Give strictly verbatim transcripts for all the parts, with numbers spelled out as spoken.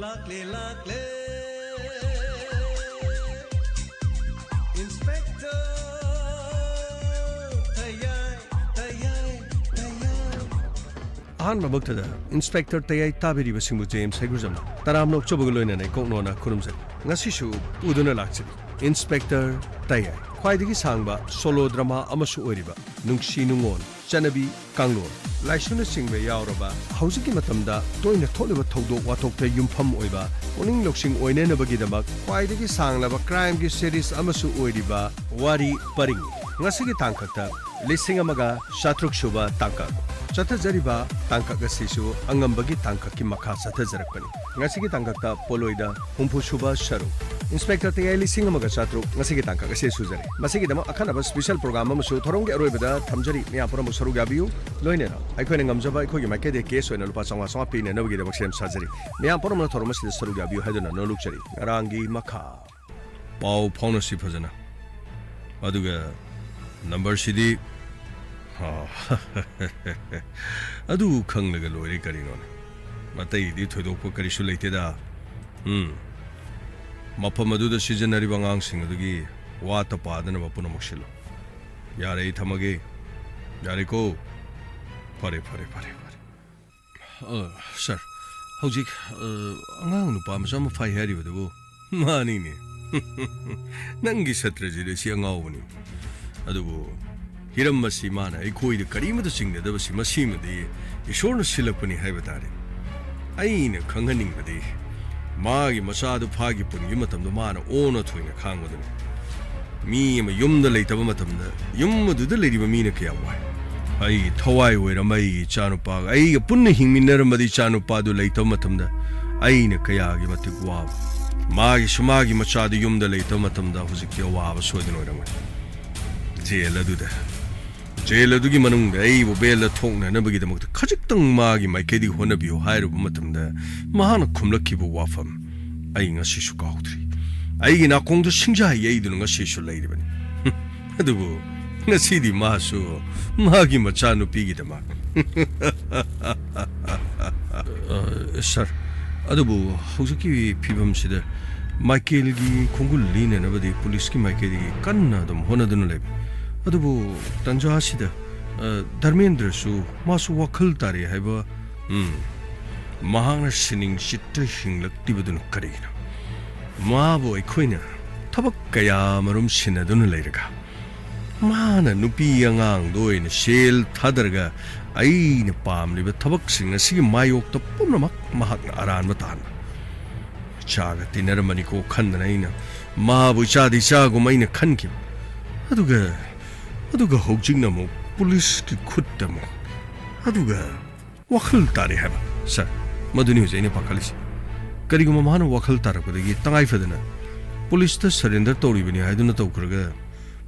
ꯂꯥꯛꯂꯦ, ꯂꯥꯛꯂꯦ, Inspector ꯇꯌꯥꯏ, ꯇꯌꯥꯏ, ꯇꯌꯥꯏ꯫ ꯑꯍꯥꯟꯕꯃꯛꯇꯗ Inspector ꯇꯌꯥꯏ ꯇꯥꯕꯤꯔꯤꯕꯁꯤꯡꯕꯨ J M ꯁꯩꯒꯨꯖꯝꯅ ꯇꯔꯥꯝꯅ ꯑꯣꯛꯆꯕꯒ ꯂꯣꯏꯅꯅ ꯏꯀꯣꯛ ꯅꯣꯟꯅ ꯈꯨꯔꯨꯝꯖꯔꯤ꯫ ꯉꯁꯤꯁꯨ ꯄꯨꯗꯨꯅ ꯂꯥꯛꯆꯔꯤ Inspector ꯇꯌꯥꯏ, ꯈ꯭ꯋꯥꯏꯗꯒꯤ ꯁꯥꯡꯕ solo drama ꯑꯃꯁꯨ ꯑꯣꯏꯔꯤꯕ ꯅꯨꯡꯁꯤ ꯅꯨꯡꯉꯣꯟ, ꯆꯠꯅꯕꯤ, ꯀꯥꯡꯂꯣꯟ, ꯂꯥꯏꯁꯣꯟꯅꯆꯤꯡꯕ ꯌꯥꯎꯔꯕ, ꯍꯧꯖꯤꯛꯀꯤ ꯃꯇꯝꯗ ꯇꯣꯏꯅ ꯊꯣꯛꯂꯤꯕ ꯊꯧꯗꯣꯛ ꯋꯥꯊꯣꯛꯇ ꯌꯨꯝꯐꯝ ꯑꯣꯏꯕ ꯄꯨꯛꯅꯤꯡ ꯂꯧꯁꯤꯡ ꯑꯣꯏꯅꯅꯕꯒꯤꯗꯃꯛ ꯈ꯭ꯋꯥꯏꯗꯒꯤ ꯁꯥꯡꯂꯕ crimeꯒꯤ series ꯑꯃꯁꯨ ꯑꯣꯏꯔꯤꯕ ꯋꯥꯔꯤ ꯄꯔꯤꯡ꯫ ꯉꯁꯤꯒꯤ ꯇꯥꯡꯀꯛꯇ ꯂꯤꯁꯤꯡ ꯑꯃꯒ ꯆꯥꯇ꯭ꯔꯨꯛ ꯁꯨꯕ ꯇꯥꯡꯀꯛ꯫ ꯆꯠꯊꯖꯔꯤꯕ ꯇꯥꯡꯀꯛ ꯑꯁꯤꯁꯨ ꯑꯉꯝꯕꯒꯤ ꯇꯥꯡꯀꯛꯀꯤ ꯃꯈꯥ ꯆꯠꯊꯖꯔꯛꯄꯅꯤ꯫ ꯉꯁꯤꯒꯤ ꯇꯥꯡꯀꯛꯇ ꯄꯣꯂꯣꯏꯗ ꯍꯨꯝꯐꯨ ꯁꯨꯕ ꯁꯔꯨꯛ꯫ Inspector ꯇꯌꯥꯏ ꯂꯤꯁꯤꯡ ꯑꯃꯒ ꯆꯥꯇ꯭ꯔꯨꯛ ꯉꯁꯤꯒꯤ ꯇꯥꯡꯀꯛ ꯑꯁꯤ ꯁꯨꯖꯔꯦ꯫ ꯃꯁꯤꯒꯤꯗꯃꯛ ꯑꯈꯟꯅꯕ special program ꯑꯃꯁꯨ ꯊꯧꯔꯝꯒꯤ ꯑꯔꯣꯏꯕꯗ ꯊꯝꯖꯔꯤ꯫ ꯃꯌꯥꯝ ꯄꯨꯝꯅꯃꯛ ꯁꯔꯨꯛ ꯌꯥꯕꯤꯌꯨ꯫ ꯂꯣꯏꯅꯅ ꯑꯩꯈꯣꯏꯅ ꯉꯝꯖꯕ ꯑꯩꯈꯣꯏꯒꯤ ꯃꯥꯏꯀꯩꯗꯒꯤ cash ꯑꯣꯏꯅ ꯂꯨꯄꯥ ꯆꯥꯝꯃꯉꯥ ꯆꯥꯝꯃꯉꯥ ꯄꯤꯅꯅꯕꯒꯤꯗꯃꯛ ꯁꯦꯝ ꯁꯥꯖꯔꯤ꯫ ꯃꯌꯥꯝ ꯄꯨꯝꯅꯃꯛꯅ ꯊꯧꯔꯝ ꯑꯁꯤꯗ ꯁꯔꯨꯛ ꯌꯥꯕꯤꯌꯨ ꯍꯥꯏꯗꯨꯅ ꯅꯣꯜꯂꯨꯛꯆꯔꯤ꯫ ꯉꯔꯥꯡꯒꯤ ꯃꯈꯥ꯫ ꯄꯥꯎ ꯐꯥꯎꯅꯁꯤ ꯐꯖꯅ꯫ ꯑꯗꯨꯒ numberꯁꯤꯗꯤ, ꯑ, ꯑꯗꯨ ꯈꯪꯂꯒ ꯂꯣꯏꯔꯦ ꯀꯔꯤꯅꯣꯅꯦ꯫ ꯑꯇꯩꯗꯤ ꯊꯣꯏꯗꯣꯛꯄ ꯀꯔꯤꯁꯨ ꯂꯩꯇꯦꯗ꯫ ꯎꯝ꯫ ꯃꯐꯝ ꯑꯗꯨꯗ ꯁꯤꯖꯤꯟꯅꯔꯤꯕ ꯑꯉꯥꯡꯁꯤꯡ ꯑꯗꯨꯒꯤ ꯋꯥ ꯇꯄꯥꯗꯅꯕ ꯄꯨꯝꯅꯃꯛ ꯁꯤꯜꯂꯨ꯫ ꯌꯥꯔꯦ, ꯑꯩ ꯊꯝꯃꯒꯦ꯫ ꯌꯥꯔꯦꯀꯣ? ꯐꯔꯦ, ꯐꯔꯦ, ꯐꯔꯦ, ꯐꯔꯦ꯫ ꯑ, sir, ꯍꯧꯖꯤꯛ, ꯑ, ꯑꯉꯥꯡ ꯅꯨꯄꯥ ꯃꯆꯥ ꯑꯃ ꯐꯥꯏ ꯍꯥꯏꯔꯤꯕꯗꯨꯕꯨ? ꯃꯥꯅꯤꯅꯦ꯫ ꯅꯪꯒꯤ ꯁꯥꯇ꯭ꯔꯁꯤꯗꯤ ꯑꯁꯤ ꯑꯉꯥꯎꯕꯅꯤ꯫ ꯑꯗꯨꯕꯨ ꯍꯤꯔꯝ ꯑꯁꯤ ꯃꯥꯅ ꯑꯩꯈꯣꯏꯗ ꯀꯔꯤꯃꯠꯇ ꯆꯤꯡꯅꯗꯕꯁꯤ, ꯃꯁꯤꯃꯗꯤ ꯏꯁꯣꯔꯅ ꯁꯤꯜꯂꯛꯄꯅꯤ ꯍꯥꯏꯕ ꯇꯥꯔꯦ꯫ ꯑꯩꯅ ꯈꯪꯍꯟꯅꯤꯡꯕꯗꯤ ꯃꯥꯒꯤ ꯃꯆꯥꯗꯨ ꯐꯥꯒꯤ ꯄꯨꯟꯒꯤ ꯃꯇꯝꯗ ꯃꯥꯅ ꯑꯣꯟꯅ ꯊꯣꯏꯅ ꯈꯥꯡꯕꯗꯨꯅꯤ꯫ ꯃꯤ ꯑꯃ ꯌꯨꯝꯗ ꯂꯩꯇꯕ ꯃꯇꯝꯗ ꯌꯨꯝ ꯑꯗꯨꯗ ꯂꯩꯔꯤꯕ ꯃꯤꯅ ꯀꯌꯥ ꯋꯥꯏ꯫ ꯑꯩꯒꯤ ꯊꯋꯥꯏ ꯑꯣꯏꯔꯝꯕ ꯑꯩꯒꯤ ꯏꯆꯥꯅꯨꯄꯥꯒ ꯑꯩꯒ ꯄꯨꯟꯅ ꯍꯤꯡꯃꯤꯟꯅꯔꯝꯕꯗꯤ ꯏꯆꯥꯅꯨꯄꯥꯗꯨ ꯂꯩꯇꯕ ꯃꯇꯝꯗ ꯑꯩꯅ ꯀꯌꯥꯒꯤ ꯃꯇꯤꯛ ꯋꯥꯕ꯫ ꯃꯥꯒꯤꯁꯨ ꯃꯥꯒꯤ ꯃꯆꯥꯗꯨ ꯌꯨꯝꯗ ꯂꯩꯇꯕ ꯃꯇꯝꯗ ꯍꯧꯖꯤꯛꯇꯤ ꯑꯋꯥꯕ ꯁꯣꯏꯗꯅ ꯑꯣꯏꯔꯝꯒꯅꯤ꯫ ꯖꯦꯜ ꯑꯗꯨꯗ, ꯖꯦꯜ ꯑꯗꯨꯒꯤ ꯃꯅꯨꯡꯗ ꯑꯩꯕꯨ ꯕꯦꯜꯗ ꯊꯣꯛꯅꯅꯕꯒꯤꯗꯃꯛꯇ ꯈꯖꯤꯛꯇꯪ ꯃꯥꯒꯤ ꯃꯥꯏꯀꯩꯗꯒꯤ ꯍꯣꯠꯅꯕꯤꯌꯨ ꯍꯥꯏꯔꯨꯕ ꯃꯇꯝꯗ ꯃꯍꯥꯛꯅ ꯈꯨꯝꯂꯛꯈꯤꯕ ꯋꯥꯐꯝ ꯑꯩ ꯉꯁꯤꯁꯨ ꯀꯥꯎꯗ꯭ꯔꯤ꯫ ꯑꯩꯒꯤ ꯅꯥꯀꯣꯡꯗ ꯁꯤꯡꯖꯥ ꯌꯩꯗꯨꯅ ꯉꯁꯤꯁꯨ ꯂꯩꯔꯤꯕꯅꯤ꯫ ꯑꯗꯨꯕꯨ ꯉꯁꯤꯗꯤ ꯃꯥꯁꯨ ꯃꯥꯒꯤ ꯃꯆꯥꯅꯨꯄꯤꯒꯤꯗꯃꯛ꯫ ꯑ, sir, ꯑꯗꯨꯕꯨ ꯍꯧꯖꯤꯛꯀꯤ ꯐꯤꯕꯝꯁꯤꯗ ꯃꯥꯏꯀꯦꯜꯒꯤ ꯈꯣꯡꯒꯨꯜ ꯂꯤꯅꯅꯕꯗꯤ ꯄꯨꯂꯤꯁꯀꯤ ꯃꯥꯏꯀꯩꯗꯒꯤ ꯀꯟꯅ ꯑꯗꯨꯝ ꯍꯣꯠꯅꯗꯨꯅ ꯂꯩꯕ꯫ ꯑꯗꯨꯕꯨ ꯇꯟꯖꯥ ꯑꯁꯤꯗ, ꯑ, ꯙꯔꯃꯦꯟꯗ꯭ꯔꯁꯨ ꯃꯥꯁꯨ ꯋꯥꯈꯜ ꯇꯥꯔꯦ ꯍꯥꯏꯕ, ꯎꯝ, ꯃꯍꯥꯛꯅ ꯁꯤꯅꯤꯡ ꯆꯤꯠꯇ ꯍꯤꯡꯂꯛꯂꯤꯕꯗꯨꯅ ꯀꯔꯤꯒꯤꯅꯣ? ꯃꯥꯕꯨ ꯑꯩꯈꯣꯏꯅ ꯊꯕꯛ ꯀꯌꯥ ꯃꯔꯨꯝ ꯁꯤꯟꯅꯗꯨꯅ ꯂꯩꯔꯒ, ꯃꯥꯅ ꯅꯨꯄꯤ ꯑꯉꯥꯡꯗ ꯑꯣꯏꯅ ꯁꯦꯜ ꯊꯥꯗꯔꯒ ꯑꯩꯅ ꯄꯥꯝꯂꯤꯕ ꯊꯕꯛꯁꯤꯡ ꯑꯁꯤꯒꯤ ꯃꯥꯌꯣꯛꯇ ꯄꯨꯝꯅꯃꯛ ꯃꯍꯥꯛꯅ ꯑꯔꯥꯟꯕ ꯇꯥꯍꯟꯕ꯫ ꯏꯆꯥꯒ ꯇꯤꯟꯅꯔꯝꯕꯅꯤꯀꯣ ꯈꯟꯗꯅ ꯑꯩꯅ ꯃꯥꯕꯨ ꯏꯆꯥꯗꯤ ꯏꯆꯥꯒꯨꯝ ꯑꯩꯅ ꯈꯟꯈꯤꯕ꯫ ꯑꯗꯨꯒ, ꯑꯗꯨꯒ ꯍꯧꯖꯤꯛꯅ ꯑꯃꯨꯛ ꯄꯨꯂꯤꯁꯀꯤ ꯈꯨꯠꯇ ꯑꯃꯨꯛ꯫ ꯑꯗꯨꯒ ꯋꯥꯈꯜ ꯇꯥꯔꯦ ꯍꯥꯏꯕ, ꯁꯥꯔ꯫ ꯃꯗꯨꯅꯤ ꯍꯧꯖꯤꯛ ꯑꯩꯅ ꯄꯥꯈꯠꯂꯤꯁꯤ꯫ ꯀꯔꯤꯒꯨꯝꯕ ꯃꯍꯥꯛꯅ ꯋꯥꯈꯜ ꯇꯥꯔꯛꯄꯗꯒꯤ ꯇꯉꯥꯏ ꯐꯗꯅ ꯄꯨꯂꯤꯁꯇ ꯁꯔꯦꯟꯗꯔ ꯇꯧꯔꯤꯕꯅꯤ ꯍꯥꯏꯗꯨꯅ ꯇꯧꯈ꯭ꯔꯒ,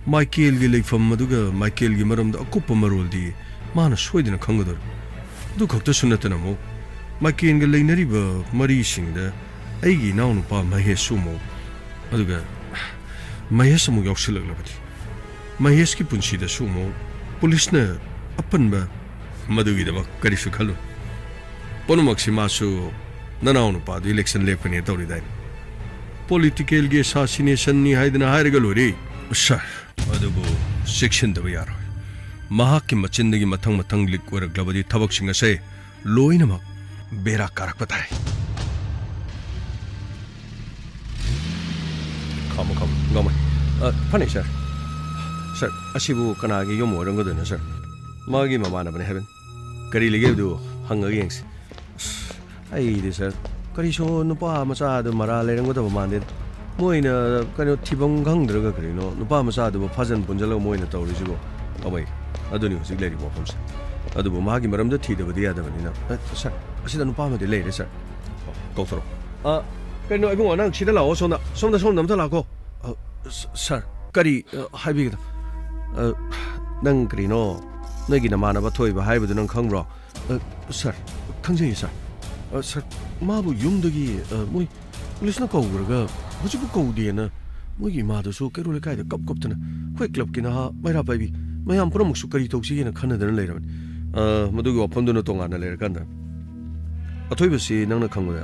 ꯃꯥꯏꯀꯦꯜꯒꯤ ꯂꯩꯐꯝ ꯑꯗꯨꯒ ꯃꯥꯏꯀꯦꯜꯒꯤ ꯃꯔꯝꯗ ꯑꯀꯨꯞꯄ ꯃꯔꯣꯜꯗꯤ ꯃꯥꯅ ꯁꯣꯏꯗꯅ ꯈꯪꯒꯗꯧꯔꯤ꯫ ꯑꯗꯨ ꯈꯛꯇꯁꯨ ꯅꯠꯇꯅ ꯑꯃꯨꯛ ꯃꯥꯏꯀꯦꯜꯒ ꯂꯩꯅꯔꯤꯕ ꯃꯔꯤꯁꯤꯡꯗ ꯑꯩꯒꯤ ꯏꯅꯥꯎꯅꯨꯄꯥ ꯃꯍꯦꯁꯁꯨ ꯑꯃꯨꯛ, ꯑꯗꯨꯒ ꯃꯍꯦꯁ ꯑꯃꯨꯛ ꯌꯥꯎꯁꯤꯜꯂꯛꯂꯕꯗꯤ ꯃꯍꯦꯁꯀꯤ ꯄꯨꯟꯁꯤꯗꯁꯨ ꯑꯃꯨꯛ ꯄꯨꯂꯤꯁꯅ ꯑꯄꯟꯕ꯫ ꯃꯗꯨꯒꯤꯗꯃꯛ ꯀꯔꯤꯁꯨ ꯈꯜꯂꯨ꯫ ꯄꯨꯝꯅꯃꯛꯁꯤ ꯃꯥꯁꯨ ꯅꯅꯥꯎ ꯅꯨꯄꯥꯗꯨ ꯏꯂꯦꯛꯁꯟ ꯂꯦꯞꯀꯅꯤ ꯇꯧꯔꯤꯗꯥꯏꯅꯦ꯫ ꯄꯣꯂꯤꯇꯤꯀꯦꯜꯒꯤ ꯑꯦꯁꯥꯁꯤꯅꯦꯁꯟꯅꯤ ꯍꯥꯏꯗꯅ ꯍꯥꯏꯔꯒ ꯂꯣꯏꯔꯦ꯫ ꯁꯥꯔ, ꯑꯗꯨꯕꯨ ꯆꯦꯛꯁꯤꯟꯗꯕ ꯌꯥꯔꯣꯏ꯫ ꯃꯍꯥꯛꯀꯤ ꯃꯆꯤꯟꯗꯒꯤ ꯃꯊꯪ ꯃꯊꯪ ꯂꯤꯛ ꯑꯣꯏꯔꯛꯂꯕꯗꯤ ꯊꯕꯛꯁꯤꯡ ꯑꯁꯦ ꯂꯣꯏꯅꯃꯛ ꯕꯦꯔꯥ ꯀꯥꯔꯛꯄ ꯇꯥꯏ꯫ ꯈꯥꯝꯃꯣ, ꯈꯥꯝꯃꯣ, ꯉꯝꯃꯣꯏ꯫ ꯑ, ꯐꯅꯤ, ꯁꯥꯔ꯫ ꯁꯥꯔ, ꯑꯁꯤꯕꯨ ꯀꯅꯥꯒꯤ ꯌꯨꯝ ꯑꯣꯏꯔꯝꯒꯗꯣꯏꯅꯣ, ꯁꯥꯔ? ꯃꯥꯒꯤ ꯃꯃꯥꯟꯅꯕꯅꯤ ꯍꯥꯏꯕꯅꯤ꯫ ꯀꯔꯤ ꯂꯩꯒꯦ ꯍꯥꯏꯕꯗꯨ ꯍꯪꯉꯒ ꯌꯦꯡꯁꯤ꯫ ꯑꯁ, ꯑꯩꯗꯤ, ꯁꯥꯔ, ꯀꯔꯤꯁꯨ ꯅꯨꯄꯥ ꯃꯆꯥꯗꯨ ꯃꯔꯥꯜ ꯂꯩꯔꯝꯒꯗꯕ ꯃꯥꯟꯗꯦꯗ꯫ ꯃꯣꯏꯅ ꯀꯩꯅꯣ ꯊꯤꯐꯝ ꯈꯪꯗ꯭ꯔꯒ ꯀꯔꯤꯅꯣ ꯅꯨꯄꯥ ꯃꯆꯥꯗꯨꯕꯨ ꯐꯥꯖꯟ ꯄꯨꯟꯖꯜꯂꯒ ꯃꯣꯏꯅ ꯇꯧꯔꯤꯁꯤꯕꯨ꯫ ꯑꯃꯩ, ꯑꯗꯨꯅꯤ ꯍꯧꯖꯤꯛ ꯂꯩꯔꯤꯕ ꯋꯥꯐꯝꯁꯦ꯫ ꯑꯗꯨꯕꯨ ꯃꯥꯒꯤ ꯃꯔꯝꯗ ꯊꯤꯗꯕꯗꯤ ꯌꯥꯗꯕꯅꯤꯅ꯫ ꯑ, ꯁꯥꯔ, ꯑꯁꯤꯗ ꯅꯨꯄꯥ ꯑꯃꯗꯤ ꯂꯩꯔꯦ, ꯁꯥꯔ꯫ ꯀꯧꯊꯣꯔꯛꯑꯣ꯫ ꯑ, ꯀꯩꯅꯣ, ꯏꯕꯨꯡꯉꯣ, ꯅꯪ ꯁꯤꯗ ꯂꯥꯛꯑꯣ, ꯁꯣꯝꯗ, ꯁꯣꯝꯗ, ꯁꯣꯝꯗ ꯑꯝꯇ ꯂꯥꯛꯈꯣ꯫ ꯑ, ꯁ-, ꯁꯥꯔ, ꯀꯔꯤ, ꯑ, ꯍꯥꯏꯕꯤꯒꯗꯕ? ꯑ, ꯅꯪ ꯀꯔꯤꯅꯣ, ꯅꯣꯏꯒꯤ ꯅꯃꯥꯟꯅꯕ ꯊꯣꯏꯕ ꯍꯥꯏꯕꯗꯨ ꯅꯪ ꯈꯪꯕ꯭ꯔꯣ? ꯑ, ꯁꯥꯔ, ꯈꯪꯖꯩꯌꯦ, ꯁꯥꯔ꯫ ꯑ, ꯁꯥꯔ, ꯃꯥꯕꯨ ꯌꯨꯝꯗꯒꯤ, ꯑ, ꯃꯣꯏ ꯄꯨꯂꯤꯁꯅ ꯀꯧꯈ꯭ꯔꯒ ꯍꯧꯖꯤꯛꯄꯨ ꯀꯧꯗꯦꯅ ꯃꯣꯏꯒꯤ ꯏꯃꯥꯗꯨꯁꯨ ꯀꯩꯔꯣꯜ ꯂꯩꯀꯥꯏꯗ ꯀꯞ ꯀꯞꯇꯅ ꯑꯩꯈꯣꯏ ꯀ꯭ꯂꯕꯀꯤ ꯅꯍꯥ ꯃꯩꯔꯥ ꯄꯥꯏꯕꯤ ꯃꯌꯥꯝ ꯄꯨꯝꯅꯃꯛꯁꯨ ꯀꯔꯤ ꯇꯧꯁꯤꯒꯦꯅ ꯈꯟꯅꯗꯅ ꯂꯩꯔꯕꯅꯤ꯫ ꯑ, ꯃꯗꯨꯒꯤ ꯋꯥꯐꯝꯗꯨꯅ ꯇꯣꯉꯥꯟꯅ ꯂꯩꯔꯀꯥꯟꯗ꯫ ꯑꯊꯣꯏꯕꯁꯤ ꯅꯪꯅ ꯈꯪꯕꯗ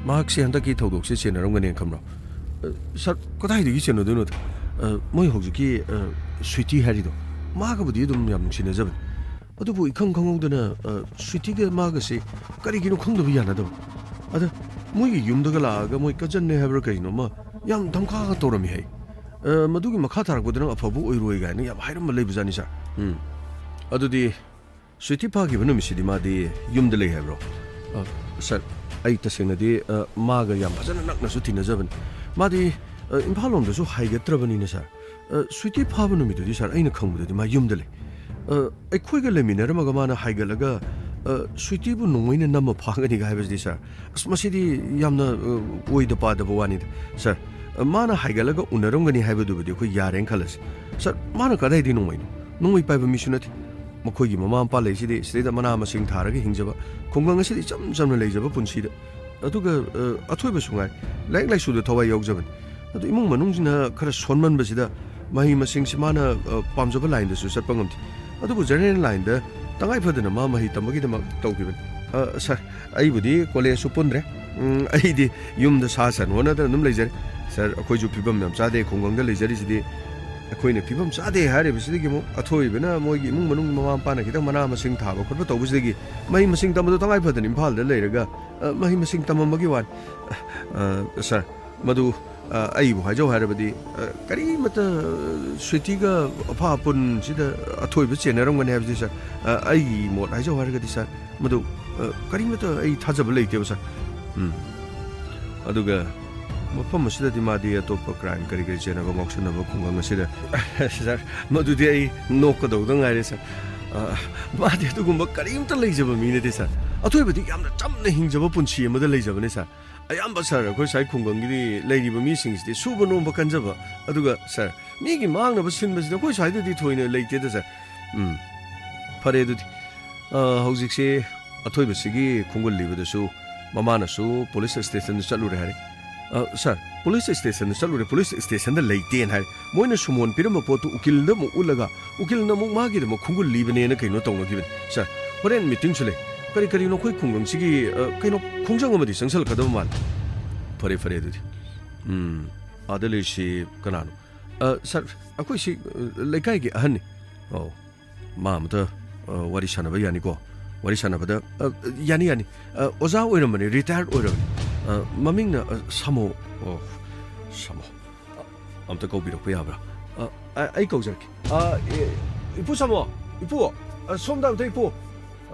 ꯃꯍꯥꯛꯁꯦ ꯍꯟꯗꯛꯀꯤ ꯊꯧꯗꯣꯛꯁꯦ ꯆꯦꯟꯅꯔꯝꯒꯅꯦꯅ ꯈꯟꯕ꯭ꯔꯣ? ꯑ, ꯁꯥꯔ, ꯀꯗꯥꯏꯗꯒꯤ ꯆꯦꯟꯅꯗꯣꯏꯅꯣꯗ? ꯑ, ꯃꯣꯏ ꯍꯧꯖꯤꯛꯀꯤ, ꯑ, ꯁ꯭ꯋꯤꯇꯤ ꯍꯥꯏꯔꯤꯗꯣ, ꯃꯥꯒꯕꯨꯗꯤ ꯑꯗꯨꯝ ꯌꯥꯝ ꯅꯨꯡꯁꯤꯅꯖꯕꯅꯤ꯫ ꯑꯗꯨꯕꯨ ꯏꯈꯪ ꯈꯪꯍꯧꯗꯅ, ꯑ, ꯁ꯭ꯋꯤꯇꯤꯒ ꯃꯥꯒꯁꯦ ꯀꯔꯤꯒꯤꯅꯣ ꯈꯪꯗꯕ ꯌꯥꯅꯗꯕ꯫ ꯑꯗ ꯃꯣꯏꯒꯤ ꯌꯨꯝꯗꯒ ꯂꯥꯛꯑꯒ ꯃꯣꯏ ꯀꯖꯟꯅꯦ ꯍꯥꯏꯕ꯭ꯔꯥ ꯀꯔꯤꯅꯣꯃ ꯌꯥꯝ ꯙꯝꯀꯥꯒ ꯇꯧꯔꯝꯃꯤ ꯍꯥꯏ꯫ ꯑ, ꯃꯗꯨꯒꯤ ꯃꯈꯥ ꯇꯥꯔꯛꯄꯗ ꯅꯪ ꯑꯐꯕ ꯑꯣꯏꯔꯣꯏ ꯀꯥꯏꯅ ꯌꯥꯝ ꯍꯥꯏꯔꯝꯕ ꯂꯩꯕꯖꯥꯠꯅꯤ, ꯁꯥꯔ꯫ ꯎꯝ꯫ ꯑꯗꯨꯗꯤ ꯁ꯭ꯋꯤꯇꯤ ꯐꯥꯈꯤꯕ ꯅꯨꯃꯤꯠꯁꯤꯗꯤ ꯃꯥꯗꯤ ꯌꯨꯝꯗ ꯂꯩ ꯍꯥꯏꯕ꯭ꯔꯣ? ꯑ, ꯁꯥꯔ, ꯑꯩ ꯇꯁꯦꯡꯅꯗꯤ, ꯑ, ꯃꯥꯒ ꯌꯥꯝ ꯐꯖꯅ ꯅꯛꯅꯁꯨ ꯇꯤꯟꯅꯖꯕꯅꯤ꯫ ꯃꯥꯗꯤ, ꯑ, ꯏꯝꯐꯥꯜ ꯂꯣꯝꯗꯁꯨ ꯍꯥꯏꯒꯠꯇ꯭ꯔꯕꯅꯤꯅ, ꯁꯥꯔ꯫ ꯑ, ꯁ꯭ꯋꯤꯇꯤ ꯐꯥꯕ ꯅꯨꯃꯤꯠꯇꯨꯗꯤ, ꯁꯥꯔ, ꯑꯩꯅ ꯈꯪꯕꯗꯗꯤ ꯃꯥ ꯌꯨꯝꯗ ꯂꯩ꯫ ꯑ, ꯑꯩꯈꯣꯏꯒ ꯂꯩꯃꯤꯟꯅꯔꯝꯃꯒ ꯃꯥꯅ ꯍꯥꯏꯒꯠꯂꯒ, ꯑ, ꯁ꯭ꯋꯤꯇꯤꯕꯨ ꯅꯣꯡꯃꯩꯅ ꯅꯝꯃ ꯐꯥꯒꯅꯤꯒ ꯍꯥꯏꯕꯁꯤꯗꯤ, ꯁꯥꯔ, ꯑꯁ, ꯃꯁꯤꯗꯤ ꯌꯥꯝꯅ, ꯑ, ꯑꯣꯏꯗ ꯄꯥꯗꯕ ꯋꯥꯅꯤꯗ, ꯁꯥꯔ꯫ ꯑ, ꯃꯥꯅ ꯍꯥꯏꯒꯠꯂꯒ ꯎꯅꯔꯝꯒꯅꯤ ꯍꯥꯏꯕꯗꯨꯕꯨꯗꯤ ꯑꯩꯈꯣꯏ ꯌꯥꯔꯦꯅ ꯈꯜꯂꯁꯤ꯫ ꯁꯥꯔ, ꯃꯥꯅ ꯀꯗꯥꯏꯗꯒꯤ ꯅꯣꯡꯃꯩꯅꯣ? ꯅꯣꯡꯃꯩ ꯄꯥꯏꯕ ꯃꯤꯁꯨ ꯅꯠꯇꯦ꯫ ꯃꯈꯣꯏꯒꯤ ꯃꯃꯥ ꯃꯄꯥ ꯂꯩꯁꯤꯗꯤ ꯁꯤꯗꯩꯗ ꯃꯅꯥ ꯃꯁꯤꯡ ꯊꯥꯔꯒ ꯍꯤꯡꯖꯕ, ꯈꯨꯡꯒꯪ ꯑꯁꯤꯗ ꯏꯆꯝ ꯆꯝꯅ ꯂꯩꯖꯕ ꯄꯨꯟꯁꯤꯗ꯫ ꯑꯗꯨꯒ, ꯑ, ꯑꯊꯣꯏꯕꯁꯨ ꯉꯥꯏ, ꯂꯥꯏꯔꯤꯛ ꯂꯥꯏꯁꯨꯗ ꯊꯋꯥꯏ ꯌꯥꯎꯖꯕꯅꯤ꯫ ꯑꯗꯨ ꯏꯃꯨꯡ ꯃꯅꯨꯡꯁꯤꯅ ꯈꯔ ꯁꯣꯟꯃꯟꯕꯁꯤꯗ ꯃꯍꯩ ꯃꯁꯤꯡꯁꯤ ꯃꯥꯅ, ꯑ, ꯄꯥꯝꯖꯕ ꯂꯥꯏꯟꯗꯁꯨ ꯆꯠꯄ ꯉꯝꯗꯦ꯫ ꯑꯗꯨꯕꯨ ꯖꯦꯅꯦꯔꯦꯜ ꯂꯥꯏꯟꯗ ꯇꯉꯥꯏ ꯐꯗꯅ ꯃꯥ ꯃꯍꯩ ꯇꯝꯕꯒꯤꯗꯃꯛ ꯇꯧꯈꯤꯕꯅꯤ꯫ ꯑ, ꯁꯥꯔ, ꯑꯩꯕꯨꯗꯤ ꯀꯣꯂꯦꯖꯁꯨ ꯄꯨꯟꯗ꯭ꯔꯦ꯫ ꯎꯝ, ꯑꯩꯗꯤ ꯌꯨꯝꯗ ꯁꯥ ꯁꯟ ꯍꯣꯠꯅꯗꯅ ꯑꯗꯨꯝ ꯂꯩꯖꯔꯦ꯫ ꯁꯥꯔ, ꯑꯩꯈꯣꯏꯁꯨ ꯐꯤꯕꯝ ꯌꯥꯝ ꯆꯥꯗꯦ, ꯈꯨꯡꯒꯪꯗ ꯂꯩꯖꯔꯤꯁꯤꯗꯤ꯫ ꯑꯩꯈꯣꯏꯅ ꯐꯤꯕꯝ ꯆꯥꯗꯦ ꯍꯥꯏꯔꯤꯕꯁꯤꯗꯒꯤ ꯑꯃꯨꯛ ꯑꯊꯣꯏꯕꯅ ꯃꯣꯏꯒꯤ ꯏꯃꯨꯡ ꯃꯅꯨꯡ ꯃꯃꯥ ꯃꯄꯥꯅ ꯈꯤꯇꯪ ꯃꯅꯥ ꯃꯁꯤꯡ ꯊꯥꯕ ꯈꯣꯠꯄ ꯇꯧꯕꯁꯤꯗꯒꯤ ꯃꯍꯩ ꯃꯁꯤꯡ ꯇꯝꯕꯗꯣ ꯇꯉꯥꯏ ꯐꯗꯅ ꯏꯝꯐꯥꯜꯗ ꯂꯩꯔꯒ, ꯑ, ꯃꯍꯩ ꯃꯁꯤꯡ ꯇꯝꯃꯝꯕꯒꯤ ꯋꯥꯅꯤ꯫ ꯑ, ꯁꯥꯔ, ꯃꯗꯨ, ꯑ, ꯑꯩꯕꯨ ꯍꯥꯏꯖꯧ ꯍꯥꯏꯔꯕꯗꯤ, ꯑ, ꯀꯔꯤꯃꯠꯇ, ꯑ, ꯁ꯭ꯋꯤꯇꯤꯒ ꯑꯐꯥ ꯑꯄꯨꯟꯁꯤꯗ ꯑꯊꯣꯏꯕ ꯆꯦꯟꯅꯔꯝꯒꯅꯤ ꯍꯥꯏꯕꯁꯤ, ꯁꯥꯔ, ꯑ, ꯑꯩꯒꯤ ꯃꯣꯠ ꯍꯥꯏꯖꯧ ꯍꯥꯏꯔꯒꯗꯤ, ꯁꯥꯔ, ꯃꯗꯨ, ꯑ, ꯀꯔꯤꯃꯠꯇ ꯑꯩ ꯊꯥꯖꯕ ꯂꯩꯇꯦꯕ, ꯁꯥꯔ꯫ ꯎꯝ꯫ ꯑꯗꯨꯒ ꯃꯐꯝ ꯑꯁꯤꯗꯗꯤ ꯃꯥꯗꯤ ꯑꯇꯣꯞꯄ ꯀ꯭ꯔꯥꯏꯝ ꯀꯔꯤ ꯀꯔꯤ ꯆꯦꯟꯅꯕ, ꯉꯥꯎꯁꯟꯅꯕ ꯈꯨꯡꯒꯪ ꯑꯁꯤꯗ, ꯁꯥꯔ, ꯃꯗꯨꯗꯤ ꯑꯩ ꯅꯣꯛꯀꯗꯧꯗ ꯉꯥꯏꯔꯦ, ꯁꯥꯔ꯫ ꯑ, ꯃꯥꯗꯤ ꯑꯗꯨꯒꯨꯝꯕ ꯀꯔꯤꯝꯇ ꯂꯩꯖꯕ ꯃꯤ ꯅꯠꯇꯦ, ꯁꯥꯔ꯫ ꯑꯊꯣꯏꯕꯗꯤ ꯌꯥꯝꯅ ꯆꯝꯅ ꯍꯤꯡꯖꯕ ꯄꯨꯟꯁꯤ ꯑꯃꯗ ꯂꯩꯖꯕꯅꯦ, ꯁꯥꯔ꯫ ꯑꯌꯥꯝꯕ, ꯁꯥꯔ, ꯑꯩꯈꯣꯏ ꯁ꯭ꯋꯥꯏ ꯈꯨꯡꯒꯪꯒꯤꯗꯤ ꯂꯩꯔꯤꯕ ꯃꯤꯁꯤꯡꯁꯤꯗꯤ ꯁꯨꯕ ꯅꯣꯝꯕ ꯀꯟꯖꯕ, ꯑꯗꯨꯒ, ꯁꯥꯔ, ꯃꯤꯒꯤ ꯃꯥꯡꯅꯕ ꯁꯤꯟꯕꯁꯤꯗꯤ ꯑꯩꯈꯣꯏ ꯁ꯭ꯋꯥꯏꯗꯗꯤ ꯊꯣꯏꯅ ꯂꯩꯇꯦꯗ, ꯁꯥꯔ꯫ ꯎꯝ, ꯐꯔꯦ ꯑꯗꯨꯗꯤ꯫ ꯑ, ꯍꯧꯖꯤꯛꯁꯦ ꯑꯊꯣꯏꯕꯁꯤꯒꯤ ꯈꯣꯡꯒꯨꯜ ꯂꯤꯕꯗꯁꯨ ꯃꯃꯥꯅꯁꯨ ꯄꯨꯂꯤꯁ ꯁ꯭ꯇꯦꯁꯟꯗ ꯆꯠꯂꯨꯔꯦ ꯍꯥꯏꯔꯦ꯫ ꯑ, ꯁꯥꯔ, ꯄꯨꯂꯤꯁ ꯁ꯭ꯇꯦꯁꯟꯗ ꯆꯠꯂꯨꯔꯦ, ꯄꯨꯂꯤꯁ ꯁ꯭ꯇꯦꯁꯟꯗ ꯂꯩꯇꯦꯅ ꯍꯥꯏꯔꯦ꯫ ꯃꯣꯏꯅ ꯁꯨꯃꯣꯟ ꯄꯤꯔꯝꯕ ꯄꯣꯠꯇꯨ ꯎꯀꯤꯜꯗ ꯑꯃꯨꯛ ꯎꯠꯂꯒ, ꯎꯀꯤꯜꯅ ꯑꯃꯨꯛ ꯃꯥꯒꯤꯗꯃꯛ ꯈꯣꯡꯒꯨꯜ ꯂꯤꯕꯅꯦꯅ ꯀꯩꯅꯣ ꯇꯧꯅꯈꯤꯕꯅꯤ꯫ ꯁꯥꯔ, ꯍꯣꯔꯦꯟ ꯃꯤꯇꯤꯡꯁꯨ ꯂꯩ꯫ ꯀꯔꯤ ꯀꯔꯤꯅꯣ ꯑꯩꯈꯣꯏ ꯈꯨꯡꯒꯪꯁꯤꯒꯤ, ꯑ, ꯀꯩꯅꯣ, ꯈꯣꯡꯖꯪ ꯑꯃꯗꯤ ꯆꯪꯁꯜꯂꯛꯀꯗꯕ ꯃꯥꯜꯂꯦ꯫ ꯐꯔꯦ, ꯐꯔꯦ ꯑꯗꯨꯗꯤ꯫ ꯎꯝ, ꯑꯥꯗ ꯂꯩꯔꯤꯁꯤ ꯀꯅꯥꯅꯣ? ꯑ, ꯁꯥꯔ, ꯑꯩꯈꯣꯏꯁꯤ, ꯑ, ꯂꯩꯀꯥꯏꯒꯤ ꯑꯍꯟꯅꯤ꯫ ꯑꯧ, ꯃꯥ ꯑꯃꯇ, ꯑ, ꯋꯥꯔꯤ ꯁꯥꯟꯅꯕ ꯌꯥꯅꯤꯀꯣ? ꯋꯥꯔꯤ ꯁꯥꯟꯅꯕꯗ, ꯑ, ꯌꯥꯅꯤ, ꯌꯥꯅꯤ꯫ ꯑ, ꯑꯣꯖꯥ ꯑꯣꯏꯔꯝꯕꯅꯤ, ꯔꯤꯇꯥꯌꯔ ꯑꯣꯏꯔꯕꯅꯤ꯫ ꯑ, ꯃꯃꯤꯡꯅ, ꯑ, ꯁꯥꯃꯣ꯫ ꯑꯣ, ꯁꯥꯃꯣ꯫ ꯑ, ꯑꯝꯇ ꯀꯧꯕꯤꯔꯛꯄ ꯌꯥꯕ꯭ꯔꯥ? ꯑ, ꯑ, ꯑꯩ ꯀꯧꯖꯔꯛꯀꯦ꯫ ꯑ, ꯑꯦ, ꯏꯄꯨ ꯁꯥꯃꯣ, ꯏꯄꯨ, ꯑ, ꯁꯣꯝꯗ ꯑꯝꯇ ꯏꯄꯨ꯫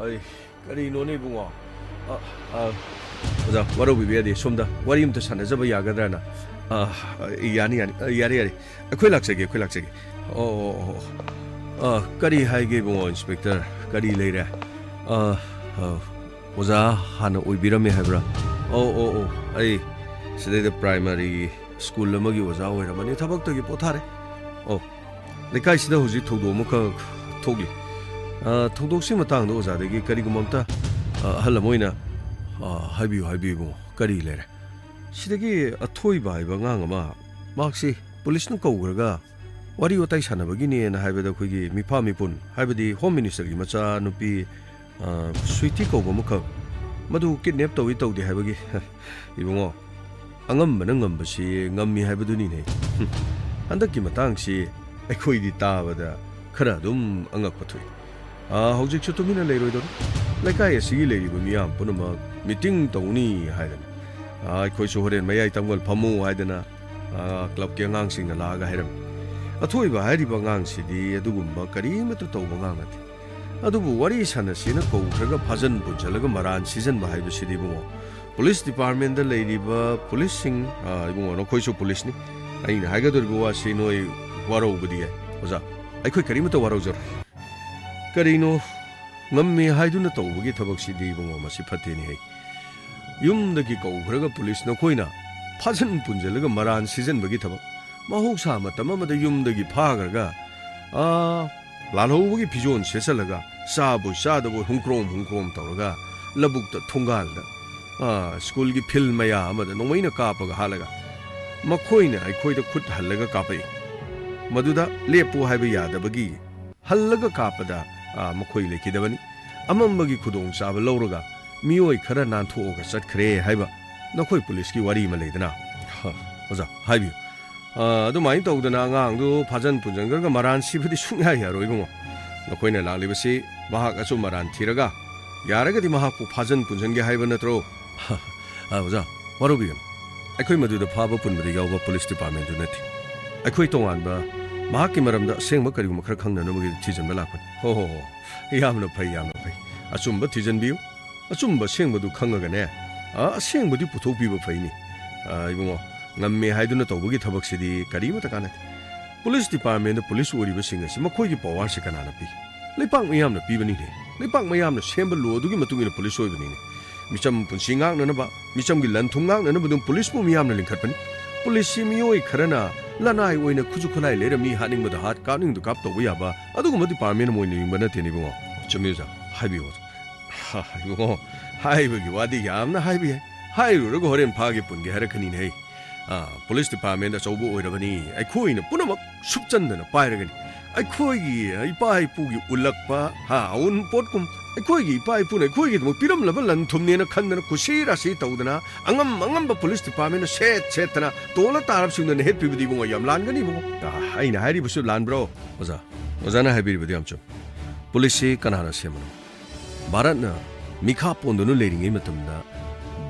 ꯑꯩ, ꯀꯔꯤꯅꯣꯅꯦ ꯏꯕꯨꯡꯉꯣ? ꯑ, ꯑ, ꯑꯣꯖꯥ, ꯋꯥꯔꯧꯕꯤꯕ ꯌꯥꯗꯦ꯫ ꯁꯣꯝꯗ ꯋꯥꯔꯤ ꯑꯝꯇ ꯁꯥꯟꯅꯖꯕ ꯌꯥꯒꯗ꯭ꯔꯥꯅ? ꯑ, ꯑ, ꯌꯥꯅꯤ, ꯌꯥꯅꯤ꯫ ꯑ, ꯌꯥꯔꯦ, ꯌꯥꯔꯦ꯫ ꯑꯩꯈꯣꯏ ꯂꯥꯛꯆꯒꯦ, ꯑꯩꯈꯣꯏ ꯂꯥꯛꯆꯒꯦ꯫ ꯑꯣ, ꯑꯣ, ꯑꯣ, ꯑꯣ꯫ ꯑ, ꯀꯔꯤ ꯍꯥꯏꯒꯦ ꯏꯕꯨꯡꯉꯣ ꯏꯟꯁꯄꯦꯛꯇꯔ? ꯀꯔꯤ ꯂꯩꯔꯦ? ꯑ, ꯑ, ꯑꯣꯖꯥ ꯍꯥꯟꯅ ꯑꯣꯏꯕꯤꯔꯝꯃꯦ ꯍꯥꯏꯕ꯭ꯔꯥ? ꯑꯧ, ꯑꯧ, ꯑꯧ, ꯑꯩ ꯁꯤꯗꯩꯗ ꯄ꯭ꯔꯥꯏꯃꯥꯔꯤꯒꯤ ꯁ꯭ꯀꯨꯜ ꯑꯃꯒꯤ ꯑꯣꯖꯥ ꯑꯣꯏꯔꯝꯃꯅꯤ, ꯊꯕꯛꯇꯒꯤ ꯄꯣꯊꯥꯔꯦ꯫ ꯑꯧ, ꯂꯩꯀꯥꯏꯁꯤꯗ ꯍꯧꯖꯤꯛ ꯊꯧꯗꯣꯛ ꯑꯃꯈꯛ ꯊꯣꯛꯂꯤ꯫ ꯑ, ꯊꯧꯗꯣꯛꯁꯤ ꯃꯇꯥꯡꯗ ꯑꯣꯖꯥꯗꯒꯤ ꯀꯔꯤꯒꯨꯝꯕ ꯑꯝꯇ, ꯑ, ꯑꯍꯜ ꯑꯃ ꯑꯣꯏꯅ, ꯑ, ꯍꯥꯏꯕꯤꯌꯨ, ꯍꯥꯏꯕꯤꯌꯨ ꯏꯕꯨꯡꯉꯣ, ꯀꯔꯤ ꯂꯩꯔꯦ? ꯁꯤꯗꯒꯤ ꯑꯊꯣꯏꯕ ꯍꯥꯏꯕ ꯑꯉꯥꯡ ꯑꯃ, ꯃꯍꯥꯛꯁꯤ ꯄꯨꯂꯤꯁꯅ ꯀꯧꯈ꯭ꯔꯒ ꯋꯥꯔꯤ ꯋꯥꯇꯥꯏ ꯁꯥꯟꯅꯕꯒꯤꯅꯦꯅ ꯍꯥꯏꯕꯗ ꯑꯩꯈꯣꯏꯒꯤ ꯃꯤꯐꯥ ꯃꯤꯄꯨꯟ, ꯍꯥꯏꯕꯗꯤ ꯍꯣꯝ ꯃꯤꯅꯤꯁꯇꯔꯒꯤ ꯃꯆꯥꯅꯨꯄꯤ, ꯑ, ꯁ꯭ꯋꯤꯇꯤ ꯀꯧꯕ ꯑꯃꯈꯛ, ꯃꯗꯨ ꯀꯤꯗꯅꯦꯞ ꯇꯧꯏ ꯇꯧꯗꯦ ꯍꯥꯏꯕꯒꯤ, ꯏꯕꯨꯡꯉꯣ, ꯑꯉꯝꯕꯅ ꯉꯝꯕꯁꯤ ꯉꯝꯃꯤ ꯍꯥꯏꯕꯗꯨꯅꯤꯅꯦ꯫ ꯍꯟꯗꯛꯀꯤ ꯃꯇꯥꯡꯁꯤ ꯑꯩꯈꯣꯏꯗꯤ ꯇꯥꯕꯗ ꯈꯔ ꯑꯗꯨꯝ ꯑꯉꯛꯄ ꯊꯣꯛꯏ꯫ ꯑ, ꯍꯧꯖꯤꯛꯁꯨ ꯇꯨꯃꯤꯟꯅ ꯂꯩꯔꯣꯏꯗꯧꯔꯤ꯫ ꯂꯩꯀꯥꯏ ꯑꯁꯤꯒꯤ ꯂꯩꯔꯤꯕ ꯃꯤꯌꯥꯝ ꯄꯨꯝꯅꯃꯛ ꯃꯤꯇꯤꯡ ꯇꯧꯅꯤ ꯍꯥꯏꯗꯅ, ꯑ, ꯑꯩꯈꯣꯏꯁꯨ ꯍꯣꯔꯦꯟ ꯃꯌꯥꯏ ꯇꯪꯒꯣꯜ ꯐꯝꯃꯨ ꯍꯥꯏꯗꯅ, ꯑ, ꯀ꯭ꯂꯕꯀꯤ ꯑꯉꯥꯡꯁꯤꯡꯅ ꯂꯥꯛꯑꯒ ꯍꯥꯏꯔꯝꯃꯤ꯫ ꯑꯊꯣꯏꯕ ꯍꯥꯏꯔꯤꯕ ꯑꯉꯥꯡꯁꯤꯗꯤ ꯑꯗꯨꯒꯨꯝꯕ ꯀꯔꯤꯃꯠꯇ ꯇꯧꯕ ꯑꯉꯥꯡ ꯅꯠꯇꯦ꯫ ꯑꯗꯨꯕꯨ ꯋꯥꯔꯤ ꯁꯥꯟꯅꯁꯦꯅ ꯀꯧꯈ꯭ꯔꯒ ꯐꯥꯖꯟ ꯄꯨꯟꯁꯤꯜꯂꯒ ꯃꯔꯥꯟ ꯁꯤꯖꯟꯕ ꯍꯥꯏꯕꯁꯤꯗꯤ ꯏꯕꯨꯡꯉꯣ, ꯄꯨꯂꯤꯁ ꯗꯤꯄꯥꯔꯠꯃꯦꯟꯗ ꯂꯩꯔꯤꯕ ꯄꯨꯂꯤꯁꯁꯤꯡ, ꯑ, ꯏꯕꯨꯡꯉꯣ, ꯅꯈꯣꯏꯁꯨ ꯄꯨꯂꯤꯁꯅꯤ꯫ ꯑꯩꯅ ꯍꯥꯏꯒꯗꯧꯔꯤꯕ ꯋꯥꯁꯤ ꯅꯣꯏ ꯋꯥꯔꯧꯕꯗꯤ ꯌꯥꯏ꯫ ꯑꯣꯖꯥ, ꯑꯩꯈꯣꯏ ꯀꯔꯤꯃꯠꯇ ꯋꯥꯔꯧꯖꯔꯣꯏ꯫ ꯀꯔꯤꯅꯣ, ꯉꯝꯃꯦ ꯍꯥꯏꯗꯨꯅ ꯇꯧꯕꯒꯤ ꯊꯕꯛꯁꯤꯗꯤ ꯏꯕꯨꯡꯉꯣ, ꯃꯁꯤ ꯐꯠꯇꯦꯅꯦꯍꯦ꯫ ꯌꯨꯝꯗꯒꯤ ꯀꯧꯈ꯭ꯔꯒ ꯄꯨꯂꯤꯁ ꯅꯈꯣꯏꯅ ꯐꯥꯖꯟ ꯄꯨꯟꯁꯤꯜꯂꯒ ꯃꯔꯥꯟ ꯁꯤꯖꯟꯕꯒꯤ ꯊꯕꯛ꯫ ꯃꯍꯧꯁꯥ ꯃꯇꯝ ꯑꯃꯗ ꯌꯨꯝꯗꯒꯤ ꯐꯥꯈ꯭ꯔꯒ, ꯑꯥ, ꯂꯥꯜꯍꯧꯕꯒꯤ ꯐꯤꯖꯣꯜ ꯁꯦꯠꯆꯜꯂꯒ, ꯆꯥꯕꯣꯏ ꯆꯥꯗꯕꯣꯏ ꯍꯨꯝꯀ꯭ꯔꯣꯝ ꯍꯨꯝꯀ꯭ꯔꯣꯝ ꯇꯧꯔꯒ, ꯂꯧꯕꯨꯛꯇ ꯊꯣꯡꯒꯥꯜꯗ, ꯑꯥ, ꯁ꯭ꯀꯨꯜꯒꯤ ꯐꯤꯜ ꯃꯌꯥ ꯑꯃꯗ ꯅꯣꯡꯃꯩꯅ ꯀꯥꯞꯄꯒ ꯍꯥꯠꯂꯒ, ꯃꯈꯣꯏꯅ ꯑꯩꯈꯣꯏꯗ ꯈꯨꯠ ꯍꯜꯂꯒ ꯀꯥꯞꯄꯛꯏ꯫ ꯃꯗꯨꯗ ꯂꯦꯞꯄꯨ ꯍꯥꯏꯕ ꯌꯥꯗꯕꯒꯤ ꯍꯜꯂꯒ ꯀꯥꯞꯄꯗ, ꯑꯥ, ꯃꯈꯣꯏ ꯂꯩꯈꯤꯗꯕꯅꯤ꯫ ꯑꯃꯝꯕꯒꯤ ꯈꯨꯗꯣꯡꯆꯥꯕ ꯂꯧꯔꯒ ꯃꯤꯑꯣꯏ ꯈꯔ ꯅꯥꯟꯊꯣꯛꯑꯒ ꯆꯠꯈ꯭ꯔꯦ ꯍꯥꯏꯕ ꯅꯈꯣꯏ ꯄꯨꯂꯤꯁꯀꯤ ꯋꯥꯔꯤ ꯑꯃ ꯂꯩꯗꯅ꯫ ꯍ, ꯑꯣꯖꯥ, ꯍꯥꯏꯕꯤꯌꯨ꯫ ꯑ, ꯑꯗꯨꯃꯥꯏꯅ ꯇꯧꯗꯅ ꯑꯉꯥꯡꯗꯨ ꯐꯥꯖꯟ ꯄꯨꯟꯖꯟꯈ꯭ꯔꯒ ꯃꯔꯥꯟ ꯁꯤꯕꯗꯤ ꯁꯨꯡꯌꯥ ꯌꯥꯔꯣꯏ, ꯏꯕꯨꯡꯉꯣ꯫ ꯅꯈꯣꯏꯅ ꯂꯥꯛꯂꯤꯕꯁꯤ ꯃꯍꯥꯛ ꯑꯆꯨꯝ ꯑꯔꯥꯟ ꯊꯤꯔꯒ ꯌꯥꯔꯒꯗꯤ ꯃꯍꯥꯛꯄꯨ ꯐꯥꯖꯟ ꯄꯨꯟꯖꯟꯒꯦ ꯍꯥꯏꯕ ꯅꯠꯇ꯭ꯔꯣ? ꯑ, ꯑꯣꯖꯥ, ꯋꯥꯔꯧꯕꯤꯒꯅꯨ꯫ ꯑꯩꯈꯣꯏ ꯃꯗꯨꯗ ꯐꯥꯕ ꯄꯨꯟꯕꯗ ꯌꯥꯎꯕ ꯄꯨꯂꯤꯁ ꯗꯤꯄꯥꯔꯠꯃꯦꯟꯗꯨ ꯅꯠꯇꯦ꯫ ꯑꯩꯈꯣꯏ ꯇꯣꯉꯥꯟꯕ, ꯃꯍꯥꯛꯀꯤ ꯃꯔꯝꯗ ꯑꯁꯦꯡꯕ ꯀꯔꯤꯒꯨꯝꯕ ꯈꯔ ꯈꯪꯅꯅꯕꯒꯤ ꯊꯤꯖꯤꯟꯕ ꯂꯥꯛꯄꯅꯤ꯫ ꯍꯣ, ꯍꯣ, ꯍꯣ꯫ ꯌꯥꯝꯅ ꯐꯩ, ꯌꯥꯝꯅ ꯐꯩ꯫ ꯑꯆꯨꯝꯕ ꯊꯤꯖꯤꯟꯕꯤꯌꯨ꯫ ꯑꯆꯨꯝꯕ ꯑꯁꯦꯡꯕꯗꯨ ꯈꯪꯉꯒꯅꯦ, ꯑ, ꯑꯁꯦꯡꯕꯗꯤ ꯄꯨꯊꯣꯛꯄꯤꯕ ꯐꯩꯅꯤ꯫ ꯑ, ꯏꯕꯨꯡꯉꯣ, ꯉꯝꯃꯦ ꯍꯥꯏꯗꯨꯅ ꯇꯧꯕꯒꯤ ꯊꯕꯛꯁꯤꯗꯤ ꯀꯔꯤꯃꯠꯇ ꯀꯥꯟꯅꯗꯦ꯫ ꯄꯨꯂꯤꯁ ꯗꯤꯄꯥꯔꯠꯃꯦꯟꯗ ꯄꯨꯂꯤꯁ ꯑꯣꯏꯔꯤꯕꯁꯤꯡ ꯑꯁꯤ ꯃꯈꯣꯏꯒꯤ ꯄꯋꯥꯔꯁꯤ ꯀꯅꯥꯅ ꯄꯤ? ꯂꯩꯄꯥꯛ ꯃꯤꯌꯥꯝꯅ ꯄꯤꯕꯅꯤꯅꯦ꯫ ꯂꯩꯄꯥꯛ ꯃꯤꯌꯥꯝꯅ ꯁꯦꯝꯕ ꯂꯣ ꯑꯗꯨꯒꯤ ꯃꯇꯨꯡ ꯏꯟꯅ ꯄꯨꯂꯤꯁ ꯑꯣꯏꯕꯅꯤꯅꯦ꯫ ꯃꯤꯆꯝ ꯄꯨꯟꯁꯤ ꯉꯥꯛꯅꯅꯕ, ꯃꯤꯆꯝꯒꯤ ꯂꯟ ꯊꯨꯝ ꯉꯥꯛꯅꯅꯕ ꯑꯗꯨꯝ ꯄꯨꯂꯤꯁꯄꯨ ꯃꯤꯌꯥꯝꯅ ꯂꯤꯡꯈꯠꯄꯅꯤ꯫ ꯄꯨꯂꯤꯁꯁꯤ ꯃꯤꯑꯣꯏ ꯈꯔꯅ ꯂꯅꯥꯏ ꯑꯣꯏꯅ ꯈꯨꯠꯁꯨ ꯈꯨꯠꯂꯥꯏ ꯂꯩꯔ ꯃꯤ ꯍꯥꯠꯅꯤꯡꯕꯗ ꯍꯥꯠ, ꯀꯥꯞꯅꯤꯡꯕꯗ ꯀꯥꯞ ꯇꯧꯕ ꯌꯥꯕ ꯑꯗꯨꯒꯨꯝꯕ ꯗꯤꯄꯥꯔꯠꯃꯦꯟ ꯑꯃ ꯑꯣꯏꯅ ꯌꯦꯡꯕ ꯅꯠꯇꯦꯅꯦ, ꯏꯕꯨꯡꯉꯣ꯫ ꯆꯨꯝꯃꯤ ꯑꯣꯖꯥ, ꯍꯥꯏꯕꯤꯌꯨ ꯑꯣꯖꯥ꯫ ꯍꯥ, ꯏꯕꯨꯡꯉꯣ, ꯍꯥꯏꯕꯒꯤ ꯋꯥꯗꯤ ꯌꯥꯝꯅ ꯍꯥꯏꯕ ꯌꯥꯏ꯫ ꯍꯥꯏꯔꯨꯔꯒ ꯍꯣꯔꯦꯟ ꯐꯥꯒꯦ ꯄꯨꯟꯒꯦ ꯍꯥꯏꯔꯛꯀꯅꯤꯅꯦ꯫ ꯑꯥ, ꯄꯨꯂꯤꯁ ꯗꯤꯄꯥꯔꯠꯃꯦꯟ ꯑꯆꯧꯕ ꯑꯣꯏꯔꯕꯅꯤ, ꯑꯩꯈꯣꯏꯅ ꯄꯨꯝꯅꯃꯛ ꯁꯨꯞꯆꯟꯗꯅ ꯄꯥꯏꯔꯒꯅꯤ꯫ ꯑꯩꯈꯣꯏꯒꯤ ꯏꯄꯥ ꯏꯄꯨꯒꯤ ꯎꯠꯂꯛꯄ, ꯍꯥ, ꯑꯎꯟꯄꯣꯠꯀꯨꯝ ꯑꯩꯈꯣꯏꯒꯤ ꯏꯄꯥ ꯏꯄꯨꯅ ꯑꯩꯈꯣꯏꯒꯤꯗꯃꯛ ꯄꯤꯔꯝꯂꯕ ꯂꯟ ꯊꯨꯝꯅꯦꯅ ꯈꯟꯗꯅ ꯀꯨꯁꯤ ꯔꯥꯁꯤ ꯇꯧꯗꯅ ꯑꯉꯝ ꯑꯉꯝꯕ ꯄꯨꯂꯤꯁ ꯗꯤꯄꯥꯔꯠꯃꯦꯟꯅ ꯁꯦꯠ ꯁꯦꯠꯇꯅ ꯇꯣꯜꯂ ꯇꯥꯔꯕꯁꯤꯡꯗꯨ ꯅꯦꯍꯦꯠꯄꯤꯕꯗꯤ ꯏꯕꯨꯡꯉꯣ ꯌꯥꯝ ꯂꯥꯟꯒꯅꯤ ꯏꯕꯨꯡꯉꯣ꯫ ꯑꯥ, ꯑꯩꯅ ꯍꯥꯏꯔꯤꯕꯁꯨ ꯂꯥꯟꯕ꯭ꯔꯣ? ꯑꯣꯖꯥ, ꯑꯣꯖꯥꯅ ꯍꯥꯏꯕꯤꯔꯤꯕꯗꯨ ꯌꯥꯝ ꯆꯨꯝꯃꯤ꯫ ꯄꯨꯂꯤꯁꯁꯤ ꯀꯅꯥꯅ ꯁꯦꯝꯕꯅꯣ? ꯚꯥꯔꯠꯅ ꯃꯤꯈꯥ ꯄꯣꯟꯗꯨꯅ ꯂꯩꯔꯤꯉꯩ ꯃꯇꯝꯗ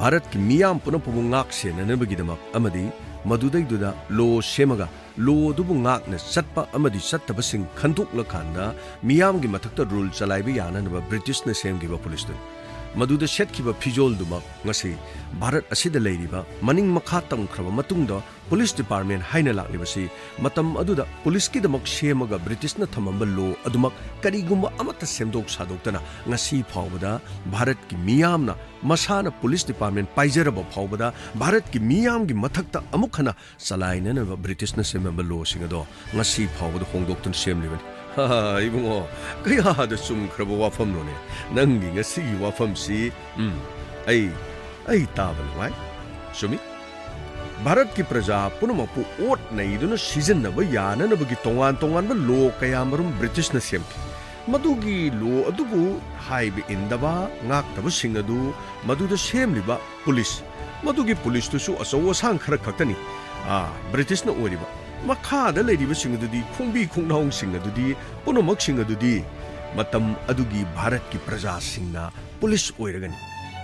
ꯚꯥꯔꯠꯀꯤ ꯃꯤꯌꯥꯝ ꯄꯨꯝꯅꯃꯛꯄꯨ ꯉꯥꯛ ꯁꯦꯟꯅꯅꯕꯒꯤꯗꯃꯛ ꯑꯃꯗꯤ ꯃꯗꯨꯗꯩꯗꯨꯗ ꯂꯣ ꯁꯦꯝꯃꯒ ꯂꯣ ꯑꯗꯨꯕꯨ ꯉꯥꯛꯅ ꯆꯠꯄ ꯑꯃꯗꯤ ꯆꯠꯇꯕꯁꯤꯡ ꯈꯟꯗꯣꯛꯂꯀꯥꯟꯗ ꯃꯤꯌꯥꯝꯒꯤ ꯃꯊꯛꯇ ꯔꯨꯜ ꯆꯂꯥꯏꯕ ꯌꯥꯅꯅꯕ ꯕ꯭ꯔꯤꯇꯤꯁꯅ ꯁꯦꯝꯈꯤꯕ ꯄꯨꯂꯤꯁꯇꯨꯅꯤ꯫ ꯃꯗꯨꯗ ꯁꯦꯠꯈꯤꯕ ꯐꯤꯖꯣꯜꯗꯨꯃꯛ ꯉꯁꯤ ꯚꯥꯔꯠ ꯑꯁꯤꯗ ꯂꯩꯔꯤꯕ ꯃꯅꯤꯡ ꯃꯈꯥ ꯇꯝꯈ꯭ꯔꯕ ꯃꯇꯨꯡꯗ ꯄꯨꯂꯤꯁ ꯗꯤꯄꯥꯔꯠꯃꯦꯟ ꯍꯥꯏꯅ ꯂꯥꯛꯂꯤꯕꯁꯤ ꯃꯇꯝ ꯑꯗꯨꯗ ꯄꯨꯂꯤꯁꯀꯤꯗꯃꯛ ꯁꯦꯝꯃꯒ ꯕ꯭ꯔꯤꯇꯤꯁꯅ ꯊꯝꯃꯝꯕ ꯂꯣ ꯑꯗꯨꯃꯛ ꯀꯔꯤꯒꯨꯝꯕ ꯑꯃꯠꯇ ꯁꯦꯝꯗꯣꯛ ꯁꯥꯗꯣꯛꯇꯅ ꯉꯁꯤ ꯐꯥꯎꯕꯗ ꯚꯥꯔꯠꯀꯤ ꯃꯤꯌꯥꯝꯅ ꯃꯁꯥꯅ ꯄꯨꯂꯤꯁ ꯗꯤꯄꯥꯔꯠꯃꯦꯟ ꯄꯥꯏꯖꯔꯕ ꯐꯥꯎꯕꯗ ꯚꯥꯔꯠꯀꯤ ꯃꯤꯌꯥꯝꯒꯤ ꯃꯊꯛꯇ ꯑꯃꯨꯛ ꯍꯟꯅ ꯆꯂꯥꯏꯅꯅꯕ ꯕ꯭ꯔꯤꯇꯤꯁꯅ ꯁꯦꯝꯂꯝꯕ ꯂꯣꯁꯤꯡ ꯑꯗꯣ ꯉꯁꯤ ꯐꯥꯎꯕꯗ ꯍꯣꯡꯗꯣꯛꯇꯨꯅ ꯁꯦꯝꯂꯤꯕꯅꯤ꯫ ꯍꯥ, ꯏꯕꯨꯡꯉꯣ, ꯀꯌꯥꯗ ꯆꯨꯝꯈ꯭ꯔꯕ ꯋꯥꯐꯝꯅꯣꯅꯦ ꯅꯪꯒꯤ ꯉꯁꯤꯒꯤ ꯋꯥꯐꯝꯁꯤ꯫ ꯎꯝ, ꯑꯩ, ꯑꯩ ꯇꯥꯕ ꯅꯨꯡꯉꯥꯏ꯫ ꯆꯨꯝꯃꯤ꯫ ꯚꯥꯔꯠꯀꯤ ꯄ꯭ꯔꯖꯥ ꯄꯨꯝꯅꯃꯛꯄꯨ ꯑꯣꯠ ꯅꯩꯗꯨꯅ ꯁꯤꯖꯤꯟꯅꯕ ꯌꯥꯅꯅꯕꯒꯤ ꯇꯣꯉꯥꯟ ꯇꯣꯉꯥꯟꯕ ꯂꯣ ꯀꯌꯥꯃꯔꯨꯝ ꯕ꯭ꯔꯤꯇꯤꯁꯅ ꯁꯦꯝꯈꯤ꯫ ꯃꯗꯨꯒꯤ ꯂꯣ ꯑꯗꯨꯕꯨ ꯍꯥꯏꯕ ꯏꯟꯗꯕ, ꯉꯥꯛꯇꯕꯁꯤꯡ ꯑꯗꯨ ꯃꯗꯨꯗ ꯁꯦꯝꯂꯤꯕ ꯄꯨꯂꯤꯁ, ꯃꯗꯨꯒꯤ ꯄꯨꯂꯤꯁꯇꯨꯁꯨ ꯑꯆꯧ ꯑꯁꯥꯡ ꯈꯔ ꯈꯛꯇꯅꯤ, ꯑꯥ, ꯕ꯭ꯔꯤꯇꯤꯁꯅ ꯑꯣꯏꯔꯤꯕ꯫ ꯃꯈꯥꯗ ꯂꯩꯔꯤꯕꯁꯤꯡ ꯑꯗꯨꯗꯤ, ꯈꯣꯡꯕꯤ ꯈꯣꯡꯅꯥꯎꯁꯤꯡ ꯑꯗꯨꯗꯤ, ꯄꯨꯝꯅꯃꯛꯁꯤꯡ ꯑꯗꯨꯗꯤ ꯃꯇꯝ ꯑꯗꯨꯒꯤ ꯚꯥꯔꯠꯀꯤ ꯄ꯭ꯔꯖꯥꯁꯤꯡꯅ ꯄꯨꯂꯤꯁ ꯑꯣꯏꯔꯒꯅꯤ꯫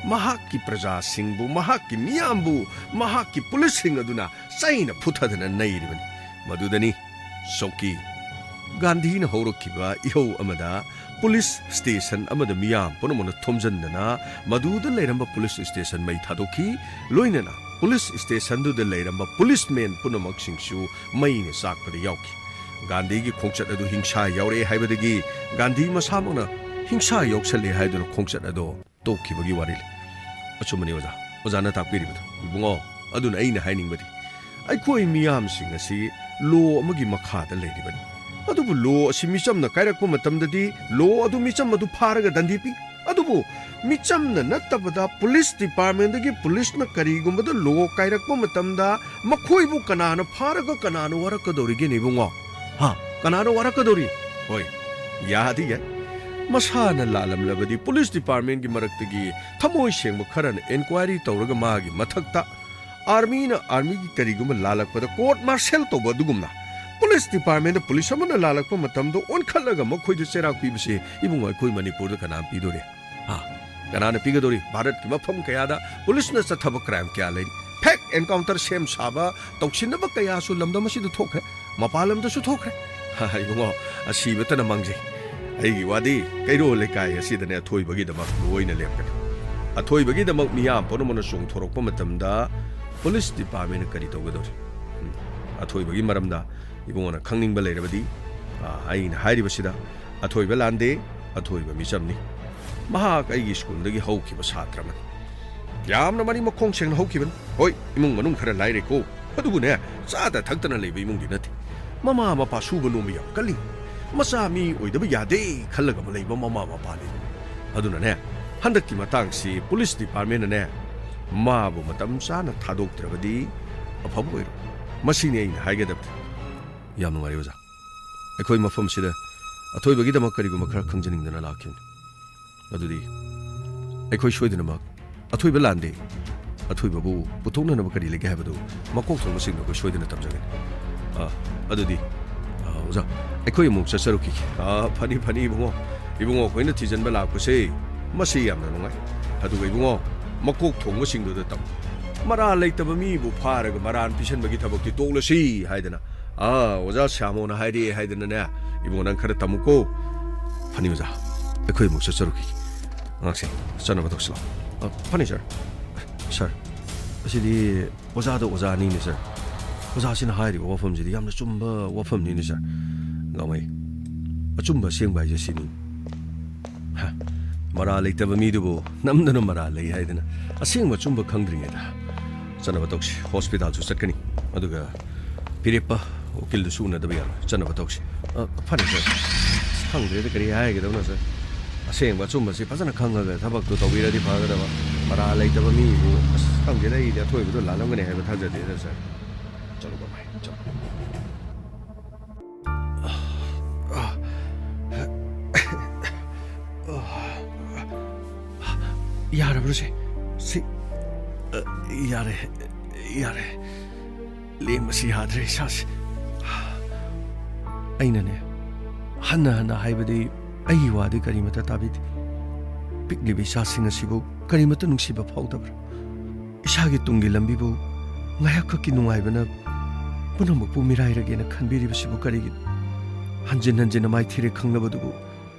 ꯃꯍꯥꯛꯀꯤ ꯄ꯭ꯔꯖꯥꯁꯤꯡꯕꯨ, ꯃꯍꯥꯛꯀꯤ ꯃꯤꯌꯥꯝꯕꯨ, ꯃꯍꯥꯛꯀꯤ ꯄꯨꯂꯤꯁꯁꯤꯡ ꯑꯗꯨꯅ ꯆꯩꯅ ꯐꯨꯊꯗꯅ ꯅꯩꯔꯤꯕꯅꯤ꯫ ꯃꯗꯨꯗꯅꯤ ꯆꯧꯀꯤ꯫ ꯒꯥꯟꯙꯤꯅ ꯍꯧꯔꯛꯈꯤꯕ ꯏꯍꯧ ꯑꯃꯗ ꯄꯨꯂꯤꯁ ꯁ꯭ꯇꯦꯁꯟ ꯑꯃꯗ ꯃꯤꯌꯥꯝ ꯄꯨꯝꯅꯃꯛꯅ ꯊꯣꯝꯖꯤꯟꯗꯅ ꯃꯗꯨꯗ ꯂꯩꯔꯝꯕ ꯄꯨꯂꯤꯁ ꯁ꯭ꯇꯦꯁꯟ ꯃꯩ ꯊꯥꯗꯣꯛꯈꯤ꯫ ꯂꯣꯏꯅꯅ ꯄꯨꯂꯤꯁ ꯁ꯭ꯇꯦꯁꯟꯗꯨꯗ ꯂꯩꯔꯝꯕ ꯄꯨꯂꯤꯁꯃꯦꯟ ꯄꯨꯝꯅꯃꯛꯁꯤꯡꯁꯨ ꯃꯩꯅ ꯆꯥꯛꯄꯗ ꯌꯥꯎꯈꯤ꯫ ꯒꯥꯟꯙꯤꯒꯤ ꯈꯣꯡꯆꯠ ꯑꯗꯨ ꯍꯤꯡꯁꯥ ꯌꯥꯎꯔꯛꯑꯦ ꯍꯥꯏꯕꯗꯒꯤ ꯒꯥꯟꯙꯤ ꯃꯁꯥꯃꯛꯅ ꯍꯤꯡꯁꯥ ꯌꯥꯎꯁꯜꯂꯦ ꯍꯥꯏꯗꯨꯅ ꯈꯣꯡꯆꯠ ꯑꯗꯣ ꯇꯣꯛꯈꯤꯕꯒꯤ ꯋꯥꯔꯤ ꯂꯩ꯫ ꯑꯆꯨꯝꯕꯅꯤ ꯑꯣꯖꯥ, ꯑꯣꯖꯥꯅ ꯇꯥꯛꯄꯤꯔꯤꯕꯗꯨ꯫ ꯏꯕꯨꯡꯉꯣ, ꯑꯗꯨꯅ ꯑꯩꯅ ꯍꯥꯏꯅꯤꯡꯕꯗꯤ, ꯑꯩꯈꯣꯏ ꯃꯤꯌꯥꯝꯁꯤꯡ ꯑꯁꯤ ꯂꯣ ꯑꯃꯒꯤ ꯃꯈꯥꯗ ꯂꯩꯔꯤꯕꯅꯤ꯫ ꯑꯗꯨꯕꯨ ꯂꯣ ꯑꯁꯤ ꯃꯤꯆꯝꯅ ꯀꯥꯏꯔꯛꯄ ꯃꯇꯝꯗꯗꯤ ꯂꯣ ꯑꯗꯨ ꯃꯤꯆꯝ ꯑꯗꯨ ꯐꯥꯔꯒ ꯗꯟꯗꯤ ꯄꯤ꯫ ꯑꯗꯨꯕꯨ ꯃꯤꯆꯝꯅ ꯅꯠꯇꯕꯗ ꯄꯨꯂꯤꯁ ꯗꯤꯄꯥꯔꯠꯃꯦꯟꯗꯒꯤ ꯄꯨꯂꯤꯁꯅ ꯀꯔꯤꯒꯨꯝꯕꯗ ꯂꯣ ꯀꯥꯏꯔꯛꯄ ꯃꯇꯝꯗ ꯃꯈꯣꯏꯕꯨ ꯀꯅꯥꯅ ꯐꯥꯔꯒ ꯀꯅꯥꯅ ꯋꯥꯔꯛꯀꯗꯧꯔꯤꯒꯦꯅꯦ ꯏꯕꯨꯡꯉꯣ? ꯍꯥ? ꯀꯅꯥꯅ ꯋꯥꯔꯛꯀꯗꯧꯔꯤ? ꯍꯣꯏ, ꯌꯥꯗꯤ ꯌꯥꯏ꯫ ꯃꯁꯥꯅ ꯂꯥꯜꯂꯝꯂꯕꯗꯤ ꯄꯨꯂꯤꯁ ꯗꯤꯄꯥꯔꯠꯃꯦꯟꯒꯤ ꯃꯔꯛꯇꯒꯤ ꯊꯃꯣꯏ ꯁꯦꯡꯕ ꯈꯔꯅ ꯏꯟꯀ꯭ꯋꯥꯏꯔꯤ ꯇꯧꯔꯒ ꯃꯥꯒꯤ ꯃꯊꯛꯇ ꯑꯥꯔꯃꯤꯅ ꯑꯥꯔꯃꯤꯒꯤ ꯀꯔꯤꯒꯨꯝꯕ ꯂꯥꯜꯂꯛꯄꯗ ꯀꯣꯔꯠ ꯃꯥꯔꯁꯦꯜ ꯇꯧꯕ ꯑꯗꯨꯒꯨꯝꯅ ꯄꯨꯂꯤꯁ ꯗꯤꯄꯥꯔꯠꯃꯦꯟꯗ ꯄꯨꯂꯤꯁ ꯑꯃꯅ ꯂꯥꯜꯂꯛꯄ ꯃꯇꯝꯗ ꯑꯣꯟꯈꯠꯂꯒ ꯃꯈꯣꯏꯗ ꯆꯩꯔꯥꯛ ꯄꯤꯕꯁꯦ ꯏꯕꯨꯡꯉꯣ ꯑꯩꯈꯣꯏ ꯃꯅꯤꯄꯨꯔꯗ ꯀꯅꯥꯅ ꯄꯤꯗꯣꯔꯤ? ꯍꯥ? ꯀꯅꯥꯅ ꯄꯤꯒꯗꯧꯔꯤ? ꯚꯥꯔꯠꯀꯤ ꯃꯐꯝ ꯀꯌꯥꯗ ꯄꯨꯂꯤꯁꯅ ꯆꯠꯊꯕ ꯀ꯭ꯔꯥꯏꯝ ꯀꯌꯥ ꯂꯩꯔꯤ꯫ ꯐꯦꯛ ꯑꯦꯟꯀꯥꯎꯟꯇꯔ ꯁꯦꯝ ꯁꯥꯕ, ꯇꯧꯁꯤꯟꯅꯕ ꯀꯌꯥꯁꯨ ꯂꯝꯗꯝ ꯑꯁꯤꯗ ꯊꯣꯛꯈ꯭ꯔꯦ, ꯃꯄꯥꯟ ꯂꯝꯗꯁꯨ ꯊꯣꯛꯈ꯭ꯔꯦ꯫ ꯍꯥ, ꯏꯕꯨꯡꯉꯣ, ꯑꯁꯤꯕꯇꯅ ꯃꯥꯡꯖꯩ꯫ ꯑꯩꯒꯤ ꯋꯥꯗꯤ ꯀꯩꯔꯣꯜ ꯂꯩꯀꯥꯏ ꯑꯁꯤꯗꯅꯦ ꯑꯊꯣꯏꯕꯒꯤꯗꯃꯛ ꯂꯣꯏꯅ ꯂꯦꯞꯀꯅꯤ꯫ ꯑꯊꯣꯏꯕꯒꯤꯗꯃꯛ ꯃꯤꯌꯥꯝ ꯄꯨꯝꯅꯃꯛꯅ ꯆꯣꯡꯊꯣꯔꯛꯄ ꯃꯇꯝꯗ ꯄꯨꯂꯤꯁ ꯗꯤꯄꯥꯔꯠꯃꯦꯟꯅ ꯀꯔꯤ ꯇꯧꯒꯗꯧꯔꯤ? ꯎꯝ, ꯑꯊꯣꯏꯕꯒꯤ ꯃꯔꯝꯗ ꯏꯕꯨꯡꯉꯣꯅ ꯈꯪꯅꯤꯡꯕ ꯂꯩꯔꯕꯗꯤ, ꯑ, ꯑꯩꯅ ꯍꯥꯏꯔꯤꯕꯁꯤꯗ ꯑꯊꯣꯏꯕ ꯂꯥꯟꯗꯦ, ꯑꯊꯣꯏꯕ ꯃꯤꯆꯝꯅꯤ꯫ ꯃꯍꯥꯛ ꯑꯩꯒꯤ ꯁ꯭ꯀꯨꯜꯗꯒꯤ ꯍꯧꯈꯤꯕ ꯁꯥꯇ꯭ꯔ ꯑꯃꯅꯤ꯫ ꯌꯥꯝꯅ ꯃꯔꯤ ꯃꯈꯣꯡ ꯁꯦꯡꯅ ꯍꯧꯈꯤꯕꯅꯤ꯫ ꯍꯣꯏ, ꯏꯃꯨꯡ ꯃꯅꯨꯡ ꯈꯔ ꯂꯥꯏꯔꯦꯀꯣ, ꯑꯗꯨꯕꯨꯅꯦ, ꯆꯥꯗ ꯊꯛꯇꯅ ꯂꯩꯕ ꯏꯃꯨꯡꯗꯤ ꯅꯠꯇꯦ꯫ ꯃꯃꯥ ꯃꯄꯥ ꯁꯨꯕ ꯅꯣꯝꯕ ꯌꯥꯝ ꯀꯜꯂꯤ꯫ ꯃꯆꯥ ꯃꯤ ꯑꯣꯏꯗꯕ ꯌꯥꯗꯦ ꯈꯜꯂꯒ ꯑꯃ ꯂꯩꯕ ꯃꯃꯥ ꯃꯄꯥꯅꯤ꯫ ꯑꯗꯨꯅꯅꯦ, ꯍꯟꯗꯛꯀꯤ ꯃꯇꯥꯡꯁꯤ ꯄꯨꯂꯤꯁ ꯗꯤꯄꯥꯔꯠꯃꯦꯟꯅꯅꯦ, ꯃꯥꯕꯨ ꯃꯇꯝ ꯆꯥꯅ ꯊꯥꯗꯣꯛꯇ꯭ꯔꯕꯗꯤ ꯑꯐꯕ ꯑꯣꯏꯔꯣꯏ꯫ ꯃꯁꯤꯅꯤ ꯑꯩꯅ ꯍꯥꯏꯒꯗꯕꯗꯤ꯫ ꯌꯥꯝ ꯅꯨꯡꯉꯥꯏꯔꯦ ꯑꯣꯖꯥ꯫ ꯑꯩꯈꯣꯏ ꯃꯐꯝꯁꯤꯗ ꯑꯊꯣꯏꯕꯒꯤꯗꯃꯛ ꯀꯔꯤꯒꯨꯝꯕ ꯈꯔ ꯈꯪꯖꯅꯤꯡꯗꯅ ꯂꯥꯛꯈꯤꯕꯅꯤ꯫ ꯑꯗꯨꯗꯤ ꯑꯩꯈꯣꯏ ꯁꯣꯏꯗꯅꯃꯛ ꯑꯊꯣꯏꯕ ꯂꯥꯟꯗꯦ꯫ ꯑꯊꯣꯏꯕꯕꯨ ꯄꯨꯊꯣꯛꯅꯅꯕ ꯀꯔꯤ ꯂꯩꯒꯦ ꯍꯥꯏꯕꯗꯨ ꯃꯀꯣꯛ ꯊꯣꯡꯕꯁꯤꯡꯗ ꯑꯩꯈꯣꯏ ꯁꯣꯏꯗꯅ ꯇꯝꯖꯒꯅꯤ꯫ ꯑꯥ, ꯑꯗꯨꯗꯤ, ꯑꯥ, ꯑꯣꯖꯥ, ꯑꯩꯈꯣꯏ ꯑꯃꯨꯛ ꯆꯠꯆꯔꯨꯈꯤꯒꯦ꯫ ꯑꯥ, ꯐꯅꯤ, ꯐꯅꯤ, ꯏꯕꯨꯡꯉꯣ꯫ ꯏꯕꯨꯡꯉꯣ ꯑꯩꯈꯣꯏꯅ ꯊꯤꯖꯤꯟꯕ ꯂꯥꯛꯄꯁꯦ ꯃꯁꯤ ꯌꯥꯝꯅ ꯅꯨꯡꯉꯥꯏ꯫ ꯑꯗꯨꯒ ꯏꯕꯨꯡꯉꯣ, ꯃꯀꯣꯛ ꯊꯣꯡꯕꯁꯤꯡꯗꯨꯗ ꯇꯝꯃꯨ꯫ ꯃꯔꯥꯜ ꯂꯩꯇꯕ ꯃꯤꯕꯨ ꯐꯥꯔꯒ ꯃꯔꯥꯟ ꯄꯤꯁꯟꯕꯒꯤ ꯊꯕꯛꯇꯤ ꯇꯣꯛꯂꯁꯤ ꯍꯥꯏꯗꯅ, ꯑꯥ, ꯑꯣꯖꯥ ꯁ꯭ꯌꯥꯃꯣꯅ ꯍꯥꯏꯔꯛꯑꯦ ꯍꯥꯏꯗꯅꯅꯦ, ꯏꯕꯨꯡꯉꯣ ꯅꯪ ꯈꯔ ꯇꯝꯃꯨꯀꯣ꯫ ꯐꯅꯤ ꯑꯣꯖꯥ, ꯑꯩꯈꯣꯏ ꯑꯃꯨꯛ ꯆꯠꯆꯔꯨꯈꯤꯒꯦ꯫ ꯑꯉꯥꯡꯁꯦ, ꯆꯠꯅꯕ ꯇꯧꯁꯤ ꯂꯥꯛꯑꯣ꯫ ꯑ, ꯐꯅꯤ ꯁꯥꯔ꯫ ꯁꯥꯔ, ꯑꯁꯤꯗꯤ ꯑꯣꯖꯥꯗ ꯑꯣꯖꯥ ꯑꯅꯤꯅꯦ ꯁꯥꯔ꯫ ꯑꯣꯖꯥꯁꯤꯅ ꯍꯥꯏꯔꯤꯕ ꯋꯥꯐꯝꯁꯤꯗꯤ ꯌꯥꯝꯅ ꯆꯨꯝꯕ ꯋꯥꯐꯝꯅꯤꯅꯦ ꯁꯥꯔ꯫ ꯒꯥꯡꯃꯩ, ꯑꯆꯨꯝꯕ ꯑꯁꯦꯡꯕ ꯍꯥꯏꯁꯦ ꯁꯤꯅꯤ꯫ ꯍ, ꯃꯔꯥꯜ ꯂꯩꯇꯕ ꯃꯤꯗꯨꯕꯨ ꯅꯝꯗꯅ ꯃꯔꯥꯜ ꯂꯩ ꯍꯥꯏꯗꯅ ꯑꯁꯦꯡꯕ ꯑꯆꯨꯝꯕ ꯈꯪꯗ꯭ꯔꯤꯉꯩꯗ ꯆꯠꯅꯕ ꯇꯧꯁꯤ꯫ ꯍꯣꯁꯄꯤꯇꯥꯜꯁꯨ ꯆꯠꯀꯅꯤ꯫ ꯑꯗꯨꯒ ꯐꯤꯔꯦꯞꯄ ꯎꯀꯤꯜꯗꯨꯁꯨ ꯎꯅꯗꯕ ꯌꯥꯔꯣꯏ꯫ ꯆꯠꯅꯕ ꯇꯧꯁꯤ꯫ ꯑ, ꯐꯔꯦ, ꯐꯔꯦ꯫ ꯑꯁ, ꯈꯪꯗ꯭ꯔꯦꯗ ꯀꯔꯤ ꯍꯥꯏꯒꯗꯕꯅꯣ, ꯁꯥꯔ꯫ ꯑꯁꯦꯡꯕ ꯑꯆꯨꯝꯕꯁꯤ ꯐꯖꯅ ꯈꯪꯉꯒ ꯊꯕꯛꯇꯣ ꯇꯧꯕꯤꯔꯗꯤ ꯐꯒꯗꯕ꯫ ꯃꯔꯥꯜ ꯂꯩꯇꯕ ꯃꯤꯕꯨ, ꯑꯁ, ꯈꯪꯗꯦꯗ, ꯑꯩꯗꯤ ꯑꯊꯣꯏꯕꯗꯣ ꯂꯥꯜꯂꯝꯒꯅꯤ ꯍꯥꯏꯕ ꯊꯥꯖꯗꯦꯗ, ꯁꯥꯔ꯫ ꯆꯠꯂꯣ, ꯒꯥꯡꯃꯩ, ꯆꯠꯂꯣ꯫ ꯌꯥꯔꯕ꯭ꯔꯣ ꯁꯦ? ꯁꯤ, ꯑ, ꯌꯥꯔꯦ, ꯌꯥꯔꯦ꯫ ꯂꯦꯡꯕꯁꯤ ꯌꯥꯗ꯭ꯔꯦ ꯏꯁꯥꯁꯦ꯫ ꯑꯩꯅꯅꯦ, ꯍꯟꯅ ꯍꯟꯅ ꯍꯥꯏꯕꯗꯤ ꯑꯩꯒꯤ ꯋꯥꯗꯤ ꯀꯔꯤꯃꯠꯇ ꯇꯥꯕꯤꯗꯦ꯫ ꯄꯤꯛꯂꯤꯕ ꯏꯆꯥꯁꯤꯡ ꯑꯁꯤꯕꯨ ꯀꯔꯤꯃꯠꯇ ꯅꯨꯡꯁꯤꯕ ꯐꯥꯎꯗꯕ꯭ꯔꯥ? ꯏꯁꯥꯒꯤ ꯇꯨꯡꯒꯤ ꯂꯝꯕꯤꯕꯨ ꯉꯥꯏꯍꯥꯛꯈꯛꯀꯤ ꯅꯨꯡꯉꯥꯏꯕꯅ ꯄꯨꯝꯅꯃꯛꯄꯨ ꯃꯤꯔꯥꯏꯔꯒꯦꯅ ꯈꯟꯕꯤꯔꯤꯕꯁꯤꯕꯨ ꯀꯔꯤꯒꯤꯅꯣ? ꯍꯟꯖꯤꯟ ꯍꯟꯖꯤꯟꯅ ꯃꯥꯏꯊꯤꯔꯦ ꯈꯪꯂꯕꯗꯨꯕꯨ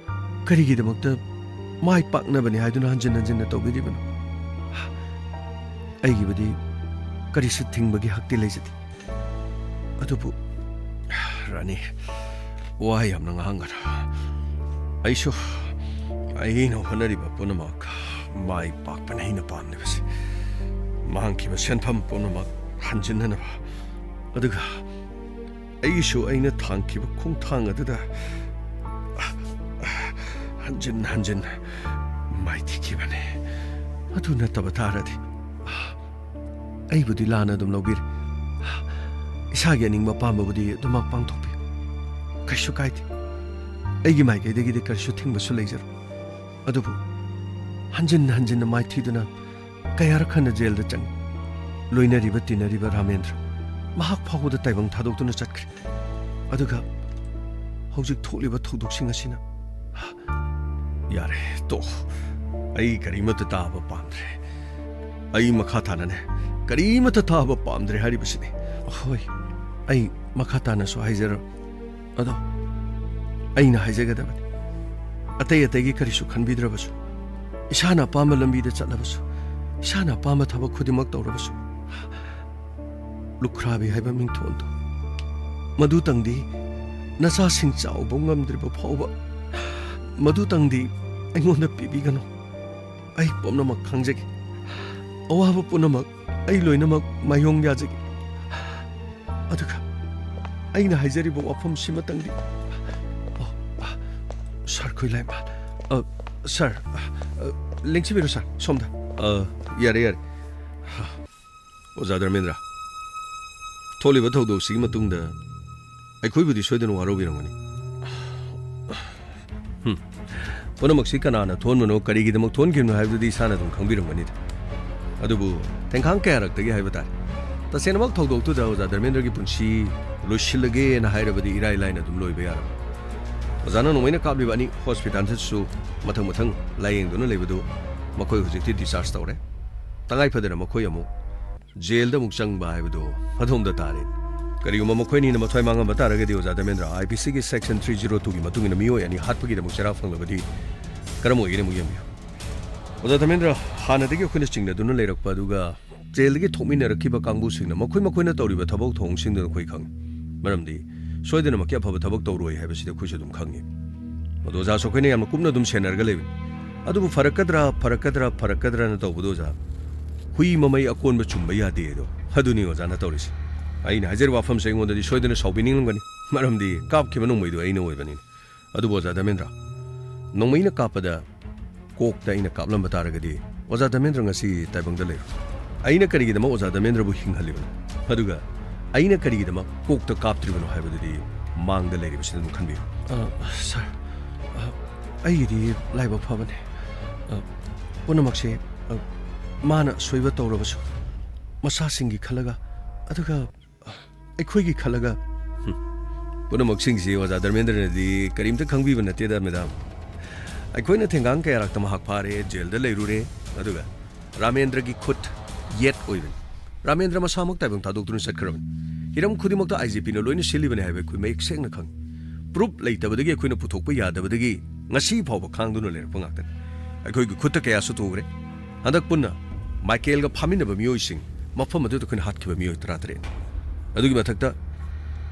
ꯀꯔꯤꯒꯤꯗꯃꯛꯇ ꯃꯥꯏ ꯄꯥꯛꯅꯕꯅꯤ ꯍꯥꯏꯗꯨꯅ ꯍꯟꯖꯤꯟ ꯍꯟꯖꯤꯟꯅ ꯇꯧꯕꯤꯔꯤꯕꯅꯣ? ꯑꯩꯒꯤꯕꯨꯗꯤ ꯀꯔꯤꯁꯨ ꯊꯤꯡꯕꯒꯤ ꯍꯛꯇꯤ ꯂꯩꯖꯗꯦ꯫ ꯑꯗꯨꯕꯨ, ꯔꯥꯅꯤ, ꯋꯥ ꯌꯥꯝꯅ ꯉꯥꯡꯒꯅꯨ꯫ ꯑꯩꯁꯨ ꯑꯩꯅ ꯍꯣꯠꯅꯔꯤꯕ ꯄꯨꯝꯅꯃꯛ ꯃꯥꯏ ꯄꯥꯛꯄꯅ ꯑꯩꯅ ꯄꯥꯝꯂꯤꯕꯁꯦ꯫ ꯃꯥꯡꯈꯤꯕ ꯁꯦꯟꯐꯝ ꯄꯨꯝꯅꯃꯛ ꯍꯟꯖꯤꯟꯅꯅꯕ, ꯑꯗꯨꯒ ꯑꯩꯒꯤꯁꯨ ꯑꯩꯅ ꯊꯥꯡꯈꯤꯕ ꯈꯣꯡꯊꯥꯡ ꯑꯗꯨꯗ ꯍꯟꯖꯤꯟ ꯍꯟꯖꯤꯟ ꯃꯥꯏꯊꯤꯈꯤꯕꯅꯦ꯫ ꯑꯗꯨ ꯅꯠꯇꯕ ꯇꯥꯔꯗꯤ, ꯑꯩꯕꯨꯗꯤ ꯂꯥꯟꯅ ꯑꯗꯨꯝ ꯂꯧꯕꯤꯔꯦ꯫ ꯏꯁꯥꯒꯤ ꯑꯅꯤꯡꯕ ꯑꯄꯥꯝꯕꯕꯨꯗꯤ ꯑꯗꯨꯃꯛ ꯄꯥꯡꯊꯣꯛꯄꯤꯌꯨ, ꯀꯩꯁꯨ ꯀꯥꯏꯗꯦ꯫ ꯑꯩꯒꯤ ꯃꯥꯏꯀꯩꯗꯒꯤꯗꯤ ꯀꯔꯤꯁꯨ ꯊꯤꯡꯕꯁꯨ ꯂꯩꯖꯔꯣꯏ꯫ ꯑꯗꯨꯕꯨ ꯍꯟꯖꯤꯟ ꯍꯟꯖꯤꯟꯅ ꯃꯥꯏꯊꯤꯗꯨꯅ ꯀꯌꯥꯔꯛ ꯍꯟꯅ ꯖꯦꯜꯗ ꯆꯪꯉꯤ꯫ ꯂꯣꯏꯅꯔꯤꯕ ꯇꯤꯟꯅꯔꯤꯕ ꯔꯥꯃꯦꯟꯗ꯭ꯔ, ꯃꯍꯥꯛ ꯐꯥꯎꯕꯗ ꯇꯥꯏꯕꯪ ꯊꯥꯗꯣꯛꯇꯨꯅ ꯆꯠꯈ꯭ꯔꯦ꯫ ꯑꯗꯨꯒ ꯍꯧꯖꯤꯛ ꯊꯣꯛꯂꯤꯕ ꯊꯧꯗꯣꯛꯁꯤꯡ ꯑꯁꯤꯅ, ꯌꯥꯔꯦ, ꯇꯣꯛ꯫ ꯑꯩ ꯀꯔꯤꯃꯠꯇ ꯇꯥꯕ ꯄꯥꯝꯗ꯭ꯔꯦ꯫ ꯑꯩ ꯃꯈꯥ ꯇꯥꯅꯅꯦ, ꯀꯔꯤꯃꯠꯇ ꯇꯥꯕ ꯄꯥꯝꯗ꯭ꯔꯦ ꯍꯥꯏꯔꯤꯕꯁꯤꯅꯤ꯫ ꯍꯣꯏ, ꯑꯩ ꯃꯈꯥ ꯇꯥꯅꯁꯨ ꯍꯥꯏꯖꯔꯣꯏ꯫ ꯑꯗꯣ ꯑꯩꯅ ꯍꯥꯏꯖꯒꯗꯕꯅꯤ, ꯑꯇꯩ ꯑꯇꯩꯒꯤ ꯀꯔꯤꯁꯨ ꯈꯟꯕꯤꯗ꯭ꯔꯕꯁꯨ, ꯏꯁꯥꯅ ꯑꯄꯥꯝꯕ ꯂꯝꯕꯤꯗ ꯆꯠꯂꯕꯁꯨ, ꯏꯁꯥꯅ ꯑꯄꯥꯝꯕ ꯊꯕꯛ ꯈꯨꯗꯤꯡꯃꯛ ꯇꯧꯔꯕꯁꯨ, ꯂꯨꯈ꯭ꯔꯥꯕꯤ ꯍꯥꯏꯕ ꯃꯤꯡꯊꯣꯟꯗꯣ, ꯃꯗꯨꯇꯪꯗꯤ ꯅꯆꯥꯁꯤꯡ ꯆꯥꯎꯕ ꯉꯝꯗ꯭ꯔꯤꯕ ꯐꯥꯎꯕ, ꯃꯗꯨꯇꯪꯗꯤ ꯑꯩꯉꯣꯟꯗ ꯄꯤꯕꯤꯒꯅꯨ꯫ ꯑꯩ ꯄꯨꯝꯅꯃꯛ ꯈꯪꯖꯒꯦ꯫ ꯑꯋꯥꯕ ꯄꯨꯝꯅꯃꯛ ꯑꯩ ꯂꯣꯏꯅꯃꯛ ꯃꯥꯌꯣꯡ ꯌꯥꯖꯒꯦ꯫ ꯑꯗꯨꯒ ꯑꯩꯅ ꯍꯥꯏꯖꯔꯤꯕ ꯋꯥꯐꯝꯁꯤꯃꯇꯪꯗꯤ, ꯑꯣ, ꯑ, ꯁꯥꯔ ꯈꯣꯏꯂꯥꯏꯃꯥ, ꯑ, ꯁꯥꯔ, ꯑ, ꯑ, ꯂꯦꯡꯁꯤꯟꯕꯤꯔꯣ ꯁꯥꯔ, ꯁꯣꯝꯗ꯫ ꯑ, ꯌꯥꯔꯦ, ꯌꯥꯔꯦ꯫ ꯑꯣꯖꯥ ꯙꯔꯃꯦꯟꯗ꯭ꯔ, ꯊꯣꯛꯂꯤꯕ ꯊꯧꯗꯣꯛꯁꯤꯒꯤ ꯃꯇꯨꯡꯗ ꯑꯩꯈꯣꯏꯕꯨꯗꯤ ꯁꯣꯏꯗꯅ ꯋꯥꯔꯧꯕꯤꯔꯝꯒꯅꯤ꯫ ꯍꯝ꯫ ꯄꯨꯝꯅꯃꯛꯁꯤ ꯀꯅꯥꯅ ꯊꯣꯛꯍꯟꯕꯅꯣ, ꯀꯔꯤꯒꯤꯗꯃꯛ ꯊꯣꯛꯍꯟꯈꯤꯕꯅꯣ ꯍꯥꯏꯕꯗꯨꯗꯤ ꯏꯁꯥꯅ ꯑꯗꯨꯝ ꯈꯪꯕꯤꯔꯝꯒꯅꯤꯗ꯫ ꯑꯗꯨꯕꯨ ꯇꯦꯡꯈꯥꯡ ꯀꯌꯥꯔꯛꯇꯒꯤ ꯍꯥꯏꯕ ꯇꯥꯔꯦ꯫ ꯇꯁꯦꯡꯅꯃꯛ ꯊꯧꯗꯣꯛꯇꯨꯗ ꯑꯣꯖꯥ ꯙꯔꯃꯦꯟꯗ꯭ꯔꯒꯤ ꯄꯨꯟꯁꯤ ꯂꯣꯏꯁꯤꯜꯂꯒꯦꯅ ꯍꯥꯏꯔꯕꯗꯤ ꯏꯔꯥꯏ ꯂꯥꯏꯅ ꯑꯗꯨꯝ ꯂꯣꯏꯕ ꯌꯥꯔꯕ꯫ ꯑꯣꯖꯥꯅ ꯅꯣꯡꯃꯩꯅ ꯀꯥꯞꯂꯤꯕ ꯑꯅꯤ ꯍꯣꯁꯄꯤꯇꯥꯜꯗꯁꯨ ꯃꯊꯪ ꯃꯊꯪ ꯂꯥꯌꯦꯡꯗꯨꯅ ꯂꯩꯕꯗꯨ ꯃꯈꯣꯏ ꯍꯧꯖꯤꯛꯇꯤ ꯗꯤꯁꯆꯥꯔꯖ ꯇꯧꯔꯦ꯫ ꯇꯉꯥꯏ ꯐꯗꯅ ꯃꯈꯣꯏ ꯑꯃꯨꯛ ꯖꯦꯜꯗ ꯑꯃꯨꯛ ꯆꯪꯕ ꯍꯥꯏꯕꯗꯨ ꯑꯗꯣꯝꯗ ꯇꯥꯔꯦ꯫ ꯀꯔꯤꯒꯨꯝꯕ ꯃꯈꯣꯏ ꯑꯅꯤꯅ ꯃꯊ꯭ꯋꯥꯏ ꯃꯥꯡꯉꯝꯕ ꯇꯥꯔꯒꯗꯤ, ꯑꯣꯖꯥ ꯙꯔꯃꯦꯟꯗ꯭ꯔ, IPCꯒꯤ section three zero twoꯒꯤ ꯃꯇꯨꯡ ꯏꯟꯅ ꯃꯤꯑꯣꯏ ꯑꯅꯤ ꯍꯥꯠꯄꯒꯤꯗꯃꯛ ꯆꯦꯔꯥ ꯐꯪꯂꯕꯗꯤ ꯀꯔꯝ ꯑꯣꯏꯒꯅꯤ ꯑꯃꯨꯛ ꯌꯦꯡꯕꯤꯌꯨ꯫ ꯑꯣꯖꯥ ꯙꯔꯃꯦꯟꯗ꯭ꯔ, ꯍꯥꯟꯅꯗꯒꯤ ꯑꯩꯈꯣꯏꯅ ꯆꯤꯡꯅꯗꯨꯅ ꯂꯩꯔꯛꯄ ꯑꯗꯨꯒ ꯖꯦꯜꯗꯒꯤ ꯊꯣꯛꯃꯤꯟꯅꯔꯛꯈꯤꯕ ꯀꯥꯡꯕꯨꯁꯤꯡꯅ ꯃꯈꯣꯏ ꯃꯈꯣꯏꯅ ꯇꯧꯔꯤꯕ ꯊꯕꯛ ꯊꯧꯑꯣꯡꯁꯤꯡꯗꯨ ꯑꯩꯈꯣꯏ ꯈꯪꯏ꯫ ꯃꯔꯝꯗꯤ ꯁꯣꯏꯗꯅꯃꯛꯀꯤ ꯑꯐꯕ ꯊꯕꯛ ꯇꯧꯔꯣꯏ ꯍꯥꯏꯕꯁꯤꯗꯤ ꯑꯩꯈꯣꯏꯁꯨ ꯑꯗꯨꯝ ꯈꯪꯏ꯫ ꯑꯗꯣ ꯑꯣꯖꯥꯁꯨ ꯑꯩꯈꯣꯏꯅ ꯌꯥꯝꯅ ꯀꯨꯞꯅ ꯑꯗꯨꯝ ꯁꯦꯟꯅꯔꯒ ꯂꯩꯕꯅꯤ꯫ ꯑꯗꯨꯕꯨ ꯐꯔꯛꯀꯗ꯭ꯔꯥ, ꯐꯔꯛꯀꯗ꯭ꯔꯥ, ꯐꯔꯛꯀꯗ꯭ꯔꯥꯅ ꯇꯧꯕꯗꯣ ꯑꯣꯖꯥ, ꯍꯨꯏ ꯃꯃꯩ ꯑꯀꯣꯟꯕ ꯆꯨꯝꯕ ꯌꯥꯗꯦ ꯑꯗꯣ, ꯑꯗꯨꯅꯤ ꯑꯣꯖꯥꯅ ꯇꯧꯔꯤꯁꯦ꯫ ꯑꯩꯅ ꯍꯥꯏꯖꯔꯤꯕ ꯋꯥꯐꯝꯁꯦ ꯑꯩꯉꯣꯟꯗꯗꯤ ꯁꯣꯏꯗꯅ ꯁꯥꯎꯕꯤꯅꯤꯡꯂꯝꯒꯅꯤ, ꯃꯔꯝꯗꯤ ꯀꯥꯞꯈꯤꯕ ꯅꯣꯡꯃꯩꯗꯣ ꯑꯩꯅ ꯑꯣꯏꯕꯅꯤꯅ꯫ ꯑꯗꯨꯕꯨ ꯑꯣꯖꯥ ꯙꯔꯃꯦꯟꯗ꯭ꯔ, ꯅꯣꯡꯃꯩꯅ ꯀꯥꯞꯄꯗ ꯀꯣꯛꯇ ꯑꯩꯅ ꯀꯥꯞꯂꯝꯕ ꯇꯥꯔꯒꯗꯤ ꯑꯣꯖꯥ ꯙꯔꯃꯦꯟꯗ꯭ꯔ ꯉꯁꯤ ꯇꯥꯏꯕꯪꯗ ꯂꯩꯔꯣꯏ꯫ ꯑꯩꯅ ꯀꯔꯤꯒꯤꯗꯃꯛ ꯑꯣꯖꯥ ꯙꯔꯃꯦꯟꯗ꯭ꯔꯕꯨ ꯍꯤꯡꯍꯜꯂꯤꯕꯅꯣ? ꯑꯗꯨꯒ ꯑꯩꯅ ꯀꯔꯤꯒꯤꯗꯃꯛ ꯀꯣꯛꯇ ꯀꯥꯞꯇ꯭ꯔꯤꯕꯅꯣ ꯍꯥꯏꯕꯗꯨꯗꯤ ꯃꯥꯡꯗ ꯂꯩꯔꯤꯕꯁꯤꯗ ꯑꯗꯨꯝ ꯈꯟꯕꯤꯌꯨ꯫ ꯑ, ꯁꯥꯔ, ꯑ, ꯑꯩꯒꯤꯗꯤ ꯂꯥꯏꯕꯛ ꯐꯕꯅꯦ꯫ ꯑ, ꯄꯨꯝꯅꯃꯛꯁꯦ, ꯑ, ꯃꯥꯅ ꯑꯁꯣꯏꯕ ꯇꯧꯔꯕꯁꯨ ꯃꯆꯥꯁꯤꯡꯒꯤ ꯈꯜꯂꯒ, ꯑꯗꯨꯒ, ꯑ, ꯑꯩꯈꯣꯏꯒꯤ ꯈꯜꯂꯒ꯫ ꯍꯨꯝ꯫ ꯄꯨꯝꯅꯃꯛꯁꯤꯡꯁꯤ ꯑꯣꯖꯥ ꯙꯔꯃꯦꯟꯗ꯭ꯔꯅꯗꯤ ꯀꯔꯤꯝꯇ ꯈꯪꯕꯤꯕ ꯅꯠꯇꯦꯗ, ꯃꯦꯗꯥꯝ꯫ ꯑꯩꯈꯣꯏꯅ ꯊꯦꯡꯒꯥꯡ ꯀꯌꯥꯔꯛꯇ ꯃꯍꯥꯛ ꯐꯥꯔꯦ, ꯖꯦꯜꯗ ꯂꯩꯔꯨꯔꯦ, ꯑꯗꯨꯒ ꯔꯥꯃꯦꯟꯗ꯭ꯔꯒꯤ ꯈꯨꯠ ꯌꯦꯠ ꯑꯣꯏꯕꯅꯤ꯫ ꯔꯥꯃꯦꯟꯗ꯭ꯔ ꯃꯁꯥꯃꯛ ꯇꯥꯏꯕꯪ ꯊꯥꯗꯣꯛꯇꯨꯅ ꯆꯠꯈ꯭ꯔꯕꯅꯤ꯫ ꯍꯤꯔꯝ ꯈꯨꯗꯤꯡꯃꯛꯇ ꯑꯥꯏ ꯖꯤ ꯄꯤꯅ ꯂꯣꯏꯅ ꯁꯤꯜꯂꯤꯕꯅꯤ ꯍꯥꯏꯕ ꯑꯩꯈꯣꯏ ꯃꯌꯦꯛ ꯁꯦꯡꯅ ꯈꯪꯏ꯫ ꯄ꯭ꯔꯨꯞ ꯂꯩꯇꯕꯗꯒꯤ ꯑꯩꯈꯣꯏꯅ ꯄꯨꯊꯣꯛꯄ ꯌꯥꯗꯕꯗꯒꯤ ꯉꯁꯤ ꯐꯥꯎꯕ ꯈꯥꯡꯗꯨꯅ ꯂꯩꯔꯛꯄ ꯉꯥꯛꯇꯅꯤ꯫ ꯑꯩꯈꯣꯏꯒꯤ ꯈꯨꯠꯇ ꯀꯌꯥꯁꯨ ꯊꯣꯛꯈ꯭ꯔꯦ꯫ ꯍꯟꯗꯛ ꯄꯨꯟꯅ ꯃꯥꯏꯀꯦꯜꯒ ꯐꯥꯃꯤꯟꯅꯕ ꯃꯤꯑꯣꯏꯁꯤꯡ, ꯃꯐꯝ ꯑꯗꯨꯗ ꯑꯩꯈꯣꯏꯅ ꯍꯥꯠꯈꯤꯕ ꯃꯤꯑꯣꯏ ꯇꯔꯥꯇꯔꯦꯠ꯫ ꯑꯗꯨꯒꯤ ꯃꯊꯛꯇ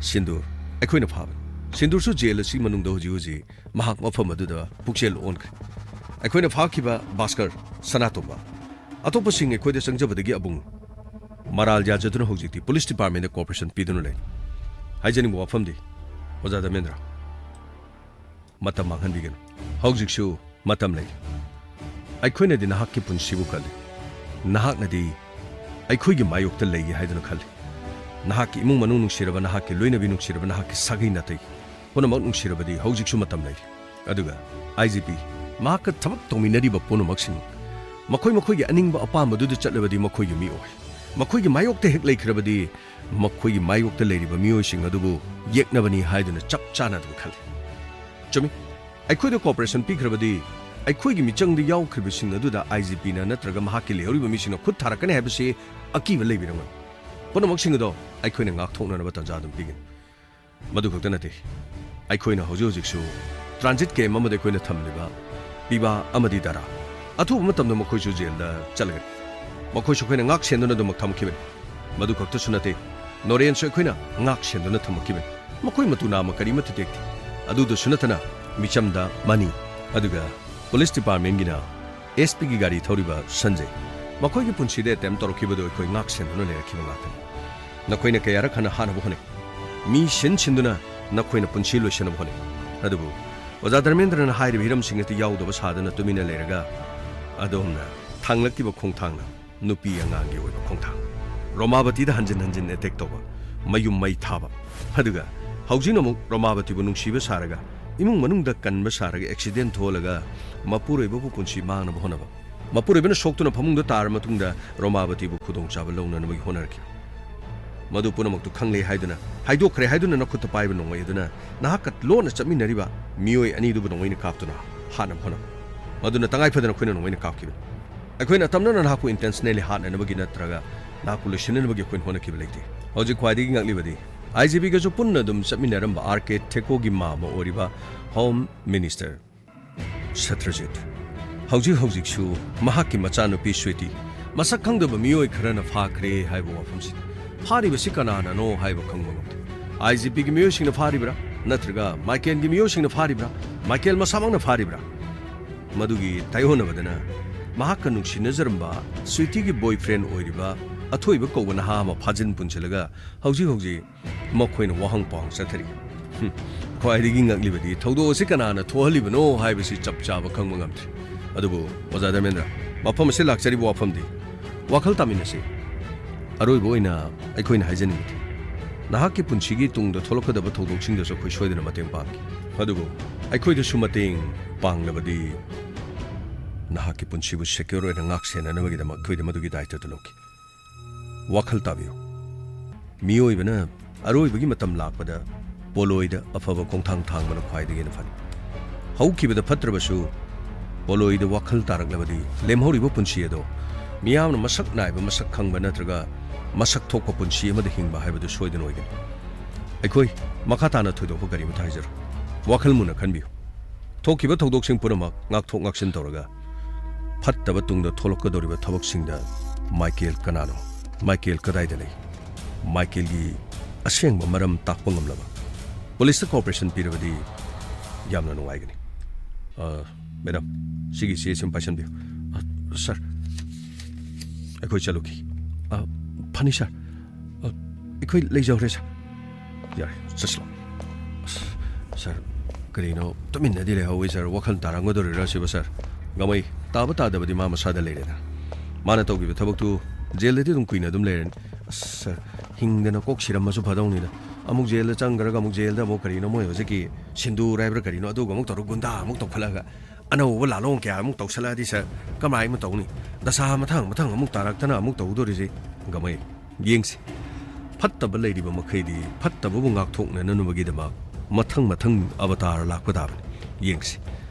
ꯁꯤꯟꯗꯨꯔ ꯑꯩꯈꯣꯏꯅ ꯐꯥꯕꯅꯤ꯫ ꯁꯤꯟꯗꯨꯔꯁꯨ ꯖꯦꯜ ꯑꯁꯤ ꯃꯅꯨꯡꯗ ꯍꯧꯖꯤꯛ ꯍꯧꯖꯤꯛ ꯃꯍꯥꯛ ꯃꯐꯝ ꯑꯗꯨꯗ ꯄꯨꯛꯆꯦꯜ ꯑꯣꯟꯈ꯭ꯔꯦ꯫ ꯑꯩꯈꯣꯏꯅ ꯐꯥꯈꯤꯕ ꯚꯥꯁꯀꯔ, ꯁꯅꯥꯇꯣꯝꯕ, ꯑꯇꯣꯞꯄꯁꯤꯡ ꯑꯩꯈꯣꯏꯗ ꯆꯪꯖꯕꯗꯒꯤ ꯑꯕꯨꯡ ꯃꯔꯥꯜ ꯌꯥꯖꯗꯨꯅ ꯍꯧꯖꯤꯛꯇꯤ ꯄꯨꯂꯤꯁ ꯗꯤꯄꯥꯔꯠꯃꯦꯟꯗ ꯀꯣꯑꯣꯄꯔꯦꯁꯟ ꯄꯤꯗꯨꯅ ꯂꯩ꯫ ꯍꯥꯏꯖꯅꯤꯡꯕ ꯋꯥꯐꯝꯗꯤ, ꯑꯣꯖꯥ ꯙꯔꯃꯦꯟꯗ꯭ꯔ, ꯃꯇꯝ ꯃꯥꯡꯍꯟꯕꯤꯒꯅꯨ꯫ ꯍꯧꯖꯤꯛꯁꯨ ꯃꯇꯝ ꯂꯩꯔꯤ꯫ ꯑꯩꯈꯣꯏꯅꯗꯤ ꯅꯍꯥꯛꯀꯤ ꯄꯨꯟꯁꯤꯕꯨ ꯀꯜꯂꯤ꯫ ꯅꯍꯥꯛꯅꯗꯤ ꯑꯩꯈꯣꯏꯒꯤ ꯃꯥꯌꯣꯛꯇ ꯂꯩꯒꯦ ꯍꯥꯏꯗꯨꯅ ꯈꯜꯂꯤ꯫ ꯅꯍꯥꯛꯀꯤ ꯏꯃꯨꯡ ꯃꯅꯨꯡ ꯅꯨꯡꯁꯤꯔꯕ, ꯅꯍꯥꯛꯀꯤ ꯂꯣꯏꯅꯕꯤ ꯅꯨꯡꯁꯤꯔꯕ, ꯅꯍꯥꯛꯀꯤ ꯁꯥꯒꯩ ꯅꯥꯇꯩ ꯄꯨꯝꯅꯃꯛ ꯅꯨꯡꯁꯤꯔꯕꯗꯤ ꯍꯧꯖꯤꯛꯁꯨ ꯃꯇꯝ ꯂꯩꯔꯤ꯫ ꯑꯗꯨꯒ ꯑꯥꯏ ꯖꯤ ꯄꯤ, ꯃꯍꯥꯛꯀ ꯊꯕꯛ ꯇꯧꯃꯤꯟꯅꯔꯤꯕ ꯄꯨꯝꯅꯃꯛꯁꯤꯡ, ꯃꯈꯣꯏ ꯃꯈꯣꯏꯒꯤ ꯑꯅꯤꯡꯕ ꯑꯄꯥꯝꯕꯗꯨꯗ ꯆꯠꯂꯕꯗꯤ ꯃꯈꯣꯏꯒꯤ ꯃꯤ ꯑꯣꯏ꯫ ꯃꯈꯣꯏꯒꯤ ꯃꯥꯌꯣꯛꯇ ꯍꯦꯛ ꯂꯩꯈ꯭ꯔꯕꯗꯤ ꯃꯈꯣꯏꯒꯤ ꯃꯥꯌꯣꯛꯇ ꯂꯩꯔꯤꯕ ꯃꯤꯑꯣꯏꯁꯤꯡ ꯑꯗꯨꯕꯨ ꯌꯦꯛꯅꯕꯅꯤ ꯍꯥꯏꯗꯨꯅ ꯆꯞ ꯆꯥꯅ ꯑꯗꯨꯝ ꯈꯜꯂꯤ꯫ ꯆꯨꯝꯃꯤ, ꯑꯩꯈꯣꯏꯗ ꯀꯣꯑꯣꯄꯔꯦꯁꯟ ꯄꯤꯈ꯭ꯔꯕꯗꯤ ꯑꯩꯈꯣꯏꯒꯤ ꯃꯤꯆꯪꯗ ꯌꯥꯎꯈ꯭ꯔꯤꯕꯁꯤꯡ ꯑꯗꯨꯗ ꯑꯥꯏ ꯖꯤ ꯄꯤꯅ ꯅꯠꯇ꯭ꯔꯒ ꯃꯍꯥꯛꯀꯤ ꯂꯩꯍꯧꯔꯤꯕ ꯃꯤꯁꯤꯡꯅ ꯈꯨꯠ ꯊꯥꯔꯛꯀꯅꯤ ꯍꯥꯏꯕꯁꯤ ꯑꯀꯤꯕ ꯂꯩꯕꯤꯔꯝꯒꯅꯤ꯫ ꯄꯨꯝꯅꯃꯛꯁꯤꯡ ꯑꯗꯣ ꯑꯩꯈꯣꯏꯅ ꯉꯥꯛꯊꯣꯛꯅꯅꯕ ꯇꯥꯟꯖꯥ ꯑꯗꯨꯝ ꯄꯤꯒꯅꯤ꯫ ꯃꯗꯨ ꯈꯛꯇ ꯅꯠꯇꯦ, ꯑꯩꯈꯣꯏꯅ ꯍꯧꯖꯤꯛ ꯍꯧꯖꯤꯛꯁꯨ ꯇ꯭ꯔꯥꯟꯖꯤꯠ ꯀꯦꯝꯞ ꯑꯃꯗ ꯑꯩꯈꯣꯏꯅ ꯊꯝꯂꯤꯕ ꯄꯤꯕꯥ ꯑꯃꯗꯤ ꯗꯥꯔꯥ, ꯑꯊꯨꯕ ꯃꯇꯝꯗ ꯃꯈꯣꯏꯁꯨ ꯖꯦꯜꯗ ꯆꯠꯂꯒꯅꯤ꯫ ꯃꯈꯣꯏꯁꯨ ꯑꯩꯈꯣꯏꯅ ꯉꯥꯛ ꯁꯦꯟꯗꯨꯅ ꯑꯗꯨꯃꯛ ꯊꯝꯈꯤꯕꯅꯤ꯫ ꯃꯗꯨ ꯈꯛꯇꯁꯨ ꯅꯠꯇꯦ, ꯅꯣꯔꯦꯟꯁꯨ ꯑꯩꯈꯣꯏꯅ ꯉꯥꯛ ꯁꯦꯟꯗꯨꯅ ꯊꯝꯃꯛꯈꯤꯕꯅꯤ꯫ ꯃꯈꯣꯏ ꯃꯇꯨ ꯅꯥꯝꯃ ꯀꯔꯤꯃꯠꯇ ꯇꯦꯛꯇꯦ꯫ ꯑꯗꯨꯗꯁꯨ ꯅꯠꯇꯅ ꯃꯤꯆꯝꯗ ꯃꯅꯤ, ꯑꯗꯨꯒ ꯄꯨꯂꯤꯁ ꯗꯤꯄꯥꯔꯠꯃꯦꯟꯒꯤꯅ ꯑꯦꯁ ꯄꯤꯒꯤ ꯒꯥꯔꯤ ꯊꯧꯔꯤꯕ ꯁꯟꯖꯦ, ꯃꯈꯣꯏꯒꯤ ꯄꯨꯟꯁꯤꯗ ꯑꯦꯇꯦꯝꯞ ꯇꯧꯔꯛꯈꯤꯕꯗꯨ ꯑꯩꯈꯣꯏ ꯉꯥꯛ ꯁꯦꯟꯗꯨꯅ ꯂꯩꯔꯛꯈꯤꯕ ꯉꯥꯛꯇꯅꯤ꯫ ꯅꯈꯣꯏꯅ ꯀꯌꯥꯔꯛ ꯍꯟꯅ ꯍꯥꯠꯅꯕ ꯍꯣꯠꯅꯩ꯫ ꯃꯤ ꯁꯤꯟ ꯁꯤꯟꯗꯨꯅ ꯅꯈꯣꯏꯅ ꯄꯨꯟꯁꯤ ꯂꯣꯏꯁꯤꯟꯅꯕ ꯍꯣꯠꯅꯩ꯫ ꯑꯗꯨꯕꯨ ꯑꯣꯖꯥ ꯙꯔꯃꯦꯟꯗ꯭ꯔꯅ ꯍꯥꯏꯔꯤꯕ ꯍꯤꯔꯝꯁꯤꯡ ꯑꯗꯨ ꯌꯥꯎꯗꯕ ꯁꯥꯗꯨꯅ ꯇꯨꯃꯤꯟꯅ ꯂꯩꯔꯒ ꯑꯗꯣꯝꯅ ꯊꯥꯡꯂꯛꯈꯤꯕ ꯈꯣꯡꯊꯥꯡꯅ ꯅꯨꯄꯤ ꯑꯉꯥꯡꯒꯤ ꯑꯣꯏꯕ ꯈꯣꯡꯊꯥꯡ, ꯔꯣꯃꯥꯕꯇꯤꯗ ꯍꯟꯖꯤꯟ ꯍꯟꯖꯤꯟ ꯑꯦꯇꯦꯛ ꯇꯧꯕ, ꯃꯌꯨꯝ ꯃꯩ ꯊꯥꯕ, ꯑꯗꯨꯒ ꯍꯧꯖꯤꯛꯅ ꯑꯃꯨꯛ ꯔꯣꯃꯥꯕꯇꯤꯕꯨ ꯅꯨꯡꯁꯤꯕ ꯁꯥꯔꯒ, ꯏꯃꯨꯡ ꯃꯅꯨꯡꯗ ꯀꯟꯕ ꯁꯥꯔꯒ ꯑꯦꯛꯁꯤꯗꯦꯟ ꯊꯣꯛꯍꯜꯂꯒ ꯃꯄꯨꯔꯣꯏꯕꯕꯨ ꯄꯨꯟꯁꯤ ꯃꯥꯡꯅꯕ ꯍꯣꯠꯅꯕ꯫ ꯃꯄꯨꯔꯣꯏꯕꯅ ꯁꯣꯛꯇꯨꯅ ꯐꯃꯨꯡꯗ ꯇꯥꯔ ꯃꯇꯨꯡꯗ ꯔꯣꯃꯥꯕꯇꯤꯕꯨ ꯈꯨꯗꯣꯡꯆꯥꯕ ꯂꯧꯅꯅꯕꯒꯤ ꯍꯣꯠꯅꯔꯛꯈꯤ꯫ ꯃꯗꯨ ꯄꯨꯝꯅꯃꯛꯇꯨ ꯈꯪꯂꯦ ꯍꯥꯏꯗꯨꯅ, ꯍꯥꯏꯗꯣꯛꯈ꯭ꯔꯦ ꯍꯥꯏꯗꯨꯅ ꯅꯈꯨꯠꯇ ꯄꯥꯏꯕ ꯅꯣꯡꯃꯩ ꯑꯗꯨꯅ ꯅꯍꯥꯛꯀ ꯂꯣꯟꯅ ꯆꯠꯃꯤꯟꯅꯔꯤꯕ ꯃꯤꯑꯣꯏ ꯑꯅꯤꯗꯨꯕꯨ ꯅꯣꯡꯃꯩꯅ ꯀꯥꯞꯇꯨꯅ ꯍꯥꯠꯅꯕ ꯍꯣꯠꯅꯕ꯫ ꯃꯗꯨꯅ ꯇꯉꯥꯏ ꯐꯗꯅ ꯑꯩꯈꯣꯏꯅ ꯅꯣꯡꯃꯩꯅ ꯀꯥꯞꯈꯤꯕꯅꯤ꯫ ꯑꯩꯈꯣꯏꯅ ꯑꯇꯝꯅꯅ ꯅꯍꯥꯛꯄꯨ intentionally ꯍꯥꯠꯅꯅꯕꯒꯤ ꯅꯠꯇ꯭ꯔꯒ ꯅꯍꯥꯛꯄꯨ ꯂꯣꯏꯁꯤꯟꯅꯅꯕꯒꯤ ꯑꯩꯈꯣꯏꯅ ꯍꯣꯠꯅꯈꯤꯕ ꯂꯩꯇꯦ꯫ ꯍꯧꯖꯤꯛ ꯈ꯭ꯋꯥꯏꯗꯒꯤ ꯉꯛꯂꯤꯕꯗꯤ, ꯑꯥꯏ ꯖꯤ ꯄꯤꯒꯁꯨ ꯄꯨꯟꯅ ꯑꯗꯨꯝ ꯆꯠꯃꯤꯟꯅꯔꯝꯕ ꯑꯥꯔ ꯀꯦ ꯊꯦꯀꯣꯒꯤ ꯃꯥꯝꯃ ꯑꯣꯏꯔꯤꯕ ꯍꯣꯝ ꯃꯤꯅꯤꯁꯇꯔ ꯁꯇ꯭ꯔꯖꯤꯠ, ꯍꯧꯖꯤꯛ ꯍꯧꯖꯤꯛꯁꯨ ꯃꯍꯥꯛꯀꯤ ꯃꯆꯥꯅꯨꯄꯤ ꯁ꯭ꯋꯤꯇꯤ ꯃꯁꯛ ꯈꯪꯗꯕ ꯃꯤꯑꯣꯏ ꯈꯔꯅ ꯐꯥꯈ꯭ꯔꯦ ꯍꯥꯏꯕ ꯋꯥꯐꯝꯁꯤ, ꯐꯥꯔꯤꯕꯁꯤ ꯀꯅꯥꯅꯅꯣ ꯍꯥꯏꯕ ꯈꯪꯕ ꯉꯝꯗꯦ꯫ ꯑꯥꯏ ꯖꯤ ꯄꯤꯒꯤ ꯃꯤꯑꯣꯏꯁꯤꯡꯅ ꯐꯥꯔꯤꯕ꯭ꯔꯥ, ꯅꯠꯇ꯭ꯔꯒ ꯃꯥꯏꯀꯦꯜꯒꯤ ꯃꯤꯑꯣꯏꯁꯤꯡꯅ ꯐꯥꯔꯤꯕ꯭ꯔꯥ, ꯃꯥꯏꯀꯦꯜ ꯃꯁꯥꯃꯛꯅ ꯐꯥꯔꯤꯕ꯭ꯔꯥ? ꯃꯗꯨꯒꯤ ꯇꯥꯏꯑꯣꯟꯅꯕꯗꯅ ꯃꯍꯥꯛꯀ ꯅꯨꯡꯁꯤꯅꯖꯔꯝꯕ ꯁ꯭ꯋꯤꯇꯤꯒꯤ boyfriend ꯑꯣꯏꯔꯤꯕ ꯑꯊꯣꯏꯕ ꯀꯧꯕ ꯅꯍꯥ ꯑꯃ ꯐꯥꯖꯤꯟ ꯄꯨꯟꯁꯤꯜꯂꯒ ꯍꯧꯖꯤꯛ ꯍꯧꯖꯤꯛ ꯃꯈꯣꯏꯅ ꯋꯥꯍꯪ ꯄꯥꯎꯍꯪ ꯆꯠꯊꯔꯤ꯫ ꯍꯨꯝ, ꯈ꯭ꯋꯥꯏꯗꯒꯤ ꯉꯛꯂꯤꯕꯗꯤ ꯊꯧꯗꯣꯛ ꯑꯁꯤ ꯀꯅꯥꯅ ꯊꯣꯛꯍꯜꯂꯤꯕꯅꯣ ꯍꯥꯏꯕꯁꯤ ꯆꯞ ꯆꯥꯕ ꯈꯪꯕ ꯉꯝꯗ꯭ꯔꯤ꯫ ꯑꯗꯨꯕꯨ ꯑꯣꯖꯥ ꯙꯔꯃꯦꯟꯗ꯭ꯔ, ꯃꯐꯝ ꯑꯁꯤ ꯂꯥꯛꯆꯔꯤꯕ ꯋꯥꯐꯝꯗꯤ ꯋꯥꯈꯜ ꯇꯥꯃꯤꯟꯅꯁꯤ꯫ ꯑꯔꯣꯏꯕ ꯑꯣꯏꯅ ꯑꯩꯈꯣꯏꯅ ꯍꯥꯏꯖꯅꯤꯡꯕꯗꯤ, ꯅꯍꯥꯛꯀꯤ ꯄꯨꯟꯁꯤꯒꯤ ꯇꯨꯡꯗ ꯊꯣꯛꯂꯛꯀꯗꯕ ꯊꯧꯗꯣꯛꯁꯤꯡꯗꯁꯨ ꯑꯩꯈꯣꯏ ꯁꯣꯏꯗꯅ ꯃꯇꯦꯡ ꯄꯥꯡꯈꯤ꯫ ꯑꯗꯨꯕꯨ ꯑꯩꯈꯣꯏꯗꯁꯨ ꯃꯇꯦꯡ ꯄꯥꯡꯂꯕꯗꯤ ꯅꯍꯥꯛꯀꯤ ꯄꯨꯟꯁꯤꯕꯨ secure ꯑꯣꯏꯅ ꯉꯥꯛ ꯁꯦꯟꯅꯅꯕꯒꯤꯗꯃꯛ ꯑꯩꯈꯣꯏꯗ ꯃꯗꯨꯒꯤ ꯗꯥꯏꯇ꯭ꯋꯗꯨ ꯂꯧꯈꯤ꯫ ꯋꯥꯈꯜ ꯇꯥꯕꯤꯌꯨ꯫ ꯃꯤꯑꯣꯏꯕꯅ ꯑꯔꯣꯏꯕꯒꯤ ꯃꯇꯝ ꯂꯥꯛꯄꯗ ꯄꯣꯂꯣꯏꯗ ꯑꯐꯕ ꯈꯣꯡꯊꯥꯡ ꯊꯥꯡꯕꯅ ꯈ꯭ꯋꯥꯏꯗꯒꯤ ꯍꯦꯟꯅ ꯐꯅꯤ꯫ ꯍꯧꯈꯤꯕꯗ ꯐꯠꯇ꯭ꯔꯕꯁꯨ, ꯄꯣꯂꯣꯏꯗ ꯋꯥꯈꯜ ꯇꯥꯔꯛꯂꯕꯗꯤ ꯂꯦꯝꯍꯧꯔꯤꯕ ꯄꯨꯟꯁꯤ ꯑꯗꯣ ꯃꯤꯌꯥꯝꯅ ꯃꯁꯛ ꯅꯥꯏꯕ, ꯃꯁꯛ ꯈꯪꯕ ꯅꯠꯇ꯭ꯔꯒ ꯃꯁꯛ ꯊꯣꯛꯄ ꯄꯨꯟꯁꯤ ꯑꯃꯗ ꯍꯤꯡꯕ ꯍꯥꯏꯕꯗꯨ ꯁꯣꯏꯗꯅ ꯑꯣꯏꯒꯅꯤ꯫ ꯑꯩꯈꯣꯏ ꯃꯈꯥ ꯇꯥꯅ ꯊꯣꯏꯗꯣꯛꯄ ꯀꯔꯤꯃꯇ ꯍꯥꯏꯖꯔꯣꯏ꯫ ꯋꯥꯈꯜ ꯃꯨꯟꯅ ꯈꯟꯕꯤꯌꯨ꯫ ꯊꯣꯛꯈꯤꯕ ꯊꯧꯗꯣꯛꯁꯤꯡ ꯄꯨꯝꯅꯃꯛ ꯉꯥꯛꯊꯣꯛ ꯉꯥꯛꯁꯤꯟ ꯇꯧꯔꯒ ꯐꯠꯇꯕ ꯇꯨꯡꯗ ꯊꯣꯛꯂꯛꯀꯗꯧꯔꯤꯕ ꯊꯕꯛꯁꯤꯡꯗ ꯃꯥꯏꯀꯦꯜ ꯀꯅꯥꯅꯣ? ꯃꯥꯏꯀꯦꯜ ꯀꯗꯥꯏꯗ ꯂꯩ? ꯃꯥꯏꯀꯦꯜꯒꯤ ꯑꯁꯦꯡꯕ ꯃꯔꯝ ꯇꯥꯛꯄ ꯉꯝꯂꯕ ꯄꯨꯂꯤꯁꯇ cooperation ꯄꯤꯔꯕꯗꯤ ꯌꯥꯝꯅ ꯅꯨꯡꯉꯥꯏꯒꯅꯤ꯫ ꯑ, ꯃꯦꯗꯥꯝ, ꯁꯤꯒꯤ ꯆꯦꯁꯤ ꯑꯃ ꯄꯥꯏꯁꯟꯕꯤꯌꯨ꯫ ꯑ, ꯁꯥꯔ, ꯑꯩꯈꯣꯏ ꯆꯠꯂꯨꯈꯤ꯫ ꯑ, ꯐꯅꯤ ꯁꯥꯔ꯫ ꯑ, ꯑꯩꯈꯣꯏ ꯂꯩꯖꯍꯧꯔꯦ ꯁꯥꯔ꯫ ꯌꯥꯔꯦ, ꯆꯠꯁꯤꯂꯣ꯫ ꯑꯁ, ꯁꯥꯔ, ꯀꯔꯤꯅꯣ ꯇꯨꯃꯤꯟꯅꯗꯤ ꯂꯩꯍꯧꯏ ꯁꯥꯔ? ꯋꯥꯈꯜ ꯇꯥꯔꯝꯒꯗꯧꯔꯤꯔꯥ ꯁꯤꯕꯣ ꯁꯥꯔ? ꯉꯝꯃꯣꯏ, ꯇꯥꯕ ꯇꯥꯗꯕꯗꯤ ꯃꯥ ꯃꯁꯥꯗ ꯂꯩꯔꯦꯗ꯫ ꯃꯥꯅ ꯇꯧꯈꯤꯕ ꯊꯕꯛꯇꯨ ꯖꯦꯜꯗꯗꯤ ꯑꯗꯨꯝ ꯀꯨꯏꯅ ꯑꯗꯨꯝ ꯂꯩꯔꯅꯤ꯫ ꯑꯁ, ꯁꯥꯔ, ꯍꯤꯡꯗꯅ ꯀꯣꯛ ꯁꯤꯔꯝꯃꯁꯨ ꯐꯗꯧꯅꯤꯗ꯫ ꯑꯃꯨꯛ ꯖꯦꯜꯗ ꯆꯪꯈ꯭ꯔꯒ ꯑꯃꯨꯛ ꯖꯦꯜꯗ ꯑꯃꯨꯛ ꯀꯔꯤꯅꯣ ꯃꯣꯏ ꯍꯧꯖꯤꯛꯀꯤ ꯁꯤꯟꯗꯨꯔ ꯍꯥꯏꯕ꯭ꯔꯥ ꯀꯔꯤꯅꯣ, ꯑꯗꯨꯒ ꯑꯃꯨꯛ ꯇꯧꯔꯒ ꯒꯨꯟꯗꯥ ꯑꯃꯨꯛ ꯇꯧꯈꯠꯂꯛꯑꯒ ꯑꯅꯧꯕ ꯂꯥꯂꯣꯡ ꯀꯌꯥ ꯑꯃꯨꯛ ꯇꯧꯁꯜꯂꯛꯑꯗꯤ ꯁꯥꯔ, ꯀꯃꯥꯏ ꯑꯃ ꯇꯧꯅꯤ? ꯗꯁꯥ ꯃꯊꯪ ꯃꯊꯪ ꯑꯃꯨꯛ ꯇꯥꯔꯛꯇꯅ ꯑꯃꯨꯛ ꯇꯧꯗꯣꯔꯤꯁꯦ ꯒꯃꯩ꯫ ꯌꯦꯡꯁꯤ, ꯐꯠꯇꯕ ꯂꯩꯔꯤꯕ ꯃꯈꯩꯗꯤ ꯐꯠꯇꯕꯕꯨ ꯉꯥꯛꯊꯣꯛꯅꯅꯕꯒꯤꯗꯃꯛ ꯃꯊꯪ ꯃꯊꯪ ꯑꯕꯇꯥꯔ ꯂꯥꯛꯄ ꯇꯥꯕꯅꯤ꯫ ꯌꯦꯡꯁꯤ,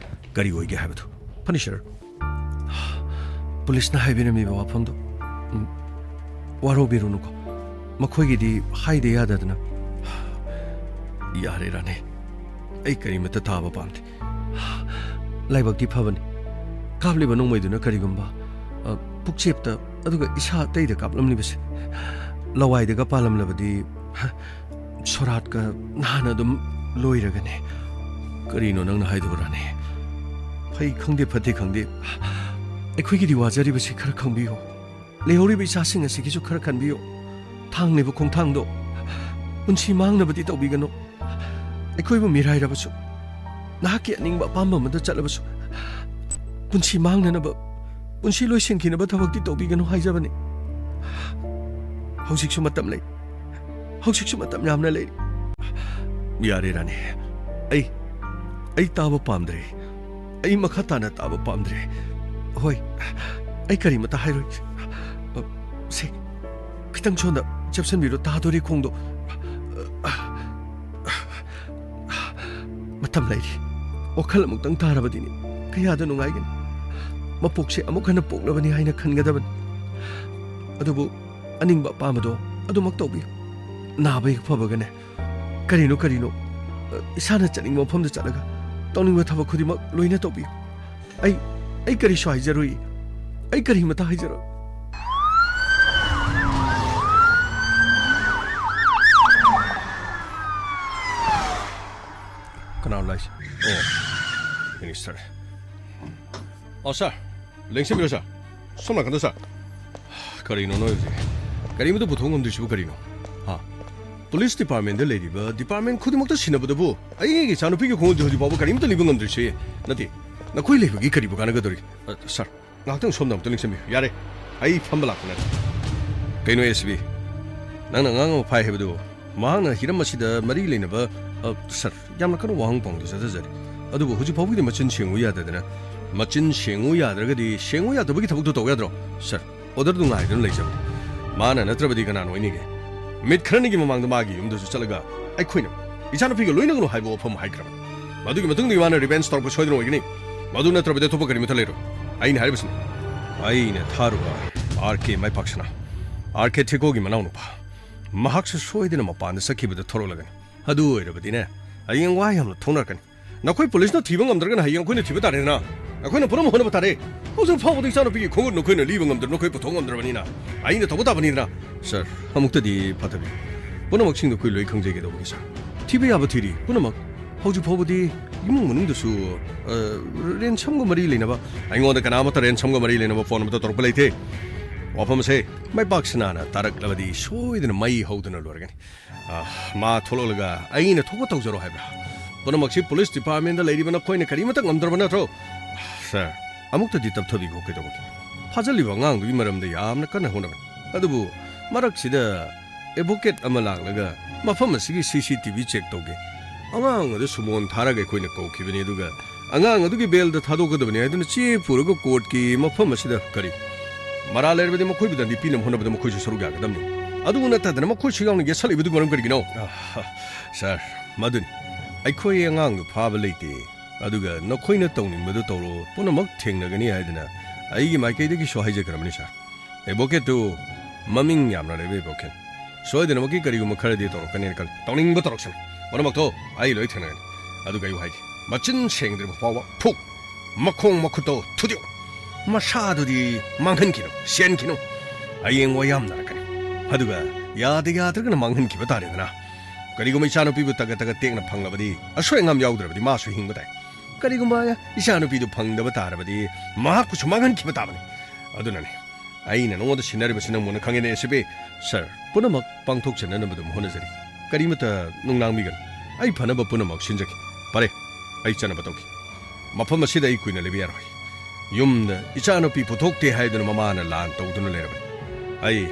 ꯀꯔꯤ ꯑꯣꯏꯒꯦ ꯍꯥꯏꯕꯗꯨ꯫ ꯐꯅꯤ ꯁꯥꯔ꯫ ꯄꯨꯂꯤꯁꯅ ꯍꯥꯏꯕꯤꯔꯝꯃꯤꯕ ꯋꯥꯐꯝꯗꯣ, ꯎꯝ, ꯋꯥꯔꯧꯕꯤꯔꯨꯅꯨꯀꯣ꯫ ꯃꯈꯣꯏꯒꯤꯗꯤ ꯍꯥꯏꯗ ꯌꯥꯗꯗꯅ꯫ ꯌꯥꯔꯦ ꯔꯥꯅꯦ, ꯑꯩ ꯀꯔꯤꯃꯠꯇ ꯇꯥꯕ ꯄꯥꯝꯗꯦ꯫ ꯂꯥꯏꯕꯛꯇꯤ ꯐꯕꯅꯤ, ꯀꯥꯞꯂꯤꯕ ꯅꯣꯡꯃꯩꯗꯨꯅ ꯀꯔꯤꯒꯨꯝꯕ, ꯑ, ꯄꯨꯛꯆꯦꯞꯇ, ꯑꯗꯨꯒ ꯏꯁꯥ ꯑꯇꯩꯗ ꯀꯥꯞꯂꯝꯂꯤꯕꯁꯦ ꯂꯋꯥꯏꯗꯒ ꯄꯥꯜꯂꯝꯂꯕꯗꯤ, ꯁꯣꯔꯥꯠꯀ ꯅꯍꯥꯟ ꯑꯗꯨꯝ ꯂꯣꯏꯔꯒꯅꯤ꯫ ꯀꯔꯤꯅꯣ ꯅꯪꯅ ꯍꯥꯏꯗꯨꯕꯨ, ꯔꯥꯅꯤ? ꯐꯩ ꯈꯪꯗꯦ, ꯐꯠꯇꯦ ꯈꯪꯗꯦ, ꯑꯩꯈꯣꯏꯒꯤꯗꯤ ꯋꯥꯖꯔꯤꯕꯁꯤ ꯈꯔ ꯈꯪꯕꯤꯌꯨ꯫ ꯂꯩꯍꯧꯔꯤꯕ ꯏꯆꯥꯁꯤꯡ ꯑꯁꯤꯒꯤꯁꯨ ꯈꯔ ꯈꯟꯕꯤꯌꯨ꯫ ꯊꯥꯡꯂꯤꯕ ꯈꯣꯡꯊꯥꯡꯗꯣ ꯄꯨꯟꯁꯤ ꯃꯥꯡꯅꯕꯗꯤ ꯇꯧꯕꯤꯒꯅꯨ꯫ ꯑꯩꯈꯣꯏꯕꯨ ꯃꯤꯔꯥꯏꯔꯕꯁꯨ, ꯅꯍꯥꯛꯀꯤ ꯑꯅꯤꯡꯕ ꯑꯄꯥꯝꯕ ꯑꯃꯗ ꯆꯠꯂꯕꯁꯨ, ꯄꯨꯟꯁꯤ ꯃꯥꯡꯅꯅꯕ, ꯄꯨꯟꯁꯤ ꯂꯣꯏꯁꯤꯟꯈꯤꯅꯕ ꯊꯕꯛꯇꯤ ꯇꯧꯕꯤꯒꯅꯨ ꯍꯥꯏꯖꯕꯅꯤ꯫ ꯍꯧꯖꯤꯛꯁꯨ ꯃꯇꯝ ꯂꯩ꯫ ꯍꯧꯖꯤꯛꯁꯨ ꯃꯇꯝ ꯌꯥꯝꯅ ꯂꯩꯔꯤ꯫ ꯌꯥꯔꯦ, ꯔꯥꯅꯤ꯫ ꯑꯩ, ꯑꯩ ꯇꯥꯕ ꯄꯥꯝꯗ꯭ꯔꯦ꯫ ꯑꯩ ꯃꯈꯥ ꯇꯥꯅ ꯇꯥꯕ ꯄꯥꯝꯗ꯭ꯔꯦ꯫ ꯍꯣꯏ, ꯑꯩ ꯀꯔꯤꯃꯇ ꯍꯥꯏꯔꯣꯏ꯫ ꯑ, ꯁꯦ, ꯈꯤꯇꯪ ꯁꯣꯝꯗ ꯆꯦꯞꯁꯟꯕꯤꯔꯣ, ꯇꯥꯗꯣꯔꯤ ꯈꯣꯡꯗꯣ꯫ ꯃꯇꯝ ꯂꯩꯔꯤ꯫ ꯋꯥꯈꯜ ꯑꯃꯨꯛꯇꯪ ꯇꯥꯔꯕꯗꯤꯅꯦ, ꯀꯌꯥꯗ ꯅꯨꯡꯉꯥꯏꯒꯅꯤ꯫ ꯃꯄꯣꯛꯁꯦ ꯑꯃꯨꯛ ꯍꯟꯅ ꯄꯣꯛꯂꯕꯅꯤ ꯍꯥꯏꯅ ꯈꯟꯒꯗꯕꯅꯤ꯫ ꯑꯗꯨꯕꯨ ꯑꯅꯤꯡꯕ ꯑꯄꯥꯝꯕꯗꯣ ꯑꯗꯨꯃꯛ ꯇꯧꯕꯤꯌꯨ꯫ ꯅꯥꯕ ꯍꯦꯛ ꯐꯕꯒꯅꯦ, ꯀꯔꯤꯅꯣ ꯀꯔꯤꯅꯣ, ꯑ, ꯏꯁꯥꯅ ꯆꯠꯅꯤꯡꯕ ꯃꯐꯝꯗ ꯆꯠꯂꯒ ꯇꯧꯅꯤꯡꯕ ꯊꯕꯛ ꯈꯨꯗꯤꯡꯃꯛ ꯂꯣꯏꯅ ꯇꯧꯕꯤꯌꯨ꯫ ꯑꯩ, ꯑꯩ ꯀꯔꯤꯁꯨ ꯍꯥꯏꯖꯔꯣꯏ꯫ ꯑꯩ ꯀꯔꯤꯃꯇ ꯍꯥꯏꯖꯔꯣꯏ꯫ ꯀꯅꯥꯅꯣ ꯂꯥꯛꯏꯁꯦ? ꯑꯣ, ꯃꯤꯅꯤꯁꯇꯔ꯫ ꯑꯣ, ꯁꯥꯔ, ꯂꯦꯡꯁꯤꯟꯕꯤꯔꯣ, ꯁꯥꯔ꯫ ꯁꯣꯝ ꯅꯥꯀꯟꯗ, ꯁꯥꯔ꯫ ꯀꯔꯤꯅꯣ ꯅꯣꯏ ꯍꯧꯖꯤꯛ? ꯀꯔꯤꯃꯇ ꯄꯨꯊꯣꯛ ꯉꯝꯗ꯭ꯔꯤꯁꯤꯕꯨ ꯀꯔꯤꯅꯣ? ꯍꯥ? ꯄꯨꯂꯤꯁ ꯗꯤꯄꯥꯔꯠꯃꯦꯟꯗ ꯂꯩꯔꯤꯕ ꯗꯤꯄꯥꯔꯠꯃꯦꯟ ꯈꯨꯗꯤꯡꯃꯛꯇ ꯁꯤꯟꯅꯕꯗꯕꯨ ꯑꯩꯒꯤ ꯏꯆꯥꯅꯨꯄꯤꯒꯤ ꯈꯣꯡꯎꯞꯁꯦ ꯍꯧꯖꯤꯛ ꯐꯥꯎꯕ ꯀꯔꯤꯝꯇ ꯂꯩꯕ ꯉꯝꯗ꯭ꯔꯤꯁꯦ? ꯅꯠꯇꯦ, ꯅꯈꯣꯏ ꯂꯩꯕꯒꯤ ꯀꯔꯤꯕꯨ ꯀꯥꯟꯅꯒꯗꯧꯔꯤ? ꯑ, ꯁꯥꯔ, ꯉꯥꯏꯍꯥꯛꯇꯪ ꯁꯣꯝꯗ ꯑꯃꯨꯛꯇ ꯂꯦꯡꯁꯤꯟꯕꯤꯌꯨ꯫ ꯌꯥꯔꯦ, ꯑꯩ ꯐꯝꯕ ꯂꯥꯛꯄ ꯅꯠꯇꯦ꯫ ꯀꯩꯅꯣ ꯑꯦꯁ ꯄꯤ? ꯅꯪꯅ ꯑꯉꯥꯡ ꯑꯃ ꯐꯥꯏ ꯍꯥꯏꯕꯗꯨ ꯃꯍꯥꯛꯅ ꯍꯤꯔꯝ ꯑꯁꯤꯗ ꯃꯔꯤ ꯂꯩꯅꯕ, ꯑ, ꯁꯥꯔ, ꯌꯥꯝꯅ ꯀꯟꯅ ꯋꯥꯍꯪ ꯄꯥꯎꯗ ꯆꯠꯊꯖꯔꯤ꯫ ꯑꯗꯨꯕꯨ ꯍꯧꯖꯤꯛ ꯐꯥꯎꯕꯒꯤꯗꯤ ꯃꯆꯤꯟ ꯁꯦꯡꯉꯨ ꯌꯥꯗꯗꯅ, ꯃꯆꯤꯟ ꯁꯦꯡꯉꯨ ꯌꯥꯗ꯭ꯔꯒꯗꯤ ꯁꯦꯡꯉꯨ ꯌꯥꯗꯕꯒꯤ ꯊꯕꯛꯇꯣ ꯇꯧ ꯌꯥꯗ꯭ꯔꯣ? ꯁꯥꯔ, ꯑꯣꯔꯗꯔꯗꯨ ꯉꯥꯏꯗꯨꯅ ꯂꯩꯖꯕꯅꯤ꯫ ꯃꯥꯅ ꯅꯠꯇ꯭ꯔꯕꯗꯤ ꯀꯅꯥꯅ ꯑꯣꯏꯅꯤꯒꯦ? ꯃꯤꯠ ꯈꯔꯅꯤꯒꯤ ꯃꯃꯥꯡꯗ ꯃꯥꯒꯤ ꯌꯨꯝꯗꯁꯨ ꯆꯠꯂꯒ ꯑꯩꯈꯣꯏꯅ ꯏꯆꯥꯅꯨꯄꯤꯒ ꯂꯣꯏꯅꯒꯅꯨ ꯍꯥꯏꯕ ꯋꯥꯐꯝ ꯍꯥꯏꯈ꯭ꯔꯕꯅꯤ꯫ ꯃꯗꯨꯒꯤ ꯃꯇꯨꯡꯗꯒꯤ ꯃꯥꯅ ꯔꯤꯚꯦꯟꯖ ꯇꯧꯔꯛꯄ ꯁꯣꯏꯗꯅ ꯑꯣꯏꯒꯅꯤ꯫ ꯃꯗꯨ ꯅꯠꯇ꯭ꯔꯕꯗꯤ ꯑꯇꯣꯞꯄ ꯀꯔꯤꯃꯠꯇ ꯂꯩꯔꯣꯏ꯫ ꯑꯩꯅ ꯍꯥꯏꯔꯤꯕꯁꯤꯅꯤ, ꯑꯩꯅ ꯊꯥꯔꯨꯕ ꯑꯥꯔ ꯀꯦ ꯃꯥꯏꯄꯥꯛꯁꯅꯥ, ꯑꯥꯔ ꯀꯦ ꯊꯦꯀꯣꯒꯤ ꯃꯅꯥꯎꯅꯨꯄꯥ, ꯃꯍꯥꯛꯁꯨ ꯁꯣꯏꯗꯅ ꯃꯄꯥꯟꯗ ꯆꯠꯈꯤꯕꯗ ꯊꯣꯔꯛꯂꯒꯅꯤ꯫ ꯑꯗꯨ ꯑꯣꯏꯔꯕꯗꯤꯅꯦ, ꯍꯌꯦꯡ ꯋꯥ ꯌꯥꯝꯅ ꯊꯣꯛꯅꯔꯛꯀꯅꯤ꯫ ꯅꯈꯣꯏ ꯄꯨꯂꯤꯁꯅ ꯊꯤꯕ ꯉꯝꯗ꯭ꯔꯒꯅ ꯍꯌꯦꯡ ꯑꯩꯈꯣꯏꯅ ꯊꯤꯕ ꯇꯥꯔꯦꯗꯅ꯫ ꯑꯩꯈꯣꯏꯅ ꯄꯨꯝꯅꯃꯛ ꯍꯣꯠꯅꯕ ꯇꯥꯔꯦ꯫ ꯍꯧꯖꯤꯛ ꯐꯥꯎꯕꯗ ꯏꯆꯥꯅꯨꯄꯤꯒꯤ ꯈꯣꯡꯎꯞ ꯅꯈꯣꯏꯅ ꯂꯤꯕ ꯉꯝꯗ꯭ꯔꯕ, ꯅꯈꯣꯏ ꯄꯨꯊꯣꯛ ꯉꯝꯗ꯭ꯔꯕꯅꯤꯅ ꯑꯩꯅ ꯇꯧꯕ ꯇꯥꯕꯅꯤꯗꯅ꯫ ꯁꯥꯔ, ꯑꯃꯨꯛꯇꯗꯤ ꯐꯊꯕꯤ꯫ ꯄꯨꯝꯅꯃꯛꯁꯤꯡꯗꯣ ꯑꯩꯈꯣꯏ ꯂꯣꯏ ꯈꯪꯖꯩ꯫ ꯀꯩꯗꯧꯕꯒꯤ, ꯁꯥꯔ? ꯊꯤꯕ ꯌꯥꯕ ꯊꯤꯔꯤ ꯄꯨꯝꯅꯃꯛ꯫ ꯍꯧꯖꯤꯛ ꯐꯥꯎꯕꯗꯤ ꯏꯃꯨꯡ ꯃꯅꯨꯡꯗꯁꯨ, ꯑ, ꯔꯦꯟꯁꯝꯒ ꯃꯔꯤ ꯂꯩꯅꯕ, ꯑꯩꯉꯣꯟꯗ ꯀꯅꯥꯃꯠꯇ ꯔꯦꯟꯁꯝꯒ ꯃꯔꯤ ꯂꯩꯅꯕ ꯐꯣꯟ ꯑꯃꯠꯇ ꯇꯧꯔꯛꯄ ꯂꯩꯇꯦ꯫ ꯋꯥꯐꯝ ꯑꯁꯦ ꯃꯥꯏꯄꯥꯛꯁꯅꯥꯅ ꯇꯥꯔꯛꯂꯕꯗꯤ ꯁꯣꯏꯗꯅ ꯃꯩ ꯍꯧꯗꯨꯅ ꯂꯣꯏꯔꯒꯅꯤ꯫ ꯑ, ꯃꯥ ꯊꯣꯛꯂꯛꯂꯒ ꯑꯩꯅ ꯊꯣꯛꯄ ꯇꯧꯖꯔꯣ ꯍꯥꯏꯕ꯭ꯔꯥ? ꯄꯨꯝꯅꯃꯛꯁꯤ ꯄꯨꯂꯤꯁ ꯗꯤꯄꯥꯔꯠꯃꯦꯟꯗ ꯂꯩꯔꯤꯕ ꯅꯈꯣꯏꯅ ꯀꯔꯤꯃꯠꯇ ꯉꯝꯗ꯭ꯔꯕ ꯅꯠꯇ꯭ꯔꯣ? ꯁꯥꯔ, ꯑꯃꯨꯛꯇꯗꯤ ꯇꯞꯊꯕꯤꯈꯣ꯫ ꯀꯩꯗꯧꯕꯒꯤ? ꯐꯥꯖꯤꯜꯂꯤꯕ ꯑꯉꯥꯡꯗꯨꯒꯤ ꯃꯔꯝꯗ ꯌꯥꯝꯅ ꯀꯟꯅ ꯍꯣꯠꯅꯕꯅꯤ꯫ ꯑꯗꯨꯕꯨ ꯃꯔꯛꯁꯤꯗ ꯑꯦꯗꯚꯣꯀꯦꯠ ꯑꯃ ꯂꯥꯛꯂꯒ ꯃꯐꯝ ꯑꯁꯤꯒꯤ ꯁꯤ ꯁꯤ ꯇꯤ ꯚꯤ ꯆꯦꯛ ꯇꯧꯒꯦ, ꯑꯉꯥꯡ ꯑꯗꯨ ꯁꯨꯃꯣꯟ ꯊꯥꯔꯒ ꯑꯩꯈꯣꯏꯅ ꯀꯧꯈꯤꯕꯅꯤ, ꯑꯗꯨꯒ ꯑꯉꯥꯡ ꯑꯗꯨꯒꯤ ꯕꯦꯜꯗ ꯊꯥꯗꯣꯛꯀꯗꯕꯅꯤ ꯍꯥꯏꯗꯨꯅ ꯆꯦ ꯄꯨꯔꯒ ꯀꯣꯔꯠꯀꯤ ꯃꯐꯝ ꯑꯁꯤꯗ ꯀꯔꯤ? ꯃꯔꯥꯜ ꯂꯩꯔꯕꯗꯤ ꯃꯈꯣꯏꯕꯨ ꯗꯟꯗꯤ ꯄꯤꯅꯕ ꯍꯣꯠꯅꯕꯗ ꯃꯈꯣꯏꯁꯨ ꯁꯔꯨꯛ ꯌꯥꯒꯗꯕꯅꯤ꯫ ꯑꯗꯨ ꯅꯠꯇꯗꯅ ꯃꯈꯣꯏꯁꯨ ꯌꯥꯎꯅ ꯌꯦꯠꯁꯜꯂꯛꯏꯕꯗꯨ ꯃꯔꯝ ꯀꯔꯤꯒꯤꯅꯣ? ꯑꯥ, ꯁꯥꯔ, ꯃꯗꯨꯅꯤ꯫ ꯑꯩꯈꯣꯏ ꯑꯉꯥꯡꯗꯨ ꯐꯥꯕ ꯂꯩꯇꯦ꯫ ꯑꯗꯨꯒ ꯅꯈꯣꯏꯅ ꯇꯧꯅꯤꯡꯕꯗꯨ ꯇꯧꯔꯣ, ꯄꯨꯝꯅꯃꯛ ꯊꯦꯡꯅꯒꯅꯤ ꯍꯥꯏꯗꯅ ꯑꯩꯒꯤ ꯃꯥꯏꯀꯩꯗꯒꯤꯁꯨ ꯍꯥꯏꯖꯈ꯭ꯔꯕꯅꯤ, ꯁꯥꯔ꯫ ꯑꯦꯗꯚꯣꯀꯦꯠꯇꯨ ꯃꯃꯤꯡ ꯌꯥꯝꯅ ꯂꯩꯕ ꯑꯦꯗꯚꯣꯀꯦꯠ꯫ ꯁꯣꯏꯗꯅꯃꯛꯀꯤ ꯀꯔꯤꯒꯨꯝꯕ ꯈꯔꯗꯤ ꯇꯧꯔꯛꯀꯅꯦꯅ ꯈꯜꯂꯤ꯫ ꯇꯧꯅꯤꯡꯕ ꯇꯧꯔꯛꯁꯅꯨ꯫ ꯄꯨꯝꯅꯃꯛꯇꯣ ꯑꯩ ꯂꯣꯏ ꯊꯦꯡꯅꯒꯅꯤ꯫ ꯑꯗꯨꯒ ꯑꯩꯕꯨ ꯍꯥꯏꯒꯦ, ꯃꯆꯤꯟ ꯁꯦꯡꯗ꯭ꯔꯤꯕ ꯐꯥꯎꯕ ꯐꯨ꯫ ꯃꯈꯣꯡ ꯃꯈꯨꯠꯇꯣ ꯊꯨꯗꯦꯛꯎ꯫ ꯃꯁꯥꯗꯨꯗꯤ ꯃꯥꯡꯍꯟꯈꯤꯅꯨ, ꯁꯦꯟꯈꯤꯅꯨ꯫ ꯍꯌꯦꯡ ꯋꯥ ꯌꯥꯝꯅꯔꯛꯀꯅꯤ꯫ ꯑꯗꯨꯒ ꯌꯥꯗ ꯌꯥꯗ꯭ꯔꯒꯅ ꯃꯥꯡꯍꯟꯈꯤꯕ ꯇꯥꯔꯦꯗꯅ꯫ ꯀꯔꯤꯒꯨꯝꯕ ꯏꯆꯥꯅꯨꯄꯤꯕꯨ ꯇꯒꯠ ꯇꯒꯠ ꯇꯦꯛꯅ ꯐꯪꯂꯕꯗꯤ ꯑꯁꯣꯏ ꯑꯉꯥꯝ ꯌꯥꯎꯗ꯭ꯔꯕꯗꯤ ꯃꯥꯁꯨ ꯍꯤꯡꯕ ꯇꯥꯏ꯫ ꯀꯔꯤꯒꯨꯝꯕ ꯏꯆꯥꯅꯨꯄꯤꯗꯨ ꯐꯪꯗꯕ ꯇꯥꯔꯕꯗꯤ ꯃꯍꯥꯛꯄꯨꯁꯨ ꯃꯥꯡꯍꯟꯈꯤꯕ ꯇꯥꯕꯅꯤ꯫ ꯑꯗꯨꯅꯅꯤ ꯑꯩꯅ ꯅꯉꯣꯟꯗ ꯁꯤꯟꯅꯔꯤꯕꯁꯤ, ꯅꯪ ꯃꯨꯟꯅ ꯈꯪꯉꯦꯅꯦ, ꯑꯦ ꯁꯤ ꯄꯤ꯫ ꯁꯥꯔ, ꯄꯨꯝꯅꯃꯛ ꯄꯥꯡꯊꯣꯛꯆꯅꯅꯕ ꯑꯗꯨꯝ ꯍꯣꯠꯅꯖꯔꯤ꯫ ꯀꯔꯤꯃꯠꯇ ꯅꯨꯡꯅꯥꯡꯕꯤꯒꯅꯨ꯫ ꯑꯩ ꯐꯅꯕ ꯄꯨꯝꯅꯃꯛ ꯁꯤꯟꯖꯒꯦ꯫ ꯐꯔꯦ, ꯑꯩ ꯆꯠꯅꯕ ꯇꯧꯒꯦ꯫ ꯃꯐꯝ ꯑꯁꯤꯗ ꯑꯩ ꯀꯨꯏꯅ ꯂꯩꯕ ꯌꯥꯔꯣꯏ꯫ ꯌꯨꯝꯗ ꯏꯆꯥꯅꯨꯄꯤ ꯄꯨꯊꯣꯛꯇꯦ ꯍꯥꯏꯗꯨꯅ ꯃꯃꯥꯅ ꯂꯥꯟ ꯇꯧꯗꯨꯅ ꯂꯩꯔꯕꯅꯤ꯫ ꯑꯩ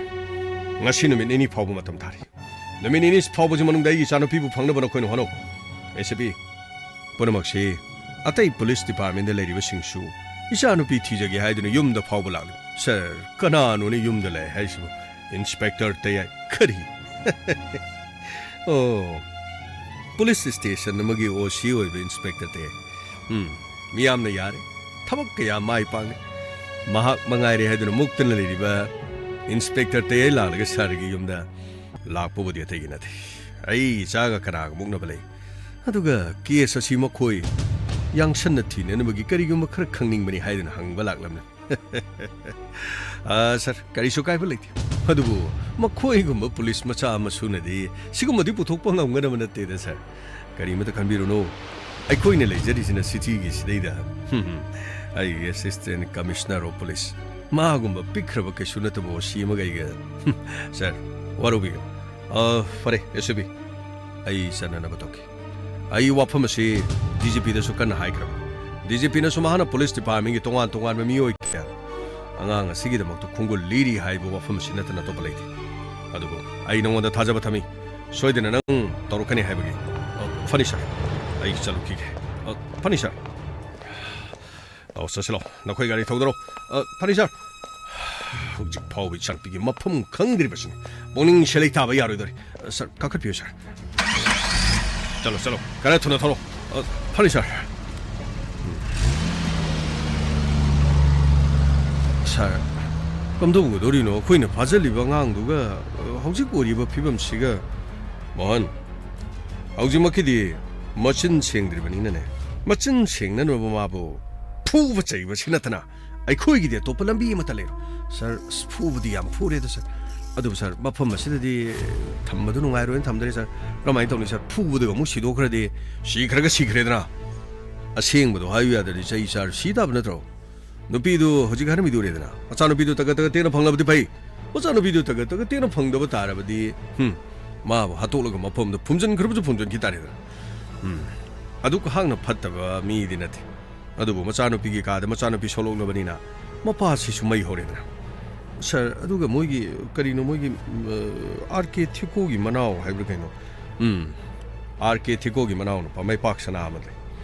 ꯉꯁꯤ ꯅꯨꯃꯤꯠ ꯅꯤꯅꯤ ꯐꯥꯎꯕ ꯃꯇꯝ ꯊꯥꯔꯤ꯫ ꯅꯨꯃꯤꯠ ꯅꯤꯅꯤ ꯐꯥꯎꯕꯁꯤ ꯃꯅꯨꯡꯗ ꯑꯩꯒꯤ ꯏꯆꯥꯅꯨꯄꯤꯕꯨ ꯐꯪꯅꯕ ꯅꯈꯣꯏꯅ ꯍꯣꯠꯅꯧ꯫ ꯑꯦ ꯁꯤ ꯄꯤ, ꯄꯨꯝꯅꯃꯛꯁꯤ ꯑꯇꯩ ꯄꯨꯂꯤꯁ ꯗꯤꯄꯥꯔꯠꯃꯦꯟꯗ ꯂꯩꯔꯤꯕꯁꯤꯡꯁꯨ ꯏꯆꯥꯅꯨꯄꯤ ꯊꯤꯖꯒꯦ ꯍꯥꯏꯗꯨꯅ ꯌꯨꯝꯗ ꯐꯥꯎꯕ ꯂꯥꯛꯂꯤ꯫ ꯁꯥꯔ, ꯀꯅꯥꯅꯣꯅꯦ ꯌꯨꯝꯗ ꯂꯩ ꯍꯥꯏꯁꯤꯕꯨ? ꯏꯟꯁꯄꯦꯛꯇꯔ ꯇꯌꯥꯏ꯫ ꯀꯔꯤ? ꯑꯣ, ꯄꯨꯂꯤꯁ ꯁ꯭ꯇꯦꯁꯟ ꯑꯃꯒꯤ ꯑꯣ ꯁꯤ ꯑꯣꯏꯕ ꯏꯟꯁꯄꯦꯛꯇꯔ ꯇꯌꯥꯏ꯫ ꯎꯝ, ꯃꯤꯌꯥꯝꯅ ꯌꯥꯔꯦ꯫ ꯊꯕꯛ ꯀꯌꯥ ꯃꯥꯏ ꯄꯥꯛꯂꯦ꯫ ꯃꯍꯥꯛ ꯃꯉꯥꯏꯔꯦ ꯍꯥꯏꯗꯨꯅ ꯃꯨꯛꯇꯅ ꯂꯩꯔꯤꯕ ꯏꯟꯁꯄꯦꯛꯇꯔ ꯇꯌꯥꯏ ꯂꯥꯛꯂꯒ ꯁꯥꯔꯒꯤ ꯌꯨꯝꯗ ꯂꯥꯛꯄꯕꯨꯗꯤ ꯑꯇꯩꯒꯤ ꯅꯠꯇꯦ꯫ ꯑꯩ ꯏꯆꯥꯒ ꯀꯅꯥꯒ ꯃꯨꯛꯅꯕ ꯂꯩ? ꯑꯗꯨꯒ ꯀꯦꯁ ꯑꯁꯤ ꯃꯈꯣꯏ ꯌꯥꯡꯁꯟꯅ ꯊꯤꯅꯅꯕꯒꯤ ꯀꯔꯤꯒꯨꯝꯕ ꯈꯔ ꯈꯪꯅꯤꯡꯕꯅꯤ ꯍꯥꯏꯗꯨꯅ ꯍꯪꯕ ꯂꯥꯛꯂꯝꯃꯤ꯫ ꯑꯥ, ꯁꯥꯔ, ꯀꯔꯤꯁꯨ ꯀꯥꯏꯕ ꯂꯩꯇꯦ꯫ ꯑꯗꯨꯕꯨ ꯃꯈꯣꯏꯒꯨꯝꯕ ꯄꯨꯂꯤꯁ ꯃꯆꯥ ꯃꯁꯨꯅꯗꯤ ꯁꯤꯒꯨꯝꯕꯗꯤ ꯄꯨꯊꯣꯛꯄ ꯉꯝꯒꯗꯕ ꯅꯠꯇꯦꯗ, ꯁꯥꯔ꯫ ꯀꯔꯤꯃꯇ ꯈꯟꯕꯤꯔꯨꯅꯨ꯫ ꯑꯩꯈꯣꯏꯅ ꯂꯩꯖꯔꯤꯁꯤꯅ ꯁꯤꯇꯤꯒꯤ ꯁꯤꯗꯩꯗ꯫ ꯑꯩꯒꯤ ꯑꯦꯁꯤꯁꯇꯦꯟ ꯀꯃꯤꯁꯅꯔ ꯑꯣꯐ ꯄꯨꯂꯤꯁ꯫ ꯃꯥꯒꯨꯝꯕ ꯄꯤꯛꯈ꯭ꯔꯕ ꯀꯩꯁꯨ ꯅꯠꯇꯕ ꯑꯣ ꯁꯤ ꯑꯃꯒ ꯑꯩꯒ꯫ ꯁꯥꯔ, ꯋꯥꯔꯧꯕꯤꯒꯅꯨ꯫ ꯑ, ꯐꯔꯦ, ꯑꯦꯁ ꯄꯤ꯫ ꯑꯩ ꯆꯠꯅꯅꯕ ꯇꯧꯒꯦ꯫ ꯑꯩ ꯋꯥꯐꯝ ꯑꯁꯤ ꯗꯤ ꯖꯤ ꯄꯤꯗꯁꯨ ꯀꯟꯅ ꯍꯥꯏꯈ꯭ꯔꯕꯅꯤ꯫ ꯗꯤ ꯖꯤ ꯄꯤꯅꯁꯨ ꯃꯍꯥꯛꯅ ꯄꯨꯂꯤꯁ ꯗꯤꯄꯥꯔꯠꯃꯦꯟꯒꯤ ꯇꯣꯉꯥꯟ ꯇꯣꯉꯥꯟꯕ ꯃꯤꯑꯣꯏ ꯀꯌꯥ ꯑꯉꯥꯡ ꯑꯁꯤꯒꯤꯗꯃꯛꯇ ꯈꯣꯡꯒꯨꯜ ꯂꯤꯔꯤ ꯍꯥꯏꯕ ꯋꯥꯐꯝ ꯑꯁꯤ ꯅꯠꯇꯅ ꯑꯇꯣꯞꯄ ꯂꯩꯇꯦ꯫ ꯑꯗꯨꯕꯨ ꯑꯩ ꯅꯉꯣꯟꯗ ꯊꯥꯖꯕ ꯊꯝꯃꯤ꯫ ꯁꯣꯏꯗꯅ ꯅꯪ ꯇꯧꯔꯛꯀꯅꯤ ꯍꯥꯏꯕꯒꯤ꯫ ꯑ, ꯐꯅꯤ ꯁꯥꯔ, ꯑꯩ ꯆꯠꯂꯨꯈꯤꯒꯦ꯫ ꯑ, ꯐꯅꯤ ꯁꯥꯔ꯫ ꯑꯧ, ꯆꯠꯁꯤꯜꯂꯣ꯫ ꯅꯈꯣꯏ ꯒꯥꯔꯤ ꯊꯧꯗꯔꯣ꯫ ꯑ, ꯐꯅꯤ ꯁꯥꯔ꯫ ꯍꯧꯖꯤꯛ ꯐꯥꯎꯕ ꯏꯆꯥꯅꯨꯄꯤꯒꯤ ꯃꯐꯝ ꯈꯪꯗ꯭ꯔꯤꯕꯁꯤꯅꯤ꯫ ꯄꯨꯛꯅꯤꯡ ꯁꯦꯂꯩ ꯇꯥꯕ ꯌꯥꯔꯣꯏꯗꯧꯔꯤ꯫ ꯑ, ꯁꯥꯔ, ꯀꯥꯈꯠꯄꯤꯌꯨ ꯁꯥꯔ꯫ ꯆꯠꯂꯣ, ꯆꯠꯂꯣ꯫ ꯈꯔ ꯊꯨꯅ ꯊꯧꯔꯣ꯫ ꯑ, ꯐꯅꯤ ꯁꯥꯔ꯫ ꯁꯥꯔ, ꯀꯝꯗꯧꯒꯗꯧꯔꯤꯅꯣ? ꯑꯩꯈꯣꯏꯅ ꯐꯥꯖꯤꯜꯂꯤꯕ ꯑꯉꯥꯡꯗꯨꯒ, ꯑ, ꯍꯧꯖꯤꯛ ꯑꯣꯏꯔꯤꯕ ꯐꯤꯕꯝꯁꯤꯒ? ꯃꯣꯍꯟ, ꯍꯧꯖꯤꯛꯃꯛꯀꯤꯗꯤ ꯃꯆꯤꯟ ꯁꯦꯡꯗ꯭ꯔꯤꯕꯅꯤꯅꯅꯦ, ꯃꯆꯤꯟ ꯁꯦꯡꯅꯅꯕ ꯃꯥꯕꯨ ꯐꯨꯕ ꯆꯩꯕꯁꯤ ꯅꯠꯇꯅ ꯑꯩꯈꯣꯏꯒꯤꯗꯤ ꯑꯇꯣꯞꯄ ꯂꯝꯕꯤ ꯑꯃꯠꯇ ꯂꯩꯔꯣꯏ꯫ ꯁꯥꯔ, ꯑꯁ, ꯐꯨꯕꯗꯤ ꯌꯥꯝ ꯐꯨꯔꯦꯗ, ꯁꯥꯔ꯫ ꯑꯗꯨꯕꯨ, ꯁꯥꯔ, ꯃꯐꯝ ꯑꯁꯤꯗꯗꯤ ꯊꯝꯕꯗꯨ ꯅꯨꯡꯉꯥꯏꯔꯣꯏꯅ ꯊꯝꯗ꯭ꯔꯦ, ꯁꯥꯔ꯫ ꯀꯔꯝꯍꯥꯏꯅ ꯇꯧꯅꯤ, ꯁꯥꯔ? ꯐꯨꯕꯗꯒ ꯑꯃꯨꯛ ꯁꯤꯗꯣꯛꯈ꯭ꯔꯗꯤ, ꯁꯤꯈ꯭ꯔꯒ ꯁꯤꯈ꯭ꯔꯦꯗꯅ꯫ ꯑꯁꯦꯡꯕꯗꯣ ꯍꯥꯏꯌꯨ ꯌꯥꯗ꯭ꯔꯗꯤ ꯆꯩ ꯆꯥꯔ ꯁꯤ ꯇꯥꯕ ꯅꯠꯇ꯭ꯔꯣ? ꯅꯨꯄꯤꯗꯨ ꯍꯧꯖꯤꯛ ꯍꯥꯏꯔꯝꯃꯤꯗꯨ ꯎꯔꯦꯗꯅ, ꯃꯆꯥꯅꯨꯄꯤꯗꯨ ꯇꯒꯠ ꯇꯒꯠ ꯇꯦꯛꯅ ꯐꯪꯂꯕꯗꯤ ꯐꯩ꯫ ꯃꯆꯥꯅꯨꯄꯤꯗꯨ ꯇꯒꯠ ꯇꯒꯠ ꯇꯦꯛꯅ ꯐꯪꯗꯕ ꯇꯥꯔꯕꯗꯤ, ꯍꯨꯝ, ꯃꯥꯕꯨ ꯍꯥꯠꯇꯣꯛꯂꯒ ꯃꯐꯝꯗ ꯐꯨꯝꯖꯤꯟꯈ꯭ꯔꯕꯁꯨ ꯐꯨꯝꯖꯤꯟꯈꯤ ꯇꯥꯔꯦꯗꯅ꯫ ꯎꯝ, ꯑꯗꯨꯛ ꯍꯥꯛꯅ ꯐꯠꯇꯕ ꯃꯤꯗꯤ ꯅꯠꯇꯦ꯫ ꯑꯗꯨꯕꯨ ꯃꯆꯥꯅꯨꯄꯤꯒꯤ ꯀꯥꯗ ꯃꯆꯥꯅꯨꯄꯤ ꯁꯣꯛꯂꯛꯅꯕꯅꯤꯅ ꯃꯄꯥꯁꯤꯁꯨ ꯃꯩ ꯍꯧꯔꯦꯗꯅ꯫ ꯁꯥꯔ, ꯑꯗꯨꯒ ꯃꯣꯏꯒꯤ, ꯀꯔꯤꯅꯣ, ꯃꯣꯏꯒꯤ, ꯑꯥꯔ ꯀꯦ ꯊꯤꯀꯣꯒꯤ ꯃꯅꯥꯎ ꯍꯥꯏꯕ꯭ꯔꯥ ꯀꯩꯅꯣ? ꯎꯝ, ꯑꯥꯔ ꯀꯦ ꯊꯤꯀꯣꯒꯤ ꯃꯅꯥꯎ ꯅꯨꯄꯥ ꯃꯩꯄꯥꯛ ꯁꯅꯥ ꯑꯃ ꯂꯩ꯫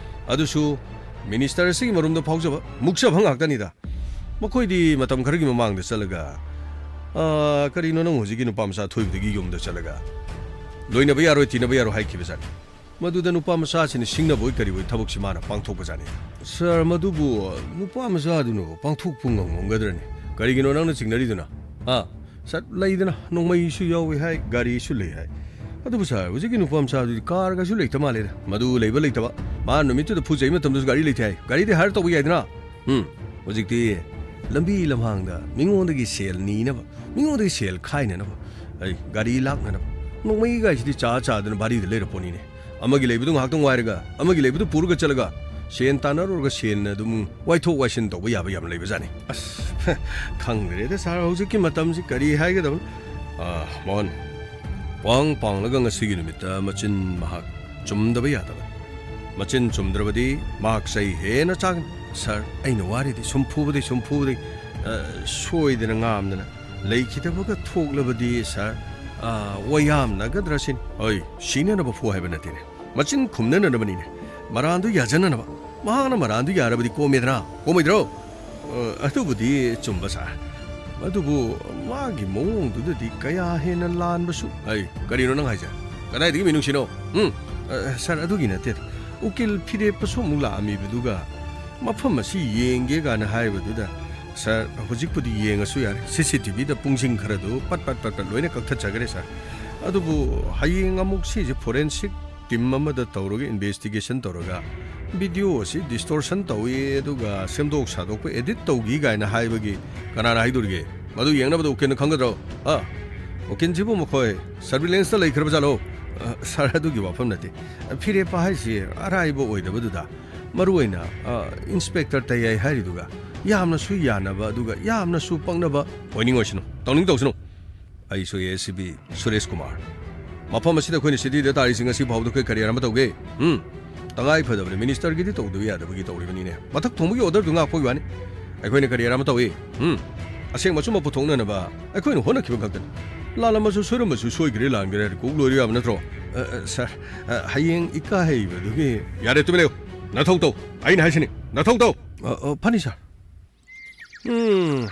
ꯑꯗꯨꯁꯨ ꯃꯤꯅꯤꯁꯇꯔ ꯑꯁꯤꯒꯤ ꯃꯔꯨꯝꯗ ꯐꯥꯎꯖꯕ, ꯃꯨꯛꯆꯕ ꯉꯥꯛꯇꯅꯤꯗ꯫ ꯃꯈꯣꯏꯗꯤ ꯃꯇꯝ ꯈꯔꯒꯤ ꯃꯃꯥꯡꯗ ꯆꯠꯂꯒ, ꯑꯥ, ꯀꯔꯤꯅꯣ, ꯅꯪ ꯍꯧꯖꯤꯛꯀꯤ ꯅꯨꯄꯥ ꯃꯆꯥ ꯑꯊꯣꯏꯕꯗꯨꯒꯤ ꯌꯨꯝꯗ ꯆꯠꯂꯒ, "ꯂꯣꯏꯅꯕ ꯌꯥꯔꯣꯏ, ꯇꯤꯟꯅꯕ ꯌꯥꯔꯣꯏ" ꯍꯥꯏꯈꯤꯕꯖꯥꯠꯅꯤ꯫ ꯃꯗꯨꯗ ꯅꯨꯄꯥ ꯃꯆꯥꯁꯤꯅ ꯁꯤꯡꯅꯕ ꯑꯣꯏ ꯀꯔꯤ ꯑꯣꯏ ꯊꯕꯛꯁꯤ ꯃꯥꯅ ꯄꯥꯡꯊꯣꯛꯄꯖꯥꯠꯅꯤ꯫ ꯁꯥꯔ, ꯃꯗꯨꯕꯨ ꯅꯨꯄꯥ ꯃꯆꯥꯗꯨꯅꯕꯨ ꯄꯥꯡꯊꯣꯛꯄ ꯉꯝ-, ꯉꯝꯒꯗ꯭ꯔꯅꯦ? ꯀꯔꯤꯒꯤꯅꯣ ꯅꯪꯅ ꯆꯤꯡꯅꯔꯤꯗꯨꯅ? ꯍꯥ? ꯁꯥꯔ, ꯂꯩꯗꯅ, ꯅꯣꯡꯃꯩꯁꯨ ꯌꯥꯎꯏ ꯍꯥꯏ, ꯒꯥꯔꯤꯁꯨ ꯂꯩ ꯍꯥꯏ꯫ ꯑꯗꯨꯕꯨ ꯁꯥꯔ, ꯍꯧꯖꯤꯛꯀꯤ ꯅꯨꯄꯥ ꯃꯆꯥꯗꯨꯗꯤ ꯀꯥꯔꯒꯁꯨ ꯂꯩꯇ ꯃꯥꯜꯂꯦꯗ꯫ ꯃꯗꯨ ꯂꯩꯕ ꯂꯩꯇꯕ, ꯃꯥ ꯅꯨꯃꯤꯠꯇꯨꯗ ꯐꯨ ꯆꯩ ꯃꯇꯝꯗꯁꯨ ꯒꯥꯔꯤ ꯂꯩꯇꯦ ꯍꯥꯏ꯫ ꯒꯥꯔꯤꯗꯤ ꯍꯥꯏꯌꯔ ꯇꯧꯕ ꯌꯥꯏꯗꯅ꯫ ꯎꯝ, ꯍꯧꯖꯤꯛꯇꯤ ꯂꯝꯕꯤ ꯂꯝꯍꯥꯡꯗ ꯃꯤꯉꯣꯟꯗꯒꯤ ꯁꯦꯜ ꯅꯤꯅꯕ, ꯃꯤꯉꯣꯟꯗꯒꯤ ꯁꯦꯜ ꯈꯥꯏꯅꯅꯕ, ꯑꯩ, ꯒꯥꯔꯤ ꯂꯥꯛꯅꯅꯕ, ꯅꯣꯡꯃꯩꯒꯥꯏꯁꯤꯗꯤ ꯆꯥ ꯆꯥꯗꯅ ꯚꯥꯔꯤꯗ ꯂꯩꯔ ꯄꯣꯠꯅꯤꯅꯦ꯫ ꯑꯃꯒꯤ ꯂꯩꯕꯗꯨ ꯉꯥꯏꯍꯥꯛꯇꯪ ꯋꯥꯏꯔꯒ ꯑꯃꯒꯤ ꯂꯩꯕꯗꯨ ꯄꯨꯔꯒ ꯆꯠꯂꯒ ꯁꯦꯟ ꯇꯥꯟꯅꯔꯨꯔꯒ ꯁꯦꯟꯅ ꯑꯗꯨꯝ ꯋꯥꯏꯊꯣꯛ ꯋꯥꯏꯁꯤꯟ ꯇꯧꯕ ꯌꯥꯕ ꯌꯥꯝ ꯂꯩꯕꯖꯥꯠꯅꯤ꯫ ꯑꯁ, ꯈꯪꯗ꯭ꯔꯦꯗ ꯁꯥꯔ, ꯍꯧꯖꯤꯛꯀꯤ ꯃꯇꯝꯁꯤ ꯀꯔꯤ ꯍꯥꯏꯒꯗꯕꯅꯣ? ꯑꯥ, ꯃꯣꯍꯟ, ꯄꯥꯡ ꯄꯥꯡꯂꯒ ꯉꯁꯤꯒꯤ ꯅꯨꯃꯤꯠꯇ ꯃꯆꯤꯟ ꯃꯍꯥꯛ ꯆꯨꯝꯗꯕ ꯌꯥꯗꯕ꯫ ꯃꯆꯤꯟ ꯆꯨꯝꯗ꯭ꯔꯕꯗꯤ ꯃꯍꯥꯛ ꯆꯩ ꯍꯦꯟꯅ ꯆꯥꯒꯅꯤ꯫ ꯁꯥꯔ, ꯑꯩꯅ ꯋꯥꯔꯤꯗꯤ ꯁꯨꯝ ꯐꯨꯕꯗꯩ, ꯁꯨꯝ ꯐꯨꯕꯗꯩ, ꯑ, ꯁꯣꯏꯗꯅ ꯉꯥꯝꯗꯅ ꯂꯩꯈꯤꯗꯕꯒ ꯊꯣꯛꯂꯕꯗꯤ, ꯁꯥꯔ, ꯑ, ꯋꯥꯌꯥꯝꯅꯒꯗ꯭ꯔꯥ ꯁꯤꯅꯤ꯫ ꯍꯣꯏ, ꯁꯤꯅꯅꯕ ꯐꯨ ꯍꯥꯏꯕ ꯅꯠꯇꯦꯅꯦ꯫ ꯃꯆꯤꯟ ꯈꯨꯝꯅꯅꯅꯕꯅꯤꯅꯦ꯫ ꯃꯔꯥꯟꯗꯨ ꯌꯥꯖꯅꯅꯕ꯫ ꯃꯍꯥꯛꯅ ꯃꯔꯥꯟꯗꯨ ꯌꯥꯔꯕꯗꯤ ꯀꯣꯝꯃꯦꯗꯅ꯫ ꯀꯣꯝꯃꯣꯏꯗ꯭ꯔꯣ? ꯑ, ꯑꯗꯨꯕꯨꯗꯤ ꯆꯨꯝꯕ, ꯁꯥꯔ꯫ ꯑꯗꯨꯕꯨ ꯃꯥꯒꯤ ꯃꯑꯣꯡꯗꯨꯗꯗꯤ ꯀꯌꯥ ꯍꯦꯟꯅ ꯂꯥꯟꯕꯁꯨ꯫ ꯑꯩ, ꯀꯔꯤꯅꯣ ꯅꯪ ꯍꯥꯏꯁꯦ? ꯀꯗꯥꯏꯗꯒꯤ ꯃꯤꯅꯨꯡꯁꯤꯅꯣ? ꯎꯝ? ꯑ, ꯁꯥꯔ, ꯑꯗꯨꯒꯤ ꯅꯠꯇꯦꯗ꯫ ꯎꯀꯤꯜ ꯐꯤꯔꯦꯞꯄꯁꯨ ꯑꯃꯨꯛ ꯂꯥꯛꯑꯝꯃꯤꯕꯗꯨꯒ ꯃꯐꯝ ꯑꯁꯤ ꯌꯦꯡꯒꯦ ꯀꯥꯏꯅ ꯍꯥꯏꯕꯗꯨꯗ, ꯁꯥꯔ, ꯍꯧꯖꯤꯛꯄꯨꯗꯤ ꯌꯦꯡꯉꯁꯨ ꯌꯥꯔꯦ꯫ ꯁꯤ ꯁꯤ ꯇꯤ ꯚꯤꯗ ꯄꯨꯡꯁꯤꯡ ꯈꯔꯗꯨ ꯄꯠ ꯄꯠ ꯄꯠ ꯄꯠ ꯂꯣꯏꯅ ꯀꯛꯊꯠꯆꯈ꯭ꯔꯦ, ꯁꯥꯔ꯫ ꯑꯗꯨꯕꯨ ꯍꯌꯦꯡ ꯑꯃꯨꯛ ꯁꯤꯁꯦ ꯐꯣꯔꯦꯟꯁꯤꯛ ꯇꯤꯝ ꯑꯃꯗ ꯇꯧꯔꯒ ꯏꯟꯚꯦꯁꯇꯤꯒꯦꯁꯟ ꯇꯧꯔꯒ ꯚꯤꯗꯤꯑꯣ ꯑꯁꯤ ꯗꯤꯁꯇꯣꯔꯁꯟ ꯇꯧꯏ, ꯑꯗꯨꯒ ꯁꯦꯝꯗꯣꯛ ꯁꯥꯗꯣꯛꯄ, ꯑꯦꯗꯤꯠ ꯇꯧꯈꯤ ꯀꯥꯏꯅ ꯍꯥꯏꯕꯒꯤ ꯀꯅꯥꯅ ꯍꯥꯏꯗꯣꯔꯤꯒꯦ? ꯃꯗꯨ ꯌꯦꯡꯅꯕꯗ ꯎꯀꯤꯜꯅ ꯈꯪꯒꯗ꯭ꯔꯣ? ꯑ? ꯎꯀꯤꯜꯁꯤꯕꯨ ꯃꯈꯣꯏ ꯁꯔꯚꯤꯂꯦꯟꯁꯇ ꯂꯩꯈ꯭ꯔꯕ ꯖꯥꯠꯂꯣ? ꯑ, ꯁꯥꯔ, ꯑꯗꯨꯒꯤ ꯋꯥꯐꯝ ꯅꯠꯇꯦ꯫ ꯐꯤꯔꯦꯞꯄ ꯍꯥꯏꯁꯤ ꯑꯔꯥꯏꯕ ꯑꯣꯏꯗꯕꯗꯨꯗ, ꯃꯔꯨꯑꯣꯏꯅ, ꯑ, ꯏꯟꯁꯄꯦꯛꯇꯔ ꯇꯌꯥꯏ ꯍꯥꯏꯔꯤꯗꯨꯒ ꯌꯥꯝꯅꯁꯨ ꯌꯥꯅꯕ, ꯑꯗꯨꯒ ꯌꯥꯝꯅꯁꯨ ꯄꯛꯅꯕ ꯑꯣꯏꯅꯤꯡ ꯑꯣꯏꯁꯅꯨ, ꯇꯧꯅꯤꯡ ꯇꯧꯁꯅꯨ꯫ ꯑꯩꯁꯨ ꯑꯦ ꯁꯤ ꯄꯤ ꯁꯨꯔꯦꯁ ꯀꯨꯃꯥꯔ꯫ ꯃꯐꯝ ꯑꯁꯤꯗ ꯑꯩꯈꯣꯏꯅ ꯁꯤꯇꯤꯗ ꯇꯥꯔꯤꯁꯤ ꯉꯁꯤ ꯐꯥꯎꯕꯗ ꯑꯩꯈꯣꯏ ꯀꯔꯤꯌꯔ ꯑꯃ ꯇꯧꯒꯦ? ꯎꯝ? ꯇꯉꯥꯏ ꯐꯗꯕꯅꯤ, ꯃꯤꯅꯤꯁꯇꯔꯒꯤꯗꯤ ꯇꯧꯗꯕ ꯌꯥꯗꯕꯒꯤ ꯇꯧꯔꯤꯕꯅꯤꯅꯦ꯫ ꯃꯊꯛ ꯊꯣꯡꯕꯒꯤ ꯑꯣꯔꯗꯔꯗꯨ ꯉꯥꯛꯄꯒꯤ ꯋꯥꯅꯤ꯫ ꯑꯩꯈꯣꯏꯅ ꯀꯔꯤꯌꯔ ꯑꯃ ꯇꯧꯏ꯫ ꯎꯝ? ꯑꯁꯦꯡꯕ ꯑꯆꯨꯝꯕ ꯄꯨꯊꯣꯛꯅꯅꯕ ꯑꯩꯈꯣꯏꯅ ꯍꯣꯠꯅꯈꯤꯕ ꯈꯛꯇꯅꯤ꯫ ꯂꯥꯜꯂꯝꯃꯁꯨ ꯁꯣꯏꯔꯝꯃꯁꯨ ꯁꯣꯏꯈ꯭ꯔꯦ ꯂꯥꯟꯈ꯭ꯔꯦ ꯍꯥꯏꯔ ꯀꯣꯛ ꯂꯣꯏꯔ ꯌꯥꯕ ꯅꯠꯇ꯭ꯔꯣ? ꯑ, ꯑ, ꯁꯥꯔ, ꯑ, ꯍꯌꯦꯡ ꯏꯀꯥꯏꯕꯗꯨꯒꯤ ꯌꯥꯔꯦ, ꯇꯨꯃꯤꯟ ꯂꯩꯌꯨ꯫ ꯅꯊꯧ ꯇꯧ꯫ ꯑꯩꯅ ꯍꯥꯏꯁꯤꯅꯤ, ꯅꯊꯧ ꯇꯧ꯫ ꯑ, ꯑ, ꯐꯅꯤ, ꯁꯥꯔ꯫ ꯎꯝ,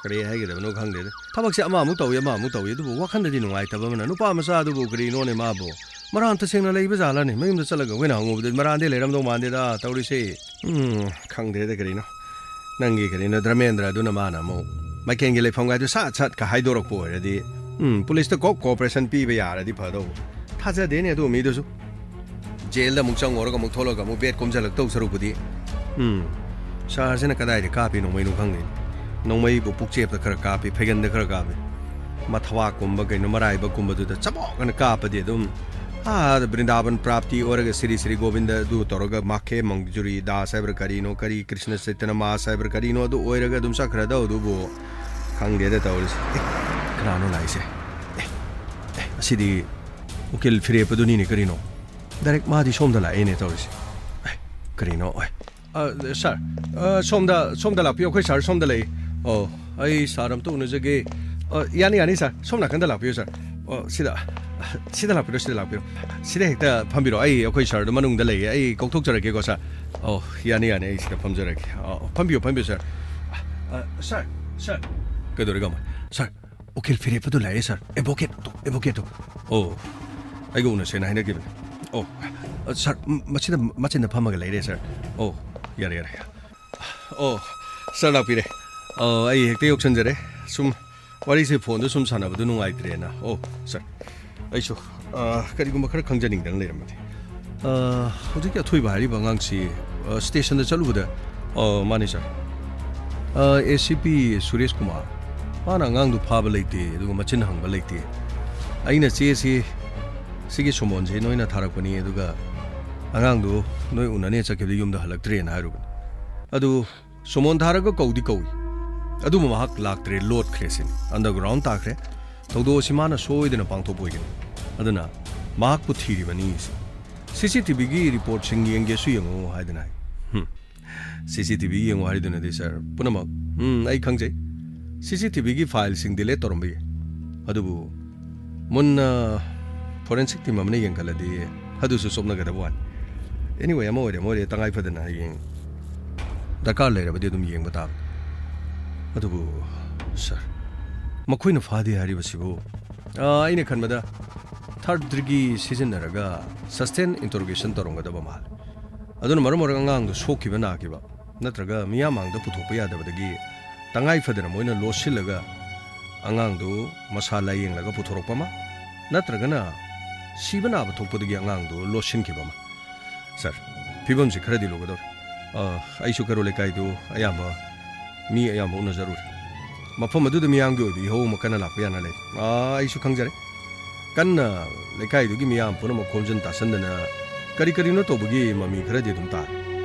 ꯀꯔꯤ ꯍꯥꯏꯒꯗꯕꯅꯣ ꯈꯪꯗꯦꯗ꯫ ꯊꯕꯛꯁꯦ ꯑꯃꯃꯨꯛ ꯇꯧꯏ, ꯑꯃꯃꯨꯛ ꯇꯧꯏ, ꯑꯗꯨꯕꯨ ꯋꯥꯈꯜꯗꯗꯤ ꯅꯨꯡꯉꯥꯏꯇꯕ ꯑꯃꯅ, ꯅꯨꯄꯥ ꯃꯆꯥꯗꯨꯕꯨ ꯀꯔꯤꯅꯣꯅꯦ ꯃꯥꯕꯨ? ꯃꯔꯥꯟ ꯇꯁꯦꯡꯅ ꯂꯩꯕ ꯖꯥꯠꯂꯅꯦ? ꯃꯌꯨꯝꯗ ꯆꯠꯂꯒ ꯑꯩꯈꯣꯏꯅ ꯍꯪꯉꯨꯕꯗꯗꯤ ꯃꯔꯥꯟꯗꯤ ꯂꯩꯔꯝꯗꯧ ꯃꯥꯟꯗꯦꯗ, ꯇꯧꯔꯤꯁꯦ꯫ ꯎꯝ, ꯈꯪꯗꯦꯗ ꯀꯔꯤꯅꯣ꯫ ꯅꯪꯒꯤ ꯀꯔꯤꯅꯣ, ꯙꯔꯃꯦꯟꯗ꯭ꯔ ꯑꯗꯨꯅ ꯃꯥꯅ ꯑꯃꯨꯛ ꯃꯥꯏꯀꯦꯟꯒꯤ ꯂꯩꯐꯝꯒꯥꯏꯗꯨ ꯁꯠ ꯁꯠꯀ ꯍꯥꯏꯗꯣꯔꯛꯄ ꯑꯣꯏꯔꯗꯤ, ꯎꯝ, ꯄꯨꯂꯤꯁꯇ ꯀꯣꯛ cooperation ꯄꯤꯕ ꯌꯥꯔꯗꯤ ꯐꯗꯧꯕ꯫ ꯊꯥꯖꯗꯦꯅꯦ ꯑꯗꯨ ꯃꯤꯗꯨꯁꯨ꯫ ꯖꯦꯜꯗ ꯑꯃꯨꯛ ꯆꯪꯉꯨꯔꯒ ꯑꯃꯨꯛ ꯊꯣꯛꯂꯒ ꯑꯃꯨꯛ ꯕꯦꯠ ꯀꯨꯝꯖꯜꯂꯛꯇꯧ ꯁꯔꯨꯛꯄꯨꯗꯤ꯫ ꯎꯝ, ꯁꯥꯔꯁꯤꯅ ꯀꯗꯥꯏꯗ ꯀꯥꯞꯄꯤ ꯅꯣꯡꯃꯩꯅꯣ ꯈꯪꯗꯦ꯫ ꯅꯣꯡꯃꯩꯕꯨ ꯄꯨꯛꯆꯦꯞꯇ ꯈꯔ ꯀꯥꯞꯄꯤ, ꯐꯩꯒꯟꯗ ꯈꯔ ꯀꯥꯞꯄꯤ꯫ ꯃꯊꯋꯥꯛꯀꯨꯝꯕ ꯀꯩꯅꯣ, ꯃꯔꯥꯏꯕꯛꯀꯨꯝꯕꯗꯨꯗ ꯆꯄꯣꯛ ꯑꯅ ꯀꯥꯞꯄꯗꯤ ꯑꯗꯨꯝ, ꯑꯥꯗ ꯕ꯭ꯔꯤꯟꯗꯥꯕꯟ ꯄ꯭ꯔꯥꯞꯇꯤ ꯑꯣꯏꯔꯒ ꯁꯤꯔꯤ ꯁꯤꯔꯤ ꯒꯣꯕꯤꯟꯗ ꯑꯗꯨ ꯇꯧꯔꯒ ꯃꯥꯈꯦ ꯃꯪꯖꯨꯔꯤ ꯗꯥꯁ ꯍꯥꯏꯕ꯭ꯔꯥ ꯀꯔꯤꯅꯣ, ꯀꯔꯤ ꯀ꯭ꯔꯤꯁꯅ ꯆꯩꯇꯟꯌ ꯃꯥꯁ ꯍꯥꯏꯕ꯭ꯔꯥ ꯀꯔꯤꯅꯣ ꯑꯗꯨ ꯑꯣꯏꯔꯒ ꯑꯗꯨꯝ ꯆꯠꯈ꯭ꯔꯗꯧ ꯑꯗꯨꯕꯨ꯫ ꯈꯪꯗꯦꯗ ꯇꯧꯔꯤꯁꯦ꯫ ꯑꯦ, ꯀꯅꯥꯅꯣ ꯂꯥꯛꯏꯁꯦ? ꯑꯦ, ꯑꯦ, ꯑꯁꯤꯗꯤ ꯎꯀꯤꯜ ꯐꯤꯔꯦꯞꯄꯗꯨꯅꯤꯅꯦ ꯀꯔꯤꯅꯣ? ꯗꯥꯏꯔꯦꯛ ꯃꯥꯗꯤ ꯁꯣꯝꯗ ꯂꯥꯛꯑꯦꯅꯦ ꯇꯧꯔꯤꯁꯦ꯫ ꯑꯦ, ꯀꯔꯤꯅꯣ? ꯑꯦ, ꯑ, ꯁꯥꯔ, ꯑ, ꯁꯣꯝꯗ, ꯁꯣꯝꯗ ꯂꯥꯛꯄꯤꯌꯨ꯫ ꯑꯩꯈꯣꯏ ꯁꯥꯔ ꯁꯣꯝꯗ ꯂꯩ꯫ ꯑꯣ, ꯑꯩ ꯁꯥꯔ ꯑꯝꯇ ꯎꯅꯖꯒꯦ꯫ ꯑ, ꯌꯥꯅꯤ, ꯌꯥꯅꯤ, ꯁꯥꯔ꯫ ꯁꯣꯝ ꯅꯥꯀꯟꯗ ꯂꯥꯛꯄꯤꯌꯨ, ꯁꯥꯔ꯫ ꯑꯣ, ꯁꯤꯗ, ꯁꯤꯗ ꯂꯥꯛꯄꯤꯔꯣ, ꯁꯤꯗ ꯂꯥꯛꯄꯤꯔꯣ꯫ ꯁꯤꯗ ꯍꯦꯛꯇ ꯐꯝꯕꯤꯔꯣ꯫ ꯑꯩ, ꯑꯩꯈꯣꯏ ꯁꯥꯔꯗꯣ ꯃꯅꯨꯡꯗ ꯂꯩꯌꯦ꯫ ꯑꯩ ꯀꯧꯊꯣꯛꯆꯔꯛꯀꯦꯀꯣ, ꯁꯥꯔ꯫ ꯑꯣ, ꯌꯥꯅꯤ, ꯌꯥꯅꯤ, ꯑꯩ ꯁꯤꯗ ꯐꯝꯖꯔꯒꯦ꯫ ꯑꯣ, ꯐꯝꯕꯤꯌꯨ, ꯐꯝꯕꯤꯌꯨ, ꯁꯥꯔ꯫ ꯑ, ꯁꯥꯔ, ꯁꯥꯔ꯫ ꯀꯩꯗꯧꯔꯒꯦ, ꯑꯃ? ꯁꯥꯔ, ꯎꯀꯤꯜ ꯐꯤꯔꯦꯞꯄꯗꯨ ꯂꯥꯛꯑꯦ, ꯁꯥꯔ꯫ ꯑꯦꯗꯚꯣꯀꯦꯠꯇꯣ, ꯑꯦꯗꯚꯣꯀꯦꯠꯇꯣ꯫ ꯑꯣ, ꯑꯩꯒ ꯎꯅꯁꯦꯅ ꯍꯥꯏꯅꯈꯤꯕꯅꯦ꯫ ꯑꯣ, ꯑ, ꯁꯥꯔ, ꯃ-, ꯃꯁꯤꯗ, ꯃꯆꯤꯟꯗ ꯐꯝꯃꯒ ꯂꯩꯔꯦ, ꯁꯥꯔ꯫ ꯑꯣ, ꯌꯥꯔꯦ, ꯌꯥꯔꯦ꯫ ꯑꯣ, ꯁꯥꯔ ꯂꯥꯛꯄꯤꯔꯦ꯫ ꯑꯣ, ꯑꯩ ꯍꯦꯛꯇ ꯌꯧꯁꯟꯖꯔꯦ꯫ ꯁꯨꯝ ꯋꯥꯔꯤꯁꯦ ꯐꯣꯟꯗ ꯁꯨꯝ ꯁꯥꯟꯅꯕꯗꯨ ꯅꯨꯡꯉꯥꯏꯇ꯭ꯔꯦꯅ꯫ ꯑꯣ, ꯁꯥꯔ, ꯑꯩꯁꯨ, ꯑ, ꯀꯔꯤꯒꯨꯝꯕ ꯈꯔ ꯈꯪꯖꯅꯤꯡꯗꯅ ꯂꯩꯔꯝꯕꯅꯤ꯫ ꯑ, ꯍꯧꯖꯤꯛꯀꯤ ꯑꯊꯣꯏꯕ ꯍꯥꯏꯔꯤꯕ ꯑꯉꯥꯡꯁꯤ, ꯑ, ꯁ꯭ꯇꯦꯁꯟꯗ ꯆꯠꯂꯨꯕꯗ, ꯑ, ꯃꯥꯅꯤ, ꯁꯥꯔ꯫ ꯑ, ꯑꯦ ꯁꯤ ꯄꯤ ꯁꯨꯔꯦꯁ ꯀꯨꯃꯥꯔ, ꯃꯥꯅ ꯑꯉꯥꯡꯗꯨ ꯐꯥꯕ ꯂꯩꯇꯦ, ꯑꯗꯨꯒ ꯃꯆꯤꯟ ꯍꯪꯕ ꯂꯩꯇꯦ꯫ ꯑꯩꯅ ꯆꯦꯁꯤ, ꯁꯤꯒꯤ ꯁꯨꯃꯣꯟꯁꯤ ꯅꯣꯏꯅ ꯊꯥꯔꯛꯄꯅꯤ, ꯑꯗꯨꯒ ꯑꯉꯥꯡꯗꯨ ꯅꯣꯏ ꯎꯅꯅꯦ ꯆꯠꯈꯤꯕꯗ ꯌꯨꯝꯗ ꯍꯜꯂꯛꯇ꯭ꯔꯦꯅ ꯍꯥꯏꯔꯨꯕꯅꯤ꯫ ꯑꯗꯨ ꯁꯨꯃꯣꯟ ꯊꯥꯔꯒ ꯀꯧꯗꯤ ꯀꯧꯏ, ꯑꯗꯨꯕꯨ ꯃꯍꯥꯛ ꯂꯥꯛꯇ꯭ꯔꯦ, ꯂꯣꯠꯈ꯭ꯔꯦ ꯁꯤꯅꯤ꯫ ꯑꯟꯗꯔꯒ꯭ꯔꯥꯎꯟ ꯇꯥꯈ꯭ꯔꯦ꯫ ꯊꯧꯗꯣꯛ ꯑꯁꯤ ꯃꯥꯅ ꯁꯣꯏꯗꯅ ꯄꯥꯡꯊꯣꯛꯄ ꯑꯣꯏꯒꯅꯤ꯫ ꯑꯗꯨꯅ ꯃꯍꯥꯛꯄꯨ ꯊꯤꯔꯤꯕꯅꯤ ꯁꯤ꯫ ꯁꯤ ꯁꯤ ꯇꯤ ꯚꯤꯒꯤ ꯔꯤꯄꯣꯔꯠꯁꯤꯡ ꯌꯦꯡꯒꯦꯁꯨ ꯌꯦꯡꯉꯨ ꯍꯥꯏꯗꯅ ꯍꯥꯏ꯫ ꯍꯨꯝ꯫ ꯁꯤ ꯁꯤ ꯇꯤ ꯚꯤ ꯌꯦꯡꯉꯨ ꯍꯥꯏꯗꯨꯅꯗꯤ, ꯁꯥꯔ, ꯄꯨꯝꯅꯃꯛ, ꯎꯝ, ꯑꯩ ꯈꯪꯖꯩ꯫ ꯁꯤ ꯁꯤ ꯇꯤ ꯚꯤꯒꯤ ꯐꯥꯏꯜꯁꯤꯡ ꯗꯤꯂꯦꯠ ꯇꯧꯔꯝꯕ ꯌꯥꯏ꯫ ꯑꯗꯨꯕꯨ ꯃꯨꯟꯅ ꯐꯣꯔꯦꯟꯁꯤꯛ ꯇꯤꯝ ꯑꯃꯅ ꯌꯦꯡꯈꯠꯂꯗꯤ ꯑꯗꯨꯁꯨ ꯆꯣꯞꯅꯒꯗꯕ ꯋꯥꯅꯤ꯫ ꯑꯦꯅꯤꯋꯦ, ꯑꯃ ꯑꯣꯏꯔꯦ ꯑꯃ ꯑꯣꯏꯔꯦ, ꯇꯉꯥꯏ ꯐꯗꯅ ꯍꯌꯦꯡ ꯗꯔꯀꯥꯔ ꯂꯩꯔꯕꯗꯤ ꯑꯗꯨꯝ ꯌꯦꯡꯕ ꯇꯥꯕꯅꯤ꯫ ꯑꯗꯨꯕꯨ ꯁꯥꯔ, ꯃꯈꯣꯏꯅ ꯐꯥꯗꯦ ꯍꯥꯏꯔꯤꯕꯁꯤꯕꯨ, ꯑ, ꯑꯩꯅ ꯈꯟꯕꯗ ꯊꯥꯔꯠ ꯗꯤꯒ꯭ꯔꯤ ꯁꯤꯖꯤꯟꯅꯔꯒ ꯁꯁꯇꯦꯟ ꯏꯟꯇꯔꯣꯒꯦꯁꯟ ꯇꯧꯔꯝꯒꯗꯕ ꯃꯥꯜꯂꯦ꯫ ꯑꯗꯨꯅ ꯃꯔꯝ ꯑꯣꯏꯔꯒ ꯑꯉꯥꯡꯗꯣ ꯁꯣꯛꯈꯤꯕ ꯅꯥꯈꯤꯕ ꯅꯠꯇ꯭ꯔꯒ ꯃꯤꯌꯥꯝ ꯃꯥꯡꯗ ꯄꯨꯊꯣꯛꯄ ꯌꯥꯗꯕꯗꯒꯤ ꯇꯉꯥꯏ ꯐꯗꯅ ꯃꯣꯏꯅ ꯂꯣꯠꯁꯤꯜꯂꯒ ꯑꯉꯥꯡꯗꯨ ꯃꯁꯥ ꯂꯥꯌꯦꯡꯂꯒ ꯄꯨꯊꯣꯔꯛꯄ ꯑꯃ, ꯅꯠꯇ꯭ꯔꯒꯅ ꯁꯤꯕ ꯅꯥꯕ ꯊꯣꯛꯄꯗꯒꯤ ꯑꯉꯥꯡꯗꯨ ꯂꯣꯠꯁꯤꯟꯈꯤꯕ ꯑꯃ꯫ ꯁꯥꯔ, ꯐꯤꯕꯝꯁꯤ ꯈꯔꯗꯤ ꯂꯨꯒꯗꯧꯔꯦ꯫ ꯑ, ꯑꯩꯁꯨ ꯀꯩꯔꯣꯜ ꯂꯩꯀꯥꯏꯗꯨ ꯑꯌꯥꯝꯕ, ꯃꯤ ꯑꯌꯥꯝꯕ ꯎꯅꯖꯔꯨꯔꯦ꯫ ꯃꯐꯝ ꯑꯗꯨꯗ ꯃꯤꯌꯥꯝꯒꯤ ꯑꯣꯏꯕ ꯏꯍꯧ ꯑꯃ ꯀꯟꯅ ꯂꯥꯛꯄ ꯌꯥꯅ ꯂꯩ꯫ ꯑ, ꯑꯩꯁꯨ ꯈꯪꯖꯔꯦ꯫ ꯀꯟꯅ ꯂꯩꯀꯥꯏꯗꯨꯒꯤ ꯃꯤꯌꯥꯝ ꯄꯨꯝꯅꯃꯛ ꯈꯣꯝꯖꯤꯟ ꯇꯥꯁꯤꯟꯗꯅ ꯀꯔꯤ ꯀꯔꯤꯅꯣ ꯇꯧꯕꯒꯤ ꯃꯃꯤ ꯈꯔꯗꯤ ꯑꯗꯨꯝ ꯇꯥꯔꯦ꯫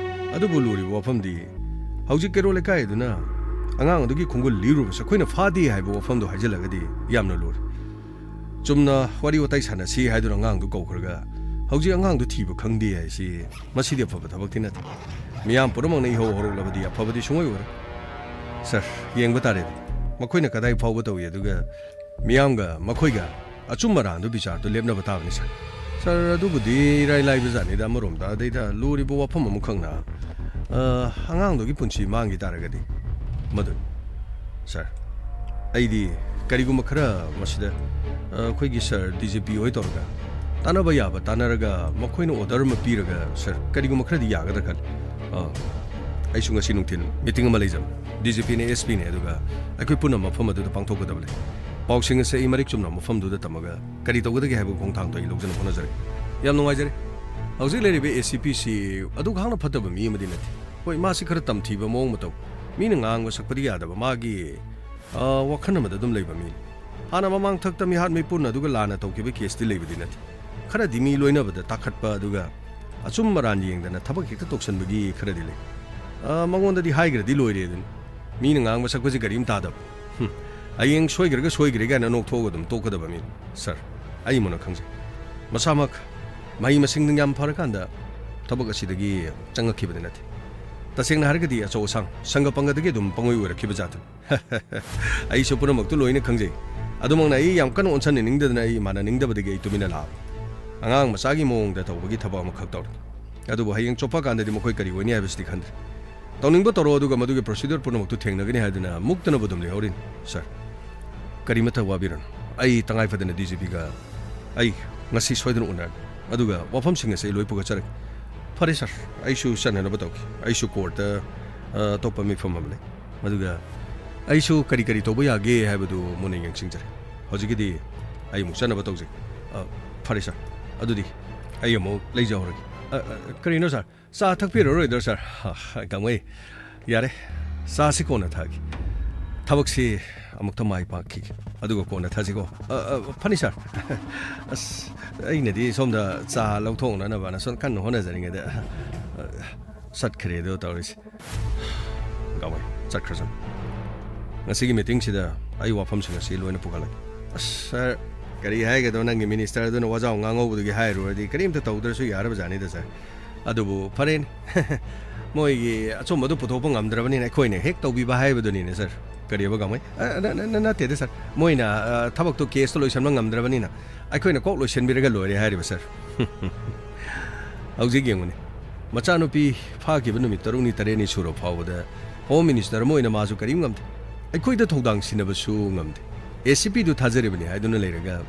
ꯑꯗꯨꯕꯨ ꯂꯨꯔꯤꯕ ꯋꯥꯐꯝꯗꯤ ꯍꯧꯖꯤꯛ ꯀꯩꯔꯣꯜ ꯂꯩꯀꯥꯏ ꯑꯗꯨꯅ ꯑꯉꯥꯡ ꯑꯗꯨꯒꯤ ꯈꯣꯡꯒꯨꯜ ꯂꯤꯔꯨꯕꯁꯦ ꯑꯩꯈꯣꯏꯅ ꯐꯥꯗꯦ ꯍꯥꯏꯕ ꯋꯥꯐꯝꯗꯣ ꯍꯥꯏꯖꯤꯜꯂꯒꯗꯤ ꯌꯥꯝꯅ ꯂꯨꯔꯦ꯫ ꯆꯨꯝꯅ ꯋꯥꯔꯤ ꯋꯥꯇꯥꯏ ꯁꯥꯟꯅꯁꯤ ꯍꯥꯏꯗꯨꯅ ꯑꯉꯥꯡꯗꯨ ꯀꯧꯈ꯭ꯔꯒ ꯍꯧꯖꯤꯛ ꯑꯉꯥꯡꯗꯨ ꯊꯤꯕ ꯈꯪꯗꯦ ꯍꯥꯏꯁꯤ ꯃꯁꯤꯗꯤ ꯑꯐꯕ ꯊꯕꯛꯇꯤ ꯅꯠꯇꯦ꯫ ꯃꯤꯌꯥꯝ ꯄꯨꯝꯅꯃꯛꯅ ꯏꯍꯧ ꯍꯧꯔꯛꯂꯕꯗꯤ ꯑꯐꯕꯗꯤ ꯁꯨꯡꯑꯣꯏ ꯑꯣꯏꯔꯣꯏ꯫ ꯁꯥꯔ, ꯌꯦꯡꯕ ꯇꯥꯔꯦ꯫ ꯃꯈꯣꯏꯅ ꯀꯗꯥꯏ ꯐꯥꯎꯕ ꯇꯧꯏ, ꯑꯗꯨꯒ ꯃꯤꯌꯥꯝꯒ ꯃꯈꯣꯏꯒ ꯑꯆꯨꯝ ꯑꯔꯥꯟꯗꯨ ꯕꯤꯆꯥꯔꯗꯨ ꯂꯦꯞꯅꯕ ꯇꯥꯕꯅꯤ, ꯁꯥꯔ꯫ ꯁꯥꯔ, ꯑꯗꯨꯕꯨꯗꯤ ꯏꯔꯥꯏ ꯂꯥꯏꯕ ꯖꯥꯠꯅꯤꯗ꯫ ꯑꯃꯔꯣꯝꯗ ꯑꯗꯩꯗ ꯂꯨꯔꯤꯕ ꯋꯥꯐꯝ ꯑꯃꯈꯛꯅ, ꯑ, ꯑꯉꯥꯡꯗꯨꯒꯤ ꯄꯨꯟꯁꯤ ꯃꯥꯡꯈꯤ ꯇꯥꯔꯒꯗꯤ ꯃꯗꯨꯅꯤ꯫ ꯁꯥꯔ, ꯑꯩꯗꯤ ꯀꯔꯤꯒꯨꯝꯕ ꯈꯔ ꯃꯁꯤꯗ, ꯑ, ꯑꯩꯈꯣꯏꯒꯤ ꯁꯥꯔ ꯗꯤ ꯖꯤ ꯄꯤ ꯍꯣꯏ ꯇꯧꯔꯒ ꯇꯥꯟꯅꯕ ꯌꯥꯕ ꯇꯥꯟꯅꯔꯒ ꯃꯈꯣꯏꯅ ꯑꯣꯔꯗꯔ ꯑꯃ ꯄꯤꯔꯒ, ꯁꯥꯔ, ꯀꯔꯤꯒꯨꯝꯕ ꯈꯔꯗꯤ ꯌꯥꯒꯗ꯭ꯔꯥ ꯈꯜꯂꯤ꯫ ꯑ, ꯑꯩꯁꯨ ꯉꯁꯤ ꯅꯨꯡꯊꯤꯜ ꯃꯤꯇꯤꯡ ꯑꯃ ꯂꯩꯖꯕꯅꯤ꯫ ꯗꯤ ꯖꯤ ꯄꯤꯅꯦ, ꯑꯦꯁ ꯄꯤꯅꯦ, ꯑꯗꯨꯒ ꯑꯩꯈꯣꯏ ꯄꯨꯟꯅ ꯃꯐꯝ ꯑꯗꯨꯗ ꯄꯥꯡꯊꯣꯛꯀꯗꯕ ꯂꯩ꯫ ꯄꯥꯎꯁꯤꯡ ꯑꯁꯦ ꯑꯩ ꯃꯔꯤꯛ ꯆꯨꯝꯅ ꯃꯐꯝꯗꯨꯗ ꯇꯝꯃꯒ ꯀꯔꯤ ꯇꯧꯒꯗꯒꯦ ꯍꯥꯏꯕ ꯈꯣꯡꯊꯥꯡꯗꯣ ꯑꯩ ꯂꯧꯖꯅꯕ ꯍꯣꯠꯅꯖꯔꯒꯦ꯫ ꯌꯥꯝ ꯅꯨꯡꯉꯥꯏꯖꯔꯦ꯫ ꯍꯧꯖꯤꯛ ꯂꯩꯔꯤꯕ ꯑꯦ ꯁꯤ ꯄꯤ ꯁꯤ ꯑꯗꯨꯛ ꯍꯥꯛꯅ ꯐꯠꯇꯕ ꯃꯤ ꯑꯃꯗꯤ ꯅꯠꯇꯦ꯫ ꯍꯣꯏ, ꯃꯥꯁꯤ ꯈꯔ ꯇꯝꯊꯤꯕ ꯃꯑꯣꯡ ꯃꯇꯧ, ꯃꯤꯅ ꯉꯥꯡꯕ ꯁꯛꯄꯗꯤ ꯌꯥꯗꯕ, ꯃꯥꯒꯤ, ꯑ, ꯋꯥꯈꯜ ꯑꯃꯗ ꯑꯗꯨꯝ ꯂꯩꯕ ꯃꯤꯅꯤ꯫ ꯍꯥꯟꯅ ꯃꯃꯥꯡ ꯊꯛꯇ ꯃꯤꯍꯥꯠ ꯃꯤꯄꯨꯟ ꯑꯗꯨꯒ ꯂꯥꯟꯅ ꯇꯧꯈꯤꯕ ꯀꯦꯁꯇꯤ ꯂꯩꯕꯗꯤ ꯅꯠꯇꯦ꯫ ꯈꯔꯗꯤ ꯃꯤ ꯂꯣꯏꯅꯕꯗ ꯇꯥꯈꯠꯄ ꯑꯗꯨꯒ ꯑꯆꯨꯝ ꯑꯔꯥꯟ ꯌꯦꯡꯗꯅ ꯊꯕꯛ ꯍꯦꯛꯇ ꯇꯧꯁꯟꯕꯒꯤ ꯈꯔꯗꯤ ꯂꯩ꯫ ꯑ, ꯃꯉꯣꯟꯗꯗꯤ ꯍꯥꯏꯈ꯭ꯔꯗꯤ ꯂꯣꯏꯔꯦ ꯑꯗꯨꯅꯤ꯫ ꯃꯤꯅ ꯉꯥꯡꯕ ꯁꯛꯄꯁꯤ ꯀꯔꯤꯝ ꯇꯥꯗꯕ꯫ ꯍꯨꯝ, ꯍꯌꯦꯡ ꯁꯣꯏꯈ꯭ꯔꯒ ꯁꯣꯏꯈ꯭ꯔꯦ ꯀꯥꯏꯅ ꯅꯣꯛꯊꯣꯛꯑꯒ ꯑꯗꯨꯝ ꯇꯣꯛꯀꯗꯕ ꯃꯤꯅꯤ꯫ ꯁꯥꯔ, ꯑꯩ ꯃꯨꯟꯅ ꯈꯪꯖꯩ꯫ ꯃꯁꯥꯃꯛ ꯃꯍꯩ ꯃꯁꯤꯡ ꯌꯥꯝ ꯐꯔꯀꯥꯟꯗ ꯊꯕꯛ ꯑꯁꯤꯗꯒꯤ ꯆꯪꯉꯛꯈꯤꯕꯗꯤ ꯅꯠꯇꯦ꯫ ꯇꯁꯦꯡꯅ ꯍꯥꯏꯔꯒꯗꯤ ꯑꯆꯧ ꯑꯁꯥꯡ, ꯁꯪꯒ ꯄꯪꯒꯗꯒꯤ ꯑꯗꯨꯝ ꯄꯪꯑꯣꯏ ꯑꯣꯏꯔꯛꯈꯤꯕ ꯖꯥꯠꯇꯨꯅꯤ꯫ ꯑꯩꯁꯨ ꯄꯨꯝꯅꯃꯛꯇꯨ ꯂꯣꯏꯅ ꯈꯪꯖꯩ꯫ ꯑꯗꯨꯃꯛꯅ ꯑꯩ ꯌꯥꯝ ꯀꯟꯅ ꯑꯣꯟꯁꯟꯅꯅꯤꯡꯗꯗꯅ ꯑꯩ ꯏꯃꯥꯟꯅꯅꯤꯡꯗꯕꯗꯒꯤ ꯑꯩ ꯇꯨꯃꯤꯟꯅ ꯂꯥꯛꯑꯕ꯫ ꯑꯉꯥꯡ ꯃꯆꯥꯒꯤ ꯃꯑꯣꯡꯗ ꯇꯧꯕꯒꯤ ꯊꯕꯛ ꯑꯃꯈꯛ ꯇꯧꯔꯦ꯫ ꯑꯗꯨꯕꯨ ꯍꯌꯦꯡ ꯆꯣꯞꯄ ꯀꯥꯟꯗꯗꯤ ꯃꯈꯣꯏ ꯀꯔꯤ ꯑꯣꯏꯅꯤ ꯍꯥꯏꯕꯁꯤꯗꯤ ꯈꯟꯗ꯭ꯔꯦ꯫ ꯇꯧꯅꯤꯡꯕ ꯇꯧꯔꯣ, ꯑꯗꯨꯒ ꯃꯗꯨꯒꯤ procedure ꯄꯨꯝꯅꯃꯛꯇꯨ ꯊꯦꯡꯅꯒꯅꯤ ꯍꯥꯏꯗꯨꯅ ꯃꯨꯛꯇꯅꯕꯨ ꯑꯗꯨꯝ ꯂꯩꯍꯧꯔꯤꯅꯤ, ꯁꯥꯔ꯫ ꯀꯔꯤꯃꯠꯇ ꯋꯥꯕꯤꯔꯨꯅꯨ꯫ ꯑꯩ ꯇꯉꯥꯏ ꯐꯗꯅ DGPꯒ ꯑꯩ ꯉꯁꯤ ꯁꯣꯏꯗꯅ ꯎꯅꯔꯅꯤ꯫ ꯑꯗꯨꯒ ꯋꯥꯐꯝꯁꯤꯡ ꯑꯁꯤ ꯑꯩ ꯂꯣꯏ ꯄꯨꯒꯠꯆꯔꯒꯦ꯫ ꯐꯔꯦ, ꯁꯥꯔ꯫ ꯑꯩꯁꯨ ꯆꯠꯅꯅꯕ ꯇꯧꯒꯦ꯫ ꯑꯩꯁꯨ courtꯇ, ꯑ, ꯑꯇꯣꯞꯄ ꯃꯤꯐꯝ ꯑꯃ ꯂꯩ꯫ ꯑꯗꯨꯒ ꯑꯩꯁꯨ ꯀꯔꯤ ꯀꯔꯤ ꯇꯧꯕ ꯌꯥꯒꯦ ꯍꯥꯏꯕꯗꯨ ꯃꯨꯟꯅ ꯌꯦꯡꯁꯤꯟꯖꯔꯦ꯫ ꯍꯧꯖꯤꯛꯀꯤꯗꯤ ꯑꯩ ꯑꯃꯨꯛ ꯆꯠꯅꯕ ꯇꯧꯖꯒꯦ꯫ ꯑ, ꯐꯔꯦ, ꯁꯥꯔ꯫ ꯑꯗꯨꯗꯤ ꯑꯩ ꯑꯃꯨꯛ ꯂꯩꯖꯍꯧꯔꯒꯦ꯫ ꯑ, ꯑ, ꯀꯔꯤꯅꯣ, ꯁꯥꯔ? ꯆꯥ ꯊꯛꯄꯤꯔꯔꯣꯏꯗ꯭ꯔꯣ, ꯁꯥꯔ? ꯑ, ꯒꯥꯡꯃꯩ, ꯌꯥꯔꯦ, ꯆꯥꯁꯤ ꯀꯣꯟꯅ ꯊꯛꯑꯒꯦ꯫ ꯊꯕꯛꯁꯤ ꯑꯃꯨꯛꯇ ꯃꯥꯏ ꯄꯥꯛꯈꯤꯒꯦ, ꯑꯗꯨꯒ ꯀꯣꯟꯅ ꯊꯛꯁꯤꯀꯣ꯫ ꯑ, ꯑ, ꯐꯅꯤ, ꯁꯥꯔ꯫ ꯑꯁ, ꯑꯩꯅꯗꯤ ꯁꯣꯝꯗ ꯆꯥ ꯂꯧꯊꯣꯛꯅꯅꯕꯅ ꯁꯣꯝ ꯀꯟꯅ ꯍꯣꯠꯅꯖꯔꯤꯉꯩꯗ, ꯑ, ꯆꯠꯈ꯭ꯔꯦꯗꯣ ꯇꯧꯔꯤꯁꯦ꯫ ꯒꯥꯡꯃꯩ, ꯆꯠꯈ꯭ꯔꯁꯅꯨ꯫ ꯉꯁꯤꯒꯤ meetingꯁꯤꯗ ꯑꯩ ꯋꯥꯐꯝꯁꯤꯡ ꯑꯁꯤ ꯂꯣꯏꯅ ꯄꯨꯈꯠꯂꯒꯦ꯫ ꯑꯁ, ꯁꯥꯔ, ꯀꯔꯤ ꯍꯥꯏꯒꯗꯕ, ꯅꯪꯒꯤ minister ꯑꯗꯨꯅ ꯋꯥꯖꯥꯎ ꯉꯥꯡꯍꯧꯕꯗꯨꯒꯤ ꯍꯥꯏꯔꯨꯔꯗꯤ ꯀꯔꯤꯝꯇ ꯇꯧꯗ꯭ꯔꯁꯨ ꯌꯥꯔꯕ ꯖꯥꯠꯅꯤꯗ, ꯁꯥꯔ꯫ ꯑꯗꯨꯕꯨ ꯐꯔꯦꯅꯦ꯫ ꯃꯣꯏꯒꯤ ꯑꯆꯨꯝꯕꯗꯨ ꯄꯨꯊꯣꯛꯄ ꯉꯝꯗ꯭ꯔꯕꯅꯤꯅ ꯑꯩꯈꯣꯏꯅ ꯍꯦꯛ ꯇꯧꯕꯤꯕ ꯍꯥꯏꯕꯗꯨꯅꯤꯅꯦ, ꯁꯥꯔ꯫ ꯀꯔꯤꯕ, ꯒꯥꯡꯃꯩ? ꯑ, ꯅ-, ꯅ-, ꯅ-, ꯅꯠꯇꯦꯗ, ꯁꯥꯔ꯫ ꯃꯣꯏꯅ, ꯑ, ꯊꯕꯛꯇꯣ, caseꯇꯣ ꯂꯣꯏꯁꯤꯟꯕ ꯉꯝꯗ꯭ꯔꯕꯅꯤꯅ ꯑꯩꯈꯣꯏꯅ ꯀꯣꯛ ꯂꯣꯏꯁꯤꯟꯕꯤꯔꯒ ꯂꯣꯏꯔꯦ ꯍꯥꯏꯔꯤꯕ, ꯁꯥꯔ꯫ ꯍꯧꯖꯤꯛ ꯌꯦꯡꯉꯨꯅꯦ꯫ ꯃꯆꯥꯅꯨꯄꯤ ꯐꯥꯈꯤꯕ ꯅꯨꯃꯤꯠ ꯇꯔꯨꯛꯅꯤ ꯇꯔꯦꯠꯅꯤ ꯁꯨꯔ ꯐꯥꯎꯕꯗ Home Minister ꯑꯃ ꯑꯣꯏꯅ ꯃꯥꯁꯨ ꯀꯔꯤꯝ ꯉꯝꯗꯦ꯫ ꯑꯩꯈꯣꯏꯗ ꯊꯧꯗꯥꯡ ꯁꯤꯟꯅꯕꯁꯨ ꯉꯝꯗꯦ꯫ ACPꯗꯨ ꯊꯥꯖꯔꯤꯕꯅꯤ ꯍꯥꯏꯗꯨꯅ ꯂꯩꯔꯒ,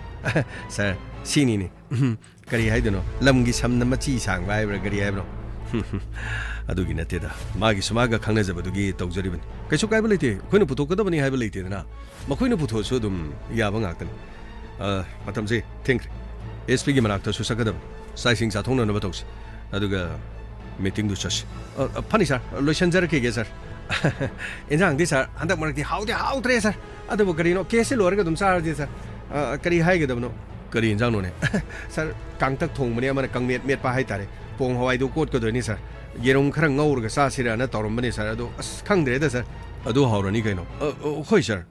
ꯁꯥꯔ, ꯁꯤꯅꯤꯅꯦ꯫ ꯎꯝ, ꯀꯔꯤ ꯍꯥꯏꯗꯣꯏꯅꯣ? ꯂꯝꯒꯤ ꯁꯝꯅ ꯃꯆꯤ ꯁꯥꯡꯕ ꯍꯥꯏꯕ꯭ꯔꯥ, ꯀꯔꯤ ꯍꯥꯏꯕꯅꯣ? ꯑꯗꯨꯒꯤ ꯅꯠꯇꯦꯗ꯫ ꯃꯥꯒꯤꯁꯨ ꯃꯥꯒ ꯈꯪꯅꯖꯕꯗꯨꯒꯤ ꯇꯧꯖꯔꯤꯕꯅꯤ꯫ ꯀꯩꯁꯨ ꯀꯥꯏꯕ ꯂꯩꯇꯦ꯫ ꯑꯩꯈꯣꯏꯅ ꯄꯨꯊꯣꯛꯀꯗꯕꯅꯤ ꯍꯥꯏꯕ ꯂꯩꯇꯦꯗꯅ꯫ ꯃꯈꯣꯏꯅ ꯄꯨꯊꯣꯛꯑꯁꯨ ꯑꯗꯨꯝ ꯌꯥꯕ ꯉꯥꯛꯇꯅꯤ꯫ ꯑ, ꯃꯇꯝꯁꯦ ꯊꯦꯡꯈ꯭ꯔꯦ꯫ SPꯒꯤ ꯃꯅꯥꯛꯇꯁꯨ ꯆꯠꯀꯗꯕꯅꯤ꯫ ꯆꯥꯛ ꯏꯁꯤꯡ ꯆꯥꯊꯣꯛꯅꯅꯕ ꯇꯧꯁꯤ꯫ ꯑꯗꯨꯒ meetingꯗꯨ ꯆꯠꯁꯤ꯫ ꯑ, ꯑ, ꯐꯅꯤ, ꯁꯥꯔ꯫ ꯂꯣꯏꯁꯤꯟꯖꯔꯛꯈꯤꯒꯦ, ꯁꯥꯔ꯫ ꯏꯟꯖꯥꯡꯗꯤ, ꯁꯥꯔ, ꯍꯟꯗꯛ ꯃꯔꯛꯇꯤ ꯍꯥꯎꯗꯤ ꯍꯥꯎꯗ꯭ꯔꯦ, ꯁꯥꯔ꯫ ꯑꯗꯨꯕꯨ ꯀꯔꯤꯅꯣ, caseꯁꯤ ꯂꯣꯏꯔꯒ ꯑꯗꯨꯝ ꯆꯥꯔꯁꯤ, ꯁꯥꯔ꯫ ꯑ, ꯀꯔꯤ ꯍꯥꯏꯒꯗꯕꯅꯣ? ꯀꯔꯤ ꯏꯟꯖꯥꯡꯅꯣꯅꯦ? ꯁꯥꯔ, ꯀꯥꯡꯇꯛ ꯊꯣꯡꯕꯅꯦ, ꯑꯃꯅ ꯀꯥꯡꯃꯦꯠ ꯃꯦꯠꯄ ꯍꯥꯏꯇꯥꯔꯦ꯫ ꯄꯣꯡ ꯍꯋꯥꯏꯗꯨ ꯀꯣꯠꯀꯗꯣꯏꯅꯤ, ꯁꯥꯔ꯫ ꯌꯦꯔꯨꯝ ꯈꯔ ꯉꯧꯔꯒ ꯆꯥꯁꯤꯔꯥꯅ ꯇꯧꯔꯝꯕꯅꯤ, ꯁꯥꯔ꯫ ꯑꯗꯣ, ꯑꯁ, ꯈꯪꯗ꯭ꯔꯦꯗ, ꯁꯥꯔ꯫ ꯑꯗꯨ ꯍꯥꯎꯔꯅꯤ ꯀꯩꯅꯣ꯫ ꯑ, ꯑ, ꯍꯣꯏ, ꯁꯥꯔ꯫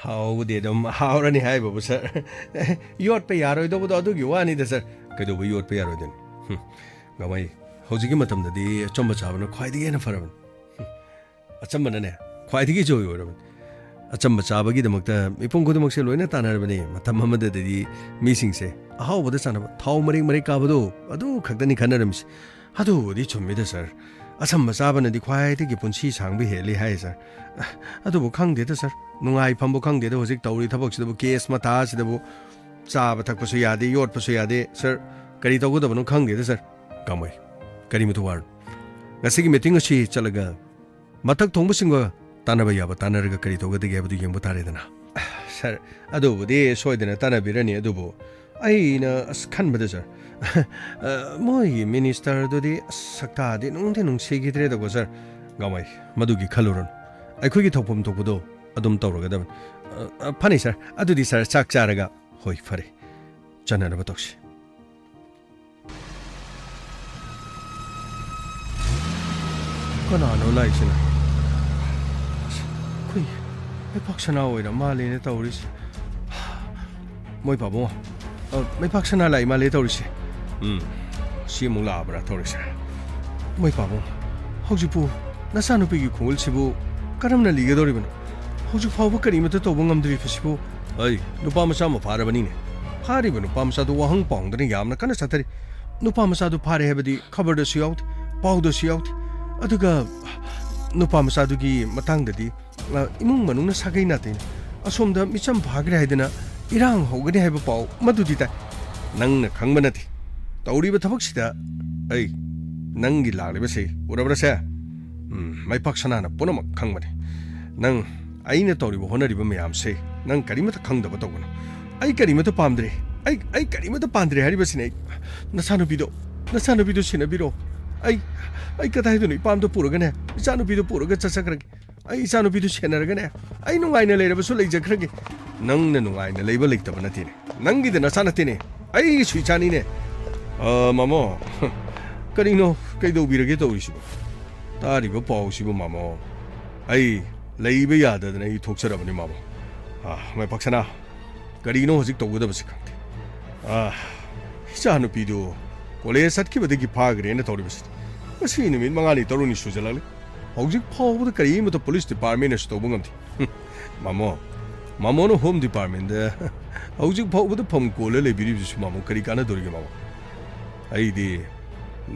ꯍꯥꯎꯕꯗꯤ ꯑꯗꯨꯝ ꯍꯥꯎꯔꯅꯤ ꯍꯥꯏꯕꯕꯨ, ꯁꯥꯔ꯫ ꯌꯣꯠꯄ ꯌꯥꯔꯣꯏꯗꯧꯕꯗꯣ ꯑꯗꯨꯒꯤ ꯋꯥꯅꯤꯗ, ꯁꯥꯔ꯫ ꯀꯩꯗꯧꯕ ꯌꯣꯠꯄ ꯌꯥꯔꯣꯏꯗꯣꯏꯅꯣ? ꯍꯨꯝ, ꯒꯥꯡꯃꯩ, ꯍꯧꯖꯤꯛꯀꯤ ꯃꯇꯝꯗꯗꯤ ꯑꯆꯝꯕ ꯆꯥꯕꯅ ꯈ꯭ꯋꯥꯏꯗꯒꯤ ꯍꯦꯟꯅ ꯐꯔꯕꯅꯤ꯫ ꯑꯆꯝꯕꯅꯅꯦ ꯈ꯭ꯋꯥꯏꯗꯒꯤ ꯖꯣꯏ ꯑꯣꯏꯔꯕꯅꯤ꯫ ꯑꯆꯝꯕ ꯆꯥꯕꯒꯤꯗꯃꯛꯇ ꯃꯤꯄꯨꯝ ꯈꯨꯗꯤꯡꯃꯛꯁꯦ ꯂꯣꯏꯅ ꯇꯥꯟꯅꯔꯕꯅꯤ꯫ ꯃꯇꯝ ꯑꯃꯗꯗꯤ ꯃꯤꯁꯤꯡꯁꯦ ꯑꯍꯥꯎꯕꯗ ꯆꯥꯅꯕ, ꯊꯥꯎ ꯃꯔꯦꯛ ꯃꯔꯦꯛ ꯀꯥꯕꯗꯣ, ꯑꯗꯨ ꯈꯛꯇꯅꯤ ꯈꯟꯅꯔꯝꯃꯤꯁꯦ꯫ ꯑꯗꯨꯕꯨꯗꯤ ꯆꯨꯝꯃꯤꯗ ꯁꯥꯔ, ꯑꯆꯝꯕ ꯆꯥꯕꯅꯗꯤ ꯈ꯭ꯋꯥꯏꯗꯒꯤ ꯄꯨꯟꯁꯤ ꯁꯥꯡꯕ ꯍꯦꯜꯂꯤ ꯍꯥꯏ ꯁꯥꯔ꯫ ꯑꯗꯨꯕꯨ ꯈꯪꯗꯦꯗ ꯁꯥꯔ, ꯅꯨꯡꯉꯥꯏꯐꯝꯕꯨ ꯈꯪꯗꯦꯗ ꯍꯧꯖꯤꯛ ꯇꯧꯔꯤ ꯊꯕꯛꯁꯤꯗꯕꯨ, ꯀꯦꯁ ꯃꯇꯥꯁꯤꯗꯕꯨ꯫ ꯆꯥꯕ ꯊꯛꯄꯁꯨ ꯌꯥꯗꯦ, ꯌꯣꯠꯄꯁꯨ ꯌꯥꯗꯦ ꯁꯥꯔ꯫ ꯀꯔꯤ ꯇꯧꯒꯗꯕꯅꯣ ꯈꯪꯗꯦꯗ ꯁꯥꯔ꯫ ꯀꯃꯥꯏ? ꯀꯔꯤꯃꯇ ꯋꯥꯔꯨꯅꯨ꯫ ꯉꯁꯤꯒꯤ ꯃꯤꯇꯤꯡ ꯑꯁꯤ ꯆꯠꯂꯒ ꯃꯊꯛ ꯊꯣꯡꯕꯁꯤꯡꯒ ꯇꯥꯟꯅꯕ ꯌꯥꯕ ꯇꯥꯟꯅꯔꯒ ꯀꯔꯤ ꯇꯧꯒꯗꯒꯦ ꯍꯥꯏꯕꯗꯨ ꯌꯦꯡꯕ ꯇꯥꯔꯦꯗꯅ꯫ ꯁꯥꯔ, ꯑꯗꯨꯕꯨꯗꯤ ꯁꯣꯏꯗꯅ ꯇꯥꯟꯅꯕꯤꯔꯅꯤ, ꯑꯗꯨꯕꯨ ꯑꯩꯅ ꯑꯁ ꯈꯟꯕꯗ ꯁꯥꯔ, ꯑ, ꯃꯣꯏꯒꯤ ꯃꯤꯅꯤꯁꯇꯔꯗꯨꯗꯤ ꯑꯁ ꯁꯛꯇꯥꯗꯤ ꯅꯨꯡꯗꯤ ꯅꯨꯡꯁꯤꯈꯤꯗ꯭ꯔꯦꯗꯀꯣ ꯁꯥꯔ꯫ ꯒꯥꯡꯃꯩ, ꯃꯗꯨꯒꯤ ꯈꯜꯂꯨꯔꯅꯨ꯫ ꯑꯩꯈꯣꯏꯒꯤ ꯊꯣꯛꯐꯝ ꯊꯣꯛꯄꯗꯣ ꯑꯗꯨꯝ ꯇꯧꯔꯒꯗꯕꯅꯤ꯫ ꯑ, ꯑ, ꯐꯅꯤ ꯁꯥꯔ, ꯑꯗꯨꯗꯤ ꯁꯥꯔ ꯆꯥꯛ ꯆꯥꯔꯒ, ꯍꯣꯏ ꯐꯔꯦ, ꯆꯠꯅꯅꯕ ꯇꯧꯁꯤ꯫ ꯀꯅꯥꯅꯣ ꯂꯥꯛꯏꯁꯤꯅ? ꯑꯁ, ꯑꯩꯈꯣꯏ ꯂꯩꯄꯥꯛ ꯁꯅꯥ ꯑꯣꯏꯔ ꯃꯥꯜꯂꯦꯅ ꯇꯧꯔꯤꯁꯦ꯫ ꯃꯣꯏ ꯄꯥꯕꯨꯡ, ꯑ, ꯂꯩꯄꯥꯛ ꯁꯅꯥ ꯂꯥꯛꯏ ꯃꯥꯜꯂꯦ ꯇꯧꯔꯤꯁꯦ꯫ ꯎꯝ, ꯁꯤ ꯑꯃꯨꯛ ꯂꯥꯛꯑꯕ꯭ꯔꯥ ꯇꯧꯔꯤꯁꯦ? ꯃꯣꯏ ꯄꯥꯕꯨꯡ, ꯍꯧꯖꯤꯛꯄꯨ ꯅꯆꯥꯅꯨꯄꯤꯒꯤ ꯈꯣꯡꯒꯨꯜꯁꯤꯕꯨ ꯀꯔꯝꯅ ꯂꯤꯒꯗꯧꯔꯤꯕꯅꯣ? ꯍꯧꯖꯤꯛ ꯐꯥꯎꯕ ꯀꯔꯤꯃꯠꯇ ꯇꯧꯕ ꯉꯝꯗ꯭ꯔꯤꯕꯁꯤꯕꯨ? ꯑꯩ ꯅꯨꯄꯥ ꯃꯆꯥ ꯑꯃ ꯐꯥꯔꯕꯅꯤꯅꯦ꯫ ꯐꯥꯔꯤꯕ ꯅꯨꯄꯥ ꯃꯆꯥꯗꯨ ꯋꯥꯍꯪ ꯄꯥꯎꯍꯪꯗꯅ ꯌꯥꯝꯅ ꯀꯟꯅ ꯆꯠꯊꯔꯤ꯫ ꯅꯨꯄꯥ ꯃꯆꯥꯗꯨ ꯐꯥꯔꯦ ꯍꯥꯏꯕꯗꯤ ꯈꯕꯔꯗꯁꯨ ꯌꯥꯎꯗꯦ, ꯄꯥꯎꯗꯁꯨ ꯌꯥꯎꯗꯦ꯫ ꯑꯗꯨꯒ ꯅꯨꯄꯥ ꯃꯆꯥꯗꯨꯒꯤ ꯃꯇꯥꯡꯗꯗꯤ, ꯑ, ꯏꯃꯨꯡ ꯃꯅꯨꯡꯅ ꯁꯥꯒꯩ ꯅꯥꯇꯩꯅ ꯑꯁꯣꯝꯗ ꯃꯤꯆꯝ ꯐꯥꯈ꯭ꯔꯦ ꯍꯥꯏꯗꯅ ꯏꯔꯥꯡ ꯍꯧꯒꯅꯤ ꯍꯥꯏꯕ ꯄꯥꯎ ꯃꯗꯨꯗꯤ ꯇꯥꯏ꯫ ꯅꯪꯅ ꯈꯪꯕ ꯅꯠꯇꯦ꯫ ꯇꯧꯔꯤꯕ ꯊꯕꯛꯁꯤꯗ ꯑꯩ ꯅꯪꯒꯤ ꯂꯥꯛꯂꯤꯕꯁꯤ ꯎꯔꯕ꯭ꯔꯁꯦ? ꯎꯝ, ꯃꯩꯄꯥꯛ ꯁꯅꯥꯅ ꯄꯨꯝꯅꯃꯛ ꯈꯪꯕꯅꯤ꯫ ꯅꯪ, ꯑꯩꯅ ꯇꯧꯔꯤꯕ ꯍꯣꯠꯅꯔꯤꯕ ꯃꯌꯥꯝꯁꯦ ꯅꯪ ꯀꯔꯤꯃꯠꯇ ꯈꯪꯗꯕ ꯇꯧꯒꯅꯨ꯫ ꯑꯩ ꯀꯔꯤꯃꯠꯇ ꯄꯥꯝꯗ꯭ꯔꯦ꯫ ꯑꯩ, ꯑꯩ ꯀꯔꯤꯃꯠꯇ ꯄꯥꯝꯗ꯭ꯔꯦ ꯍꯥꯏꯔꯤꯕꯁꯤꯅꯦ ꯑꯩ꯫ ꯅꯆꯥꯅꯨꯄꯤꯗꯣ, ꯅꯆꯥꯅꯨꯄꯤꯗꯣ ꯁꯦꯟꯅꯕꯤꯔꯣ꯫ ꯑꯩ, ꯑꯩ ꯀꯗꯥꯏꯗꯅꯣ ꯏꯄꯥꯝꯗꯣ ꯄꯨꯔꯒꯅꯦ, ꯏꯆꯥꯅꯨꯄꯤꯗꯣ ꯄꯨꯔꯒ ꯆꯠꯆꯈ꯭ꯔꯒꯦ꯫ ꯑꯩ ꯏꯆꯥꯅꯨꯄꯤꯗꯨ ꯁꯦꯟꯅꯔꯒꯅꯦ, ꯑꯩ ꯅꯨꯡꯉꯥꯏꯅ ꯂꯩꯔꯕꯁꯨ ꯂꯩꯖꯈ꯭ꯔꯒꯦ꯫ ꯅꯪꯅ ꯅꯨꯡꯉꯥꯏꯅ ꯂꯩꯕ ꯂꯩꯇꯕ ꯅꯠꯇꯦꯅꯦ꯫ ꯅꯪꯒꯤꯗ ꯅꯆꯥ ꯅꯠꯇꯦꯅꯦ꯫ ꯑꯩꯒꯤꯁꯨ ꯏꯆꯥꯅꯤꯅꯦ꯫ ꯑ, ꯃꯃꯣ, ꯀꯔꯤꯅꯣ ꯀꯩꯗꯧꯕꯤꯔꯒꯦ ꯇꯧꯔꯤꯁꯤꯕꯣ? ꯇꯥꯔꯤꯕ ꯄꯥꯎꯁꯤꯕꯨ, ꯃꯃꯣ? ꯑꯩ ꯂꯩꯕ ꯌꯥꯗꯗꯅ ꯑꯩ ꯊꯣꯛꯆꯔꯕꯅꯤ, ꯃꯃꯣ꯫ ꯑ, ꯃꯥꯏ ꯄꯥꯛꯁꯅꯥ, ꯀꯔꯤꯅꯣ ꯍꯧꯖꯤꯛ ꯇꯧꯒꯗꯕꯁꯤ ꯈꯪꯗꯦ꯫ ꯑ, ꯏꯆꯥꯅꯨꯄꯤꯗꯨ ꯀꯣꯂꯦꯖ ꯆꯠꯈꯤꯕꯗꯒꯤ ꯐꯥꯈ꯭ꯔꯦꯅ ꯇꯧꯔꯤꯕꯁꯤꯗꯤ꯫ ꯉꯁꯤ ꯅꯨꯃꯤꯠ ꯃꯉꯥꯅꯤ ꯇꯔꯨꯛꯅꯤ ꯁꯨꯖꯜꯂꯛꯂꯦ꯫ ꯍꯧꯖꯤꯛ ꯐꯥꯎꯕꯗ ꯀꯔꯤꯃꯠꯇ ꯄꯨꯂꯤꯁ ꯗꯤꯄꯥꯔꯠꯃꯦꯟꯅꯁꯨ ꯇꯧꯕ ꯉꯝꯗꯦ꯫ ꯍꯨꯝ, ꯃꯥꯃꯣ, ꯃꯥꯃꯣꯅ ꯍꯣꯝ ꯗꯤꯄꯥꯔꯠꯃꯦꯟꯗ ꯍꯧꯖꯤꯛ ꯐꯥꯎꯕꯗ ꯐꯝ ꯀꯣꯜꯂ ꯂꯩꯕꯤꯔꯤꯕꯁꯤꯁꯨ ꯃꯥꯃꯣ ꯀꯔꯤ ꯀꯥꯟꯅꯗꯣꯔꯤꯒꯦ ꯃꯥꯃꯣ? ꯑꯩꯗꯤ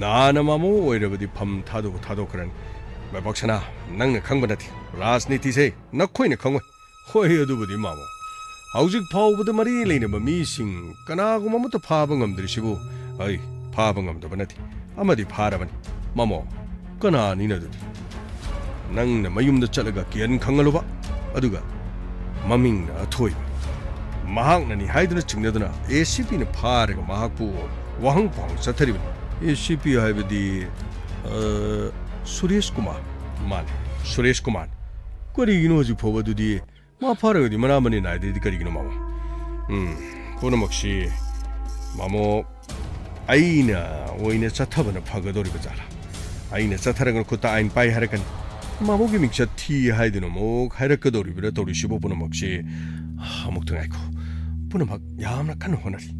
ꯅꯍꯥꯟꯅ ꯃꯥꯃꯣ ꯑꯣꯏꯔꯕꯗꯤ ꯐꯝ ꯊꯥꯗꯣꯛ-, ꯊꯥꯗꯣꯛꯈ꯭ꯔꯅꯤ꯫ ꯕꯥꯏꯄꯥꯛꯁꯅꯥ, ꯅꯪꯅ ꯈꯪꯕ ꯅꯠꯇꯦ꯫ ꯔꯥꯖꯅꯤꯇꯤꯁꯦ ꯅꯈꯣꯏꯅ ꯈꯪꯉꯣꯏ꯫ ꯍꯣꯏ, ꯑꯗꯨꯕꯨꯗꯤ ꯃꯥꯃꯣ꯫ ꯍꯧꯖꯤꯛ ꯐꯥꯎꯕꯗ ꯃꯔꯤ ꯂꯩꯅꯕ ꯃꯤꯁꯤꯡ ꯀꯅꯥꯒꯨꯝꯕ ꯑꯃꯠꯇ ꯐꯥꯕ ꯉꯝꯗ꯭ꯔꯤꯁꯤꯕꯨ ꯑꯩ ꯐꯥꯕ ꯉꯝꯗꯕ ꯅꯠꯇꯦ꯫ ꯑꯃꯗꯤ ꯐꯥꯔꯕꯅꯤ꯫ ꯃꯥꯃꯣ, ꯀꯅꯥꯅꯤꯅ ꯑꯗꯨꯗꯤ? ꯅꯪꯅ ꯃꯌꯨꯝꯗ ꯆꯠꯂꯒ ꯀꯤꯌꯟ ꯈꯪꯍꯜꯂꯨꯕ, ꯑꯗꯨꯒ ꯃꯃꯤꯡꯅ ꯑꯊꯣꯏꯕ꯫ ꯃꯍꯥꯛꯅꯅꯤ ꯍꯥꯏꯗꯨꯅ ꯆꯤꯡꯅꯗꯨꯅ ꯑꯦ ꯁꯤ ꯄꯤꯅ ꯐꯥꯔꯒ ꯃꯍꯥꯛꯄꯨ ꯋꯥꯍꯪ ꯄꯥꯎꯍꯪ ꯆꯠꯊꯔꯤꯕꯅꯤ꯫ ꯑꯦ ꯁꯤ ꯄꯤ ꯍꯥꯏꯕꯗꯤ, ꯑ, ꯁꯨꯔꯦꯁ ꯀꯨꯃꯥꯔ꯫ ꯃꯥꯅꯤ, ꯁꯨꯔꯦꯁ ꯀꯨꯃꯥꯔ꯫ ꯀꯔꯤꯒꯤꯅꯣ ꯍꯧꯖꯤꯛ ꯐꯥꯎꯕ ꯑꯗꯨꯗꯤ ꯃꯥ ꯐꯥꯔꯒꯗꯤ ꯃꯅꯥ ꯃꯅꯤꯟ ꯅꯥꯏꯗ꯭ꯔꯤꯗꯤ ꯀꯔꯤꯒꯤꯅꯣ, ꯃꯥꯃꯣ? ꯎꯝ, ꯄꯨꯝꯅꯃꯛꯁꯤ, ꯃꯥꯃꯣ, ꯑꯩꯅ ꯑꯣꯏꯅ ꯆꯠꯊꯕꯅ ꯐꯒꯗꯧꯔꯤꯕ ꯖꯥꯠꯂꯥ? ꯑꯩꯅ ꯆꯠꯊꯔꯒ ꯈꯨꯠꯇ ꯑꯥꯏꯟ ꯄꯥꯏ ꯍꯥꯏꯔꯛꯀꯅꯤ꯫ ꯃꯥꯃꯣꯒꯤ ꯃꯤꯡꯆꯠ ꯊꯤ ꯍꯥꯏꯗꯨꯅ ꯑꯃꯨꯛ ꯍꯥꯏꯔꯛꯀꯗꯧꯔꯤꯕ꯭ꯔꯥ ꯇꯧꯔꯤꯁꯤꯕꯨ ꯄꯨꯝꯅꯃꯛꯁꯤ? ꯑꯃꯨꯛꯇ ꯉꯥꯏꯈꯣ꯫ ꯄꯨꯝꯅꯃꯛ ꯌꯥꯝꯅ ꯀꯟꯅ ꯍꯣꯠꯅꯔꯤ꯫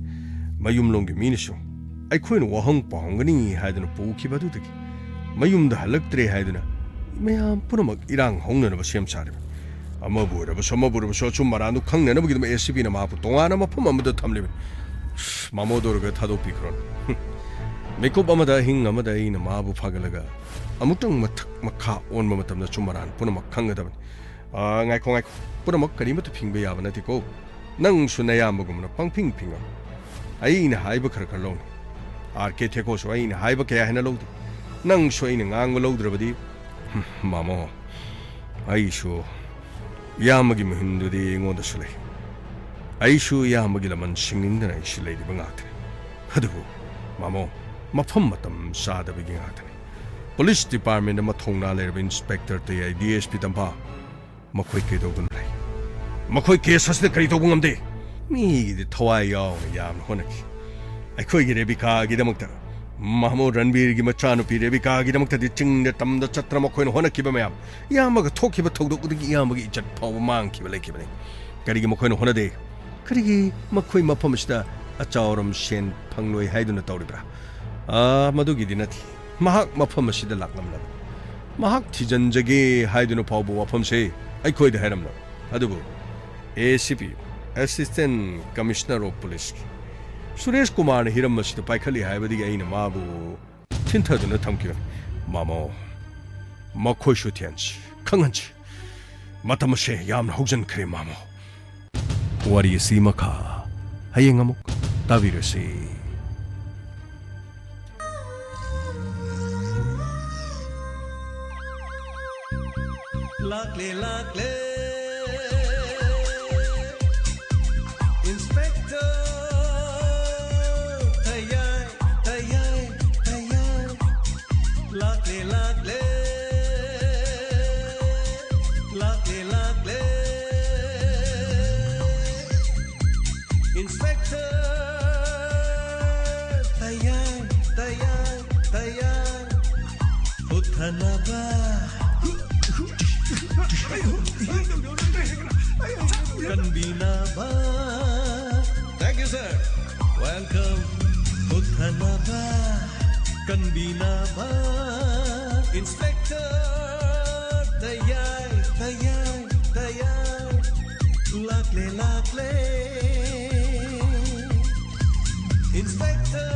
ꯃꯌꯨꯝꯂꯣꯝꯒꯤ ꯃꯤꯅꯁꯨ ꯑꯩꯈꯣꯏꯅ ꯋꯥꯍꯪ ꯄꯥꯎꯍꯪꯒꯅꯤ ꯍꯥꯏꯗꯨꯅ ꯄꯨꯈꯤꯕ ꯑꯗꯨꯗꯒꯤ ꯃꯌꯨꯝꯗ ꯍꯜꯂꯛꯇ꯭ꯔꯦ ꯍꯥꯏꯗꯨꯅ ꯃꯌꯥꯝ ꯄꯨꯝꯅꯃꯛ ꯏꯔꯥꯡ ꯍꯧꯅꯅꯕ ꯁꯦꯝ ꯁꯥꯔꯤꯕꯅꯤ꯫ ꯑꯃꯕꯨ ꯑꯣꯏꯔꯕꯁꯨ ꯑꯃꯕꯨ ꯑꯣꯏꯔꯕꯁꯨ ꯑꯆꯨꯝ ꯑꯔꯥꯟꯗꯨ ꯈꯪꯅꯅꯕꯒꯤꯗꯃꯛ ꯑꯦ ꯁꯤ ꯄꯤꯅ ꯃꯍꯥꯛꯄꯨ ꯇꯣꯉꯥꯟꯅ ꯃꯐꯝ ꯑꯃꯗ ꯊꯝꯂꯤꯕꯅꯤ꯫ ꯃꯥꯃꯣꯗ ꯑꯣꯏꯔꯒ ꯊꯥꯗꯣꯛꯄꯤꯈ꯭ꯔꯣꯅꯦ꯫ ꯍꯨꯝ꯫ ꯃꯤꯀꯨꯞ ꯑꯃꯗ ꯑꯍꯤꯡ ꯑꯃꯗ ꯑꯩꯅ ꯃꯥꯕꯨ ꯐꯥꯒꯠꯂꯒ ꯑꯃꯨꯛꯇꯪ ꯃꯊꯛ ꯃꯈꯥ ꯑꯣꯟꯕ ꯃꯇꯝꯗ ꯑꯆꯨꯝ ꯑꯔꯥꯟ ꯄꯨꯝꯅꯃꯛ ꯈꯪꯒꯗꯕꯅꯤ꯫ ꯑꯥ, ꯉꯥꯏꯈꯣ, ꯉꯥꯏꯈꯣ꯫ ꯄꯨꯝꯅꯃꯛ ꯀꯔꯤꯃꯠꯇ ꯐꯤꯡꯕ ꯌꯥꯕ ꯅꯠꯇꯦꯀꯣ꯫ ꯅꯪꯁꯨ ꯅꯌꯥꯝꯕꯒꯨꯝꯅ ꯄꯪꯐꯤꯡ ꯐꯤꯡꯉꯝ꯫ ꯑꯩꯅ ꯍꯥꯏꯕ ꯈꯔ ꯈꯔ ꯂꯧꯅꯤ꯫ ꯑꯥꯔ ꯀꯦ ꯊꯦꯀꯣꯁꯨ ꯑꯩꯅ ꯍꯥꯏꯕ ꯀꯌꯥ ꯍꯦꯟꯅ ꯂꯧꯗꯦ꯫ ꯅꯪꯁꯨ ꯑꯩꯅ ꯉꯥꯡꯕ ꯂꯧꯗ꯭ꯔꯕꯗꯤ, ꯍꯨꯝ, ꯃꯥꯃꯣ, ꯑꯩꯁꯨ ꯏꯌꯥꯝꯕꯒꯤ ꯃꯍꯨꯝꯗꯨꯗꯤ ꯑꯩꯉꯣꯟꯗꯁꯨ ꯂꯩ꯫ ꯑꯩꯁꯨ ꯏꯌꯥꯝꯕꯒꯤ ꯂꯃꯟ ꯁꯤꯡꯅꯤꯡꯗꯅ ꯑꯩꯁꯨ ꯂꯩꯔꯤꯕ ꯉꯥꯛꯇꯅꯤ꯫ ꯑꯗꯨꯕꯨ, ꯃꯥꯃꯣ, ꯃꯐꯝ ꯃꯇꯝ ꯆꯥꯗꯕꯒꯤ ꯉꯥꯛꯇꯅꯤ꯫ ꯄꯨꯂꯤꯁ ꯗꯤꯄꯥꯔꯠꯃꯦꯟꯗ ꯃꯊꯧꯅꯥ ꯂꯩꯔꯕ ꯏꯟꯁꯄꯦꯛꯇꯔ ꯇꯌꯥꯏ, ꯗꯤ ꯑꯦꯁ ꯄꯤ ꯇꯝꯐꯥ, ꯃꯈꯣꯏ ꯀꯩꯗꯧꯗꯨꯅ ꯂꯩ? ꯃꯈꯣꯏ ꯀꯦꯁ ꯑꯁꯤꯗ ꯀꯔꯤ ꯇꯧꯕ ꯉꯝꯗꯦ? ꯃꯤꯒꯤꯗꯤ ꯊꯋꯥꯏ ꯌꯥꯎꯅ ꯌꯥꯝꯅ ꯍꯣꯠꯅꯈꯤ꯫ ꯑꯩꯈꯣꯏꯒꯤ ꯔꯦꯕꯤꯀꯥꯒꯤꯗꯃꯛꯇ, ꯃꯥꯃꯣ ꯔꯟꯕꯤꯔꯒꯤ ꯃꯆꯥꯅꯨꯄꯤ ꯔꯦꯕꯤꯀꯥꯒꯤꯗꯃꯛꯇꯗꯤ ꯆꯤꯡꯗ ꯇꯝꯗ ꯆꯠꯇꯅ ꯃꯈꯣꯏꯅ ꯍꯣꯠꯅꯈꯤꯕ ꯃꯌꯥꯝ, ꯏꯌꯥꯝꯕꯒ ꯊꯣꯛꯈꯤꯕ ꯊꯧꯗꯣꯛ ꯑꯗꯨꯒꯤ ꯏꯌꯥꯝꯕꯒꯤ ꯏꯖꯠ ꯐꯥꯎꯕ ꯃꯥꯡꯈꯤꯕ ꯂꯩꯈꯤꯕꯅꯤ꯫ ꯀꯔꯤꯒꯤ ꯃꯈꯣꯏꯅ ꯍꯣꯠꯅꯗꯦ? ꯀꯔꯤꯒꯤ ꯃꯈꯣꯏ ꯃꯐꯝ ꯑꯁꯤꯗ ꯑꯆꯥꯎꯔꯝ ꯁꯦꯟ ꯐꯪꯂꯣꯏ ꯍꯥꯏꯗꯨꯅ ꯇꯧꯔꯤꯕ꯭ꯔꯥ? ꯑꯥ, ꯃꯗꯨꯒꯤꯗꯤ ꯅꯠꯇꯦ꯫ ꯃꯍꯥꯛ ꯃꯐꯝ ꯑꯁꯤꯗ ꯂꯥꯛꯂꯝꯂꯕ, ꯃꯍꯥꯛ ꯊꯤꯖꯤꯟꯖꯒꯦ ꯍꯥꯏꯗꯨꯅ ꯐꯥꯎꯕ ꯋꯥꯐꯝꯁꯦ ꯑꯩꯈꯣꯏꯗ ꯍꯥꯏꯔꯝꯂꯕ꯫ ꯑꯗꯨꯕꯨ ꯑꯦ ꯁꯤ ꯄꯤ, Assistant Commissioner of Police ꯀꯤ ꯁꯨꯔꯦꯁ ꯀꯨꯃꯥꯔꯅ ꯍꯤꯔꯝ ꯑꯁꯤꯗ ꯄꯥꯏꯈꯠꯂꯤ ꯍꯥꯏꯕꯗꯒꯤ ꯑꯩꯅ ꯃꯥꯕꯨ ꯊꯤꯟꯊꯗꯨꯅ ꯊꯝꯈꯤꯕꯅꯤ꯫ ꯃꯥꯃꯣ, ꯃꯈꯣꯏꯁꯨ ꯊꯤꯍꯟꯁꯤ, ꯈꯪꯍꯟꯁꯤ꯫ ꯃꯇꯝ ꯑꯁꯦ ꯌꯥꯝꯅ ꯍꯧꯖꯤꯟꯈ꯭ꯔꯦ, ꯃꯥꯃꯣ꯫ ꯋꯥꯔꯤ ꯑꯁꯤ ꯃꯈꯥ ꯍꯌꯦꯡ ꯑꯃꯨꯛ ꯇꯥꯕꯤꯔꯁꯤ꯫ ꯂꯥꯛꯂꯦ, ꯂꯥꯛꯂꯦ, Inspector ꯇꯌꯥꯏ, ꯇꯌꯥꯏ, ꯇꯌꯥꯏ꯫ ꯂꯥꯛꯂꯦ, ꯂꯥꯛꯂꯦ, ꯂꯥꯛꯂꯦ, ꯂꯥꯛꯂꯦ꯫ Inspector ꯇꯌꯥꯏ, ꯇꯌꯥꯏ, ꯇꯌꯥꯏ꯫ ꯍꯨꯠꯊꯅꯕ, ꯀꯟꯕꯤꯅꯕ꯫ Thank you, sir. Welcome. ꯍꯨꯠꯊꯅꯕ, ꯀꯟꯕꯤꯅꯕ꯫ Inspector ꯇꯌꯥꯏ, ꯇꯌꯥꯏ, ꯇꯌꯥꯏ꯫ ꯂꯥꯛꯂꯦ, ꯂꯥꯛꯂꯦ꯫ Inspector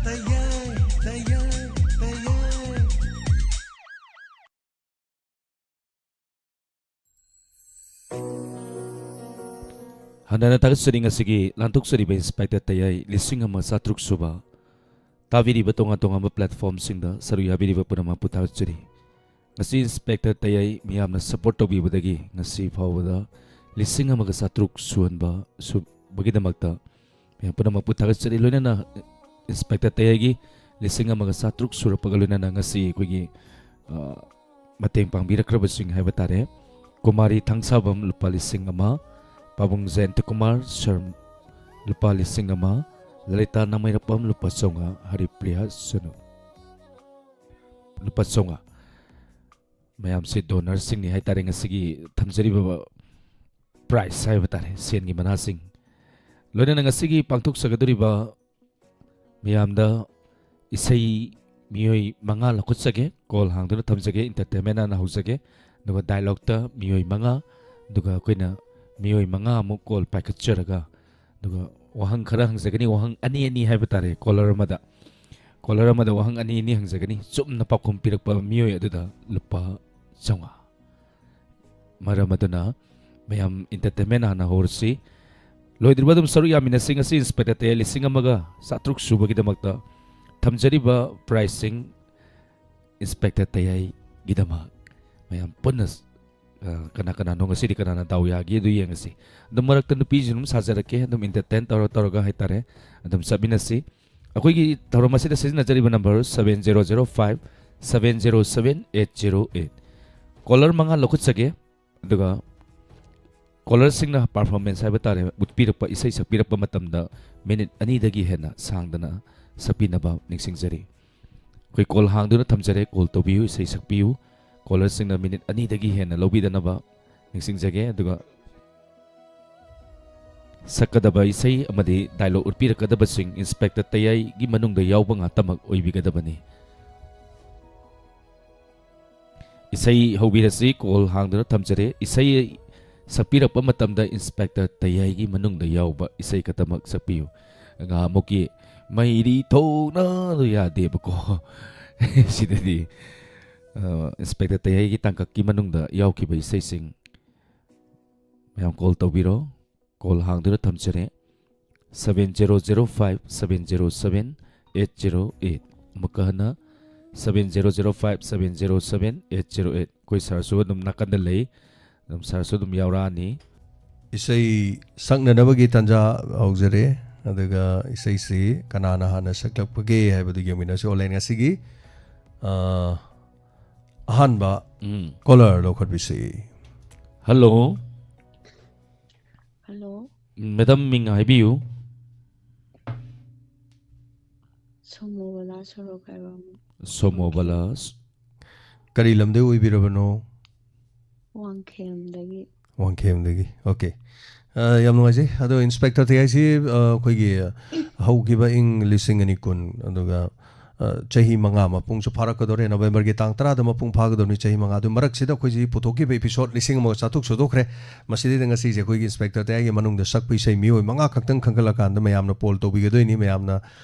ꯇꯌꯥꯏ, ꯇꯌꯥꯏ, ꯇꯌꯥꯏ꯫ ꯍꯟꯅ ꯊꯥꯒꯠꯆꯔꯤ ꯉꯁꯤꯒꯤ ꯂꯥꯟꯊꯣꯛꯆꯔꯤꯕ Inspector ꯇꯌꯥꯏ ꯂꯤꯁꯤꯡ ꯑꯃ ꯆꯥꯇ꯭ꯔꯨꯛ ꯁꯨꯕ꯫ ꯇꯥꯕꯤꯔꯤꯕ ꯇꯣꯉꯥꯟ ꯇꯣꯉꯥꯟꯕ platformꯁꯤꯡꯗ ꯁꯔꯨꯛ ꯌꯥꯕꯤꯔꯤꯕ ꯄꯨꯝꯅꯃꯛꯄꯨ ꯊꯥꯒꯠꯆꯔꯤ꯫ ꯉꯁꯤ Inspector ꯇꯌꯥꯏ ꯃꯤꯌꯥꯝꯅ support ꯇꯧꯕꯤꯕꯗꯒꯤ ꯉꯁꯤ ꯐꯥꯎꯕꯗ ꯂꯤꯁꯤꯡ ꯑꯃꯒ ꯆꯥꯇ꯭ꯔꯨꯛ ꯁꯨꯍꯟꯕ ꯁꯨꯕꯒꯤꯗꯃꯛꯇ ꯃꯌꯥꯝ ꯄꯨꯝꯅꯃꯛꯄꯨ ꯊꯥꯒꯠꯆꯔꯤ꯫ ꯂꯣꯏꯅꯅ Inspector ꯇꯌꯥꯏꯒꯤ ꯂꯤꯁꯤꯡ ꯑꯃꯒ ꯆꯥꯇ꯭ꯔꯨꯛ ꯁꯨꯔꯛꯄꯒ ꯂꯣꯏꯅꯅ ꯉꯁꯤ ꯑꯩꯈꯣꯏꯒꯤ, ꯑ, ꯃꯇꯦꯡ ꯄꯥꯡꯕꯤꯔꯛꯈ꯭ꯔꯕꯁꯤꯡ ꯍꯥꯏꯕ ꯇꯥꯔꯦ, ꯀꯨꯃꯥꯔꯤ ꯊꯥꯡꯁꯥꯕꯝ ꯂꯨꯄꯥ ꯂꯤꯁꯤꯡ ꯑꯃ, ꯄꯥꯕꯨꯡ ꯖꯌꯟꯇ ꯀꯨꯃꯥꯔ ꯁꯔꯝ ꯂꯨꯄꯥ ꯂꯤꯁꯤꯡ ꯑꯃ, ꯂꯂꯤꯇꯥ ꯅꯥꯃꯩꯔꯥꯄꯝ ꯂꯨꯄꯥ ꯆꯥꯝꯃꯉꯥ, ꯍꯔꯤꯄ꯭ꯔꯤꯌꯥ ꯁꯅꯨ ꯂꯨꯄꯥ ꯆꯥꯝꯃꯉꯥ꯫ ꯃꯌꯥꯝꯁꯦ donorꯁꯤꯡꯅꯤ ꯍꯥꯏꯇꯥꯔꯦ ꯉꯁꯤꯒꯤ ꯊꯝꯖꯔꯤꯕ prize ꯍꯥꯏꯕ ꯇꯥꯔꯦ, ꯁꯦꯟꯒꯤ ꯃꯅꯥꯁꯤꯡ꯫ ꯂꯣꯏꯅꯅ ꯉꯁꯤꯒꯤ ꯄꯥꯡꯊꯣꯛꯆꯒꯗꯧꯔꯤꯕ ꯃꯌꯥꯝꯗ ꯏꯁꯩ ꯃꯤꯑꯣꯏ ꯃꯉꯥ ꯂꯧꯈꯠꯆꯒꯦ꯫ ꯀꯣꯜ ꯍꯥꯡꯗꯨꯅ ꯊꯝꯖꯒꯦ꯫ ꯏꯟꯇꯔꯇꯦꯟꯃꯦꯟ ꯍꯥꯟꯅ ꯍꯧꯖꯒꯦ, ꯑꯗꯨꯒ ꯗꯥꯏꯂꯣꯛꯇ ꯃꯤꯑꯣꯏ ꯃꯉꯥ, ꯑꯗꯨꯒ ꯑꯩꯈꯣꯏꯅ ꯃꯤꯑꯣꯏ ꯃꯉꯥ ꯑꯃꯨꯛ ꯀꯣꯜ ꯄꯥꯏꯈꯠꯆꯔꯒ, ꯑꯗꯨꯒ ꯋꯥꯍꯪ ꯈꯔ ꯍꯪꯖꯒꯅꯤ꯫ ꯋꯥꯍꯪ ꯑꯅꯤ ꯑꯅꯤ ꯍꯥꯏꯕ ꯇꯥꯔꯦ꯫ ꯀꯣꯂꯔ ꯑꯃꯗ, ꯀꯣꯂꯔ ꯑꯃꯗ ꯋꯥꯍꯪ ꯑꯅꯤ ꯑꯅꯤ ꯍꯪꯖꯒꯅꯤ꯫ ꯆꯨꯝꯅ ꯄꯥꯎꯈꯨꯝ ꯄꯤꯔꯛꯄ ꯃꯤꯑꯣꯏ ꯑꯗꯨꯗ ꯂꯨꯄꯥ ꯆꯥꯝꯃꯉꯥ꯫ ꯃꯔꯝ ꯑꯗꯨꯅ ꯃꯌꯥꯝ ꯏꯟꯇꯔꯇꯦꯟꯃꯦꯟ ꯍꯥꯟꯅ ꯍꯧꯔꯁꯤ꯫ ꯂꯣꯏꯗ꯭ꯔꯤꯕ ꯑꯗꯨꯝ ꯁꯔꯨꯛ ꯌꯥꯃꯤꯟꯅꯁꯤ꯫ ꯉꯁꯤ ꯏꯟꯁꯄꯦꯛꯇꯔ ꯇꯌꯥꯏ ꯂꯤꯁꯤꯡ ꯑꯃꯒ ꯆꯥꯇ꯭ꯔꯨꯛ ꯁꯨꯕꯒꯤꯗꯃꯛꯇ ꯊꯝꯖꯔꯤꯕ ꯄ꯭ꯔꯥꯏꯖꯁꯤꯡ ꯏꯟꯁꯄꯦꯛꯇꯔ ꯇꯌꯥꯏꯒꯤꯗꯃꯛ ꯃꯌꯥꯝ ꯄꯨꯟꯅ, ꯑ, ꯀꯅꯥ ꯀꯅꯥꯅꯣ ꯉꯁꯤꯗꯤ ꯀꯅꯥꯅ ꯗꯥꯎ ꯌꯥꯒꯦ ꯑꯗꯨ ꯌꯦꯡꯉꯁꯤ꯫ ꯑꯗꯨꯝ ꯃꯔꯛꯇ ꯅꯨꯄꯤꯁꯨ ꯑꯗꯨꯝ ꯁꯥꯖꯔꯛꯀꯦ, ꯑꯗꯨꯝ ꯏꯟꯇꯔꯇꯦꯟ ꯇꯧꯔ ꯇꯧꯔꯒ ꯍꯥꯏꯇꯥꯔꯦ, ꯑꯗꯨꯝ ꯆꯠꯃꯤꯟꯅꯁꯤ꯫ ꯑꯩꯈꯣꯏꯒꯤ ꯊꯧꯔꯝ ꯑꯁꯤꯗ ꯁꯤꯖꯤꯟꯅꯖꯔꯤꯕ number seven zero zero five seven zero seven eight zero eight꯫ Caller ꯃꯉꯥ ꯂꯧꯈꯠꯆꯒꯦ꯫ ꯑꯗꯨꯒ ꯀꯣꯂꯔꯁꯤꯡꯅ ꯄꯔꯐꯣꯔꯃꯦꯟꯁ ꯍꯥꯏꯕ ꯇꯥꯔꯦ, ꯎꯠꯄꯤꯔꯛꯄ, ꯏꯁꯩ ꯁꯛꯄꯤꯔꯛꯄ ꯃꯇꯝꯗ ꯃꯤꯅꯤꯠ ꯑꯅꯤꯗꯒꯤ ꯍꯦꯟꯅ ꯁꯥꯡꯗꯅ ꯁꯛꯄꯤꯅꯕ ꯅꯤꯡꯁꯤꯡꯖꯔꯤ꯫ ꯑꯩꯈꯣꯏ ꯀꯣꯜ ꯍꯥꯡꯗꯨꯅ ꯊꯝꯖꯔꯦ꯫ ꯀꯣꯜ ꯇꯧꯕꯤꯌꯨ, ꯏꯁꯩ ꯁꯛꯄꯤꯌꯨ꯫ ꯀꯣꯂꯔꯁꯤꯡꯅ ꯃꯤꯅꯤꯠ ꯑꯅꯤꯗꯒꯤ ꯍꯦꯟꯅ ꯂꯧꯕꯤꯗꯅꯕ ꯅꯤꯡꯁꯤꯡꯖꯒꯦ꯫ ꯑꯗꯨꯒ ꯁꯛꯀꯗꯕ ꯏꯁꯩ ꯑꯃꯗꯤ ꯗꯥꯏꯂꯣꯛ ꯎꯠꯄꯤꯔꯛꯀꯗꯕꯁꯤꯡ ꯏꯟꯁꯄꯦꯛꯇꯔ ꯇꯌꯥꯏꯒꯤ ꯃꯅꯨꯡꯗ ꯌꯥꯎꯕ ꯉꯥꯛꯇꯃꯛ ꯑꯣꯏꯕꯤꯒꯗꯕꯅꯤ꯫ ꯏꯁꯩ ꯍꯧꯕꯤꯔꯁꯤ꯫ ꯀꯣꯜ ꯍꯥꯡꯗꯨꯅ ꯊꯝꯖꯔꯦ꯫ ꯏꯁꯩ ꯁꯛꯄꯤꯔꯛꯄ ꯃꯇꯝꯗ ꯏꯟꯁꯄꯦꯛꯇꯔ ꯇꯌꯥꯏꯒꯤ ꯃꯅꯨꯡꯗ ꯌꯥꯎꯕ ꯏꯁꯩ ꯈꯛꯇꯃꯛ ꯁꯛꯄꯤꯌꯨ꯫ ꯉꯍꯥꯟꯃꯨꯛꯀꯤ "ꯃꯩꯔꯤ ꯊꯣꯛꯅ" ꯑꯗꯨ ꯌꯥꯗꯦꯕꯀꯣ꯫ ꯁꯤꯗꯗꯤ, ꯑ, ꯏꯟꯁꯄꯦꯛꯇꯔ ꯇꯌꯥꯏꯒꯤ ꯇꯥꯡꯀꯛꯀꯤ ꯃꯅꯨꯡꯗ ꯌꯥꯎꯈꯤꯕ ꯏꯁꯩꯁꯤꯡ꯫ ꯃꯌꯥꯝ ꯀꯣꯜ ꯇꯧꯕꯤꯔꯣ꯫ ꯀꯣꯜ ꯍꯥꯡꯗꯨꯅ ꯊꯝꯖꯔꯦ꯫ Seven zero zero five seven zero seven eight zero eight꯫ ꯑꯃꯨꯛꯀ ꯍꯟꯅ, seven zero zero five seven zero seven eight zero eight꯫ ꯑꯩꯈꯣꯏ ꯁꯥꯔꯁꯨ ꯑꯗꯨꯝ ꯅꯥꯀꯟꯗ ꯂꯩ, ꯑꯗꯨꯝ ꯁꯥꯔꯁꯨ ꯑꯗꯨꯝ ꯌꯥꯎꯔꯛꯑꯅꯤ꯫ ꯏꯁꯩ ꯁꯛꯅꯅꯕꯒꯤ ꯇꯥꯟꯖꯥ ꯍꯧꯖꯔꯦ, ꯑꯗꯨꯒ ꯏꯁꯩꯁꯤ ꯀꯅꯥꯅ ꯍꯥꯟꯅ ꯁꯛꯂꯛꯄꯒꯦ ꯍꯥꯏꯕꯗꯨ ꯌꯦꯡꯃꯤꯟꯅꯁꯤ꯫ ꯑꯣꯟꯂꯥꯏꯟ ꯉꯁꯤꯒꯤ, ꯑ, ꯑꯍꯥꯟꯕ ꯎꯝ꯫ ꯀꯣꯂꯔ ꯂꯧꯈꯠꯄꯤꯁꯤ꯫ ꯍꯜꯂꯣ꯫ ꯍꯜꯂꯣ꯫ ꯃꯦꯗꯥꯝ, ꯃꯤꯡ ꯍꯥꯏꯕꯤꯌꯨ꯫ ꯁꯣꯃꯣꯕꯂꯥ ꯁꯣꯔꯣꯛ ꯍꯥꯏꯕ ꯑꯃ꯫ ꯁꯣꯃꯣꯕꯂꯥ꯫ ꯀꯔꯤ ꯂꯝꯗꯒꯤ ꯑꯣꯏꯕꯤꯔꯕꯅꯣ? ꯋꯥꯡꯈꯦꯝꯗꯒꯤ꯫ ꯋꯥꯡꯈꯦꯝꯗꯒꯤ꯫ ꯑꯣꯀꯦ꯫ ꯑ, ꯌꯥꯝ ꯅꯨꯡꯉꯥꯏꯖꯩ꯫ ꯑꯗꯣ ꯏꯟꯁꯄꯦꯛꯇꯔ ꯇꯌꯥꯏꯁꯤ, ꯑ, ꯑꯩꯈꯣꯏꯒꯤ ꯍꯧꯈꯤꯕ ꯏꯪ ꯂꯤꯁꯤꯡ ꯑꯅꯤ ꯀꯨꯟ, ꯑꯗꯨꯒ, ꯑ, ꯆꯍꯤ ꯃꯉꯥ ꯃꯄꯨꯡꯁꯨ ꯐꯥꯔꯛꯀꯗꯧꯔꯦ꯫ ꯅꯕꯦꯝꯕꯔꯒꯤ ꯇꯥꯡ ꯇꯔꯥꯗ ꯃꯄꯨꯡ ꯐꯥꯒꯗꯧꯅꯤ ꯆꯍꯤ ꯃꯉꯥ꯫ ꯑꯗꯨ ꯃꯔꯛꯁꯤꯗ ꯑꯩꯈꯣꯏꯁꯤ ꯄꯨꯊꯣꯛꯈꯤꯕ ꯏꯄꯤꯁꯣꯠ ꯂꯤꯁꯤꯡ ꯑꯃꯒ ꯆꯥꯇ꯭ꯔꯨꯛ ꯁꯨꯗꯣꯛꯈ꯭ꯔꯦ꯫ ꯃꯁꯤꯗꯩꯗ ꯉꯁꯤꯁꯦ ꯑꯩꯈꯣꯏꯒꯤ ꯏꯟꯁꯄꯦꯛꯇꯔ ꯇꯌꯥꯏꯒꯤ ꯃꯅꯨꯡꯗ ꯁꯛꯄ ꯏꯁꯩ ꯃꯤꯑꯣꯏ ꯃꯉꯥ ꯈꯛꯇꯪ ꯈꯟꯒꯠꯂꯀꯥꯟꯗ ꯃꯌꯥꯝꯅ ꯄꯣꯜ ꯇꯧꯕꯤꯒꯗꯣꯏꯅꯤ꯫ ꯃꯌꯥꯝꯅ,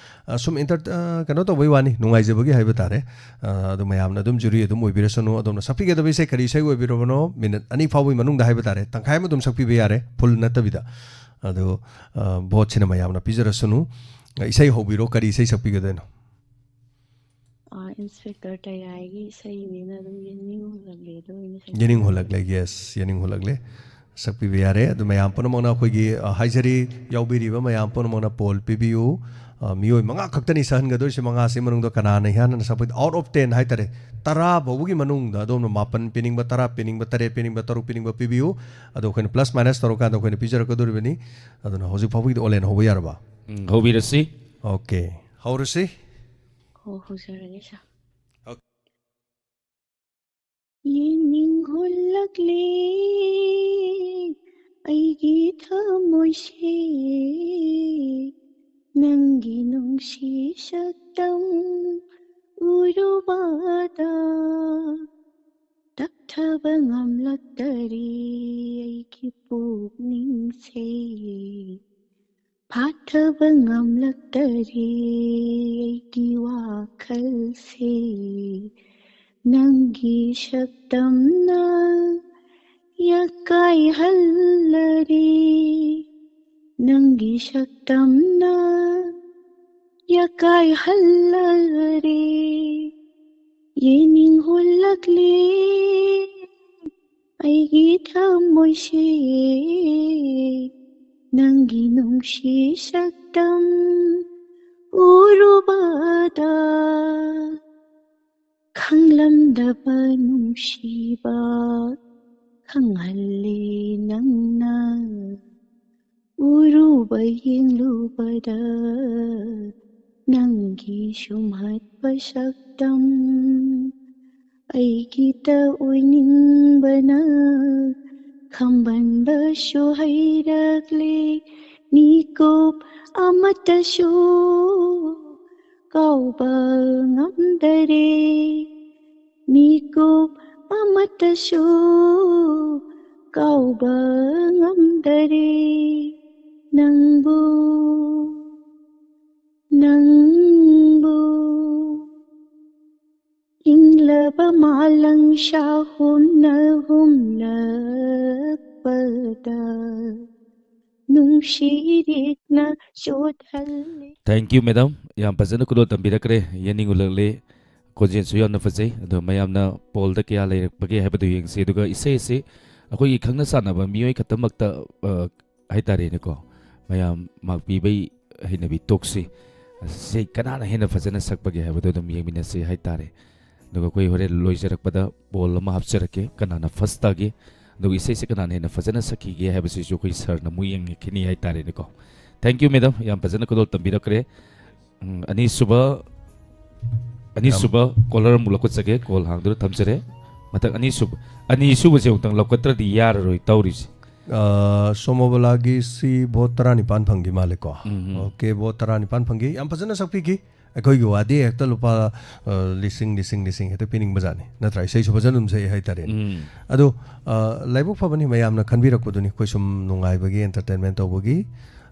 ꯑ, ꯁꯨꯝ ꯏꯟꯇꯔ-, ꯑ, ꯀꯩꯅꯣ ꯇꯧꯕꯩ ꯋꯥꯅꯤ, ꯅꯨꯡꯉꯥꯏꯖꯕꯒꯤ ꯍꯥꯏꯕ ꯇꯥꯔꯦ꯫ ꯑ, ꯑꯗꯨ ꯃꯌꯥꯝꯅ ꯑꯗꯨꯝ ꯖꯨꯔꯤ ꯑꯗꯨꯝ ꯑꯣꯏꯕꯤꯔꯁꯅꯨ꯫ ꯑꯗꯣꯝꯅ ꯁꯛꯄꯤꯒꯗꯕ ꯏꯁꯩ ꯀꯔꯤ ꯏꯁꯩ ꯑꯣꯏꯕꯤꯔꯕꯅꯣ? ꯃꯤꯅꯤꯠ ꯑꯅꯤ ꯐꯥꯎꯕꯒꯤ ꯃꯅꯨꯡꯗ ꯍꯥꯏꯕ ꯇꯥꯔꯦ, ꯇꯪꯈꯥꯏ ꯑꯃ ꯑꯗꯨꯝ ꯁꯛꯄꯤꯕ ꯌꯥꯔꯦ, ꯐꯨꯜ ꯅꯠꯇꯕꯤꯗ꯫ ꯑꯗꯣ, ꯑ, ꯚꯣꯠꯁꯤꯅ ꯃꯌꯥꯝꯅ ꯄꯤꯖꯔꯁꯅꯨ꯫ ꯑ, ꯏꯁꯩ ꯍꯧꯕꯤꯔꯣ, ꯀꯔꯤ ꯏꯁꯩ ꯁꯛꯄꯤꯒꯗꯣꯏꯅꯣ? ꯑ, ꯏꯟꯁꯄꯦꯛꯇꯔ ꯇꯌꯥꯏꯒꯤ ꯏꯁꯩꯅꯤꯅ ꯑꯗꯨꯝ ꯌꯦꯅꯤꯡ ꯍꯨꯜꯂꯛꯂꯦ, ꯑꯗꯨ ꯑꯣꯏꯅ ꯁꯛꯄꯤꯔꯣ꯫ ꯌꯦꯅꯤꯡ ꯍꯨꯜꯂꯛꯂꯦ, ꯌꯦꯁ, ꯌꯦꯅꯤꯡ ꯍꯨꯜꯂꯛꯂꯦ꯫ ꯁꯛꯄꯤꯕ ꯌꯥꯔꯦ꯫ ꯑꯗꯨ ꯃꯌꯥꯝ ꯄꯨꯝꯅꯃꯛꯅ ꯑꯩꯈꯣꯏꯒꯤ, ꯑ, ꯍꯥꯏꯖꯔꯤ, ꯌꯥꯎꯕꯤꯔꯤꯕ ꯃꯌꯥꯝ ꯄꯨꯝꯅꯃꯛꯅ ꯄꯣꯜ ꯄꯤꯕꯤꯌꯨ꯫ ꯑ, ꯃꯤꯑꯣꯏ ꯃꯉꯥ ꯈꯛꯇꯅꯤ ꯁꯛꯍꯟꯒꯗꯣꯏꯁꯦ, ꯃꯉꯥꯁꯤ ꯃꯅꯨꯡꯗ ꯀꯅꯥꯅ ꯏꯍꯥꯟ ꯍꯥꯟꯅ ꯁꯛꯄ, out of ten ꯍꯥꯏꯇꯥꯔꯦ, ꯇꯔꯥ ꯐꯥꯎꯕꯒꯤ ꯃꯅꯨꯡꯗ ꯑꯗꯣꯝꯅ ꯃꯥꯄꯟ ꯄꯤꯅꯤꯡꯕ, ꯇꯔꯥ ꯄꯤꯅꯤꯡꯕ, ꯇꯔꯨꯛ ꯄꯤꯅꯤꯡꯕ ꯄꯤꯕꯤꯌꯨ꯫ ꯑꯗꯣ ꯑꯩꯈꯣꯏꯅ ꯄ꯭ꯂꯁ ꯃꯥꯏꯅꯁ ꯇꯧꯔꯀꯥꯟꯗ ꯑꯩꯈꯣꯏꯅ ꯄꯤꯖꯔꯛꯀꯗꯣꯔꯤꯕꯅꯤ꯫ ꯑꯗꯨꯅ ꯍꯧꯖꯤꯛ ꯐꯥꯎꯕꯒꯤꯗꯤ ꯑꯣꯂꯦꯟ ꯍꯧꯕ ꯌꯥꯔꯕ? ꯎꯝ, ꯍꯧꯕꯤꯔꯁꯤ꯫ ꯑꯣꯀꯦ, ꯍꯧꯔꯁꯤ꯫ ꯑꯣ, ꯍꯧꯖꯔꯒꯦ, ꯁꯥꯔ꯫ ꯑꯣꯀꯦ꯫ ꯌꯦꯡꯅꯤꯡ ꯍꯨꯜꯂꯛꯂꯦ ꯑꯩꯒꯤ ꯊꯃꯣꯏꯁꯦ, ꯅꯪꯒꯤ ꯅꯨꯡꯁꯤ ꯁꯛꯇꯝ ꯎꯔꯨꯕꯗ꯫ ꯇꯞꯊꯕ ꯉꯝꯂꯛꯇꯔꯦ ꯑꯩꯒꯤ ꯄꯨꯛꯅꯤꯡꯁꯦ, ꯐꯥꯊꯕ ꯉꯝꯂꯛꯇꯔꯦ ꯑꯩꯒꯤ ꯋꯥꯈꯜꯁꯦ꯫ ꯅꯪꯒꯤ ꯁꯛꯇꯝꯅ ꯌꯥꯀꯥꯏꯍꯜꯂꯔꯦ, ꯅꯪꯒꯤ ꯁꯛꯇꯝꯅ ꯌꯥꯀꯥꯏꯍꯜꯂꯔꯦ꯫ ꯌꯦꯡꯅꯤꯡ ꯍꯨꯜꯂꯛꯂꯦ ꯑꯩꯒꯤ ꯊꯃꯣꯏꯁꯦ, ꯅꯪꯒꯤ ꯅꯨꯡꯁꯤ ꯁꯛꯇꯝ ꯎꯔꯨꯕꯗ꯫ ꯈꯪꯂꯝꯗꯕ ꯅꯨꯡꯁꯤꯕ ꯈꯪꯍꯜꯂꯦ ꯅꯪꯅ꯫ ꯎꯔꯨꯕ ꯌꯦꯡꯂꯨꯕꯗ ꯅꯪꯒꯤ ꯁꯨꯝꯍꯠꯄ ꯁꯛꯇꯝ ꯑꯩꯒꯤꯇ ꯑꯣꯏꯅꯤꯡꯕꯅ ꯈꯝꯕꯟꯕꯁꯨ ꯍꯩꯔꯛꯂꯦ, ꯃꯤꯀꯨꯞ ꯑꯃꯠꯇꯁꯨ ꯀꯥꯎꯕ ꯉꯝꯗꯔꯦ, ꯃꯤꯀꯨꯞ ꯑꯃꯠꯇꯁꯨ ꯀꯥꯎꯕ ꯉꯝꯗꯔꯦ, ꯅꯪꯕꯨ, ꯅꯪꯕꯨ꯫ ꯏꯪꯂꯕ ꯃꯥꯂꯪ ꯁꯥꯍꯨꯝꯅ ꯍꯨꯝꯂꯛꯄꯗ ꯅꯨꯡꯁꯤꯔꯤꯛꯅ ꯆꯣꯠꯍꯜꯂꯦ꯫ Thank you, madam. ꯌꯥꯝ ꯐꯖꯅ ꯈꯨꯗꯣꯜ ꯇꯝꯕꯤꯔꯛꯈ꯭ꯔꯦ, ꯌꯦꯡꯅꯤꯡꯂꯛꯂꯦ꯫ ꯈꯣꯟꯖꯦꯜꯁꯨ ꯌꯥꯝꯅ ꯐꯖꯩ꯫ ꯑꯗꯣ ꯃꯌꯥꯝꯅ ꯄꯣꯜꯗ ꯀꯌꯥ ꯂꯩꯔꯛꯄꯒꯦ ꯍꯥꯏꯕꯗꯨ ꯌꯦꯡꯁꯤ꯫ ꯑꯗꯨꯒ ꯏꯁꯩ ꯑꯁꯤ ꯑꯩꯈꯣꯏꯒꯤ ꯈꯪꯅ ꯆꯥꯟꯅꯕ ꯃꯤꯑꯣꯏ ꯈꯛꯇꯃꯛꯇ, ꯑ, ꯍꯥꯏꯇꯥꯔꯦꯅꯦꯀꯣ, ꯃꯌꯥꯝ ꯃꯥꯛ ꯄꯤꯕꯩ ꯍꯩꯅꯕꯤ ꯇꯣꯛꯁꯤ꯫ ꯁꯤ ꯀꯅꯥꯅ ꯍꯦꯟꯅ ꯐꯖꯅ ꯁꯛꯄꯒꯦ ꯍꯥꯏꯕꯗꯣ ꯑꯗꯨꯝ ꯌꯦꯡꯃꯤꯟꯅꯁꯤ ꯍꯥꯏꯇꯥꯔꯦ꯫ ꯑꯗꯨꯒ ꯑꯩꯈꯣꯏ ꯍꯣꯔꯦꯟ ꯂꯣꯏꯖꯔꯛꯄꯗ ꯄꯣꯜ ꯑꯃ ꯍꯥꯞꯆꯔꯛꯀꯦ, ꯀꯅꯥꯅ ꯐꯥꯔꯁ ꯇꯥꯒꯦ, ꯑꯗꯨꯒ ꯏꯁꯩꯁꯦ ꯀꯅꯥꯅ ꯍꯦꯟꯅ ꯐꯖꯅ ꯁꯛꯈꯤꯒꯦ ꯍꯥꯏꯕꯁꯤꯁꯨ ꯑꯩꯈꯣꯏ ꯁꯥꯔꯅ ꯑꯃꯨꯛ ꯌꯦꯡꯉꯛꯈꯤꯅꯤ ꯍꯥꯏꯇꯥꯔꯦꯅꯦꯀꯣ꯫ Thank you, madam. ꯌꯥꯝ ꯐꯖꯅ ꯈꯨꯗꯣꯜ ꯇꯝꯕꯤꯔꯛꯈ꯭ꯔꯦ꯫ ꯎꯝ, ꯑꯅꯤꯁꯨꯕ, ꯑꯅꯤꯁꯨꯕ ꯀꯣꯂꯔ ꯑꯃꯨꯛ ꯂꯧꯈꯠꯆꯒꯦ꯫ ꯀꯣꯜ ꯍꯥꯡꯗꯨꯅ ꯊꯝꯖꯔꯦ꯫ ꯃꯊꯪ ꯑꯅꯤꯁꯨꯕ, ꯑꯅꯤꯁꯨꯕꯁꯦ ꯑꯃꯨꯛꯇꯪ ꯂꯧꯈꯠꯇ꯭ꯔꯗꯤ ꯌꯥꯔꯔꯣꯏ ꯇꯧꯔꯤꯁꯦ꯫ ꯑ, ꯁꯣꯃꯣꯕꯣꯂꯥꯒꯤ ꯁꯤ ꯚꯣꯠ ꯇꯔꯥꯅꯤꯄꯥꯟ ꯐꯪꯈꯤ ꯃꯥꯜꯂꯦꯀꯣ꯫ ꯎꯝ, ꯎꯝ꯫ OK, ꯚꯣꯠ ꯇꯔꯥꯅꯤꯄꯥꯟ ꯐꯪꯈꯤ꯫ ꯌꯥꯝ ꯐꯖꯅ ꯁꯛꯄꯤꯈꯤ꯫ ꯑꯩꯈꯣꯏꯒꯤ ꯋꯥꯗꯤ ꯍꯦꯛꯇ ꯂꯨꯄꯥ, ꯑ, ꯂꯤꯁꯤꯡ, ꯂꯤꯁꯤꯡ, ꯂꯤꯁꯤꯡ ꯍꯦꯛꯇ ꯄꯤꯅꯤꯡꯕꯖꯥꯠꯅꯤ, ꯅꯠꯇ꯭ꯔꯥ? ꯏꯁꯩꯁꯨ ꯐꯖꯅ ꯑꯗꯨꯝ ꯁꯛꯏ ꯍꯥꯏꯇꯥꯔꯦꯅꯦ꯫ ꯎꯝ꯫ ꯑꯗꯣ, ꯑ, ꯂꯥꯏꯕꯛ ꯐꯕꯅꯤ, ꯃꯌꯥꯝꯅ ꯈꯟꯕꯤꯔꯛꯄꯗꯨꯅꯤ꯫ ꯑꯩꯈꯣꯏ ꯁꯨꯝ ꯅꯨꯡꯉꯥꯏꯕꯒꯤ, entertainment ꯇꯧꯕꯒꯤ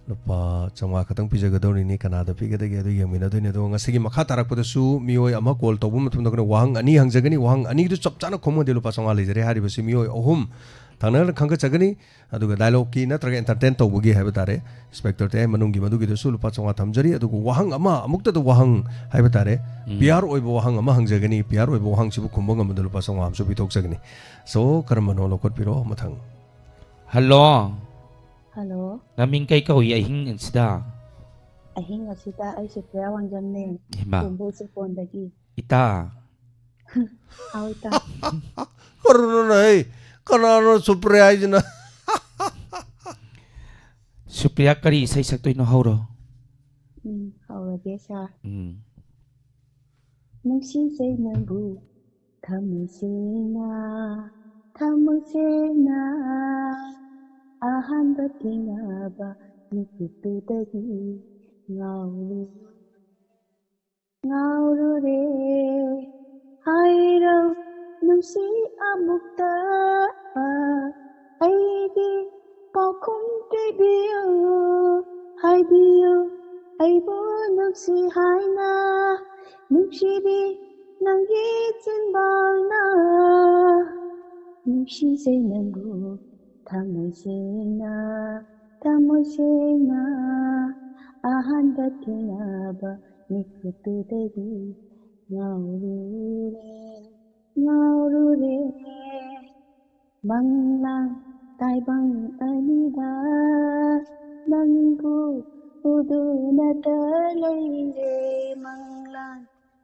ꯂꯨꯄꯥ ꯆꯥꯝꯃꯉꯥ ꯈꯛꯇꯪ ꯄꯤꯖꯒꯗꯧꯔꯤꯅꯤ, ꯀꯅꯥꯗ ꯄꯤꯒꯗꯒꯦ ꯑꯗꯨ ꯌꯦꯡꯃꯤꯟꯅꯗꯣꯏꯅꯤ꯫ ꯑꯗꯨꯒ ꯉꯁꯤꯒꯤ ꯃꯈꯥ ꯇꯥꯔꯛꯄꯗꯁꯨ ꯃꯤꯑꯣꯏ ꯑꯃ ꯀꯣꯜ ꯇꯧꯕ ꯃꯇꯝꯗ ꯑꯩꯈꯣꯏꯅ ꯋꯥꯍꯪ ꯑꯅꯤ ꯍꯪꯖꯒꯅꯤ, ꯋꯥꯍꯪ ꯑꯅꯤꯗꯨ ꯆꯞ ꯆꯥꯅ ꯈꯨꯝꯃꯗꯤ ꯂꯨꯄꯥ ꯆꯥꯝꯃꯉꯥ ꯂꯩꯖꯔꯦ꯫ ꯍꯥꯏꯔꯤꯕꯁꯤ ꯃꯤꯑꯣꯏ ꯑꯍꯨꯝ ꯊꯪꯅꯅ ꯈꯪꯒꯠꯆꯒꯅꯤ꯫ ꯑꯗꯨꯒ dialogue ꯀꯤ ꯅꯠꯇ꯭ꯔꯒ entertain ꯇꯧꯕꯒꯤ ꯍꯥꯏꯕ ꯇꯥꯔꯦ, ꯏꯟꯁꯄꯦꯛꯇꯔ ꯇꯌꯥꯏ ꯃꯅꯨꯡꯒꯤ ꯃꯗꯨꯒꯤꯗꯁꯨ ꯂꯨꯄꯥ ꯆꯥꯝꯃꯉꯥ ꯊꯝꯖꯔꯤ꯫ ꯑꯗꯨꯒ ꯋꯥꯍꯪ ꯑꯃ, ꯑꯃꯨꯛꯇꯗ ꯋꯥꯍꯪ ꯍꯥꯏꯕ ꯇꯥꯔꯦ, ꯎꯝ꯫ PR ꯑꯣꯏꯕ ꯋꯥꯍꯪ ꯑꯃ ꯍꯪꯖꯒꯅꯤ꯫ PR ꯑꯣꯏꯕ ꯋꯥꯍꯪꯁꯤꯕꯨ ꯈꯨꯝꯕ ꯉꯝꯕꯗ ꯂꯨꯄꯥ ꯆꯥꯝꯃꯉꯥ ꯑꯃꯁꯨ ꯄꯤꯊꯣꯛꯆꯒꯅꯤ꯫ So, ꯀꯔꯝꯕꯅꯣ ꯂꯧꯈꯠꯄꯤꯔꯣ ꯃꯊꯪ꯫ ꯍꯜꯂꯣ꯫ ꯍꯜꯂꯣ꯫ ꯅꯃꯤꯡ ꯀꯩ ꯀꯧꯏ ꯑꯍꯤꯡ ꯑꯁꯤꯗ? ꯑꯍꯤꯡ ꯑꯁꯤꯗ ꯑꯩ ꯁꯨꯄ꯭ꯔꯤꯌꯥ ꯋꯥꯡꯖꯝꯅꯦ꯫ ꯏꯃꯥ꯫ ꯀꯣꯡꯕꯣ ꯆꯤꯀꯣꯟꯗꯒꯤ꯫ ꯏꯇꯥ꯫ ꯍꯥꯎ ꯏꯇꯥ꯫ ꯀꯔꯨꯅꯅ, ꯍꯩ, ꯀꯅꯥꯅꯣ ꯁꯨꯄ꯭ꯔꯤꯌꯥ ꯍꯥꯏꯁꯤꯅ? ꯁꯨꯄ꯭ꯔꯤꯌꯥ ꯀꯔꯤ ꯏꯁꯩ ꯁꯛꯇꯣꯏꯅꯣ? ꯍꯧꯔꯣ꯫ ꯎꯝ, ꯍꯧꯔꯒꯦ ꯁꯥꯔ꯫ ꯎꯝ꯫ ꯅꯨꯡꯁꯤꯖꯩ ꯅꯪꯕꯨ ꯊꯃꯣꯏꯁꯦꯡꯅ, ꯊꯃꯣꯏ ꯁꯦꯡꯅ ꯑꯍꯥꯟꯕ ꯊꯦꯡꯅꯕ ꯃꯤꯀꯨꯞꯇꯨꯗꯒꯤ ꯉꯥꯎꯔꯨ ꯉꯥꯎꯔꯨꯔꯦ꯫ ꯍꯥꯏꯔꯣ ꯅꯨꯡꯁꯤ ꯑꯃꯨꯛꯇ ꯑꯩꯒꯤ ꯄꯥꯎꯈꯨꯝ ꯄꯤꯕꯤꯌꯨ꯫ ꯍꯥꯏꯕꯤꯌꯨ ꯑꯩꯕꯨ ꯅꯨꯡꯁꯤ ꯍꯥꯏꯅ ꯅꯨꯡꯁꯤꯕꯤ ꯅꯪꯒꯤ ꯆꯤꯟꯕꯥꯜꯅ ꯅꯨꯡꯁꯤꯖꯩ ꯅꯪꯕꯨ ꯊꯃꯣꯏ ꯁꯦꯡꯅ ꯊꯃꯣꯏ ꯁꯦꯡꯅ ꯑꯍꯥꯟꯕ ꯊꯦꯡꯅꯕ ꯃꯤꯀꯨꯞꯇꯨꯗꯒꯤ ꯉꯥꯎꯔꯨꯔꯦ ꯉꯥꯎꯔꯨꯔꯦ ꯃꯪꯂꯥꯟ ꯇꯥꯏꯕꯪ ꯑꯅꯤꯗ ꯅꯪꯕꯨ ꯎꯗꯨꯅꯇ ꯂꯩꯔꯦ ꯃꯪꯂꯥꯟ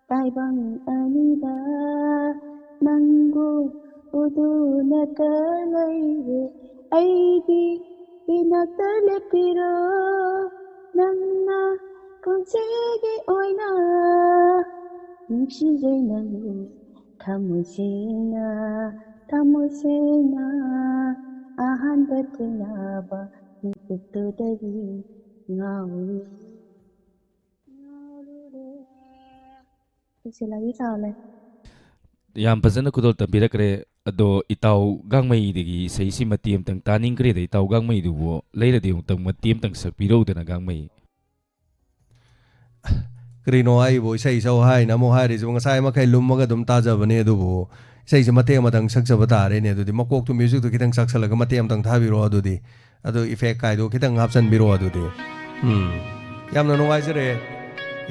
ꯇꯥꯏꯕꯪ ꯑꯅꯤꯗ ꯅꯪꯕꯨ ꯎꯗꯨꯅꯇ ꯂꯩꯔꯦ ꯑꯩꯒꯤ ꯏꯅꯥꯛꯇ ꯂꯦꯞꯄꯤꯔꯣ ꯅꯪꯅ ꯄꯨꯟꯁꯤꯒꯤ ꯑꯣꯏꯅ ꯅꯨꯡꯁꯤꯖꯩ ꯅꯪꯕꯨ ꯊꯃꯣꯏ ꯁꯦꯡꯅ ꯊꯃꯣꯏ ꯁꯦꯡꯅ ꯑꯍꯥꯟꯕ ꯊꯦꯡꯅꯕ ꯃꯤꯀꯨꯞꯇꯨꯗꯒꯤ ꯉꯥꯎꯔꯨ ꯉꯥꯎꯔꯨꯔꯦ ꯏꯁꯩ ꯂꯥꯏꯔꯤ ꯆꯥꯎꯂꯦ ꯌꯥꯝ ꯐꯖꯅ ꯈꯨꯗꯣꯜ ꯇꯝꯕꯤꯔꯛꯈ꯭ꯔꯦ꯫ ꯑꯗꯣ ꯏꯇꯥꯎ ꯒꯥꯡꯃꯩꯗꯒꯤ ꯏꯁꯩꯁꯤ ꯃꯇꯦꯛ ꯑꯃꯇꯪ ꯇꯥꯅꯤꯡꯈ꯭ꯔꯦꯗ꯫ ꯏꯇꯥꯎ ꯒꯥꯡꯃꯩꯗꯨꯕꯨ ꯂꯩꯔꯗꯤ ꯑꯃꯨꯛꯇꯪ ꯃꯇꯦꯛ ꯑꯃꯇꯪ ꯁꯛꯄꯤꯔꯧꯗꯅ ꯒꯥꯡꯃꯩ꯫ ꯀꯔꯤꯅꯣ ꯑꯩꯕꯨ ꯏꯁꯩ ꯏꯁꯧ ꯍꯥꯏꯅ ꯑꯃꯨꯛ ꯍꯥꯏꯔꯤꯁꯤꯕꯨ? ꯉꯁꯥꯏ ꯃꯈꯩ ꯂꯨꯝꯃꯒ ꯑꯗꯨꯝ ꯇꯥꯖꯕꯅꯦ, ꯑꯗꯨꯕꯨ ꯏꯁꯩꯁꯦ ꯃꯇꯦꯛ ꯑꯃꯇꯪ ꯁꯛꯆꯕ ꯇꯥꯔꯦꯅꯦ꯫ ꯑꯗꯨꯗꯤ ꯃꯀꯣꯛꯇꯨ ꯃ꯭ꯌꯨꯖꯤꯛꯇꯨ ꯈꯤꯇꯪ ꯁꯛꯆꯜꯂꯒ ꯃꯇꯦꯛ ꯑꯃꯇꯪ ꯊꯥꯕꯤꯔꯛꯑꯣ꯫ ꯑꯗꯨꯗꯤ ꯑꯗꯨ ꯏꯐꯦꯛ ꯀꯥꯏꯗꯣ ꯈꯤꯇꯪ ꯍꯥꯞꯆꯟꯕꯤꯔꯛꯑꯣ꯫ ꯑꯗꯨꯗꯤ ꯎꯝ, ꯌꯥꯝꯅ ꯅꯨꯡꯉꯥꯏꯖꯔꯦ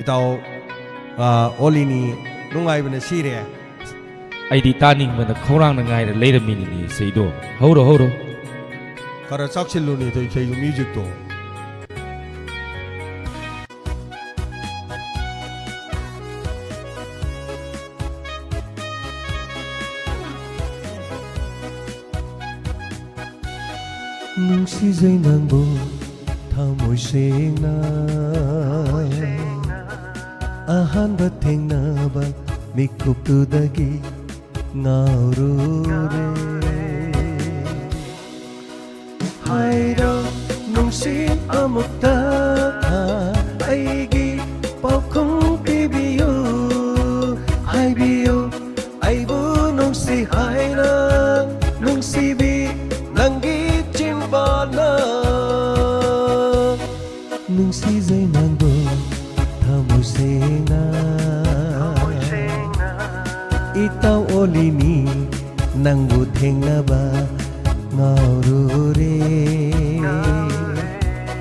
ꯏꯇꯥꯎ꯫ ꯑꯥ, ꯑꯣꯂꯤꯅꯤ, ꯅꯨꯡꯉꯥꯏꯕꯅ ꯁꯤꯔꯦ꯫ ꯑꯩꯗꯤ ꯇꯥꯅꯤꯡꯕꯅ ꯈꯧꯔꯥꯡꯅ ꯉꯥꯏꯔ ꯂꯩꯔꯝꯃꯤꯅꯤꯅꯦ ꯏꯁꯩꯗꯣ꯫ ꯍꯧꯔꯣ ꯍꯧꯔꯣ꯫ ꯈꯔ ꯆꯥꯛꯁꯤꯜꯂꯨꯅꯦ ꯏꯁꯩꯗꯣ, ꯃ꯭ꯌꯨꯖꯤꯛꯇꯣ꯫ ꯅꯨꯡꯁꯤꯖꯩ ꯅꯪꯕꯨ ꯊꯃꯣꯏ ꯁꯦꯡꯅ꯫ ꯑꯍꯥꯟꯕ ꯊꯦꯡꯅꯕ ꯃꯤꯀꯨꯞꯇꯨꯗꯒꯤ ꯉꯥꯎꯔꯨꯔꯦ꯫ ꯍꯥꯏꯔꯣ ꯅꯨꯡꯁꯤ ꯑꯃꯨꯛꯇ, ꯑꯩꯒꯤ ꯄꯥꯎꯈꯨꯝ ꯄꯤꯕꯤꯌꯨ, ꯍꯥꯏꯕꯤꯌꯨ ꯑꯩꯕꯨ ꯅꯨꯡꯁꯤ ꯍꯥꯏꯅ, ꯅꯨꯡꯁꯤꯕꯤ ꯅꯪꯒꯤ ꯆꯤꯝꯕꯥꯜꯅ꯫ ꯅꯨꯡꯁꯤꯖꯩ ꯅꯪꯕꯨ ꯊꯃꯣꯏ ꯁꯦꯡꯅ, ꯏꯇꯥꯎ ꯑꯣꯜꯂꯤꯅꯤ ꯅꯪꯕꯨ ꯊꯦꯡꯅꯕ ꯉꯥꯎꯔꯨꯔꯦ꯫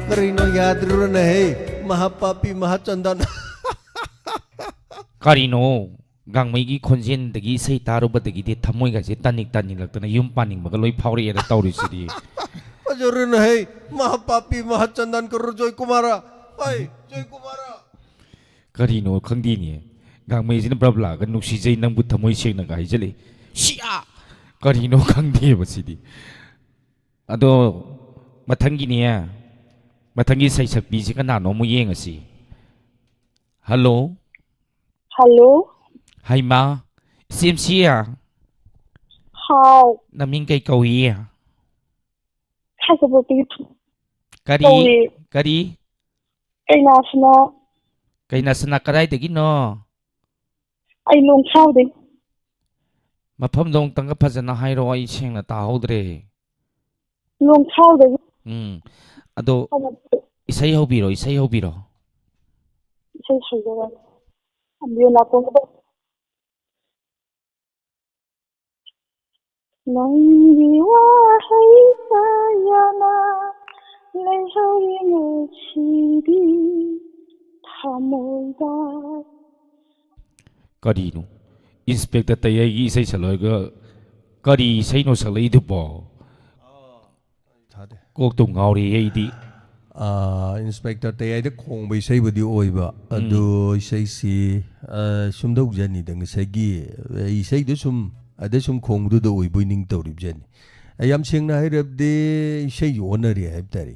ꯀꯔꯤꯅꯣ ꯌꯥꯗ꯭ꯔꯤꯕ꯭ꯔꯅꯦ ꯍꯦ, ꯃꯍꯥꯄꯥꯄꯤ ꯃꯍꯥꯆꯟꯗꯟ? ꯀꯔꯤꯅꯣ? ꯒꯥꯡꯃꯩꯒꯤ ꯈꯣꯟꯖꯦꯜꯗꯒꯤ ꯏꯁꯩ ꯇꯥꯔꯨꯕꯗꯒꯤꯗꯤ ꯊꯃꯣꯏꯒꯁꯦ ꯇꯥꯅꯤꯡ ꯇꯥꯅꯤꯡꯂꯛꯇꯅ ꯌꯨꯝ ꯄꯥꯅꯤꯡꯕꯒ ꯂꯣꯏ ꯐꯥꯎꯔꯛꯑꯦꯅ ꯇꯧꯔꯤꯁꯤꯗꯤ꯫ ꯐꯖꯔꯦꯅꯦ ꯍꯦ, ꯃꯍꯥꯄꯥꯄꯤ ꯃꯍꯥꯆꯟꯗꯟ ꯀꯔꯨ ꯖꯣꯏꯀꯨꯃꯥꯔ꯫ ꯍꯣꯏ, ꯖꯣꯏꯀꯨꯃꯥꯔ꯫ ꯀꯔꯤꯅꯣ ꯈꯪꯗꯦꯅꯦ꯫ ꯒꯥꯡꯃꯩꯁꯤꯅ ꯕ꯭ꯔꯕ ꯂꯥꯛꯑꯒ "ꯅꯨꯡꯁꯤꯖꯩ ꯅꯪꯕꯨ ꯊꯃꯣꯏ ꯁꯦꯡꯅꯒ" ꯍꯥꯏꯖꯜꯂꯛꯏ꯫ ꯁꯤꯌꯥ! ꯀꯔꯤꯅꯣ ꯈꯪꯗꯦꯕ ꯁꯤꯗꯤ꯫ ꯑꯗꯣ ꯃꯊꯪꯒꯤꯅꯦ, ꯃꯊꯪꯒꯤ ꯁꯩꯁꯛꯄꯤꯁꯤ ꯀꯅꯥꯅꯣ ꯑꯃꯨꯛ ꯌꯦꯡꯉꯁꯤ꯫ ꯍꯜꯂꯣ꯫ ꯍꯜꯂꯣ꯫ ꯍꯩꯃꯥ, ꯏꯆꯦꯝꯁꯤ꯫ ꯍꯥꯎ꯫ ꯅꯃꯤꯡ ꯀꯩ ꯀꯧꯏ? ꯈꯥꯏꯖꯕꯣꯠꯇꯒꯤ ꯊꯨ-, ꯀꯔꯤ? ꯀꯧꯏ꯫ ꯀꯔꯤ? ꯀꯩꯅꯥꯁꯅꯥ꯫ ꯀꯩꯅꯥꯁꯅꯥ ꯀꯗꯥꯏꯗꯒꯤꯅꯣ? ꯑꯩ ꯂꯣꯡꯊ꯭ꯔꯥꯎꯗꯩ꯫ ꯃꯐꯝꯗꯣ ꯑꯃꯨꯛꯇꯪꯒ ꯐꯖꯅ ꯍꯥꯏꯔꯣ, ꯑꯩ ꯁꯦꯡꯅ ꯇꯥꯍꯧꯗ꯭ꯔꯦ꯫ ꯂꯣꯡꯊ꯭ꯔꯥꯎꯗꯒꯤ꯫ ꯎꯝ꯫ ꯑꯗꯣ ꯏꯁꯩ ꯍꯧꯕꯤꯔꯣ, ꯏꯁꯩ ꯍꯧꯕꯤꯔꯣ꯫ ꯏꯁꯩ ꯍꯧꯖꯔꯒꯦ꯫ ꯑꯝꯕꯦ ꯅꯥꯀꯣꯡꯗ꯫ ꯅꯪꯒꯤ ꯋꯥꯍꯩ ꯀꯌꯥꯅ ꯂꯩꯍꯧꯔꯤ ꯉꯁꯤꯗꯤ ꯊꯃꯣꯏꯗ꯫ ꯀꯔꯤꯅꯣ? ꯏꯟꯁꯄꯦꯛꯇꯔ ꯇꯌꯥꯏꯒꯤ ꯏꯁꯩ ꯁꯛꯂꯒ ꯀꯔꯤ ꯏꯁꯩꯅꯣ ꯁꯛꯂꯛꯏꯗꯨꯕꯣ? ꯊꯥꯗꯦ꯫ ꯀꯣꯛꯇꯨ ꯉꯥꯎꯔꯦ ꯑꯩꯗꯤ꯫ ꯑꯥ, ꯏꯟꯁꯄꯦꯛꯇꯔ ꯇꯌꯥꯏꯗ ꯈꯣꯡꯕ ꯏꯁꯩꯕꯨꯗꯤ ꯑꯣꯏꯕ, ꯎꯝ꯫ ꯑꯗꯨ ꯏꯁꯩꯁꯤ, ꯑꯥ, ꯁꯨꯝꯗꯧꯖꯅꯤꯗ ꯉꯁꯥꯏꯒꯤ, ꯑꯥ, ꯏꯁꯩꯗꯨ ꯁꯨꯝ, ꯑꯗ ꯁꯨꯝ ꯈꯣꯡꯕꯗꯨꯗ ꯑꯣꯏꯕꯣꯏ ꯅꯤꯡ ꯇꯧꯔꯤꯕꯖꯥꯠꯅꯤ꯫ ꯑꯥ, ꯌꯥꯝ ꯁꯦꯡꯅ ꯍꯥꯏꯔꯕꯗꯤ ꯏꯁꯩꯁꯨ ꯑꯣꯟꯅꯔꯦ ꯍꯥꯏꯕ ꯇꯥꯔꯦ꯫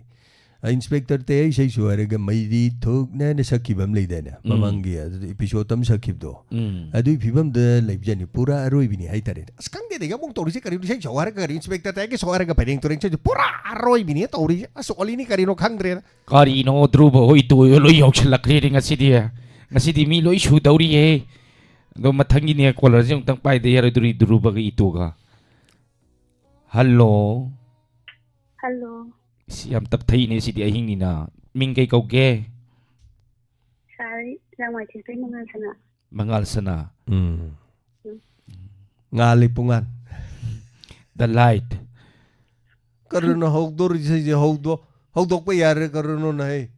ꯏꯟꯁꯄꯦꯛꯇꯔ ꯇꯌꯥꯏ ꯏꯁꯩꯁꯨ ꯍꯥꯏꯔꯒ ꯃꯩꯔꯤ ꯊꯨꯛꯅꯦꯅ ꯁꯛꯈꯤꯕ ꯑꯃ ꯂꯩꯗꯥꯏꯅꯦ? ꯎꯝ꯫ ꯃꯃꯥꯡꯒꯤ ꯑꯗꯨꯗ ꯏꯄꯤꯁꯣꯗ ꯑꯃ ꯁꯛꯈꯤꯕꯗꯣ꯫ ꯎꯝ꯫ ꯑꯗꯨꯒꯤ ꯐꯤꯕꯝꯗ ꯂꯩꯕꯖꯥꯠꯅꯤ꯫ ꯄꯨꯔꯥ ꯑꯔꯣꯏꯕꯤꯅꯤ ꯍꯥꯏꯇꯥꯔꯦ꯫ ꯑꯁ, ꯈꯪꯗꯦꯗ, ꯌꯥꯝ ꯑꯃꯨꯛ ꯇꯧꯔꯤꯁꯦ ꯀꯔꯤꯅꯣ? ꯏꯁꯩ ꯁꯛꯑꯣ ꯍꯥꯏꯔꯒ ꯀꯔꯤ, ꯏꯟꯁꯄꯦꯛꯇꯔ ꯇꯌꯥꯏꯒꯤ ꯁꯛꯑꯣ ꯍꯥꯏꯔꯒ ꯐꯩꯔꯦꯡ ꯇꯨꯔꯦꯡ ꯁꯛꯏꯁꯦ ꯄꯨꯔꯥ ꯑꯔꯣꯏꯕꯤꯅꯤ ꯇꯧꯔꯤꯁꯦ꯫ ꯑꯁ, ꯑꯣꯂꯤꯅꯤ ꯀꯔꯤꯅꯣ ꯈꯪꯗ꯭ꯔꯦꯗ꯫ ꯀꯔꯤꯅꯣ, ꯙ꯭ꯔꯨꯕ ꯍꯣꯏ ꯇꯣꯏꯕ ꯂꯣꯏ ꯌꯥꯎꯁꯜꯂꯛꯈ꯭ꯔꯦꯅꯦ ꯉꯁꯤꯗꯤ꯫ ꯉꯁꯤꯗꯤ ꯃꯤ ꯂꯣꯏ ꯁꯨꯗꯧꯔꯤꯌꯦ꯫ ꯑꯗꯣ ꯃꯊꯪꯒꯤꯅꯦ, ꯀꯣꯂꯔꯁꯦ ꯑꯃꯨꯛꯇꯪ ꯄꯥꯏꯗ ꯌꯥꯔꯣꯏꯗꯣꯔꯤ, ꯙ꯭ꯔꯨꯕꯒ ꯏꯇꯣꯒ꯫ ꯍꯜꯂꯣ꯫ ꯍꯜꯂꯣ꯫ ꯁꯤ ꯌꯥꯝ ꯇꯞꯊꯩꯅꯦ ꯁꯤꯗꯤ, ꯑꯍꯤꯡꯅꯤꯅ꯫ ꯃꯤꯡ ꯀꯩ ꯀꯧꯒꯦ? ꯁꯥꯔ, ꯂꯥꯡꯃꯩꯊꯦꯝꯗꯩ ꯃꯉꯥꯜ ꯁꯅꯥ꯫ ꯃꯉꯥꯜ ꯁꯅꯥ꯫ ꯎꯝ꯫ ꯎꯝ꯫ ꯉꯥꯜꯂꯤ ꯄꯨꯡꯉꯥꯟ꯫ The light꯫ ꯀꯔꯤꯅꯣ ꯍꯧꯗꯣꯔꯤꯁꯦ? ꯍꯧꯗꯣ-, ꯍꯧꯗꯣꯛꯄ ꯌꯥꯔꯦ, ꯀꯔꯤꯅꯣ ꯅꯍꯦ?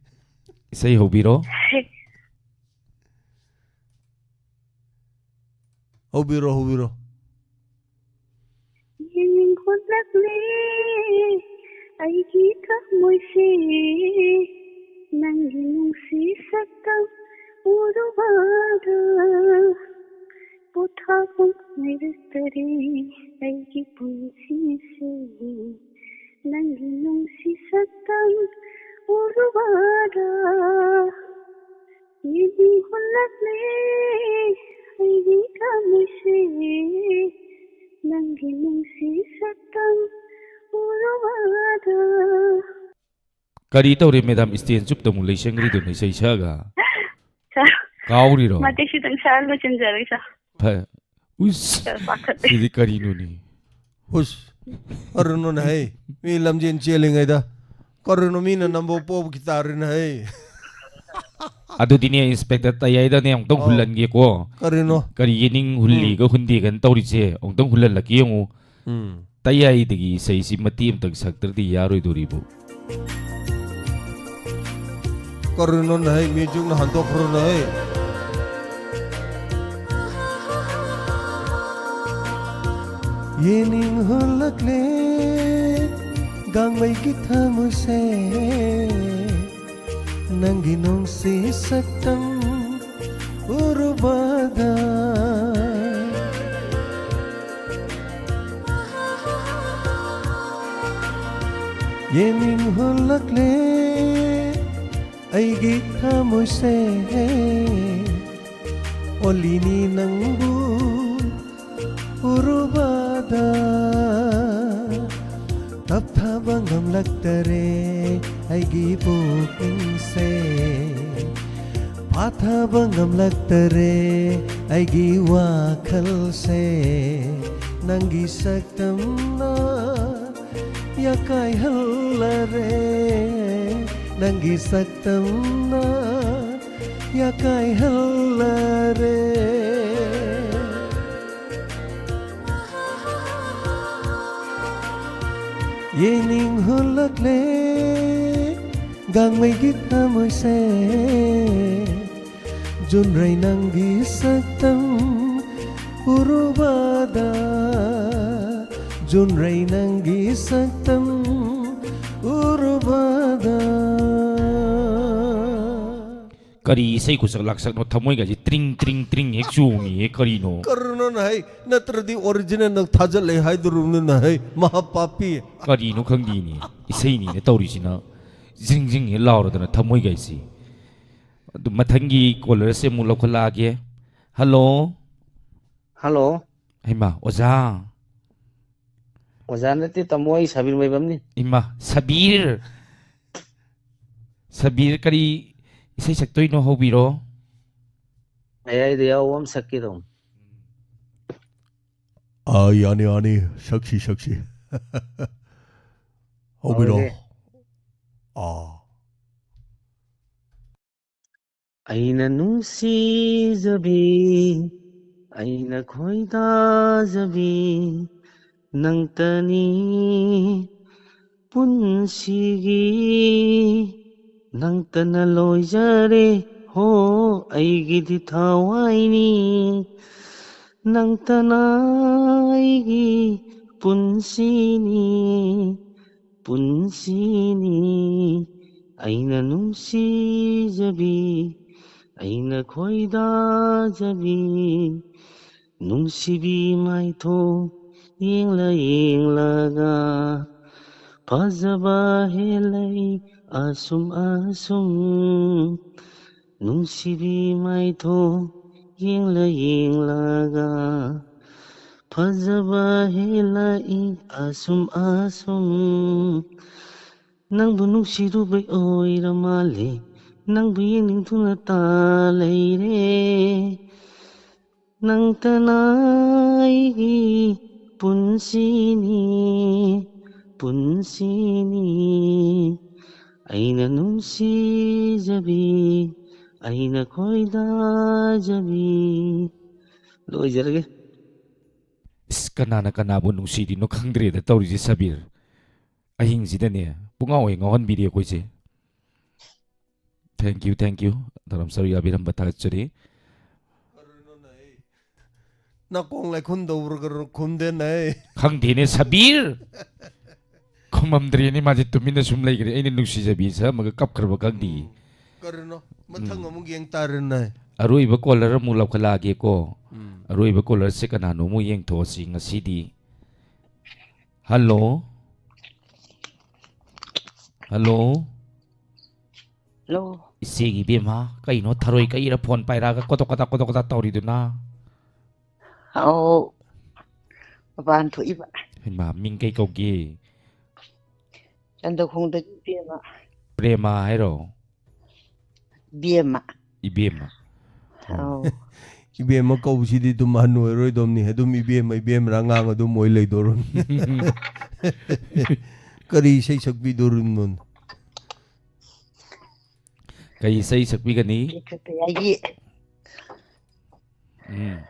ꯏꯁꯩ ꯍꯧꯕꯤꯔꯣ꯫ ꯍꯧꯕꯤꯔꯣ, ꯍꯧꯕꯤꯔꯣ꯫ ꯌꯦꯡꯅꯤꯡ ꯍꯨꯠꯂꯛꯂꯦ ꯑꯩꯒꯤ ꯊꯃꯣꯏꯁꯦ, ꯅꯪꯒꯤ ꯅꯨꯡꯁꯤ ꯁꯛꯇꯝ ꯎꯔꯨꯕꯗ ꯄꯣꯊꯥꯐꯝ ꯂꯩꯔꯛꯇꯔꯦ ꯑꯩꯒꯤ ꯄꯨꯟꯁꯤꯁꯦ, ꯅꯪꯒꯤ ꯅꯨꯡꯁꯤ ꯁꯛꯇꯝ ꯎꯔꯨꯕꯗ ꯌꯦꯡꯅꯤꯡ ꯍꯨꯜꯂꯛꯂꯦ ꯑꯩꯒꯤ ꯊꯃꯣꯏꯁꯦ, ꯅꯪꯒꯤ ꯅꯨꯡꯁꯤ ꯁꯛꯇꯝ ꯎꯔꯨꯕꯗ꯫ ꯀꯔꯤ ꯇꯧꯔꯦ ꯃꯦꯗꯥꯝ, ꯁ꯭ꯇꯦꯖ ꯆꯨꯞꯇ ꯑꯃꯨꯛ ꯂꯩꯁꯟꯈ꯭ꯔꯤꯗꯨꯅ ꯏꯁꯩ ꯁꯛꯑꯒ? ꯁꯥꯔ, ꯀꯥꯎꯔꯤꯔꯣ? ꯃꯇꯦꯛꯁꯤꯇꯪ ꯁꯥꯔ ꯂꯣꯏꯁꯤꯟꯖꯔꯒꯦ, ꯁꯥꯔ꯫ ꯐ-, ꯎꯁ, ꯁꯥꯔ, ꯄꯥꯈꯠꯂꯦ꯫ ꯁꯤꯗꯤ ꯀꯔꯤꯅꯣꯅꯦ? ꯍꯨꯁ, ꯀꯔꯤꯅꯣꯅꯦ ꯍꯩ? ꯃꯤ ꯂꯝꯖꯦꯟ ꯆꯦꯜꯂꯤꯉꯩꯗ ꯀꯔꯤꯅꯣ ꯃꯤꯅ ꯅꯝꯕ ꯄꯣꯛꯈꯤ ꯇꯥꯔꯦꯅꯦ ꯍꯩ? ꯑꯗꯨꯗꯤꯅꯦ, ꯏꯟꯁꯄꯦꯛꯇꯔ ꯇꯌꯥꯏꯗꯅꯦ ꯑꯃꯨꯛꯇꯪ ꯑꯧ꯫ ꯍꯨꯜꯍꯟꯒꯦꯀꯣ꯫ ꯀꯔꯤꯅꯣ? ꯀꯔꯤ ꯌꯦꯅꯤꯡ ꯍꯨꯜꯂꯤꯒ ꯎꯝ꯫ ꯍꯨꯟꯗꯦꯒꯅ ꯇꯧꯔꯤꯁꯦ? ꯑꯃꯨꯛꯇꯪ ꯍꯨꯜꯍꯜꯂꯛꯀꯦ ꯌꯦꯡꯉꯨ꯫ ꯎꯝ꯫ ꯇꯌꯥꯏꯗꯒꯤ ꯏꯁꯩꯁꯤ ꯃꯇꯦꯛ ꯑꯃꯇꯪ ꯁꯛꯇ꯭ꯔꯗꯤ ꯌꯥꯔꯣꯏꯗꯣꯔꯤꯕꯨ꯫ ꯀꯔꯤꯅꯣꯅꯦ ꯍꯩ, ꯃ꯭ꯌꯨꯖꯤꯛꯅ ꯍꯟꯗꯣꯛꯈ꯭ꯔꯣꯅꯦ ꯍꯩ꯫ ꯌꯦꯅꯤꯡ ꯍꯨꯜꯂꯛꯂꯦ ꯒꯥꯡꯃꯩꯒꯤ ꯊꯃꯣꯏꯁꯦ, ꯅꯪꯒꯤ ꯅꯨꯡꯁꯤ ꯁꯛꯇꯝ ꯎꯔꯨꯕꯗ꯫ ꯌꯦꯅꯤꯡ ꯍꯨꯜꯂꯛꯂꯦ ꯑꯩꯒꯤ ꯊꯃꯣꯏꯁꯦ ꯑꯣꯜꯂꯤꯅꯤ ꯅꯪꯕꯨ ꯎꯔꯨꯕꯗ꯫ ꯇꯞꯊꯕ ꯉꯝꯂꯛꯇꯔꯦ ꯑꯩꯒꯤ ꯄꯨꯛꯅꯤꯡꯁꯦ꯫ ꯐꯥꯊꯕ ꯉꯝꯂꯛꯇꯔꯦ ꯑꯩꯒꯤ ꯋꯥꯈꯜꯁꯦ꯫ ꯅꯪꯒꯤ ꯁꯛꯇꯝꯅ ꯌꯥꯀꯥꯏꯍꯜꯂꯔꯦ꯫ ꯅꯪꯒꯤ ꯁꯛꯇꯝꯅ ꯌꯥꯀꯥꯏꯍꯜꯂꯔꯦ꯫ ꯌꯦꯡꯅꯤꯡꯍꯜꯂꯛꯂꯦ ꯒꯥꯡꯃꯩꯒꯤ ꯊꯃꯣꯏꯁꯦ꯫ ꯖꯨꯟꯔꯩ ꯅꯪꯒꯤ ꯁꯛꯇꯝ ꯎꯔꯨꯕꯗ꯫ ꯖꯨꯟꯔꯩ ꯅꯪꯒꯤ ꯁꯛꯇꯝ ꯎꯔꯨꯕꯗ꯫ ꯀꯔꯤ ꯏꯁꯩ ꯈꯨꯁꯛ ꯂꯥꯛꯁꯛꯅꯣ? ꯊꯃꯣꯏꯒꯁꯦ ꯇ꯭ꯔꯤꯡ ꯇ꯭ꯔꯤꯡ ꯇ꯭ꯔꯤꯡ ꯍꯦꯛ ꯆꯣꯡꯉꯤꯍꯦ, ꯀꯔꯤꯅꯣ? ꯀꯔꯤꯅꯣꯅ ꯍꯩ? ꯅꯠꯇ꯭ꯔꯗꯤ original ꯅꯪ ꯊꯥꯖꯜꯂꯦ ꯍꯥꯏꯗꯣꯔꯤꯕꯅꯤꯅ ꯍꯩ, ꯃꯍꯥꯄꯥꯄꯤ꯫ ꯀꯔꯤꯅꯣ ꯈꯪꯗꯦꯅꯦ, ꯏꯁꯩꯅꯤꯅ ꯇꯧꯔꯤꯁꯤꯅ ꯖꯤꯡ ꯖꯤꯡ ꯍꯦꯛ ꯂꯥꯎꯔꯗꯅ ꯊꯃꯣꯏꯒꯥꯏꯁꯤ꯫ ꯑꯗꯨ ꯃꯊꯪꯒꯤ caller ꯁꯦ ꯑꯃꯨꯛ ꯂꯧꯈꯠꯂꯛꯑꯒꯦ꯫ Hello꯫ Hello꯫ ꯍꯩꯃꯥ, ꯑꯣꯖꯥ꯫ ꯑꯣꯖꯥ ꯅꯠꯇꯦ ꯇꯥꯃꯣ, ꯑꯩ ꯁꯕꯤꯔ ꯃꯩꯕꯝꯅꯤ꯫ ꯏꯃꯥ, ꯁꯕꯤꯔ꯫ ꯁꯕꯤꯔ ꯀꯔꯤ ꯏꯁꯩ ꯁꯛꯇꯣꯏꯅꯣ ꯍꯧꯕꯤꯔꯣ꯫ ꯃꯌꯥꯏꯗ ꯌꯥꯎꯕ ꯑꯃ ꯁꯛꯀꯦ ꯇꯧꯅꯤ꯫ ꯑꯥ, ꯌꯥꯅꯤ, ꯌꯥꯅꯤ꯫ ꯁꯛꯁꯤ, ꯁꯛꯁꯤ꯫ ꯍꯧꯕꯤꯔꯣ꯫ ꯍꯧꯔꯒꯦ꯫ ꯑꯥ꯫ ꯑꯩꯅ ꯅꯨꯡꯁꯤꯖꯕꯤ, ꯑꯩꯅ ꯈꯣꯏꯗꯥꯖꯕꯤ, ꯅꯪꯇꯅꯤ ꯄꯨꯟꯁꯤꯒꯤ꯫ ꯅꯪꯇꯅ ꯂꯣꯏꯖꯔꯦ ꯍꯣ ꯑꯩꯒꯤꯗꯤ ꯊꯋꯥꯏꯅꯤ꯫ ꯅꯪꯇꯅ ꯑꯩꯒꯤ ꯄꯨꯟꯁꯤꯅꯤ, ꯄꯨꯟꯁꯤꯅꯤ꯫ ꯑꯩꯅ ꯅꯨꯡꯁꯤꯖꯕꯤ, ꯑꯩꯅ ꯈꯣꯏꯗꯥꯖꯕꯤ, ꯅꯨꯡꯁꯤꯕꯤ ꯃꯥꯏꯊꯣꯡ ꯌꯦꯡꯂ ꯌꯦꯡꯂꯒ ꯐꯖꯕ ꯍꯦꯜꯂꯛꯏ ꯑꯁꯨꯝ ꯑꯁꯨꯝ ꯅꯨꯡꯁꯤꯕꯤ ꯃꯥꯏꯊꯣꯡ ꯌꯦꯡꯂ ꯌꯦꯡꯂꯒ ꯐꯖꯕ ꯍꯦꯜꯂꯛꯏ꯫ ꯑꯁꯨꯝ ꯑꯁꯨꯝ ꯅꯪꯕꯨ ꯅꯨꯡꯁꯤꯔꯨꯕꯩ ꯑꯣꯏꯔ ꯃꯥꯜꯂꯦ, ꯅꯪꯕꯨ ꯌꯦꯡꯅꯤꯡꯗꯨꯅ ꯇꯥ ꯂꯩꯔꯦ꯫ ꯅꯪꯇꯅ ꯑꯩꯒꯤ ꯄꯨꯟꯁꯤꯅꯤ, ꯄꯨꯟꯁꯤꯅꯤ꯫ ꯑꯩꯅ ꯅꯨꯡꯁꯤꯖꯕꯤ, ꯑꯩꯅ ꯈꯣꯏꯗꯥꯖꯕꯤ꯫ ꯂꯣꯏꯖꯔꯒꯦ꯫ ꯏꯁ, ꯀꯅꯥꯅ ꯀꯅꯥꯕꯨ ꯅꯨꯡꯁꯤꯔꯤꯅꯣ ꯈꯪꯗ꯭ꯔꯦꯗ ꯇꯧꯔꯤꯁꯦ ꯁꯕꯤꯔ꯫ ꯑꯍꯤꯡꯁꯤꯗꯅꯦ ꯄꯨꯡꯉꯥꯎ ꯍꯦꯛ ꯉꯥꯎꯍꯟꯕꯤꯔꯤ ꯑꯩꯈꯣꯏꯁꯦ꯫ Thank you, thank you꯫ ꯙꯔꯃꯁꯔ ꯌꯥꯕꯤꯔꯝꯕ ꯊꯥꯒꯠꯆꯔꯤ꯫ ꯀꯔꯤꯅꯣꯅꯦ? ꯅꯥꯀꯣꯡ ꯂꯥꯏꯈꯨꯟꯗꯧꯔꯒ ꯈꯨꯝꯗꯦꯅꯦ꯫ ꯈꯪꯗꯦꯅꯦ ꯁꯕꯤꯔ꯫ ꯈꯨꯝꯃꯝꯗ꯭ꯔꯦꯅꯦ, ꯃꯥꯁꯦ ꯇꯨꯃꯤꯟꯅ ꯁꯨꯝ ꯂꯩꯈ꯭ꯔꯦ꯫ ꯑꯩꯅ ꯅꯨꯡꯁꯤꯖꯕꯤ ꯁꯛꯑꯝꯃꯒ ꯀꯞꯈ꯭ꯔꯕ ꯈꯪꯗꯦ꯫ ꯎꯝ꯫ ꯀꯔꯤꯅꯣ? ꯃꯊꯪ ꯎꯝ꯫ ꯑꯃꯨꯛ ꯌꯦꯡ ꯇꯥꯔꯦꯅꯦ꯫ ꯑꯔꯣꯏꯕ ꯀꯣꯂꯔ ꯑꯃꯨꯛ ꯂꯧꯈꯠꯂꯛꯑꯒꯦꯀꯣ꯫ ꯎꯝ꯫ ꯑꯔꯣꯏꯕ ꯀꯣꯂꯔꯁꯦ ꯀꯅꯥꯅꯣ ꯑꯃꯨꯛ ꯌꯦꯡꯊꯣꯛꯑꯁꯤ ꯉꯁꯤꯗꯤ꯫ ꯍꯜꯂꯣ꯫ ꯍꯜꯂꯣ꯫ ꯍꯜꯂꯣ꯫ ꯏꯆꯦꯒꯤ ꯏꯕꯦꯝꯃ, ꯀꯩꯅꯣ ꯊꯔꯣꯏ ꯀꯛꯏꯔ ꯐꯣꯟ ꯄꯥꯏꯔꯛꯑꯒ ꯀꯣꯇꯣꯛ ꯀꯣꯇꯥꯛ ꯀꯣꯇꯣꯛ ꯀꯣꯇꯥꯛ ꯇꯧꯔꯤꯗꯨꯅ? ꯑꯧ, ꯃꯄꯥꯟ ꯊꯣꯛꯏꯕ꯫ ꯍꯩꯃꯥ, ꯃꯤꯡ ꯀꯩ ꯀꯧꯒꯦ? ꯆꯟꯗꯈꯣꯡꯗꯒꯤ ꯏꯕꯦꯝꯃ꯫ ꯄ꯭ꯔꯦꯃ ꯍꯥꯏꯔꯣ? ꯏꯕꯦꯝꯃ꯫ ꯏꯕꯦꯝꯃ꯫ ꯑꯣ꯫ ꯑꯧ꯫ ꯏꯕꯦꯝꯃ ꯀꯧꯕꯁꯤꯗꯤ ꯑꯗꯨꯝ ꯑꯍꯟ ꯑꯣꯏꯔꯣꯏꯗꯧꯅꯤ꯫ ꯑꯗꯨꯝ ꯏꯕꯦꯝꯃ, ꯏꯕꯦꯝꯃ ꯑꯉꯥꯡ ꯑꯗꯨꯝ ꯑꯣꯏ ꯂꯩꯗꯧꯔꯕꯅꯤ꯫ ꯀꯔꯤ ꯏꯁꯩ ꯁꯛꯄꯤꯗꯧꯔꯤꯕꯅꯣ? ꯀꯩ ꯏꯁꯩ ꯁꯛꯄꯤꯒꯅꯤ? ꯏꯁꯄꯦꯛ ꯁꯛꯇ ꯌꯥꯏꯒꯤ꯫ ꯎꯝ꯫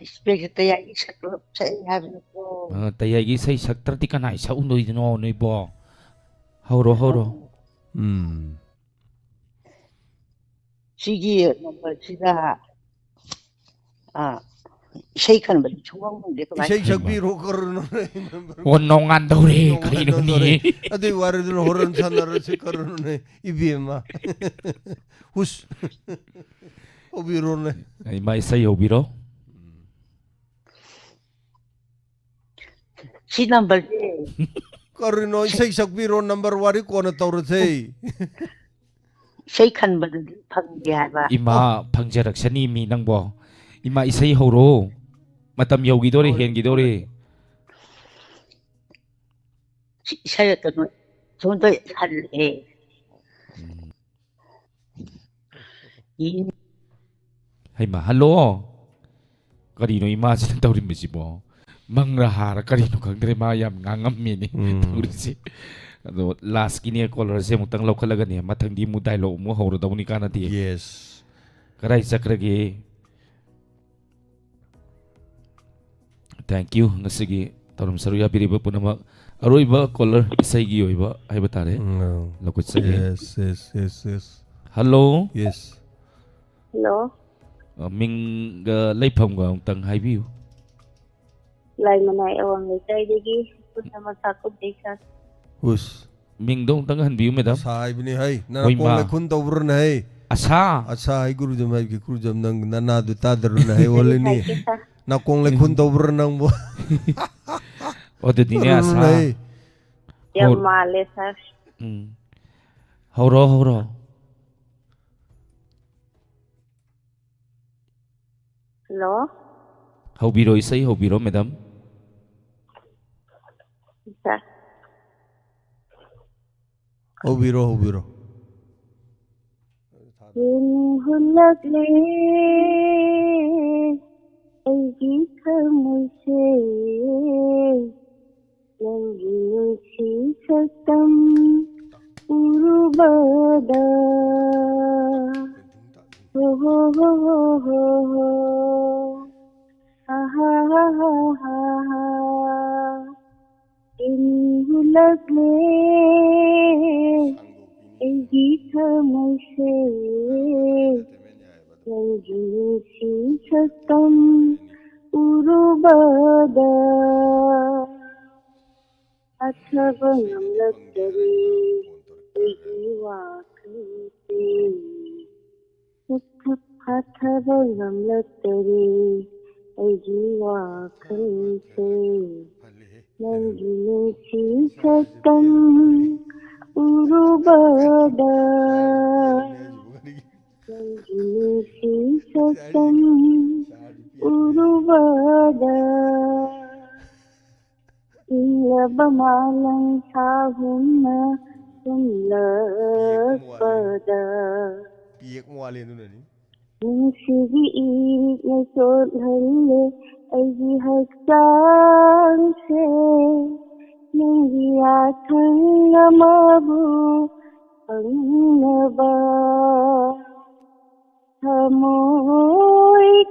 ꯏꯁꯄꯦꯛ ꯁꯛꯇ ꯌꯥꯏꯒꯤ ꯁꯛꯂꯞ ꯁꯛꯏ ꯍꯥꯏꯕ ꯅꯠꯇ꯭ꯔꯣ? ꯑ, ꯇꯌꯥꯏꯒꯤ ꯏꯁꯩ ꯁꯛꯇ꯭ꯔꯗꯤ ꯀꯅꯥꯏ ꯁꯛꯎꯗꯣꯏꯅꯣ ꯅꯣꯏꯕꯣ? ꯍꯧꯔꯣ, ꯍꯧꯔꯣ꯫ ꯎꯝ꯫ ꯁꯤꯒꯤ ꯅꯝꯕꯔꯁꯤꯗ, ꯑ, ꯏꯁꯩ ꯈꯟꯕꯗꯤ ꯁꯨꯡꯐꯪ ꯐꯪꯗꯦ, ꯀꯃꯥꯏꯅ ꯏꯁꯩ ꯇꯧꯕ? ꯁꯛꯄꯤꯔꯣ ꯀꯔꯨꯅꯣꯅꯦ? ꯑꯣ, ꯅꯣꯡꯉꯥꯟꯗꯧꯔꯦ, ꯅꯣꯡꯉꯥꯟꯗꯧꯔꯦ꯫ ꯀꯔꯤꯅꯣꯅꯦ? ꯑꯗꯨꯏ ꯋꯥꯔꯤꯗꯨꯅ ꯍꯣꯔꯦꯟ ꯁꯥꯟꯅꯔꯁꯤ ꯀꯔꯨꯅꯣꯅꯦ, ꯏꯕꯦꯝꯃ꯫ ꯍꯨꯁ꯫ ꯍꯧꯕꯤꯔꯣꯅꯦ꯫ ꯏꯃꯥ, ꯏꯁꯩ ꯍꯧꯕꯤꯔꯣ꯫ ꯁꯤ ꯅꯝꯕꯔꯁꯦ꯫ ꯀꯔꯤꯅꯣ, ꯏꯁꯩ ꯁꯛꯄꯤꯔꯣ, ꯅꯝꯕꯔ ꯋꯥꯔꯤ ꯀꯣꯟꯅ ꯇꯧꯔꯁꯦ꯫ ꯏꯁꯩ ꯈꯟꯕꯗꯨꯗꯤ ꯐꯪꯗꯦ ꯍꯥꯏꯕ꯫ ꯏꯃꯥ, ꯐꯪꯖꯔꯛꯁꯅꯤ ꯃꯤ ꯅꯪꯕꯣ꯫ ꯏꯃꯥ, ꯏꯁꯩ ꯍꯧꯔꯣ꯫ ꯃꯇꯝ ꯌꯧꯈꯤꯗꯣꯔꯦ, ꯍꯦꯟꯈꯤꯗꯣꯔꯦ꯫ ꯏꯁꯩ ꯀꯩꯅꯣ, ꯁꯣꯝꯗ ꯍꯜꯂꯛꯑꯦ꯫ ꯍꯩꯃ, ꯍꯜꯂꯣ꯫ ꯀꯔꯤꯅꯣ ꯏꯃꯥꯁꯤꯅ ꯇꯧꯔꯤꯕꯁꯤꯕꯣ? ꯃꯪꯔ ꯍꯥꯔ ꯀꯔꯤꯅꯣ ꯈꯪꯗ꯭ꯔꯦ, ꯃꯥ ꯌꯥꯝ ꯉꯥꯡꯉꯝꯃꯦꯅꯦ꯫ ꯎꯝ꯫ ꯇꯧꯔꯤꯁꯦ꯫ ꯑꯗꯣ ꯂꯥꯁꯀꯤꯅꯦ, ꯀꯣꯂꯔꯁꯦ ꯑꯃꯨꯛꯇꯪ ꯂꯧꯈꯠꯂꯒꯅꯦ, ꯃꯊꯪꯗꯤ ꯑꯃꯨꯛ ꯗꯥꯏꯂꯣꯛ ꯑꯃꯨꯛ ꯍꯧꯔꯗꯧꯅꯤ, ꯀꯥꯟꯅꯗꯦ꯫ Yes. ꯀꯗꯥꯏ ꯆꯠꯈ꯭ꯔꯒꯦ? Thank you, ꯉꯁꯤꯒꯤ ꯊꯧꯔꯝ ꯁꯔꯨꯛ ꯌꯥꯕꯤꯔꯤꯕ ꯄꯨꯝꯅꯃꯛ꯫ ꯑꯔꯣꯏꯕ ꯀꯣꯂꯔ, ꯏꯁꯩꯒꯤ ꯑꯣꯏꯕ ꯍꯥꯏꯕ ꯇꯥꯔꯦ꯫ ꯎꯝ. ꯂꯧꯈꯠꯆꯒꯦ꯫ Yes, yes, yes, yes. Hello. Yes. Hello. ꯑ, ꯃꯤꯡꯒ ꯂꯩꯐꯝꯒ ꯑꯃꯨꯛꯇꯪ ꯍꯥꯏꯕꯤꯌꯨ꯫ ꯂꯥꯏꯃꯅꯥꯏ ꯑꯋꯥꯡ ꯂꯩꯀꯥꯏꯗꯒꯤ ꯄꯨꯟꯅꯃꯛ ꯆꯥꯛꯈꯨꯝꯗꯩ ꯆꯥꯛ꯫ ꯍꯨꯁ. ꯃꯤꯡꯗꯣ ꯑꯃꯨꯛꯇꯪ ꯍꯟꯕꯤꯌꯨ, ꯃꯦꯗꯥꯝ꯫ ꯑꯁꯥ ꯍꯥꯏꯕꯅꯤ ꯍꯩ. ꯍꯣꯏ, ꯅꯅꯥꯀꯣꯡ ꯃꯥ꯫ ꯂꯩꯈꯨꯟ ꯇꯧꯕ꯭ꯔꯅ ꯍꯩ. ꯑꯁꯥ꯫ ꯑꯁꯥ ꯍꯥꯏ ꯒꯨꯔꯨꯖꯝ ꯍꯥꯏꯕꯒꯤ ꯒꯨꯔꯨꯖꯝ ꯅꯪ ꯅꯅꯥꯗꯨ ꯇꯥꯗ꯭ꯔꯅ ꯍꯩ ꯑꯣꯜꯂꯅꯤ. ꯍꯥꯏꯒꯦ ꯁꯥꯔ꯫ ꯅꯥꯀꯣꯡ ꯂꯩꯈꯨꯟ ꯇꯧꯕ꯭ꯔ ꯅꯪꯕꯨ? ꯑꯣ, ꯑꯗꯨꯗꯤꯅꯦ, ꯑꯁꯥ꯫ ꯇꯧꯔꯨꯅꯨ ꯍꯩ. ꯌꯥꯝ ꯍꯧ- ꯃꯥꯜꯂꯦ ꯁꯥꯔ꯫ ꯎꯝ꯫ ꯍꯧꯔꯣ, ꯍꯧꯔꯣ꯫ ꯍꯜꯂꯣ꯫ ꯍꯧꯕꯤꯔꯣ, ꯏꯁꯩ ꯍꯧꯕꯤꯔꯣ, ꯃꯦꯗꯥꯝ꯫ ꯁꯥꯔ꯫ ꯍꯧꯕꯤꯔꯣ, ꯍꯧꯕꯤꯔꯣ. ꯍꯨꯜꯂꯛꯂꯦ ꯑꯩꯒꯤ ꯊꯃꯣꯏꯁꯦ, ꯅꯪꯒꯤ ꯅꯨꯡꯁꯤ ꯁꯛꯇꯝ ꯎꯔꯨꯕꯗ꯫ ꯍꯣ ꯍꯣ ꯍꯣ ꯍꯣ ꯍꯣ ꯍꯣ. ꯑꯍꯥ ꯍꯥ ꯍꯥ ꯍꯥ ꯍꯥ. ꯏꯟꯍꯨꯂꯛꯂꯦ ꯑꯩꯒꯤ ꯊꯃꯣꯏꯁꯦ, ꯅꯪꯒꯤ ꯅꯨꯡꯁꯤ ꯁꯛꯇꯝ ꯎꯔꯨꯕꯗ꯫ ꯐꯥꯊꯕ ꯉꯝꯂꯛꯇꯔꯦ ꯑꯩꯒꯤ ꯋꯥꯈꯜꯁꯦ꯫ ꯐꯥꯊꯕ ꯉꯝꯂꯛꯇꯔꯦ ꯑꯩꯒꯤ ꯋꯥꯈꯜꯁꯦ꯫ ꯅꯪꯒꯤ ꯅꯨꯡꯁꯤ ꯁꯛꯇꯝ ꯎꯔꯨꯕꯗ, ꯅꯪꯒꯤ ꯅꯨꯡꯁꯤ ꯁꯛꯇꯝ ꯎꯔꯨꯕꯗ, ꯏꯪꯂꯕ ꯃꯥꯂꯪ ꯊꯥꯍꯨꯝꯅ ꯍꯨꯝꯂꯛꯄꯗ, ꯄꯤꯌꯦꯛ ꯋꯥꯠꯂꯦ ꯑꯗꯨꯅꯅꯤ꯫ ꯅꯨꯡꯁꯤꯒꯤ ꯏꯛꯅ ꯆꯣꯠꯍꯜꯂꯦ ꯑꯩꯒꯤ ꯍꯛꯆꯥꯡꯁꯦ, ꯅꯪꯒꯤ ꯌꯥꯊꯪ ꯑꯃꯕꯨ ꯐꯪꯅꯕ꯫ ꯊꯃꯣꯏꯒꯤ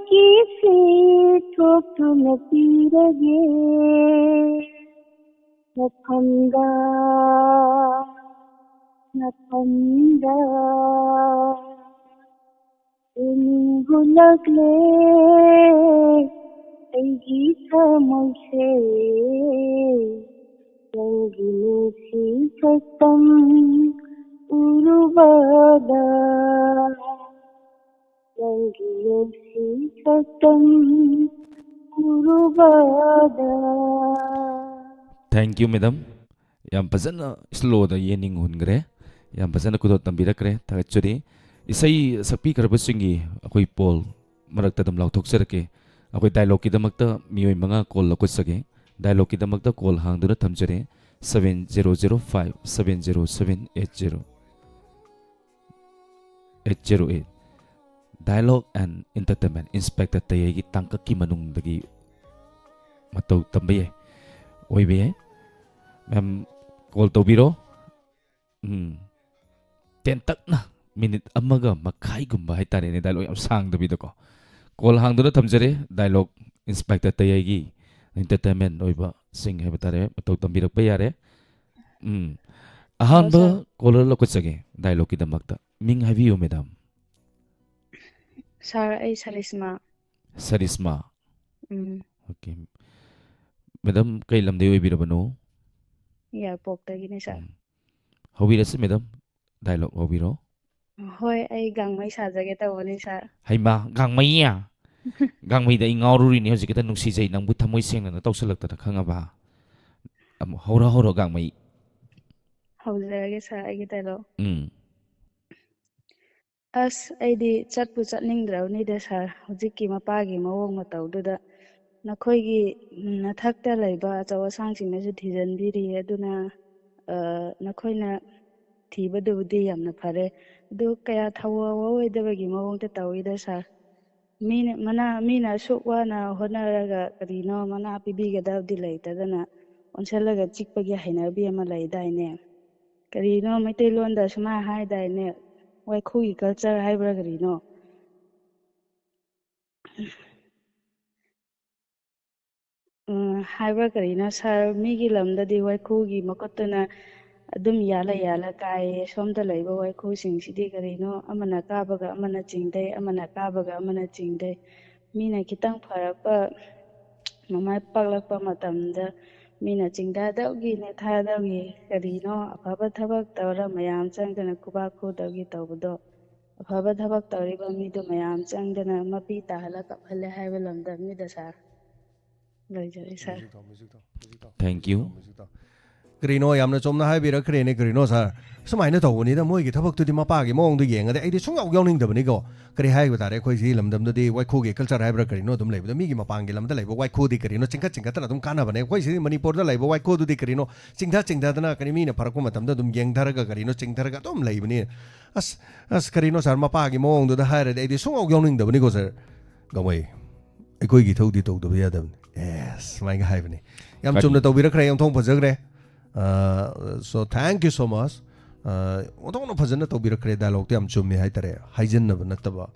ꯁꯤ ꯊꯣꯛꯇꯨꯅ ꯄꯤꯔꯒꯦ ꯃꯐꯝꯗ, ꯃꯐꯝꯗ꯫ ꯎꯅꯤꯡꯒꯨꯂꯛꯂꯦ ꯑꯩꯒꯤ ꯊꯃꯣꯏꯁꯦ, ꯅꯪꯒꯤ ꯅꯨꯡꯁꯤ ꯁꯛꯇꯝ ꯎꯔꯨꯕꯗ, ꯅꯪꯒꯤ ꯅꯨꯡꯁꯤ ꯁꯛꯇꯝ ꯎꯔꯨꯕꯗ꯫ Thank you, madam. ꯌꯥꯝ ꯐꯖꯅ slowꯗ ꯌꯦꯅꯤꯡ ꯍꯨꯟꯈ꯭ꯔꯦ꯫ ꯌꯥꯝ ꯐꯖꯅ ꯈꯨꯗꯣꯜ ꯇꯝꯕꯤꯔꯛꯈ꯭ꯔꯦ꯫ ꯊꯥꯒꯠꯆꯔꯤ꯫ ꯏꯁꯩ ꯁꯛꯄꯤꯈ꯭ꯔꯕꯁꯤꯡꯒꯤ ꯑꯩꯈꯣꯏ poll ꯃꯔꯛꯇ ꯑꯗꯨꯝ ꯂꯥꯎꯊꯣꯛꯆꯔꯛꯀꯦ꯫ ꯑꯩꯈꯣꯏ dialogueꯀꯤꯗꯃꯛꯇ ꯃꯤꯑꯣꯏ ꯃꯉꯥ call ꯂꯧꯈꯠꯆꯒꯦ꯫ Dialogueꯀꯤꯗꯃꯛꯇ call ꯍꯥꯡꯗꯨꯅ ꯊꯝꯖꯔꯦ꯫ Seven zero zero five seven zero seven eight zero eight zero eight꯫ Dialogue and entertainment, Inspector ꯇꯌꯩꯒꯤ ꯇꯥꯡꯀꯛꯀꯤ ꯃꯅꯨꯡꯗꯒꯤ ꯃꯇꯧ ꯇꯝꯕ ꯌꯥꯏ, ꯑꯣꯏꯕ ꯌꯥꯏ꯫ Ma'am, call ꯇꯧꯕꯤꯔꯣ꯫ ꯎꯝ꯫ ꯇꯦꯟꯇꯛꯅ minute ꯑꯃꯒ ꯃꯈꯥꯏꯒꯨꯝꯕ ꯍꯥꯏꯇꯥꯔꯦꯅꯦ, dialogue ꯌꯥꯝ ꯁꯥꯡꯗꯕꯤꯗꯀꯣ꯫ Call ꯍꯥꯡꯗꯨꯅ ꯊꯝꯖꯔꯦ, dialogue Inspector ꯇꯌꯩꯒꯤ entertainment ꯑꯣꯏꯕꯁꯤꯡ ꯍꯥꯏꯕ ꯇꯥꯔꯦ, ꯃꯇꯧ ꯇꯝꯕꯤꯔꯛꯄ ꯌꯥꯔꯦ꯫ ꯎꯝ꯫ Hello, ꯑꯍꯥꯟꯕ sir꯫ Caller ꯂꯧꯈꯠꯆꯒꯦ dialogueꯀꯤꯗꯃꯛꯇ꯫ ꯃꯤꯡ ꯍꯥꯏꯕꯤꯌꯨ, madam꯫ Sir, ꯑꯩ ꯁꯔꯤꯁꯃꯥ꯫ ꯁꯔꯤꯁꯃꯥ꯫ ꯎꯝ꯫ Okay꯫ Madam, ꯀꯩ ꯂꯝꯗꯒꯤ ꯑꯣꯏꯕꯤꯔꯕꯅꯣ? ꯌꯥꯏꯔꯤꯄꯣꯛꯇꯒꯤꯅꯦ, sir꯫ ꯎꯝ꯫ ꯍꯧꯕꯤꯔꯁꯤ, madam꯫ Dialogue ꯍꯧꯕꯤꯔꯣ꯫ ꯍꯣꯏ, ꯑꯩ ꯒꯥꯡꯃꯩ ꯁꯥꯖꯒꯦ ꯇꯧꯕꯅꯤ, sir꯫ ꯍꯩꯃꯥ, ꯒꯥꯡꯃꯩ? ꯒꯥꯡꯃꯩꯗ ꯑꯩ ꯉꯥꯎꯔꯨꯔꯤꯅꯦ ꯍꯧꯖꯤꯛ ꯈꯤꯇ, ꯅꯨꯡꯁꯤꯖꯩ ꯅꯪꯕꯨ ꯊꯃꯣꯏ ꯁꯦꯡꯅꯅ ꯇꯧꯁꯜꯂꯛꯇꯅ, ꯈꯪꯉꯕ? ꯑꯃꯨꯛ ꯍꯧꯔꯣ, ꯍꯧꯔꯣ, ꯒꯥꯡꯃꯩ꯫ ꯍꯧꯖꯔꯒꯦ ꯁꯥꯔ, ꯑꯩꯒꯤ ꯗꯥꯏꯂꯣꯛ꯫ ꯎꯝ꯫ ꯑꯁ, ꯑꯩꯗꯤ ꯆꯠꯄꯨ ꯆꯠꯅꯤꯡꯗ꯭ꯔꯕꯅꯤꯗ ꯁꯥꯔ꯫ ꯍꯧꯖꯤꯛꯀꯤ ꯃꯄꯥꯒꯤ ꯃꯑꯣꯡ ꯃꯇꯧꯗꯨꯗ ꯅꯈꯣꯏꯒꯤ ꯅꯊꯛꯇ ꯂꯩꯕ ꯑꯆꯧ ꯑꯁꯥꯡꯁꯤꯡꯅꯁꯨ ꯊꯤꯖꯤꯟꯕꯤꯔꯤ꯫ ꯑꯗꯨꯅ, ꯑ, ꯅꯈꯣꯏꯅ ꯊꯤꯕꯗꯨꯕꯨꯗꯤ ꯌꯥꯝꯅ ꯐꯔꯦ꯫ ꯑꯗꯨ ꯀꯌꯥ ꯊꯧꯑꯣꯏꯗꯕꯒꯤ ꯃꯑꯣꯡꯗ ꯇꯧꯏꯗ ꯁꯥꯔ꯫ ꯃꯤꯅ, ꯃꯅꯥ, ꯃꯤꯅ ꯑꯁꯨꯛ ꯋꯥꯅ ꯍꯣꯠꯅꯔꯒ ꯀꯔꯤꯅꯣ ꯃꯅꯥ ꯄꯤꯕꯤꯒꯗꯕꯗꯤ ꯂꯩꯇꯗꯅ ꯑꯣꯟꯁꯤꯜꯂꯒ ꯆꯤꯛꯄꯒꯤ ꯍꯩꯅꯕꯤ ꯑꯃ ꯂꯩꯗꯥꯏꯅꯦ? ꯀꯔꯤꯅꯣ ꯃꯩꯇꯩꯂꯣꯟꯗ ꯁꯨꯃꯥꯏꯅ ꯍꯥꯏꯗꯥꯏꯅꯦ? ꯋꯥꯏꯈꯨꯒꯤ ꯀꯜꯆꯔ ꯍꯥꯏꯕ꯭ꯔꯥ ꯀꯔꯤꯅꯣ? ꯎꯝ, ꯍꯥꯏꯕ꯭ꯔꯥ ꯀꯔꯤꯅꯣ ꯁꯥꯔ, ꯃꯤꯒꯤ ꯂꯝꯗꯗꯤ ꯋꯥꯏꯈꯨꯒꯤ ꯃꯈꯨꯠꯇꯨꯅ ꯑꯗꯨꯝ ꯌꯥꯜꯂ ꯌꯥꯜꯂ ꯀꯥꯏꯌꯦ꯫ ꯁꯣꯝꯗ ꯂꯩꯕ ꯋꯥꯏꯈꯨꯁꯤꯡꯁꯤꯗꯤ ꯀꯔꯤꯅꯣ, ꯑꯃꯅ ꯀꯥꯕꯒ ꯑꯃꯅ ꯆꯤꯡꯊꯩ, ꯑꯃꯅ ꯀꯥꯕꯒ ꯑꯃꯅ ꯆꯤꯡꯊꯩ꯫ ꯃꯤꯅ ꯈꯤꯇꯪ ꯐꯔꯛꯄ, ꯃꯃꯥꯏ ꯄꯥꯛꯂꯛꯄ ꯃꯇꯝꯗ ꯃꯤꯅ ꯆꯤꯡꯊꯗꯧꯒꯤ ꯅꯦꯊꯗꯧꯒꯤ ꯀꯔꯤꯅꯣ ꯑꯐꯕ ꯊꯕꯛ ꯇꯧꯔ ꯃꯌꯥꯝ ꯆꯪꯗꯅ ꯈꯨꯕꯥꯛ ꯈꯨꯗꯧꯒꯤ ꯇꯧꯕꯗꯣ, ꯑꯐꯕ ꯊꯕꯛ ꯇꯧꯔꯤꯕ ꯃꯤꯗꯣ ꯃꯌꯥꯝ ꯆꯪꯗꯅ ꯃꯄꯤ ꯇꯥꯍꯜꯂ ꯀꯞꯍꯜꯂꯦ ꯍꯥꯏꯕ ꯂꯝꯗꯝꯅꯤꯗ ꯁꯥꯔ꯫ ꯂꯣꯏꯖꯔꯦ ꯁꯥꯔ꯫ Thank you. ꯀꯔꯤꯅꯣ, ꯌꯥꯝꯅ ꯆꯨꯝꯅ ꯍꯥꯏꯕꯤꯔꯛꯈ꯭ꯔꯦꯅꯦ, ꯀꯔꯤꯅꯣ ꯁꯥꯔ? ꯁꯨꯃꯥꯏꯅ ꯇꯧꯕꯅꯤꯗ, ꯃꯣꯏꯒꯤ ꯊꯕꯛꯇꯨꯗꯤ ꯃꯄꯥꯒꯤ ꯃꯑꯣꯡꯗꯣ ꯌꯦꯡꯉꯗꯤ ꯑꯩꯗꯤ ꯁꯨꯡꯌꯥꯎ ꯌꯥꯎꯅꯤꯡꯗꯕꯅꯤꯀꯣ꯫ ꯀꯔꯤ ꯍꯥꯏꯕ ꯇꯥꯔꯦ, ꯑꯩꯈꯣꯏ ꯁꯤ ꯂꯝꯗꯝꯗꯗꯤ ꯋꯥꯏꯈꯨꯒꯤ ꯀꯜꯆꯔ ꯍꯥꯏꯕ꯭ꯔꯥ ꯀꯔꯤꯅꯣ ꯑꯗꯨꯝ ꯂꯩꯕꯗꯣ, ꯃꯤꯒꯤ ꯃꯄꯥꯟꯒꯤ ꯂꯝꯗ ꯂꯩꯕ ꯋꯥꯏꯈꯨꯗꯤ ꯀꯔꯤꯅꯣ ꯆꯤꯡꯈꯠ ꯆꯤꯡꯈꯠꯇꯅ ꯑꯗꯨꯝ ꯀꯥꯟꯅꯕꯅꯦ꯫ ꯑꯩꯈꯣꯏ ꯁꯤꯗꯤ ꯃꯅꯤꯄꯨꯔꯗ ꯂꯩꯕ ꯋꯥꯏꯈꯨꯗꯨꯗꯤ ꯀꯔꯤꯅꯣ ꯆꯤꯡꯊ ꯆꯤꯡꯊꯗꯅ ꯀꯔꯤ ꯃꯤꯅ ꯐꯔꯛꯄ ꯃꯇꯝꯗ ꯑꯗꯨꯝ ꯌꯦꯡꯊꯔꯒ ꯀꯔꯤꯅꯣ ꯆꯤꯡꯊꯔꯒ ꯑꯗꯨꯝ ꯂꯩꯕꯅꯤ꯫ ꯑꯁ, ꯑꯁ, ꯀꯔꯤꯅꯣ ꯁꯥꯔ, ꯃꯄꯥꯒꯤ ꯃꯑꯣꯡꯗꯨꯗ ꯍꯥꯏꯔꯗꯤ ꯑꯩꯗꯤ ꯁꯨꯡꯌꯥꯎ ꯌꯥꯎꯅꯤꯡꯗꯕꯅꯤꯀꯣ ꯁꯥꯔ꯫ ꯒꯥꯡꯃꯩ, ꯑꯩꯈꯣꯏꯒꯤ ꯏꯊꯧꯗꯤ ꯇꯧꯗꯕ ꯌꯥꯗꯕꯅꯤ꯫ ꯑꯦꯁ, ꯁꯨꯃꯥꯏꯅ ꯍꯥꯏꯕꯅꯤ꯫ ꯌꯥꯝ ꯀꯔꯤ? ꯆꯨꯝꯅ ꯇꯧꯕꯤꯔꯛꯈ꯭ꯔꯦ, ꯌꯥꯝ ꯊꯣꯡ ꯐꯖꯈ꯭ꯔꯦ꯫ ꯑ, so, thank you so much꯫ ꯑ, ꯑꯣꯟꯊꯣꯛꯅ ꯐꯖꯅ ꯇꯧꯕꯤꯔꯛꯈ꯭ꯔꯦ, ꯗꯥꯏꯂꯣꯛꯇꯤ ꯌꯥꯝ ꯆꯨꯝꯃꯤ ꯍꯥꯏꯇꯥꯔꯦ, ꯍꯥꯏꯖꯤꯟꯅꯕ ꯅꯠꯇꯕ,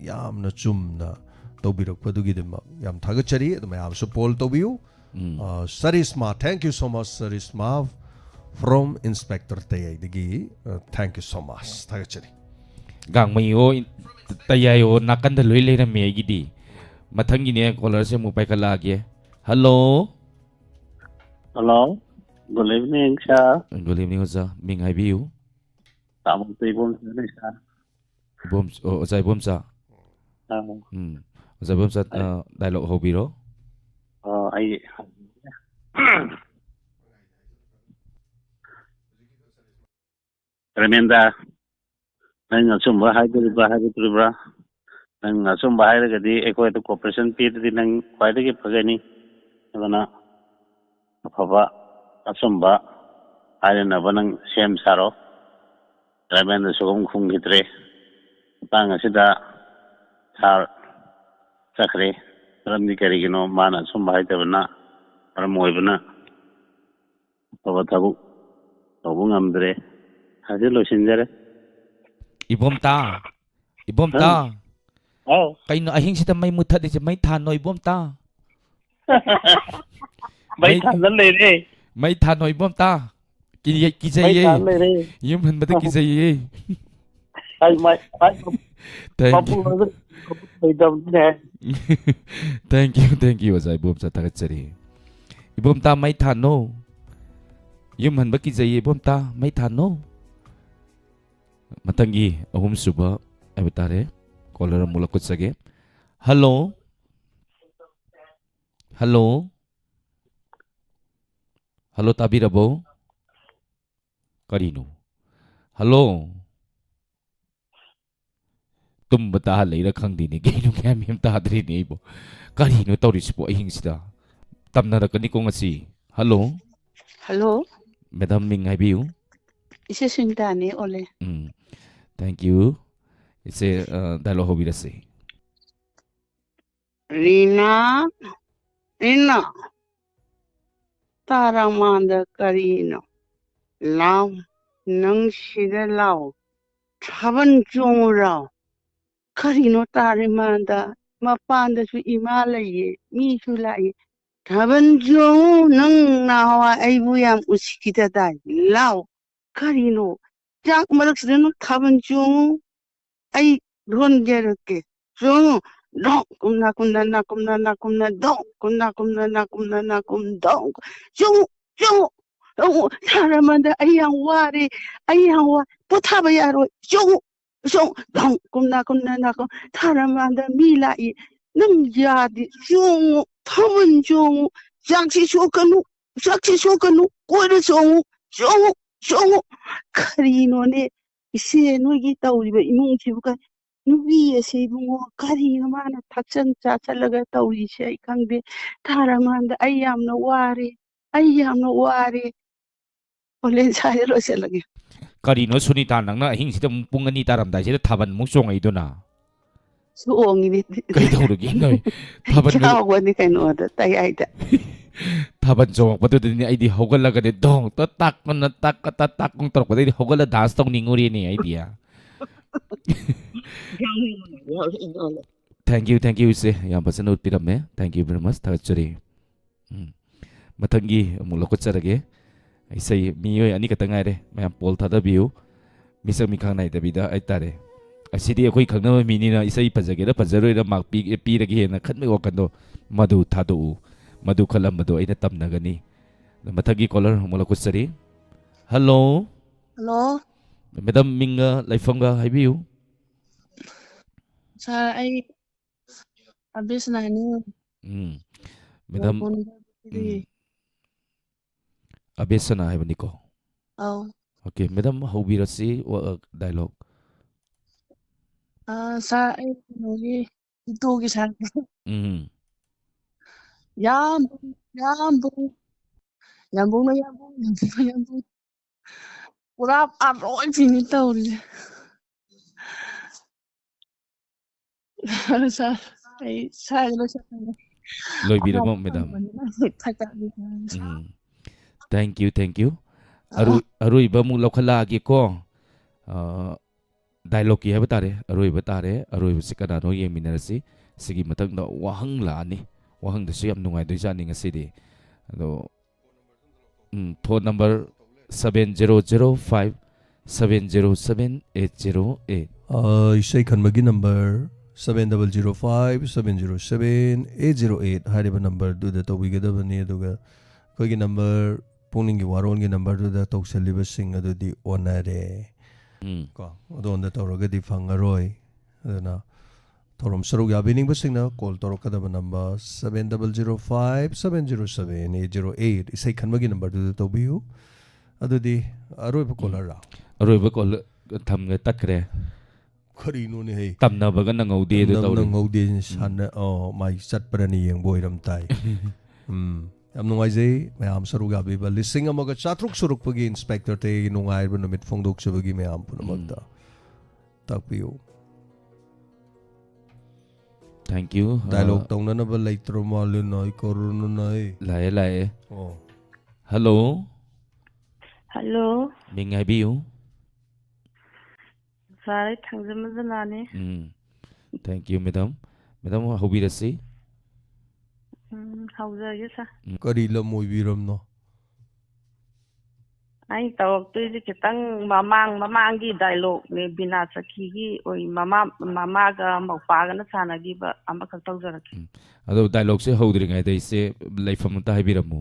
ꯌꯥꯝꯅ ꯆꯨꯝꯅ ꯇꯧꯕꯤꯔꯛꯄꯗꯨꯒꯤꯗꯃꯛ ꯌꯥꯝ ꯊꯥꯒꯠꯆꯔꯤ꯫ ꯑꯗꯨ ꯃꯌꯥꯝꯁꯨ ꯄꯣꯜ ꯇꯧꯕꯤꯌꯨ꯫ ꯎꯝ꯫ ꯑ, ꯁꯔꯤꯁꯃꯥ, thank you so much, ꯁꯔꯤꯁꯃꯥ, from Inspector ꯇꯌꯥꯏꯗꯒꯤ, ꯑ, thank you so much, ꯊꯥꯒꯠꯆꯔꯤ꯫ ꯒꯥꯡꯃꯩ ꯑꯣ, ꯏꯟ-, ꯇꯌꯥꯏ ꯑꯣ, ꯅꯥꯀꯟꯗ ꯂꯣꯏ ꯂꯩꯔꯝꯃꯦ ꯑꯩꯒꯤꯗꯤ꯫ ꯃꯊꯪꯒꯤꯅꯦ, ꯀꯣꯂꯔꯁꯦ ꯑꯃꯨꯛ ꯄꯥꯏꯈꯠꯂꯛꯑꯒꯦ꯫ Hello. Hello, good evening, sir. Good evening, ꯑꯣꯖꯥ꯫ ꯃꯤꯡ ꯍꯥꯏꯕꯤꯌꯨ꯫ ꯇꯥꯃꯣ ꯏꯕꯣꯝꯆꯥꯅꯤ, sir. ꯏꯕꯣꯝ-, ꯑꯣ, ꯑꯣꯖꯥ ꯏꯕꯣꯝꯆꯥ꯫ ꯑꯥ, ꯎꯝ꯫ ꯑꯣꯖꯥ ꯏꯕꯣꯝꯆꯥ, ꯑꯩ- ꯑ, ꯗꯥꯏꯂꯣꯛ ꯍꯧꯕꯤꯔꯣ꯫ ꯑꯣ, ꯑꯩ ꯔꯃꯦꯟꯗ, ꯅꯪ ꯑꯆꯨꯝꯕ ꯍꯥꯏꯗꯣꯔꯤꯕ꯭ꯔꯥ, ꯍꯥꯏꯔꯛꯇꯣꯔꯤꯕ꯭ꯔꯥ? ꯅꯪ ꯑꯆꯨꯝꯕ ꯍꯥꯏꯔꯒꯗꯤ ꯑꯩꯈꯣꯏꯗ cooperation ꯄꯤꯔꯗꯤ ꯅꯪ ꯈ꯭ꯋꯥꯏꯗꯒꯤ ꯐꯒꯅꯤ꯫ ꯑꯗꯨꯅ ꯑꯐꯕ, ꯑꯆꯨꯝꯕ ꯍꯥꯏꯅꯅꯕ ꯅꯪ ꯁꯦꯝ ꯁꯥꯔꯣ꯫ ꯔꯃꯦꯟꯗ ꯁꯨꯈꯨꯝ ꯈꯨꯝꯈꯤꯗ꯭ꯔꯦ꯫ ꯃꯇꯥꯡ ꯑꯁꯤꯗ ꯁꯥꯔ ꯆꯠꯈ꯭ꯔꯦ꯫ ꯃꯔꯝꯗꯤ ꯀꯔꯤꯒꯤꯅꯣ? ꯃꯥꯅ ꯑꯆꯨꯝꯕ ꯍꯥꯏꯗꯕꯅ ꯃꯔꯝ ꯑꯣꯏꯕꯅ ꯑꯐꯕ ꯊꯕꯛ ꯇꯧꯕ ꯉꯝꯗ꯭ꯔꯦ꯫ ꯑꯁꯤ ꯂꯣꯏꯁꯤꯟꯖꯔꯦ꯫ ꯏꯕꯣꯝꯇ, ꯏꯕꯣꯝꯇ, ꯍꯥꯎ꯫ ꯀꯩꯅꯣ ꯑꯍꯤꯡꯁꯤꯗ ꯃꯩ ꯃꯨꯠꯊꯠꯂꯤꯁꯦ? ꯃꯩ ꯊꯥꯟꯅꯣ ꯏꯕꯣꯝꯇ꯫ ꯃꯩ ꯃꯩ- ꯊꯥꯟꯗ ꯂꯩꯔꯦ꯫ ꯃꯩ ꯊꯥꯟꯅꯣ ꯏꯕꯣꯝꯇ꯫ ꯀꯤ- ꯃꯩ ꯀꯤꯖꯩꯌꯦ꯫ ꯊꯥꯟ ꯂꯩꯔꯦ꯫ ꯌꯨꯝ ꯍꯟꯕꯗ ꯀꯤꯖꯩꯌꯦ꯫ ꯍꯥꯏ, ꯃꯥꯏ, ꯍꯥꯏ, Thank ꯃꯄꯨ you. ꯑꯗꯨ ꯂꯩꯇꯕꯅꯤꯅꯦ꯫ Thank you, thank you, ꯑꯣꯖꯥ ꯏꯕꯣꯝꯆꯥ, ꯊꯥꯒꯠꯆꯔꯤ꯫ ꯏꯕꯣꯝꯇ, ꯃꯩ ꯊꯥꯟꯅꯣ꯫ ꯌꯨꯝ ꯍꯟꯕ ꯀꯤꯖꯩꯌꯦ ꯏꯕꯣꯝꯇ, ꯃꯩ ꯊꯥꯟꯅꯣ꯫ ꯃꯊꯪꯒꯤ ꯑꯍꯨꯝꯁꯨꯕ ꯍꯥꯏꯕ ꯇꯥꯔꯦ, caller ꯑꯃꯨꯛ ꯂꯧꯈꯠꯆꯒꯦ꯫ Hello, hello, hello, ꯇꯥꯕꯤꯔꯕꯣ? ꯀꯔꯤꯅꯣ? Hello? ꯇꯨꯝꯕ ꯇꯥꯍꯜꯂꯛꯏꯔꯥ ꯈꯪꯗꯦꯅꯦ, ꯀꯩꯅꯣ ꯒ꯭ꯌꯥꯟ ꯃꯦꯟ ꯇꯥꯗ꯭ꯔꯦꯅꯦ ꯑꯩꯕꯨ꯫ ꯀꯔꯤꯅꯣ ꯇꯧꯔꯤꯁꯤꯕꯣ ꯑꯍꯤꯡꯁꯤꯗ? ꯇꯝꯅꯔꯛꯀꯅꯤꯀꯣ ꯉꯁꯤ꯫ Hello? Hello, Madam, ꯃꯤꯡ ꯍꯥꯏꯕꯤꯌꯨ꯫ ꯏꯆꯦ ꯁꯨꯅꯤꯇꯥꯅꯦ ꯑꯣꯂꯦ꯫ ꯎꯝ, thank you꯫ ꯏꯆꯦ, ꯑ, dialogue ꯍꯧꯕꯤꯔꯁꯤ꯫ ꯔꯤꯅꯥ, ꯔꯤꯅꯥ, ꯇꯥꯔꯃꯥꯟꯗ ꯀꯔꯤꯅꯣ? ꯂꯥꯎ, ꯅꯪ ꯁꯤꯗ ꯂꯥꯎ, ꯊꯥꯕꯜ ꯆꯣꯡꯉꯨꯔꯣ? ꯀꯔꯤꯅꯣ ꯇꯥꯔꯤꯃꯥꯟꯗ? ꯃꯄꯥꯟꯗꯁꯨ ꯏꯃꯥ ꯂꯩꯌꯦ, ꯃꯤꯁꯨ ꯂꯥꯛꯏ꯫ ꯊꯥꯕꯜ ꯆꯣꯡꯉꯨ, ꯅꯪ ꯅꯍꯥꯟꯋꯥꯏ ꯑꯩꯕꯨ ꯌꯥꯝ ꯎꯁꯤꯠꯈꯤꯗꯗꯥꯏ꯫ ꯂꯥꯎ, ꯀꯔꯤꯅꯣ? ꯆꯥꯛ ꯃꯔꯛꯁꯤꯗ ꯅꯪ ꯊꯥꯕꯜ ꯆꯣꯡꯉꯨ, ꯑꯩ ꯂꯣꯟꯖꯔꯛꯀꯦ꯫ ꯆꯣꯡꯉꯨ, ꯗꯣꯡ, ꯀꯨꯝꯅ ꯀꯨꯝꯅ ꯅꯥꯀꯨꯝꯅ ꯅꯥꯀꯨꯝꯅ ꯗꯣꯡ, ꯀꯨꯝꯅ ꯀꯨꯝꯅ ꯅꯥꯀꯨꯝꯅ ꯅꯥꯀꯨꯝ ꯗꯣꯡ꯫ ꯆꯣꯡꯉꯨ, ꯆꯣꯡꯉꯨ, ꯆꯣꯡꯉꯨ, ꯊꯥꯔꯃꯥꯟꯗ ꯑꯩ ꯌꯥꯝ ꯋꯥꯔꯦ, ꯑꯩ ꯌꯥꯝ ꯋꯥ, ꯄꯣꯊꯥꯕ ꯌꯥꯔꯣꯏ꯫ ꯆꯣꯡꯉꯨ, ꯆꯣꯡꯉꯨ, ꯗꯣꯡ, ꯀꯨꯝꯅ ꯀꯨꯝꯅ ꯅꯥꯀꯨꯝ, ꯊꯥꯔꯃꯥꯟꯗ ꯃꯤ ꯂꯥꯛꯏ꯫ ꯅꯪ ꯌꯥꯗꯦ, ꯆꯣꯡꯉꯨ, ꯊꯥꯕꯜ ꯆꯣꯡꯉꯨ, ꯆꯥꯛꯁꯤ ꯁꯣꯛꯀꯅꯨ, ꯆꯥꯛꯁꯤ ꯁꯣꯛꯀꯅꯨ, ꯀꯣꯏꯔ ꯆꯣꯡꯉꯨ, ꯆꯣꯡꯉꯨ꯫ ꯆꯣ, ꯀꯔꯤꯅꯣꯅꯦ ꯏꯆꯦ, ꯅꯣꯏꯒꯤ ꯇꯧꯔꯤꯕ ꯏꯃꯨꯡꯁꯤꯕꯨ ꯀ-, ꯅꯨꯄꯤ ꯑꯁꯤ ꯏꯕꯨꯡꯉꯣ, ꯀꯔꯤꯅꯣ ꯃꯥꯅ ꯊꯛꯆꯟ ꯆꯥꯁꯜꯂꯒ ꯇꯧꯔꯤꯁꯦ? ꯑꯩ ꯈꯪꯗꯦ꯫ ꯊꯥꯔ ꯃꯥꯟꯗ ꯑꯩ ꯌꯥꯝꯅ ꯋꯥꯔꯦ, ꯑꯩ ꯌꯥꯝꯅ ꯋꯥꯔꯦ꯫ ꯍꯣꯔꯦꯟ ꯁ꯭ꯋꯥꯏꯗ ꯂꯣꯏꯁꯤꯜꯂꯒꯦ꯫ ꯀꯔꯤꯅꯣ ꯁꯨꯅꯤꯇꯥ, ꯅꯪꯅ ꯑꯍꯤꯡꯁꯤꯗ ꯑꯃꯨꯛ ꯄꯨꯡ ꯑꯅꯤ ꯇꯥꯔꯝꯗꯥꯏꯁꯤꯗ ꯊꯥꯕꯜ ꯑꯃꯨꯛ ꯆꯣꯡꯉꯛꯏꯗꯨꯅ? ꯆꯣꯡꯉꯤꯅꯦ꯫ ꯀꯩꯗꯧꯔꯒꯦ ꯅꯣꯏ? ꯊꯥꯕꯜꯒ ꯌꯥꯎꯕꯅꯤ ꯀꯩꯅꯣꯗ, ꯇꯌꯥꯏꯗ꯫ ꯊꯥꯕꯜ ꯆꯣꯡꯉꯛꯄꯗꯨꯗꯅꯤ ꯑꯩꯗꯤ ꯍꯧꯒꯠꯂꯒꯅꯦ ꯗꯣꯡ ꯇ ꯇꯥꯛ ꯀꯅ ꯇꯥꯛ ꯀ ꯇ ꯇꯥꯛ ꯀꯨꯝ ꯇꯧꯔꯛꯄꯗꯩꯗꯤ ꯍꯧꯒꯠꯂ dance ꯇꯧꯅꯤꯡꯉꯨꯔꯦꯅꯦ ꯑꯩꯗꯤ꯫ Thank you, thank you, ꯏꯆꯦ, ꯌꯥꯝ ꯐꯖꯅ ꯎꯠꯄꯤꯔꯝꯃꯦ, thank you very much, ꯊꯥꯒꯠꯆꯔꯤ꯫ ꯎꯝ꯫ ꯃꯊꯪꯒꯤ ꯑꯃꯨꯛ ꯂꯧꯈꯠꯆꯔꯒꯦ꯫ ꯏꯁꯩ ꯃꯤꯑꯣꯏ ꯑꯅꯤꯈꯛꯇ ꯉꯥꯏꯔꯦ, ꯃꯌꯥꯝ poll ꯊꯥꯗꯕꯤꯌꯨ꯫ ꯃꯤꯁꯛ ꯃꯤꯈꯥ ꯅꯥꯏꯗꯕꯤꯗ ꯍꯥꯏꯇꯥꯔꯦ꯫ ꯑꯁꯤꯗꯤ ꯑꯩꯈꯣꯏ ꯈꯪꯅꯕ ꯃꯤꯅꯤꯅ ꯏꯁꯩ ꯐꯖꯒꯦꯔꯥ ꯐꯖꯔꯣꯏꯔꯥ mark ꯄꯤ-, ꯄꯤꯔꯒꯦꯅ ꯈꯟꯕꯒꯤ ꯋꯥꯈꯜꯗꯣ ꯃꯗꯨ ꯊꯥꯗꯣꯛꯎ꯫ ꯃꯗꯨ ꯈꯜꯂꯝꯕꯗꯣ ꯑꯩꯅ ꯇꯝꯅꯒꯅꯤ꯫ ꯑꯗꯣ ꯃꯊꯪꯒꯤ caller ꯑꯃꯨꯛ ꯂꯧꯈꯠꯆꯔꯤ꯫ Hello꯫ Hello꯫ Madam, ꯃꯤꯡꯒ ꯂꯩꯐꯝꯒ ꯍꯥꯏꯕꯤꯌꯨ꯫ Sir, ꯑꯩ ꯑꯕꯦꯁꯅꯥꯅꯤ꯫ ꯎꯝ꯫ Madam, ꯎꯝ꯫ ꯑꯕꯦꯁꯅꯥ ꯍꯥꯏꯕꯅꯤꯀꯣ? ꯑꯧ꯫ Okay, madam, ꯍꯧꯕꯤꯔꯁꯤ, ꯋꯥ-, dialogue꯫ ꯑꯥ, sir, ꯑꯩ ꯀꯩꯅꯣꯒꯤ, ꯏꯇꯣꯒꯤ sir꯫ ꯎꯝ꯫ ꯌꯥꯝꯕꯨꯡ, ꯌꯥꯝꯕꯨꯡ, ꯌꯥꯝꯕꯨꯡꯅ ꯌꯥꯝꯕꯨꯡ, ꯌꯥꯝꯕꯨꯡꯅ ꯌꯥꯝꯕꯨꯡ꯫ ꯄꯨꯔꯥ ꯑꯔꯣꯏꯕꯤꯅꯤ ꯇꯧꯔꯤꯁꯦ꯫ Sir, ꯑꯩ ꯁ꯭ꯋꯥꯏꯗ ꯂꯣꯏꯁꯤꯜꯂꯒꯦ꯫ ꯂꯣꯏꯕꯤꯔꯕꯣ, ꯑꯉꯥꯡ madam? ꯐꯪꯕꯅꯤꯅ ꯊꯥꯒꯠꯂꯤ꯫ ꯎꯝ꯫ Thank you, thank you꯫ ꯑꯥ꯫ ꯑꯔꯣꯏ-, ꯑꯔꯣꯏꯕ ꯑꯃꯨꯛ ꯂꯧꯈꯠꯂꯛꯑꯒꯦꯀꯣ꯫ ꯑꯥ, dialogueꯀꯤ ꯍꯥꯏꯕ ꯇꯥꯔꯦ, ꯑꯔꯣꯏꯕ ꯇꯥꯔꯦ꯫ ꯑꯔꯣꯏꯕꯁꯤ ꯀꯅꯥꯅꯣ ꯌꯦꯡꯃꯤꯟꯅꯔꯁꯤ꯫ ꯁꯤꯒꯤ ꯃꯊꯪꯗ ꯋꯥꯍꯪ ꯂꯥꯛꯑꯅꯤ꯫ ꯋꯥꯍꯪꯗꯁꯨ ꯌꯥꯝ ꯅꯨꯡꯉꯥꯏꯗꯣꯏꯖꯥꯠꯅꯤ ꯉꯁꯤꯗꯤ꯫ ꯑꯗꯣ ꯎꯝ, phone number seven zero zero five seven zero seven eight zero eight꯫ ꯑ, ꯏꯁꯩ ꯈꯟꯕꯒꯤ number seven double zero five seven zero seven eight zero eight ꯍꯥꯏꯔꯤꯕ numberꯗꯨꯗ ꯇꯧꯕꯤꯒꯗꯕꯅꯤ꯫ ꯑꯗꯨꯒ ꯑꯩꯈꯣꯏꯒꯤ number, ꯄꯨꯛꯅꯤꯡꯒꯤ ꯋꯥꯔꯣꯜꯒꯤ numberꯗꯨꯗ ꯇꯧꯁꯜꯂꯤꯕꯁꯤꯡ ꯑꯗꯨꯗꯤ ꯑꯣꯟꯅꯔꯦ꯫ ꯎꯝ꯫ ꯀꯣ, ꯑꯗꯣꯝꯗ ꯇꯧꯔꯒꯗꯤ ꯐꯪꯉꯔꯣꯏ꯫ ꯑꯗꯨꯅ ꯊꯧꯔꯝ ꯁꯔꯨꯛ ꯌꯥꯕꯤꯅꯤꯡꯕꯁꯤꯡꯅ call ꯇꯧꯔꯛꯀꯗꯕ number seven double zero five seven zero seven eight zero eight, ꯏꯁꯩ ꯈꯟꯕꯒꯤ numberꯗꯨꯗ ꯇꯧꯕꯤꯌꯨ꯫ ꯑꯗꯨꯗꯤ ꯑꯔꯣꯏꯕ ꯀꯣꯂꯔꯔꯥ? ꯑꯔꯣꯏꯕ ꯀꯣꯜ ꯊꯝꯒ ꯇꯠꯈ꯭ꯔꯦ꯫ ꯀꯔꯤꯅꯣꯅꯦ ꯍꯩ? ꯇꯝꯅꯕꯒ ꯅꯪꯍꯧꯗꯦ ꯑꯗꯨ ꯇꯧꯔꯦ꯫ ꯅꯪꯍꯧꯗꯦ꯫ ꯁꯥꯟꯅ ꯑꯣ ꯃꯥꯏ ꯆꯠꯄ꯭ꯔꯅ ꯌꯦꯡꯕ ꯑꯣꯏꯔꯝ ꯇꯥꯏ꯫ ꯎꯝ, ꯌꯥꯝ ꯅꯨꯡꯉꯥꯏꯖꯩ ꯃꯌꯥꯝ ꯁꯔꯨꯛ ꯌꯥꯕꯤꯕ꯫ ꯂꯤꯁꯤꯡ ꯑꯃꯒ ꯆꯥꯇ꯭ꯔꯨꯛ ꯁꯨꯔꯛꯄꯒꯤ ꯏꯟꯁꯄꯦꯛꯇꯔ ꯇꯦꯒꯤ ꯅꯨꯡꯉꯥꯏꯔꯕ ꯅꯨꯃꯤꯠ ꯐꯣꯡꯗꯣꯛꯆꯕꯒꯤ ꯃꯌꯥꯝ ꯄꯨꯝꯅꯃꯛꯇ꯫ ꯇꯥꯛꯄꯤꯌꯨ꯫ Thank you꯫ ꯗꯥꯏꯂꯣꯛ ꯇꯧꯅꯅꯕ ꯂꯩꯇ꯭ꯔ ꯃꯥꯜꯂꯦ ꯅꯥꯏ ꯀꯣꯔꯣꯅꯥ ꯅꯥꯏ꯫ ꯂꯥꯛꯑꯦ ꯂꯥꯛꯑꯦ꯫ ꯑꯣ꯫ ꯍꯜꯂꯣ꯫ ꯍꯜꯂꯣ꯫ ꯃꯤꯡ ꯍꯥꯏꯕꯤꯌꯨ꯫ ꯁꯥꯔ, ꯑꯩ ꯊꯥꯡꯖꯝ ꯃꯖꯅꯥꯅꯤ꯫ ꯎꯝ꯫ Thank you, madam꯫ Madam, ꯍꯧꯕꯤꯔꯁꯤ꯫ ꯎꯝ, ꯍꯧꯖꯔꯒꯦ ꯁꯥꯔ꯫ ꯀꯔꯤ ꯂꯝ ꯑꯣꯏꯕꯤꯔꯝꯅꯣ? ꯑꯩ ꯇꯧꯔꯛꯇꯣꯏꯁꯦ ꯈꯤꯇꯪ ꯃꯃꯥꯡ ꯃꯃꯥꯡꯒꯤ ꯗꯥꯏꯂꯣꯛꯅꯦ, ꯕꯤꯅꯥ ꯁꯈꯤꯒꯤ ꯑꯣꯏ ꯃꯃꯥ ꯃꯃꯥꯒ ꯃꯧꯄꯥꯒꯅ ꯁꯥꯟꯅꯈꯤꯕ ꯑꯃꯈꯛ ꯇꯧꯖꯔꯛꯀꯦ꯫ ꯎꯝ꯫ ꯑꯗꯣ ꯗꯥꯏꯂꯣꯛꯁꯦ ꯍꯧꯗ꯭ꯔꯤꯉꯩꯗ ꯏꯆꯦ ꯂꯩꯐꯝ ꯑꯝꯇ ꯍꯥꯏꯕꯤꯔꯝꯃꯨ꯫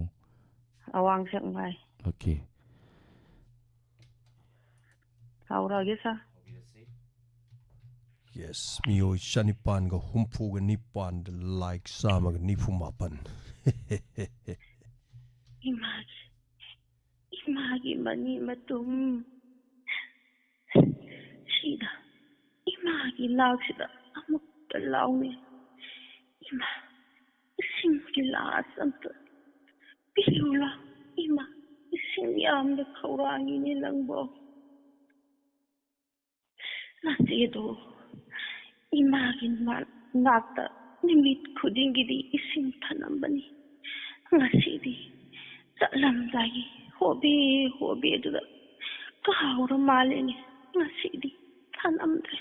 ꯑꯋꯥꯡ ꯁꯦꯛꯃꯥꯏ꯫ ꯑꯣꯀꯦ꯫ ꯍꯧꯔꯛꯑꯒꯦ ꯁꯥꯔ꯫ ꯌꯦꯁ, ꯃꯤꯑꯣꯏ ꯆꯅꯤꯄꯥꯟꯒ ꯍꯨꯝꯐꯨꯒ ꯅꯤꯄꯥꯟꯗ ꯂꯥꯏꯛ ꯆꯥꯝꯃꯒ ꯅꯤꯐꯨ ꯃꯥꯄꯟ꯫ ꯏꯃꯥꯒꯤ ꯏꯃꯥꯒꯤ ꯃꯅꯤ ꯃꯇꯨꯝ ꯁꯤꯗ ꯏꯃꯥꯒꯤ ꯅꯥꯛꯁꯤꯗ ꯑꯃꯨꯛꯇ ꯂꯥꯎꯅꯤ꯫ ꯏꯃꯥ, ꯏꯁꯤꯡ ꯒꯤꯂꯥꯁ ꯑꯝꯇ ꯄꯤꯌꯨ ꯂꯥꯎ꯫ ꯏꯃꯥ, ꯏꯁꯤꯡ ꯌꯥꯝꯅ ꯈꯧꯔꯥꯡꯉꯤꯅꯦ ꯅꯪꯕꯣ꯫ ꯅꯆꯦꯗꯣ ꯏꯃꯥꯒꯤ ꯃ- ꯅꯥꯛꯇ ꯅꯨꯃꯤꯠ ꯈꯨꯗꯤꯡꯒꯤꯗꯤ ꯏꯁꯤꯡ ꯊꯅꯝꯕꯅꯤ꯫ ꯉꯁꯤꯗꯤ ꯆꯠꯂꯝꯗꯥꯏꯒꯤ ꯍꯣꯕꯦ ꯍꯣꯕꯦꯗꯨꯗ ꯀꯥꯎꯔ ꯃꯥꯜꯂꯦꯅꯦ꯫ ꯉꯁꯤꯗꯤ ꯊꯅꯝꯗ꯭ꯔꯦ꯫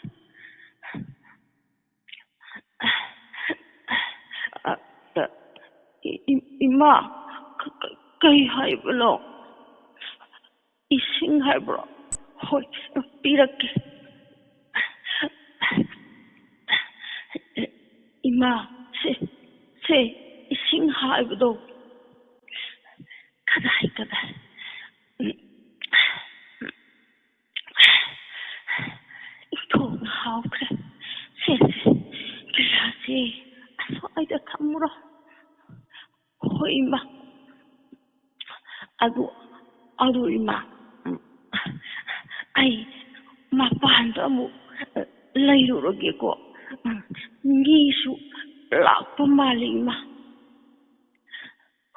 ꯑ, ꯑ, ꯏ- ꯏ- ꯏꯃꯥ, ꯀ- ꯀ- ꯀꯩ ꯍꯥꯏꯕꯅꯣ? ꯏꯁꯤꯡ ꯍꯥꯏꯕ꯭ꯔꯣ? ꯍꯣꯏ, ꯄꯤꯔꯛꯀꯦ꯫ ꯏꯃꯥ, ꯁꯦ, ꯁꯦ, ꯏꯁꯤꯡ ꯍꯥꯏꯕꯗꯣ꯫ ꯀꯗꯥꯏ, ꯀꯗꯥꯏ? ꯏꯟꯊꯣꯛꯅ ꯍꯥꯎꯈ꯭ꯔꯦ꯫ ꯁꯦ, ꯁꯦ, ꯒꯤꯂꯥꯁꯁꯦ ꯑꯁ꯭ꯋꯥꯏꯗ ꯊꯝꯃꯨꯔꯣ꯫ ꯍꯣꯏ, ꯏꯃꯥ꯫ ꯑꯗꯨ ꯑꯗꯨ ꯏꯃꯥ, ꯎꯝ, ꯑꯩ ꯃꯄꯥꯟꯗ ꯑꯃꯨꯛ ꯂꯩꯔꯨꯔꯒꯦꯀꯣ꯫ ꯎꯝ, ꯃꯤꯁꯨ ꯂꯥꯛꯄ ꯃꯥꯜꯂꯤ ꯏꯃꯥ꯫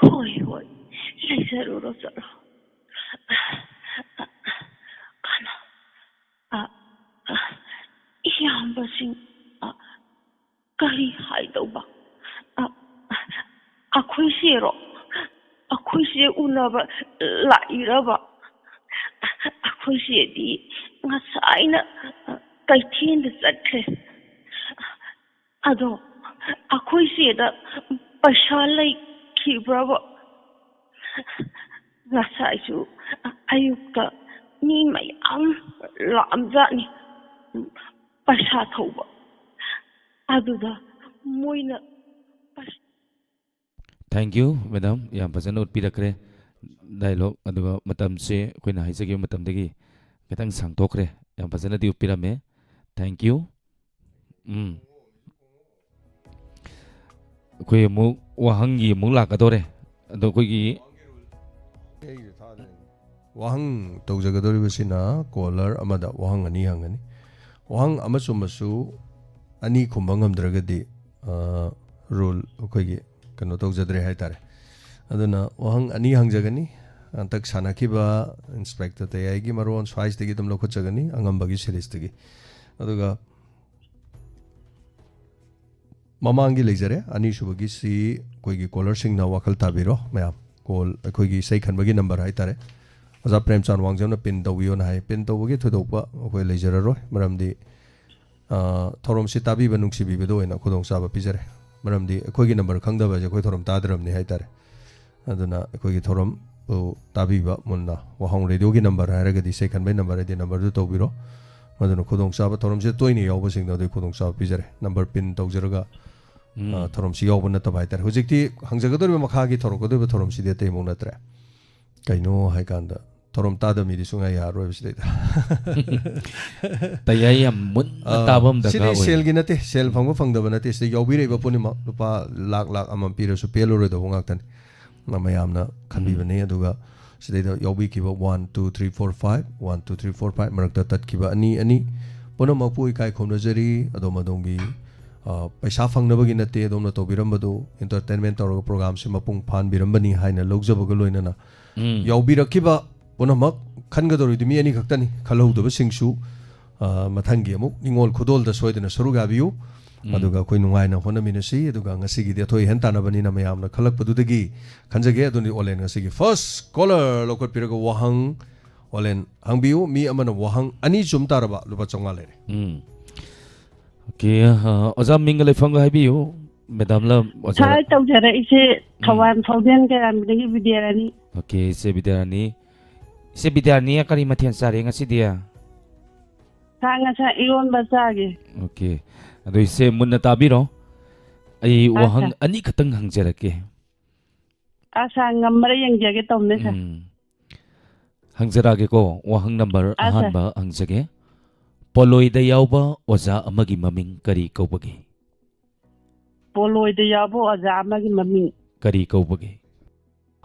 ꯍꯣꯏ, ꯍꯣꯏ, ꯂꯩꯖꯔꯨꯔꯣ, ꯆꯠꯂꯣ꯫ ꯀꯅꯥ? ꯑ, ꯑ, ꯏꯌꯥꯝꯕꯁꯤꯡ, ꯑ, ꯀꯔꯤ ꯍꯥꯏꯗꯧꯕ? ꯑ, ꯑꯩꯈꯣꯏ ꯆꯦꯔꯣ? ꯑꯩꯈꯣꯏ ꯆꯦ ꯎꯅꯕ ꯂꯥꯛꯏꯔꯕ? ꯑꯩꯈꯣꯏ ꯆꯦꯗꯤ ꯉꯁꯥꯏꯅ ꯀꯩꯊꯦꯜꯗ ꯆꯠꯈ꯭ꯔꯦ꯫ ꯑꯗꯣ ꯑꯩꯈꯣꯏ ꯆꯦꯗ ꯄꯩꯁꯥ ꯂꯩꯈꯤꯕ꯭ꯔꯕ? ꯉꯁꯥꯏꯁꯨ ꯑꯌꯨꯛꯇ ꯃꯤ ꯃꯌꯥꯝ ꯂꯥꯛꯑꯝꯖꯥꯠꯅꯤ, ꯄꯩꯁꯥ ꯊꯧꯕ꯫ ꯑꯗꯨꯗ ꯃꯣꯏꯅ ꯄꯩꯁꯥ Thank you, madam. ꯌꯥꯝ ꯐꯖꯅ ꯎꯠꯄꯤꯔꯛꯈ꯭ꯔꯦ dialogue, ꯑꯗꯨꯒ ꯃꯇꯝꯁꯦ ꯑꯩꯈꯣꯏꯅ ꯍꯥꯏꯖꯈꯤꯕ ꯃꯇꯝꯗꯒꯤ ꯈꯤꯇꯪ ꯁꯥꯡꯊꯣꯛꯈ꯭ꯔꯦ꯫ ꯌꯥꯝ ꯐꯖꯅꯗꯤ ꯎꯠꯄꯤꯔꯝꯃꯦ꯫ Thank you. ꯎꯝ꯫ ꯑꯩꯈꯣꯏ ꯑꯃꯨꯛ ꯋꯥꯍꯪꯒꯤ ꯑꯃꯨꯛ ꯂꯥꯛꯀꯗꯧꯔꯦ꯫ ꯑꯗꯣ ꯑꯩꯈꯣꯏꯒꯤ ꯋꯥꯍꯪ ꯇꯧꯖꯒꯗꯧꯔꯤꯕꯁꯤꯅ caller ꯑꯃꯗ ꯋꯥꯍꯪ ꯑꯅꯤ ꯍꯪꯒꯅꯤ꯫ ꯋꯥꯍꯪ ꯑꯃ ꯆꯨꯝꯃꯁꯨ ꯑꯅꯤ ꯈꯨꯝꯕ ꯉꯝꯗ꯭ꯔꯒꯗꯤ, ꯑ, rule ꯑꯩꯈꯣꯏꯒꯤ ꯀꯩꯅꯣ ꯇꯧꯖꯗ꯭ꯔꯦ ꯍꯥꯏꯇꯥꯔꯦ꯫ ꯑꯗꯨꯅ ꯋꯥꯍꯪ ꯑꯅꯤ ꯍꯪꯖꯒꯅꯤ꯫ ꯍꯟꯗꯛ ꯁꯥꯟꯅꯈꯤꯕ Inspector ꯇꯌꯥꯏꯒꯤ ꯃꯔꯣꯟ ꯁ꯭ꯋꯥꯏꯁꯤꯗꯒꯤ ꯑꯗꯨꯝ ꯂꯧꯈꯠꯆꯒꯅꯤ, ꯑꯉꯝꯕꯒꯤ series ꯇꯒꯤ꯫ ꯑꯗꯨꯒ ꯃꯃꯥꯡꯒꯤ ꯂꯩꯖꯔꯦ, ꯑꯅꯤꯁꯨꯕꯒꯤꯁꯤ ꯑꯩꯈꯣꯏꯒꯤ caller ꯁꯤꯡꯅ ꯋꯥꯈꯜ ꯇꯥꯕꯤꯔꯣ ꯃꯌꯥꯝ꯫ Call ꯑꯩꯈꯣꯏꯒꯤ ꯏꯁꯩ ꯈꯟꯕꯒꯤ number ꯍꯥꯏꯇꯥꯔꯦ꯫ ꯑꯣꯖꯥ ꯄ꯭ꯔꯦꯝꯆꯥꯟ ꯋꯥꯡꯖꯝꯅ pin ꯇꯧꯕꯤꯌꯣꯅ ꯍꯥꯏ꯫ Pin ꯇꯧꯕꯒꯤ ꯊꯣꯏꯗꯣꯛꯄ ꯑꯩꯈꯣꯏ ꯂꯩꯖꯔꯔꯣꯏ, ꯃꯔꯝꯗꯤ, ꯑ, ꯊꯧꯔꯝꯁꯤ ꯇꯥꯕꯤꯕ ꯅꯨꯡꯁꯤꯕꯤꯕꯗ ꯑꯣꯏꯅ ꯈꯨꯗꯣꯡꯆꯥꯕ ꯄꯤꯖꯔꯦ꯫ ꯃꯔꯝꯗꯤ ꯑꯩꯈꯣꯏꯒꯤ number ꯈꯪꯗꯕ ꯍꯥꯏꯁꯦ ꯑꯩꯈꯣꯏ ꯊꯧꯔꯝ ꯇꯥꯗ꯭ꯔꯕꯅꯤ ꯍꯥꯏꯇꯥꯔꯦ꯫ ꯑꯗꯨꯅ ꯑꯩꯈꯣꯏꯒꯤ ꯊꯧꯔꯝꯕꯨ ꯇꯥꯕꯤꯕ ꯃꯨꯟꯅ ꯋꯥꯍꯪ radio ꯒꯤ number ꯍꯥꯏꯔꯒꯗꯤ ꯏꯁꯩ ꯈꯟꯕꯒꯤ number ꯍꯥꯏꯗꯤ number ꯗꯨ ꯇꯧꯕꯤꯔꯣ꯫ ꯃꯗꯨꯅ ꯈꯨꯗꯣꯡꯆꯥꯕ, ꯊꯧꯔꯝꯁꯤꯗ ꯇꯣꯏꯅ ꯌꯥꯎꯕꯁꯤꯡꯗꯣ ꯑꯗꯨꯒꯤ ꯈꯨꯗꯣꯡꯆꯥꯕ ꯄꯤꯖꯔꯦ꯫ Number pin ꯇꯧꯖꯔꯒ, ꯎꯝ꯫ ꯑ, ꯊꯧꯔꯝꯁꯤ ꯌꯥꯎꯕ ꯅꯠꯇꯕ ꯍꯥꯏꯇꯥꯔꯦ꯫ ꯍꯧꯖꯤꯛꯇꯤ ꯍꯪꯖꯒꯗꯧꯔꯤꯕ ꯃꯈꯥꯒꯤ ꯊꯧꯔꯛꯀꯗꯧꯔꯤꯕ ꯊꯧꯔꯝꯁꯤꯗꯤ ꯑꯇꯩ ꯑꯃꯨꯛ ꯅꯠꯇ꯭ꯔꯦ꯫ ꯀꯩꯅꯣ ꯍꯥꯏꯀꯥꯟꯗ ꯊꯧꯔꯝ ꯇꯥꯗꯕ ꯃꯤꯗꯤ ꯁꯨꯡꯌꯥ ꯌꯥꯔꯔꯣꯏꯕ ꯁꯤꯗꯩꯗ꯫ ꯇꯌꯥꯏ ꯌꯥꯝ ꯃꯨꯟꯅ ꯑ, ꯇꯥꯕ ꯑꯃ ꯁꯤꯗꯤ ꯗꯔꯀꯥꯔ ꯑꯣꯏ꯫ Sale ꯒꯤ ꯅꯠꯇꯦ, sale ꯐꯪꯕ ꯐꯪꯗꯕ ꯅꯠꯇꯦ꯫ ꯁꯤꯗ ꯌꯥꯎꯕꯤꯔꯛꯏꯕ ꯄꯨꯝꯅꯃꯛ ꯂꯨꯄꯥ ꯂꯥꯛ, ꯂꯥꯛ ꯑꯃꯃꯝ ꯄꯤꯔꯁꯨ ꯄꯦꯜꯂꯔꯣꯏꯗꯧꯕ ꯉꯥꯛꯇꯅꯤ꯫ ꯃꯌꯥꯝꯅ ꯈꯟꯕꯤꯕꯅꯤ꯫ ꯎꯝ꯫ ꯑꯗꯨꯒ ꯁꯤꯗꯩꯗ ꯌꯥꯎꯕꯤꯈꯤꯕ one two three four five, one two three four five ꯃꯔꯛꯇ ꯇꯠꯈꯤꯕ ꯑꯅꯤ ꯑꯅꯤ ꯄꯨꯝꯅꯃꯛꯄꯨ ꯏꯀꯥꯏ ꯈꯨꯝꯅꯖꯔꯤ꯫ ꯑꯗꯣꯝ ꯑꯗꯣꯝꯒꯤ, ꯑ, ꯄꯩꯁꯥ ꯐꯪꯅꯕꯒꯤ ꯅꯠꯇꯦ, ꯑꯗꯣꯝꯅ ꯇꯧꯕꯤꯔꯝꯕꯗꯨ entertainment ꯇꯧꯔꯒ programꯁꯦ ꯃꯄꯨꯡ ꯐꯥꯍꯟꯕꯤꯔꯝꯕꯅꯤ ꯍꯥꯏꯅ ꯂꯧꯖꯕꯒ ꯂꯣꯏꯅꯅ, ꯎꯝ꯫ ꯌꯥꯎꯕꯤꯔꯛꯈꯤꯕ ꯄꯨꯝꯅꯃꯛ ꯈꯟꯒꯗꯧꯔꯤꯗꯤ ꯃꯤ ꯑꯅꯤꯈꯛꯇꯅꯤ, ꯈꯜꯍꯧꯗꯕꯁꯤꯡꯁꯨ, ꯑ, ꯃꯊꯪꯒꯤ ꯑꯃꯨꯛ ꯅꯤꯡꯉꯣꯜ ꯈꯨꯗꯣꯜꯗ ꯁꯣꯏꯗꯅ ꯁꯔꯨꯛ ꯌꯥꯕꯤꯌꯨ꯫ ꯎꯝ꯫ ꯑꯗꯨꯒ ꯑꯩꯈꯣꯏ ꯅꯨꯡꯉꯥꯏꯅ ꯍꯣꯠꯅꯃꯤꯟꯅꯁꯤ꯫ ꯑꯗꯨꯒ ꯉꯁꯤꯒꯤꯗꯤ ꯑꯊꯣꯏ ꯑꯍꯦꯟ ꯇꯥꯟꯅꯕꯅꯤꯅ ꯃꯌꯥꯝꯅ ꯈꯜꯂꯛꯄꯗꯨꯗꯒꯤ ꯈꯟꯖꯒꯦ꯫ ꯑꯗꯨꯅꯤ ꯑꯣꯂꯦꯟ ꯉꯁꯤꯒꯤ first caller ꯂꯧꯈꯠꯄꯤꯔꯒ ꯋꯥꯍꯪ ꯑꯣꯂꯦꯟ ꯍꯪꯕꯤꯌꯨ꯫ ꯃꯤ ꯑꯃꯅ ꯋꯥꯍꯪ ꯑꯅꯤ ꯆꯨꯝ ꯇꯥꯔꯕ ꯂꯨꯄꯥ ꯆꯥꯝꯃꯉꯥ ꯂꯩꯔꯦ꯫ ꯎꯝ꯫ Okay, ꯑ, ꯑꯣꯖꯥ ꯃꯤꯡꯒ ꯂꯩꯐꯝꯒ ꯍꯥꯏꯕꯤꯌꯨ꯫ Madamꯂ ꯑꯣꯖꯥꯔ? ꯁꯥꯔ, ꯇꯧꯖꯔꯛꯏꯁꯦ ꯎꯝ꯫ ꯊꯧꯕꯥꯜ ꯐꯥꯎꯖꯤꯟ ꯀꯩꯔꯥꯝꯕꯤꯗꯒꯤ ꯕꯤꯗ꯭ꯌꯥꯔꯥꯅꯤ꯫ Okay, ꯏꯆꯦ ꯕꯤꯗ꯭ꯌꯥꯔꯥꯅꯤ꯫ ꯏꯆꯦ ꯕꯤꯗ꯭ꯌꯥꯔꯥꯅꯤ, ꯀꯔꯤ ꯃꯊꯦꯜ ꯆꯥꯔꯦ ꯉꯁꯤꯗꯤ? ꯁꯥꯔ, ꯉꯁꯥꯏ ꯏꯔꯣꯟꯕ ꯆꯥꯒꯦ꯫ Okay. ꯑꯗꯣ ꯏꯆꯦ ꯃꯨꯟꯅ ꯇꯥꯕꯤꯔꯣ꯫ ꯑꯩ ꯑꯥ, ꯋꯥꯍꯪ ꯁꯥꯔ꯫ ꯑꯅꯤꯈꯛꯇꯪ ꯍꯪꯖꯔꯛꯀꯦ꯫ ꯑꯥ, ꯁꯥꯔ, ꯉꯝꯃꯔ ꯌꯦꯡꯖꯒꯦ ꯇꯧꯕꯅꯦ, ꯁꯥꯔ꯫ ꯎꯝ꯫ ꯍꯪꯖꯔꯛꯑꯒꯦꯀꯣ, ꯋꯥꯍꯪ number ꯑꯥ, ꯁꯥꯔ꯫ ꯑꯍꯥꯟꯕ ꯍꯪꯖꯒꯦ꯫ ꯄꯣꯂꯣꯏꯗ ꯌꯥꯎꯕ ꯑꯣꯖꯥ ꯑꯃꯒꯤ ꯃꯃꯤꯡ ꯀꯔꯤ ꯀꯧꯕꯒꯦ? ꯄꯣꯂꯣꯏꯗ ꯌꯥꯎꯕ ꯑꯣꯖꯥ ꯑꯃꯒꯤ ꯃꯃꯤꯡ꯫ ꯀꯔꯤ ꯀꯧꯕꯒꯦ?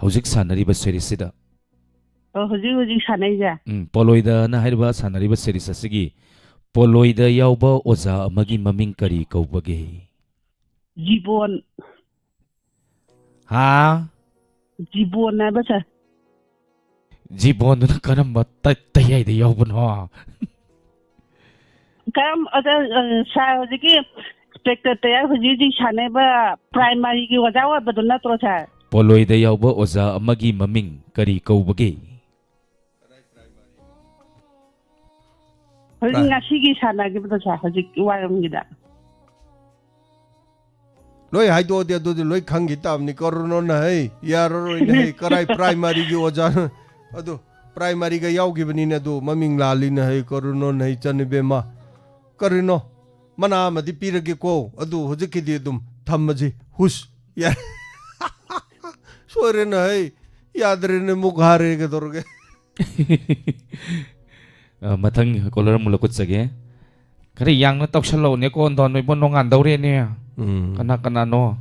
ꯍꯧꯖꯤꯛ ꯁꯥꯟꯅꯔꯤꯕ series ꯁꯤꯗ꯫ ꯑꯣ, ꯍꯧꯖꯤꯛ ꯍꯧꯖꯤꯛ ꯁꯥꯟꯅꯩꯁꯦ? ꯎꯝ, ꯄꯣꯂꯣꯏꯗꯅ ꯍꯥꯏꯔꯤꯕ ꯁꯥꯟꯅꯔꯤꯕ series ꯑꯁꯤꯒꯤ ꯄꯣꯂꯣꯏꯗ ꯌꯥꯎꯕ ꯑꯣꯖꯥ ꯑꯃꯒꯤ ꯃꯃꯤꯡ ꯀꯔꯤ ꯀꯧꯕꯒꯦ? ꯖꯤꯕꯣꯟ꯫ ꯍꯥ? ꯖꯤꯕꯣꯟ ꯍꯥꯏꯕ, ꯁꯥꯔ꯫ ꯖꯤꯕꯣꯟꯗꯨꯅ ꯀꯔꯝꯕ ꯇ-, ꯇꯌꯥꯏꯗ ꯌꯥꯎꯕꯅꯣ? ꯀꯔꯝ-, ꯑꯗ, ꯑ, ꯁꯥꯔ, ꯍꯧꯖꯤꯛꯀꯤ ꯏꯟꯁꯄꯦꯛꯇꯔ ꯇꯌꯥꯏ ꯍꯧꯖꯤꯛ ꯍꯧꯖꯤꯛ ꯁꯥꯟꯅꯔꯤꯕ primary ꯒꯤ ꯑꯣꯖꯥ ꯑꯣꯏꯕꯗꯨ ꯅꯠꯇ꯭ꯔꯣ, ꯁꯥꯔ? ꯄꯣꯂꯣꯏꯗ ꯌꯥꯎꯕ ꯑꯣꯖꯥ ꯑꯃꯒꯤ ꯃꯃꯤꯡ ꯀꯔꯤ ꯀꯧꯕꯒꯦ? ꯍꯧꯖꯤꯛ ꯄ꯭ꯔꯥꯏ- ꯉꯁꯤꯒꯤ ꯁꯥꯟꯅꯈꯤꯕꯗꯣ, ꯁꯥꯔ, ꯍꯧꯖꯤꯛ ꯋꯥꯏꯔꯝꯒꯤꯗ꯫ ꯂꯣꯏ ꯍꯥꯏꯗꯣꯛꯑꯗꯤ ꯑꯗꯨꯗꯤ ꯂꯣꯏ ꯈꯪꯈꯤ ꯇꯥꯕꯅꯤ꯫ ꯀꯔꯨꯅꯣꯅ ꯍꯩ, ꯌꯥꯔꯔꯣꯏꯅꯦ ꯍꯩ, ꯀꯔꯥꯏ primary ꯒꯤ ꯑꯣꯖꯥꯅꯣ? ꯑꯗꯨ primary ꯒ ꯌꯥꯎꯈꯤꯕꯅꯤꯅꯦ, ꯑꯗꯨ ꯃꯃꯤꯡ ꯂꯥꯜꯂꯤꯅꯦ ꯍꯩ, ꯀꯔꯨꯅꯣꯅ ꯍꯩ, ꯆꯟ ꯏꯕꯦꯝꯃ꯫ ꯀꯔꯤꯅꯣ? ꯃꯅꯥ ꯑꯃꯗꯤ ꯄꯤꯔꯒꯦꯀꯣ, ꯑꯗꯨ ꯍꯧꯖꯤꯛꯀꯤꯗꯤ ꯑꯗꯨꯝ ꯊꯝꯃꯁꯤ꯫ ꯍꯨꯁ, ꯌꯥꯔꯦ꯫ ꯁꯣꯏꯔꯦꯅꯦ ꯍꯩ, ꯌꯥꯗ꯭ꯔꯦꯅꯦ, ꯃꯨꯛ ꯍꯥꯔꯦ, ꯀꯩꯗꯧꯔꯒꯦ? ꯑ, ꯃꯊꯪ caller ꯑꯃꯨꯛ ꯂꯧꯈꯠꯆꯒꯦ꯫ ꯈꯔ ꯌꯥꯡꯅ ꯇꯧꯁꯜꯂꯛꯎꯅꯦ, ꯀꯣꯟꯗꯣꯟ ꯏꯕꯣ, ꯅꯣꯡꯉꯥꯟꯗꯧꯔꯦꯅꯦ꯫ ꯎꯝ꯫ ꯀꯅꯥ ꯀꯅꯥꯅꯣ?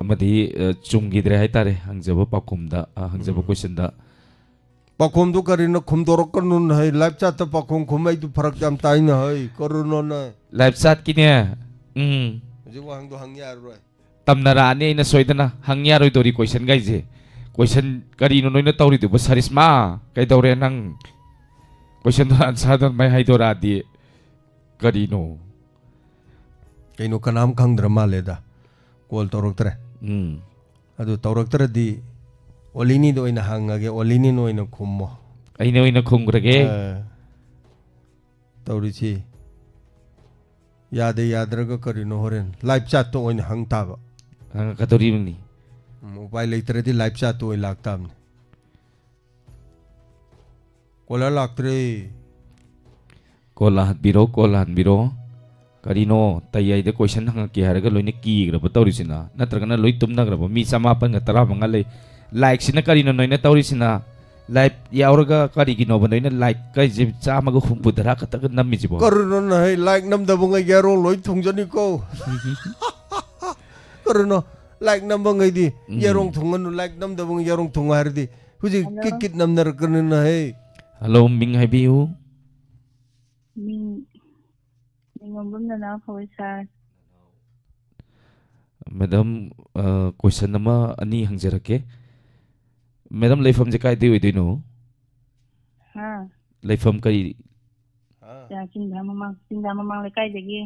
ꯑꯃꯗꯤ, ꯑ, ꯆꯨꯝꯈꯤꯗ꯭ꯔꯦ ꯍꯥꯏꯇꯥꯔꯦ, ꯍꯪꯖꯕ ꯄꯥꯎꯈꯨꯝꯗ, ꯑ, ꯍꯪꯖꯕ ꯎꯝ꯫ Question ꯗ꯫ ꯄꯥꯈꯣꯝꯗꯨ ꯀꯔꯤꯅꯣ ꯈꯨꯝꯗꯣꯔꯛꯀꯅꯨꯅ ꯍꯩ? Live chat ꯇ ꯄꯥꯈꯣꯝ ꯈꯨꯝꯃꯩꯗꯨ ꯐꯔꯛ ꯌꯥꯝ ꯇꯥꯏꯅ ꯍꯩ꯫ ꯀꯔꯤꯅꯣꯅ? Live chat ꯀꯤꯅꯦ꯫ ꯎꯝ꯫ ꯍꯧꯖꯤꯛ ꯋꯥꯍꯪꯗꯣ ꯍꯪ ꯌꯥꯔꯔꯣꯏ꯫ ꯇꯝꯅꯔꯛꯑꯅꯤ ꯑꯩꯅ ꯁꯣꯏꯗꯅ꯫ ꯍꯪ ꯌꯥꯔꯣꯏꯗꯧꯔꯤ question ꯒꯩꯁꯦ꯫ Question ꯀꯔꯤꯅꯣ ꯅꯣꯏꯅ ꯇꯧꯔꯤꯗꯨꯕꯨ, ꯁꯔꯤꯁꯃꯥ? ꯀꯩꯗꯧꯔꯦ ꯅꯪ? Question ꯗꯣ answer ꯗꯣ ꯑꯗꯨꯃꯥꯏꯅ ꯍꯥꯏꯗꯣꯔꯛꯑꯗꯤ ꯀꯔꯤꯅꯣ? ꯀꯩꯅꯣ ꯀꯅꯥꯝ ꯈꯪꯗ꯭ꯔ ꯃꯥꯜꯂꯦꯗ꯫ Call ꯇꯧꯔꯛꯇ꯭ꯔꯦ꯫ ꯎꯝ꯫ ꯑꯗꯨ ꯇꯧꯔꯛꯇ꯭ꯔꯗꯤ ꯑꯣꯂꯤꯅꯤꯗ ꯑꯣꯏꯅ ꯍꯪꯉꯒꯦ, ꯑꯣꯂꯤꯅꯤꯅ ꯑꯣꯏꯅ ꯈꯨꯝꯃꯣ꯫ ꯑꯩꯅ ꯑꯣꯏꯅ ꯈꯨꯝꯈ꯭ꯔꯒꯦ꯫ ꯑ, ꯇꯧꯔꯤꯁꯤ꯫ ꯌꯥꯗꯦ ꯌꯥꯗ꯭ꯔꯒ ꯀꯔꯤꯅꯣ ꯍꯣꯔꯦꯟ live chat ꯇ ꯑꯣꯏꯅ ꯍꯪ ꯇꯥꯕ꯫ ꯍꯪꯉꯛꯀꯗꯧꯔꯤꯕꯅꯤ꯫ ꯎꯝ, ꯎꯄꯥꯏ ꯂꯩꯇ꯭ꯔꯗꯤ live chat ꯇ ꯑꯣꯏꯅ ꯂꯥꯛꯇꯥꯕꯅꯤ꯫ Caller ꯂꯥꯛꯇ꯭ꯔꯦ꯫ Call ꯂꯥꯛꯍꯟꯕꯤꯔꯣ, call ꯂꯥꯛꯍꯟꯕꯤꯔꯣ꯫ ꯀꯔꯤꯅꯣ, ꯇꯌꯥꯏꯗ question ꯍꯪꯉꯛꯀꯦ ꯍꯥꯏꯔꯒ ꯂꯣꯏꯅ ꯀꯤꯈ꯭ꯔꯕ ꯇꯧꯔꯤꯁꯤꯅ? ꯅꯠꯇ꯭ꯔꯒꯅ ꯂꯣꯏ ꯇꯨꯝꯅꯈ꯭ꯔꯕ? ꯃꯤ ꯆꯃꯥꯄꯟꯒ ꯇꯔꯥꯃꯉꯥ ꯂꯩ꯫ Like ꯁꯤꯅ ꯀꯔꯤꯅꯣ ꯅꯣꯏꯅ ꯇꯧꯔꯤꯁꯤꯅ? Like ꯌꯥꯎꯔꯒ ꯀꯔꯤꯒꯤꯅꯣꯕ ꯅꯣꯏꯅ like ꯀꯩꯁꯦ ꯆꯥꯝꯃꯒ ꯍꯨꯝꯐꯨ ꯇꯔꯥ ꯈꯛꯇꯒ ꯅꯝꯃꯤꯁꯤꯕꯣ? ꯀꯔꯤꯅꯣ ꯅꯍꯩ? Like ꯅꯝꯗꯕꯉꯩ ꯌꯥꯔꯣꯡ ꯂꯣꯏ ꯊꯨꯡꯖꯅꯤꯀꯣ꯫ ꯀꯔꯤꯅꯣ? Like ꯅꯝꯕꯉꯩꯗꯤ ꯎꯝ꯫ ꯌꯥꯔꯣꯡ ꯊꯨꯡꯉꯅꯨ, like ꯅꯝꯗꯕꯉꯩ ꯌꯥꯔꯣꯡ ꯊꯨꯡꯉꯨ ꯍꯥꯏꯔꯗꯤ ꯍꯧꯖꯤꯛ ꯍꯜꯂꯣ꯫ ꯀꯤꯠ ꯀꯤꯠ ꯅꯝꯅꯔꯛꯀꯅꯤꯅ ꯍꯩ꯫ ꯍꯜꯂꯣ, ꯃꯤꯡ ꯍꯥꯏꯕꯤꯌꯨ꯫ ꯃꯤꯡ, ꯃꯤꯡ ꯉꯝꯕꯝ ꯅꯅꯥꯎ ꯀꯧꯏ ꯁꯥꯔ꯫ ꯃꯦꯗꯥꯝ, ꯑ, question ꯑꯃ ꯑꯅꯤ ꯍꯪꯖꯔꯛꯀꯦ꯫ ꯃꯦꯗꯥꯝ, ꯂꯩꯐꯝꯁꯦ ꯀꯥꯏꯗꯩ ꯑꯣꯏꯗꯣꯏꯅꯣ? ꯍꯥ? ꯂꯩꯐꯝ ꯀꯔꯤ? ꯆꯤꯡꯗꯥ ꯃꯃꯥꯡ, ꯆꯤꯡꯗꯥ ꯃꯃꯥꯡ ꯂꯩꯀꯥꯏꯗꯒꯤ꯫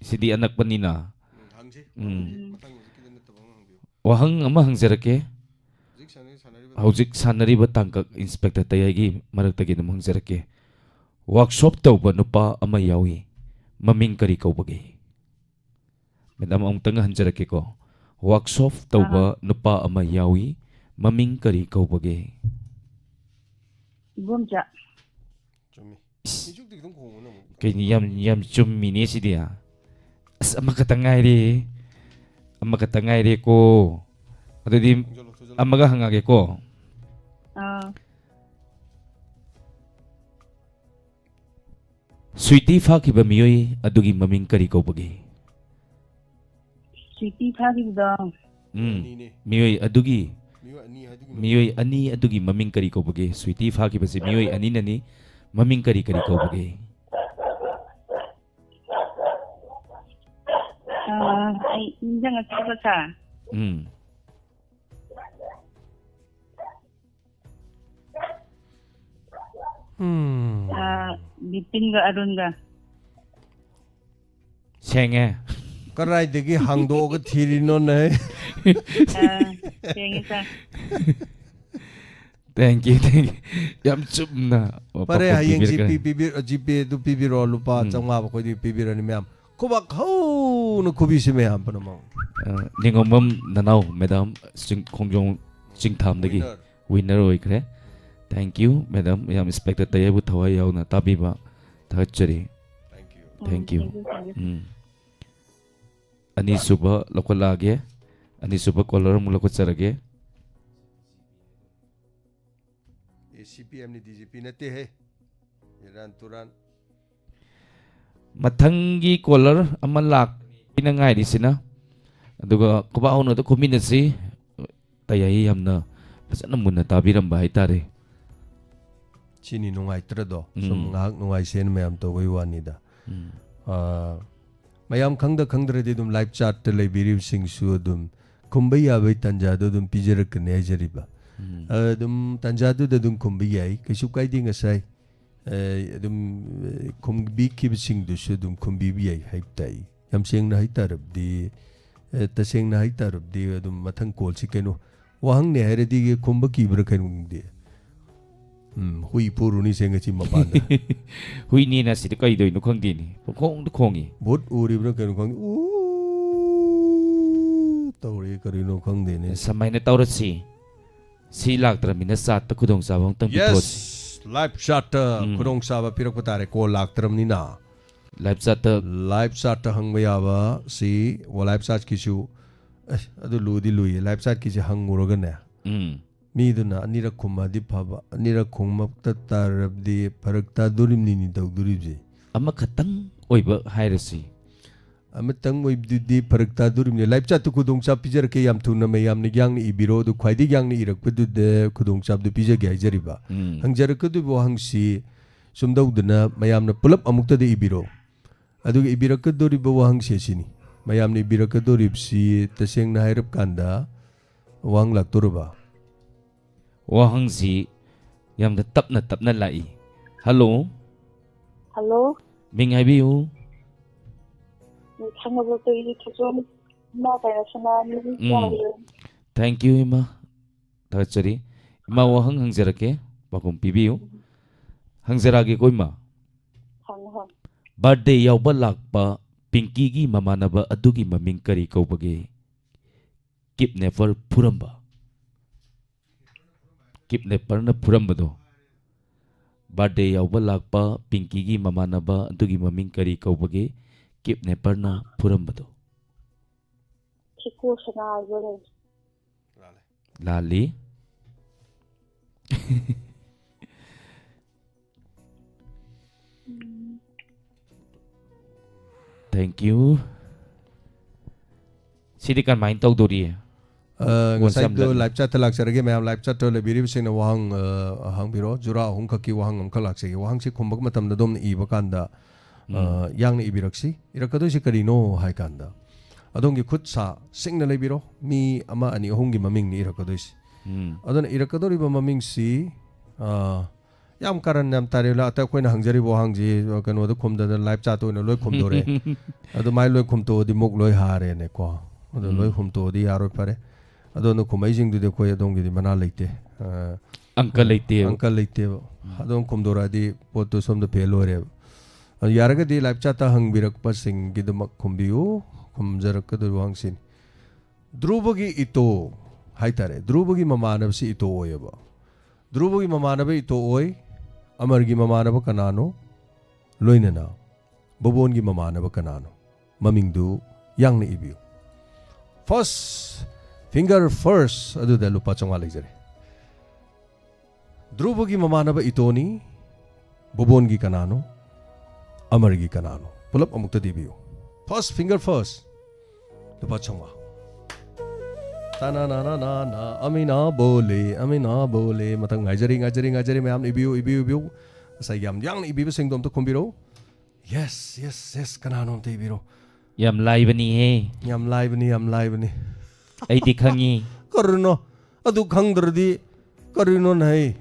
ꯁꯤꯗꯤ ꯑꯅꯛꯄꯅꯤꯅ꯫ ꯎꯝ, ꯍꯪꯁꯤ꯫ ꯎꯝ꯫ ꯎꯝ꯫ ꯃꯊꯪ ꯍꯧꯖꯤꯛꯀꯤꯗ ꯅꯠꯇꯕ ꯑꯃ ꯍꯪꯕꯤꯌꯨ꯫ ꯋꯥꯍꯪ ꯑꯃ ꯍꯪꯖꯔꯛꯀꯦ꯫ ꯍꯧꯖꯤꯛ ꯁꯥꯟꯅꯔꯤꯕ ꯍꯧꯖꯤꯛ ꯁꯥꯟꯅꯔꯤꯕ ꯇꯥꯡꯀꯛ inspector ꯇꯌꯥꯏꯒꯤ ꯃꯔꯛꯇꯒꯤ ꯑꯗꯨꯝ ꯍꯪꯖꯔꯛꯀꯦ꯫ Workshop ꯇꯧꯕ ꯅꯨꯄꯥ ꯑꯃ ꯌꯥꯎꯏ, ꯃꯃꯤꯡ ꯀꯔꯤ ꯀꯧꯕꯒꯦ? ꯃꯦꯗꯥꯝ, ꯑꯃꯨꯛꯇꯪ ꯍꯟꯖꯔꯛꯀꯦꯀꯣ꯫ Workshop ꯇꯧꯕ ꯑꯥ꯫ ꯅꯨꯄꯥ ꯑꯃ ꯌꯥꯎꯏ, ꯃꯃꯤꯡ ꯀꯔꯤ ꯀꯧꯕꯒꯦ? ꯏꯕꯣꯝꯆꯥ꯫ ꯆꯨꯝꯃꯤ꯫ ꯏꯁ꯫ ꯅꯤꯡꯁꯨꯛꯇꯤ ꯈꯤꯇꯪ ꯈꯣꯡꯉꯨꯅꯦ ꯑꯃꯨꯛ꯫ ꯀꯩꯅꯣ, ꯌꯥꯝ, ꯌꯥꯝ ꯆꯨꯝꯃꯤꯅꯦ ꯁꯤꯗꯤ꯫ ꯑꯁ, ꯑꯃꯈꯛꯇ ꯉꯥꯏꯔꯦ꯫ ꯑꯃꯈꯛꯇ ꯉꯥꯏꯔꯦꯀꯣ꯫ ꯑꯗꯨꯗꯤ ꯊꯨꯖꯜꯂꯣ, ꯊꯨꯖꯜꯂꯣ꯫ ꯑꯃꯒ ꯍꯪꯉꯒꯦꯀꯣ꯫ ꯑꯥ꯫ ꯁ꯭ꯋꯤꯇꯤ ꯐꯥꯈꯤꯕ ꯃꯤꯑꯣꯏ ꯑꯗꯨꯒꯤ ꯃꯃꯤꯡ ꯀꯔꯤ ꯀꯧꯕꯒꯦ? ꯁ꯭ꯋꯤꯇꯤ ꯐꯥꯈꯤꯕꯗꯣ? ꯎꯝ꯫ ꯑꯅꯤꯅꯦ꯫ ꯃꯤꯑꯣꯏ ꯑꯗꯨꯒꯤ ꯃꯤꯑꯣꯏ ꯑꯅꯤ ꯑꯗꯨꯒꯤ ꯃꯃꯤꯡ ꯀꯔꯤ ꯀꯧꯕꯒꯦ? ꯁ꯭ꯋꯤꯇꯤ ꯐꯥꯈꯤꯕꯁꯤ ꯃꯤꯑꯣꯏ ꯑꯅꯤꯅꯅꯤ꯫ ꯃꯃꯤꯡ ꯀꯔꯤ ꯀꯔꯤ ꯀꯧꯕꯒꯦ? ꯑꯥ, ꯑꯩ ꯅꯤꯡꯁꯤꯡꯉꯛꯇ꯭ꯔꯦꯕ, ꯁꯥꯔ꯫ ꯎꯝ꯫ ꯎꯝ꯫ ꯑꯥ, ꯕꯤꯄꯤꯟꯒ ꯑꯔꯨꯟꯒ꯫ ꯁꯦꯡꯉꯦ꯫ ꯀꯗꯥꯏꯗꯒꯤ ꯍꯥꯡꯗꯣꯛꯑꯒ ꯊꯤꯔꯤꯅꯣꯅꯦ? ꯑꯥ, ꯁꯦꯡꯉꯦ, ꯁꯥꯔ꯫ Thank you, thank you. ꯌꯥꯝ ꯆꯨꯝꯅ ꯐꯔꯦ, ꯄꯥꯎꯈꯨꯝ ꯍꯌꯦꯡ ꯄꯤꯕꯤꯔꯛꯈ꯭ꯔꯦ꯫ ꯖꯤꯄꯦ ꯄꯤꯕꯤꯔ-, ꯖꯤꯄꯦ ꯑꯗꯨ ꯄꯤꯕꯤꯔꯣ, ꯂꯨꯄꯥ ꯎꯝ꯫ ꯆꯥꯝꯃꯉꯥ ꯑꯩꯈꯣꯏꯗꯤ ꯄꯤꯕꯤꯔꯅꯤ ꯃꯌꯥꯝ꯫ ꯈꯨꯕꯥꯛ ꯍꯧꯅ ꯈꯨꯕꯤꯁꯤ ꯃꯌꯥꯝ ꯄꯨꯝꯅꯃꯛ꯫ ꯑ, ꯅꯤꯉꯣꯝꯕꯝ ꯅꯅꯥꯎ ꯃꯦꯗꯥꯝ ꯆꯤꯡ-, ꯈꯣꯡꯖꯣꯝ ꯆꯤꯡꯊꯥꯝꯗꯒꯤ winner꯫ Winner ꯑꯣꯏꯈ꯭ꯔꯦ꯫ Thank you, madam. ꯌꯥꯝ Inspector ꯇꯌꯦꯕꯨ ꯊꯋꯥꯏ ꯌꯥꯎꯅ ꯇꯥꯕꯤꯕ ꯊꯥꯒꯠꯆꯔꯤ꯫ Thank you꯫ Thank you꯫ Um, thank you, thank you꯫ ꯎꯝ꯫ ꯑꯅꯤꯁꯨꯕ ꯂꯧꯈꯠꯂꯛꯑꯒꯦ꯫ ꯑꯅꯤꯁꯨꯕ caller ꯑꯃꯨꯛ ꯂꯧꯈꯠꯆꯔꯒꯦ꯫ ꯑꯦ, ꯁꯤ ꯄꯤ ꯑꯦꯝꯅꯤ, ꯗꯤ ꯖꯤ ꯄꯤ ꯅꯠꯇꯦꯍꯦ꯫ ꯏꯔꯥꯟ ꯇꯨꯔꯥꯟ꯫ ꯃꯊꯪꯒꯤ caller ꯑꯃ ꯂꯥꯛꯄꯤꯅ ꯉꯥꯏꯔꯤꯁꯤꯅ꯫ ꯑꯗꯨꯒ ꯈꯨꯕꯥꯛ ꯍꯧꯅꯗ ꯈꯨꯃꯤꯟꯅꯁꯤ꯫ ꯇꯌꯥꯏ ꯌꯥꯝꯅ ꯐꯖꯅ ꯃꯨꯟꯅ ꯇꯥꯕꯤꯔꯝꯕ ꯍꯥꯏꯇꯥꯔꯦ꯫ ꯁꯤꯅꯤ ꯅꯨꯡꯉꯥꯏꯇ꯭ꯔꯗꯣ? ꯁꯨꯝ ꯎꯝ꯫ ꯉꯥꯏꯍꯥꯛ ꯅꯨꯡꯉꯥꯏꯁꯦꯅ ꯃꯌꯥꯝ ꯇꯧꯕꯩ ꯋꯥꯅꯤꯗ꯫ ꯎꯝ꯫ ꯑꯥ, ꯃꯌꯥꯝ ꯈꯪꯗ ꯈꯪꯗ꯭ꯔꯗꯤ ꯑꯗꯨꯝ live chatꯇ ꯂꯩꯕꯤꯔꯤꯕꯁꯤꯡꯁꯨ ꯑꯗꯨꯝ ꯈꯨꯝꯕ ꯌꯥꯕꯒꯤ ꯇꯥꯟꯖꯥꯗꯣ ꯑꯗꯨꯝ ꯄꯤꯖꯔꯛꯀꯅꯤ ꯍꯥꯏꯖꯔꯤꯕ꯫ ꯎꯝ꯫ ꯑꯗꯨꯝ ꯇꯥꯟꯖꯥꯗꯨꯗ ꯑꯗꯨꯝ ꯈꯨꯝꯕ ꯌꯥꯏ, ꯀꯩꯁꯨ ꯀꯥꯏꯗꯦ꯫ ꯉꯁꯥꯏ, ꯑ, ꯑꯗꯨꯝ, ꯑ, ꯈꯨꯝꯕꯤꯈꯤꯕꯁꯤꯡꯗꯨꯁꯨ ꯑꯗꯨꯝ ꯈꯨꯝꯕꯤꯕ ꯌꯥꯏ ꯍꯥꯏꯕ ꯇꯥꯏ꯫ ꯌꯥꯝ ꯁꯦꯡꯅ ꯍꯥꯏꯇꯥꯔꯕꯗꯤ, ꯑ, ꯇꯁꯦꯡꯅ ꯍꯥꯏꯇꯥꯔꯕꯗꯤ ꯑꯗꯨꯝ ꯃꯊꯪ callꯁꯤ ꯀꯩꯅꯣ, ꯋꯥꯍꯪꯅꯦ ꯍꯥꯏꯔꯗꯤ ꯈꯨꯝꯕ ꯀꯤꯕ꯭ꯔꯥ ꯀꯩꯅꯣ ꯈꯪꯗꯦ꯫ ꯎꯝ, ꯍꯨꯏ ꯄꯨꯔꯨꯅꯤ ꯁꯦꯡꯉꯁꯤ ꯃꯄꯥꯟꯗ꯫ ꯍꯨꯏꯅꯦꯅ ꯁꯤꯗ ꯀꯩꯗꯧꯔꯤꯅꯣ ꯈꯪꯗꯦꯅꯦ꯫ ꯄꯪꯈꯣꯡꯗ ꯈꯣꯡꯉꯤ꯫ ꯚꯨꯠ ꯎꯔꯤꯕ꯭ꯔꯥ ꯀꯩꯅꯣ ꯈꯪꯗꯦ꯫ ꯎ ꯇꯧꯔꯤ ꯀꯔꯤꯅꯣ ꯈꯪꯗꯦꯅꯦ꯫ ꯁꯨꯃꯥꯏꯅ ꯇꯧꯔꯁꯤ꯫ ꯁꯤ ꯂꯥꯛꯇ꯭ꯔꯕꯅꯤꯅ chatꯇ ꯈꯨꯗꯣꯡꯆꯥꯕ ꯑꯃꯇꯪ ꯄꯤꯊꯣꯛꯑꯁꯤ꯫ Yes, live chatꯇ ꯎꯝ꯫ ꯈꯨꯗꯣꯡꯆꯥꯕ ꯄꯤꯔꯛꯄ ꯇꯥꯔꯦ, call ꯂꯥꯛꯇ꯭ꯔꯕꯅꯤꯅ꯫ Live chatꯇ live chatꯇ ꯍꯪꯕ ꯌꯥꯕ ꯁꯤ, ꯑꯣ, live chatꯀꯤꯁꯨ, ꯑꯁ, ꯑꯗꯨ ꯂꯨꯗꯤ ꯂꯨꯏꯌꯦ꯫ Live chatꯀꯤꯁꯦ ꯍꯪꯉꯨꯔꯒꯅꯦ꯫ ꯎꯝ꯫ ꯃꯤꯗꯨꯅ ꯑꯅꯤꯔꯛ ꯈꯨꯝꯃꯗꯤ ꯐꯕ, ꯑꯅꯤꯔꯛ ꯈꯨꯝꯃꯛꯇ ꯇꯥꯔꯕꯗꯤ ꯐꯔꯛ ꯇꯥꯗꯣꯔꯤꯕꯅꯤꯅꯤ ꯇꯧꯗꯣꯔꯤꯕꯁꯦ꯫ ꯑꯃꯈꯛꯇꯪ ꯑꯣꯏꯕ ꯍꯥꯏꯔꯁꯤ꯫ ꯑꯃꯇꯪ ꯑꯣꯏꯕꯗꯨꯗꯤ ꯐꯔꯛ ꯇꯥꯗꯣꯔꯤꯕꯅꯤ꯫ ꯂꯥꯏꯞ ꯆꯥꯠꯇ ꯈꯨꯗꯣꯡꯆꯥꯕ ꯄꯤꯖꯔꯛꯀꯦ, ꯌꯥꯝ ꯊꯨꯅ ꯃꯌꯥꯝꯅ ꯌꯥꯡꯅ ꯏꯕꯤꯔꯣ꯫ ꯑꯗꯨ ꯈ꯭ꯋꯥꯏꯗꯒꯤ ꯌꯥꯡꯅ ꯏꯔꯛꯄꯗꯨꯗ ꯈꯨꯗꯣꯡꯆꯥꯕꯗꯨ ꯄꯤꯖꯒꯦ ꯍꯥꯏꯖꯔꯤꯕ꯫ ꯎꯝ꯫ ꯍꯪꯖꯔꯛꯀꯗꯣꯏꯕ ꯋꯥꯍꯪꯁꯤ ꯁꯨꯝꯗꯧꯗꯅ ꯃꯌꯥꯝꯅ ꯄꯨꯂꯞ ꯑꯃꯨꯛꯇꯗ ꯏꯕꯤꯔꯣ꯫ ꯑꯗꯨꯒ ꯏꯕꯤꯔꯛꯀꯗꯣꯔꯤꯕ ꯋꯥꯍꯪꯁꯦ ꯁꯤꯅꯤ꯫ ꯃꯌꯥꯝꯅ ꯏꯕꯤꯔꯛꯀꯗꯣꯔꯤꯕꯁꯤ ꯇꯁꯦꯡꯅ ꯍꯥꯏꯔꯞ ꯀꯥꯟꯗ ꯋꯥꯍꯪ ꯂꯥꯛꯇꯣꯔꯕ? ꯋꯥꯍꯪꯁꯤ ꯌꯥꯝꯅ ꯇꯞꯅ ꯇꯞꯅ ꯂꯥꯛꯏ꯫ ꯍꯜꯂꯣ꯫ ꯍꯜꯂꯣ꯫ ꯃꯤꯡ ꯍꯥꯏꯕꯤꯌꯨ꯫ ꯈꯪꯉꯕꯣ? ꯀꯩ ꯊꯣꯏꯗꯣꯛ ꯏꯃꯥ ꯀꯩꯅꯣ ꯁꯅꯥꯅꯤ ꯎꯝ꯫ ꯌꯥꯎꯔꯦ꯫ Thank you, ꯏꯃꯥ꯫ ꯊꯥꯒꯠꯆꯔꯤ꯫ ꯏꯃꯥ, ꯋꯥꯍꯪ ꯍꯪꯖꯔꯛꯀꯦ, ꯄꯥꯎꯈꯨꯝ ꯄꯤꯕꯤꯌꯨ꯫ ꯍꯪꯖꯔꯛꯑꯒꯦꯀꯣ, ꯏꯃꯥ꯫ ꯍꯪꯉꯣ, ꯍꯪꯉꯣ꯫ Birthday ꯌꯥꯎꯕ ꯂꯥꯛꯄ ꯄꯤꯡꯀꯤꯒꯤ ꯃꯃꯥꯟꯅꯕ ꯑꯗꯨꯒꯤ ꯃꯃꯤꯡ ꯀꯔꯤ ꯀꯧꯕꯒꯦ? Kidnapper ꯐꯨꯔꯝꯕ꯫ Kidnapperꯅ ꯐꯨꯔꯝꯕꯗꯣ꯫ Birthday ꯌꯥꯎꯕ ꯂꯥꯛꯄ ꯄꯤꯡꯀꯤꯒꯤ ꯃꯃꯥꯟꯅꯕ ꯑꯗꯨꯒꯤ ꯃꯃꯤꯡ ꯀꯔꯤ ꯀꯧꯕꯒꯦ? Kidnapperꯅ ꯐꯨꯔꯝꯕꯗꯣ꯫ ꯆꯤꯀꯣ ꯁꯅꯥ ꯍꯥꯏꯕ ꯂꯩ꯫ ꯂꯥꯜꯂꯤ꯫ ꯎꯝ꯫ Thank you꯫ ꯁꯤꯗꯤ ꯀꯃꯥꯏꯅ ꯇꯧꯗꯣꯔꯤ? ꯑ, ꯉꯁꯥꯏꯗꯣ ꯂꯥꯏꯞ ꯆꯥꯠꯇ ꯂꯥꯛꯆꯔꯒꯦ꯫ ꯃꯌꯥꯝ ꯂꯥꯏꯞ ꯆꯥꯠꯇ ꯂꯩꯕꯤꯔꯤꯕꯁꯤꯡꯅ ꯋꯥꯍꯪ, ꯑ, ꯍꯪꯕꯤꯔꯣ꯫ ꯖꯨꯔꯥ ꯑꯍꯨꯝꯈꯛꯀꯤ ꯋꯥꯍꯪ ꯑꯃꯈꯛ ꯂꯥꯛꯆꯒꯦ꯫ ꯋꯥꯍꯪꯁꯤ ꯈꯨꯝꯕ ꯃꯇꯝꯗ ꯑꯗꯣꯝꯅ ꯏꯕ ꯀꯥꯟꯗ, ꯑ, ꯎꯝ꯫ ꯌꯥꯡꯅ ꯏꯕꯤꯔꯛꯁꯤ꯫ ꯏꯔꯛꯀꯗꯣꯏꯁꯤ ꯀꯔꯤꯅꯣ ꯍꯥꯏ ꯀꯥꯟꯗ, ꯑꯗꯣꯝꯒꯤ ꯈꯨꯠ ꯁꯥ ꯁꯤꯡꯅ ꯂꯩꯕꯤꯔꯣ꯫ ꯃꯤ ꯑꯃ, ꯑꯅꯤ, ꯑꯍꯨꯝꯒꯤ ꯃꯃꯤꯡꯅꯤ ꯏꯔꯛꯀꯗꯣꯏꯁꯤ꯫ ꯎꯝ꯫ ꯑꯗꯨꯅ ꯏꯔꯛꯀꯗꯧꯔꯤꯕ ꯃꯃꯤꯡꯁꯤ, ꯑ, ꯌꯥꯝ ꯀꯥꯔꯟ ꯌꯥꯝ ꯇꯥꯔꯦ꯫ ꯑꯇ ꯑꯩꯈꯣꯏꯅ ꯍꯪꯖꯔꯤꯕ ꯋꯥꯍꯪꯁꯤ ꯀꯩꯅꯣꯗ ꯈꯨꯝꯗꯅ ꯂꯥꯏꯞ ꯆꯥꯠꯇ ꯑꯣꯏꯅ ꯂꯣꯏ ꯈꯨꯝꯗꯣꯔꯦ꯫ ꯑꯗꯨꯃꯥꯏꯅ ꯂꯣꯏ ꯈꯨꯝꯇꯣꯛꯑꯗꯤ ꯃꯨꯛ ꯂꯣꯏ ꯍꯥꯔꯦꯅꯦꯀꯣ꯫ ꯑꯗꯣ ꯂꯣꯏ ꯎꯝ꯫ ꯈꯨꯝꯇꯣꯛꯑꯗꯤ ꯌꯥꯔꯣꯏ꯫ ꯐꯔꯦ꯫ ꯑꯗꯣ ꯅ ꯈꯨꯝꯃꯛꯏꯁꯤꯡꯗꯨꯗꯤ ꯑꯩꯈꯣꯏ ꯑꯗꯣꯝꯒꯤꯗꯤ ꯃꯅꯥ ꯂꯩꯇꯦ꯫ ꯑ, ꯑꯪꯀ ꯂꯩꯇꯦꯕ꯫ ꯑꯪꯀ ꯂꯩꯇꯦꯕ꯫ ꯎꯝ꯫ ꯑꯗꯨꯝ ꯈꯨꯝꯗꯣꯔꯛꯑꯗꯤ ꯄꯣꯠꯇꯨ ꯁꯣꯝꯗ ꯐꯦꯜ ꯑꯣꯏꯔꯦꯕ꯫ ꯑꯗꯨ ꯌꯥꯔꯒꯗꯤ ꯂꯥꯏꯞ ꯆꯥꯠꯇ ꯍꯪꯕꯤꯔꯛꯄꯁꯤꯡꯒꯤꯗꯃꯛ ꯈꯨꯝꯕꯤꯌꯨ꯫ ꯈꯨꯝꯖꯔꯛꯀꯗꯣꯏꯕ ꯋꯥꯍꯪꯁꯤꯅꯤ꯫ ꯙ꯭ꯔꯨꯕꯒꯤ ꯏꯇꯣ ꯍꯥꯏꯇꯥꯔꯦ꯫ ꯙ꯭ꯔꯨꯕꯒꯤ ꯃꯃꯥꯟꯅꯕꯁꯤ ꯏꯇꯣ ꯑꯣꯏꯌꯦꯕ꯫ ꯙ꯭ꯔꯨꯕꯒꯤ ꯃꯃꯥꯟꯅꯕ ꯏꯇꯣ ꯑꯣꯏ, ꯑꯃꯔꯒꯤ ꯃꯃꯥꯟꯅꯕ ꯀꯅꯥꯅꯣ? ꯂꯣꯏꯅꯅ ꯕꯣꯕꯣꯟꯒꯤ ꯃꯃꯥꯟꯅꯕ ꯀꯅꯥꯅꯣ? ꯃꯃꯤꯡꯗꯨ ꯌꯥꯡꯅ ꯏꯕꯤꯌꯨ꯫ First, finger first ꯑꯗꯨꯗ ꯂꯨꯄꯥ ꯆꯥꯝꯃꯉꯥ ꯂꯩꯖꯔꯦ꯫ ꯙ꯭ꯔꯨꯕꯒꯤ ꯃꯃꯥꯟꯅꯕ ꯏꯇꯣꯅꯤ, ꯕꯣꯕꯣꯟꯒꯤ ꯀꯅꯥꯅꯣ? ꯑꯃꯔꯒꯤ ꯀꯅꯥꯅꯣ? ꯄꯨꯂꯞ ꯑꯃꯨꯛꯇꯗꯤ ꯏꯕꯤꯌꯨ꯫ First, finger first. ꯂꯨꯄꯥ ꯆꯥꯝꯃꯉꯥ. ꯇꯅꯥꯅꯥꯅꯥꯅꯥꯅꯥ, ꯑꯃꯤꯅꯥ ꯕꯣꯂꯦ, ꯑꯃꯤꯅꯥ ꯕꯣꯂꯦ꯫ ꯃꯊꯪ ꯉꯥꯏꯖꯔꯤ, ꯉꯥꯏꯖꯔꯤ, ꯉꯥꯏꯖꯔꯤ꯫ ꯃꯌꯥꯝ ꯏꯕꯤꯌꯨ, ꯏꯕꯤꯌꯨ, ꯏꯕꯤꯌꯨ꯫ ꯉꯁꯥꯏꯒꯤ ꯌꯥꯝ ꯌꯥꯡꯅ ꯏꯕꯤꯕꯁꯤꯡꯗꯣ ꯑꯝꯇ ꯈꯨꯝꯕꯤꯔꯛꯎ꯫ Yes, yes, yes, ꯀꯅꯥꯅꯣ ꯑꯝꯇ ꯏꯕꯤꯔꯣ꯫ ꯌꯥꯝ ꯂꯥꯏꯕꯅꯤꯍꯦ꯫ ꯌꯥꯝ ꯂꯥꯏꯕꯅꯤ, ꯌꯥꯝ ꯂꯥꯏꯕꯅꯤ꯫ ꯑꯩꯗꯤ ꯈꯪꯉꯤ꯫ ꯀꯔꯤꯅꯣ? ꯑꯗꯨ ꯈꯪꯗ꯭ꯔꯗꯤ ꯀꯔꯤꯅꯣꯅꯦ?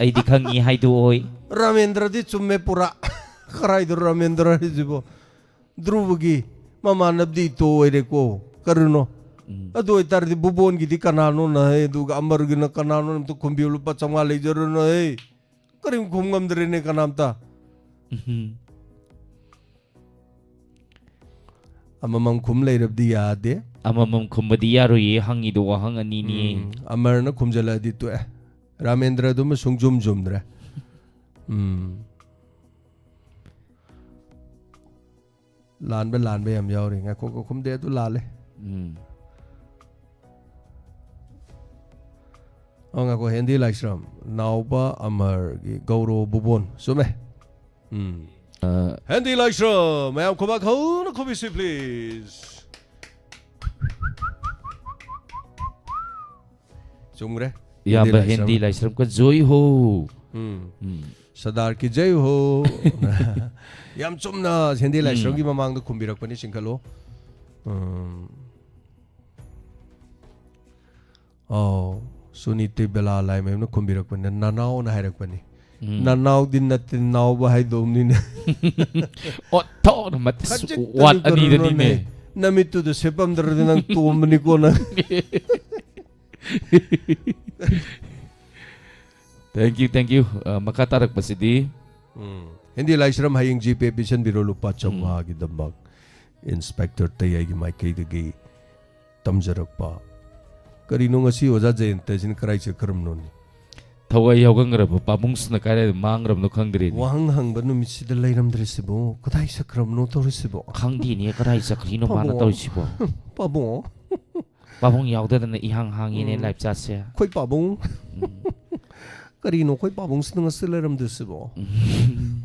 ꯑꯩꯗꯤ ꯈꯪꯉꯤ ꯍꯥꯏꯗꯣꯛꯑꯣꯏ꯫ ꯔꯥꯃꯦꯟꯗ꯭ꯔꯗꯤ ꯆꯨꯝꯃꯦ ꯄꯨꯔꯥ꯫ ꯀꯔꯥꯏꯗ ꯔꯥꯃꯦꯟꯗ꯭ꯔ ꯍꯥꯏꯁꯤꯕꯣ? ꯙ꯭ꯔꯨꯕꯒꯤ ꯃꯃꯥꯟꯅꯕꯗꯤ ꯏꯇꯣ ꯑꯣꯏꯔꯦꯀꯣ꯫ ꯀꯔꯤꯅꯣ? ꯎꯝ꯫ ꯑꯗꯨ ꯑꯣꯏꯇꯥꯔꯗꯤ ꯚꯨꯕꯣꯟꯒꯤꯗꯤ ꯀꯅꯥꯅꯣꯅ ꯍꯥꯏ, ꯑꯗꯨꯒ ꯑꯃꯔꯒꯤꯅ ꯀꯅꯥꯅꯣ ꯑꯝꯇ ꯈꯨꯝꯕꯤꯌꯨ, ꯂꯨꯄꯥ ꯆꯥꯝꯃꯉꯥ ꯂꯩꯖꯔꯨꯅꯨ ꯍꯦ꯫ ꯀꯔꯤꯝ ꯈꯨꯝ ꯉꯝꯗ꯭ꯔꯦꯅꯦ ꯀꯅꯥꯝꯇ꯫ ꯎꯝ꯫ ꯑꯃꯃꯝ ꯈꯨꯝ ꯂꯩꯔꯕꯗꯤ ꯌꯥꯗꯦ꯫ ꯑꯃꯃꯝ ꯈꯨꯝꯕꯗꯤ ꯌꯥꯔꯣꯏꯌꯦ, ꯍꯪꯉꯤꯗꯣ ꯋꯥꯍꯪ ꯑꯅꯤꯅꯤꯌꯦ꯫ ꯎꯝ, ꯑꯃꯔꯅ ꯈꯨꯝꯖꯜꯂꯛꯑꯗꯤ ꯇꯣꯛꯑꯦ꯫ ꯔꯥꯃꯦꯟꯗ꯭ꯔꯗꯨꯃ ꯁꯨꯡꯖꯨꯝ ꯖꯨꯝꯗ꯭ꯔꯦ꯫ ꯎꯝ꯫ ꯂꯥꯟꯕ, ꯂꯥꯟꯕ ꯌꯥꯝ ꯌꯥꯎꯔꯤ꯫ ꯉꯥꯏꯈꯣ, ꯉꯥꯏꯈꯣ, ꯈꯨꯝꯗꯦ, ꯑꯗꯨ ꯂꯥꯜꯂꯦ꯫ ꯎꯝ꯫ ꯑꯣ, ꯉꯥꯏꯈꯣ, ꯍꯦꯟꯗꯤ ꯂꯥꯏꯁ꯭ꯔꯝ, ꯅꯥꯎꯕ ꯑꯃꯔꯒꯤ ꯒꯧꯔꯣ ꯕꯨꯕꯣꯟ꯫ ꯆꯨꯝꯃꯦ꯫ ꯎꯝ꯫ ꯑ, ꯍꯦꯟꯗꯤ ꯂꯥꯏꯁ꯭ꯔꯝ, ꯃꯌꯥꯝ ꯈꯨꯕꯥꯛ ꯍꯧꯅ ꯈꯨꯕꯤꯁꯤ, please꯫ ꯆꯨꯝꯈ꯭ꯔꯦ꯫ ꯏꯌꯥꯝꯕ ꯍꯦꯟꯗꯤ ꯍꯦꯟꯗꯤ ꯂꯥꯏꯁ꯭ꯔꯝ꯫ ꯂꯥꯏꯁ꯭ꯔꯝꯀ ꯖꯣꯏ ꯍꯣ꯫ ꯎꯝ꯫ ꯎꯝ꯫ ꯁꯔꯗꯥꯔ ꯀꯤ ꯖꯩ ꯍꯣ꯫ ꯌꯥꯝ ꯆꯨꯝꯅ ꯍꯦꯟꯗꯤ ꯎꯝ꯫ ꯂꯥꯏꯁ꯭ꯔꯝꯒꯤ ꯃꯃꯥꯡꯗ ꯈꯨꯝꯕꯤꯔꯛꯄꯅꯤ, ꯆꯤꯡꯈꯠꯂꯣ꯫ ꯎꯝ꯫ ꯑꯧ, ꯁꯨꯅꯤꯇꯤ ꯕꯦꯂꯥ ꯂꯥꯏꯃꯌꯨꯝꯅ ꯈꯨꯝꯕꯤꯔꯛꯄꯅꯤ, ꯅꯅꯥꯎꯅ ꯍꯥꯏꯔꯛꯄꯅꯤ꯫ ꯎꯝ꯫ ꯅꯅꯥꯎꯗꯤ ꯅꯠꯇꯦ, ꯅꯥꯎꯕ ꯍꯥꯏꯗꯧꯅꯤꯅꯦ꯫ ꯑꯣꯟꯊꯣꯛꯅ ꯃꯇꯤꯁ ꯈꯖꯤꯛꯇꯗꯤ ꯋꯥꯠ ꯑꯅꯤꯗꯅꯤꯅꯦ꯫ ꯀꯔꯤꯅꯣꯅꯦ? ꯅꯃꯤꯠꯇꯨꯗ ꯁꯦꯞꯄꯝꯗ꯭ꯔꯗꯤ ꯅꯪ ꯇꯣꯝꯕꯅꯤꯀꯣ ꯅꯪ꯫ Thank you, thank you꯫ ꯑ, ꯃꯈꯥ ꯇꯥꯔꯛꯄꯁꯤꯗꯤ? ꯎꯝ꯫ ꯍꯦꯟꯗꯤ ꯂꯥꯏꯁ꯭ꯔꯝ ꯍꯌꯦꯡ GPay ꯄꯤꯁꯟꯕꯤꯔꯣ ꯂꯨꯄꯥ ꯎꯝ꯫ ꯆꯥꯝꯃꯉꯥꯒꯤꯗꯃꯛ꯫ ꯏꯟꯁꯄꯦꯛꯇꯔ ꯇꯌꯥꯏꯒꯤ ꯃꯥꯏꯀꯩꯗꯒꯤ ꯇꯝꯖꯔꯛꯄ꯫ ꯀꯔꯤꯅꯣ ꯉꯁꯤ ꯑꯣꯖꯥ ꯖꯌꯟꯇꯁꯤꯅ ꯀꯔꯥꯏ ꯆꯠꯈ꯭ꯔꯕꯅꯣꯅꯦ? ꯊꯋꯥꯏ ꯌꯥꯎꯒꯟꯈ꯭ꯔꯕ ꯄꯥꯕꯨꯡꯁꯤꯅ ꯀꯥꯏꯗ ꯃꯥꯡꯈ꯭ꯔꯕꯅꯣ ꯈꯪꯗ꯭ꯔꯦꯅꯦ꯫ ꯋꯥꯍꯪ ꯍꯪꯕ ꯅꯨꯃꯤꯠꯁꯤꯗ ꯂꯩꯔꯝꯗ꯭ꯔꯤꯁꯤꯕꯣ? ꯀꯗꯥꯏ ꯆꯠꯈ꯭ꯔꯕꯅꯣ ꯇꯧꯔꯤꯁꯤꯕꯣ? ꯈꯪꯗꯦꯅꯦ, ꯀꯗꯥꯏ ꯆꯠꯈ꯭ꯔꯤꯅꯣ ꯃꯥꯅ ꯄꯥꯕꯨꯡ꯫ ꯇꯧꯔꯤꯁꯤꯕꯣ? ꯄꯥꯕꯨꯡ꯫ ꯄꯥꯕꯨꯡ ꯌꯥꯎꯗꯗꯅ ꯏꯍꯥꯡ ꯍꯥꯡꯉꯤꯅꯦ ꯎꯝ꯫ ꯂꯥꯏꯞ ꯆꯥꯠꯁꯦ꯫ ꯑꯩꯈꯣꯏ ꯄꯥꯕꯨꯡ꯫ ꯎꯝ꯫ ꯀꯔꯤꯅꯣ ꯑꯩꯈꯣꯏ ꯄꯥꯕꯨꯡꯁꯤꯅ ꯉꯁꯤ ꯂꯩꯔꯝꯗ꯭ꯔꯤꯁꯤꯕꯣ? ꯎꯝ꯫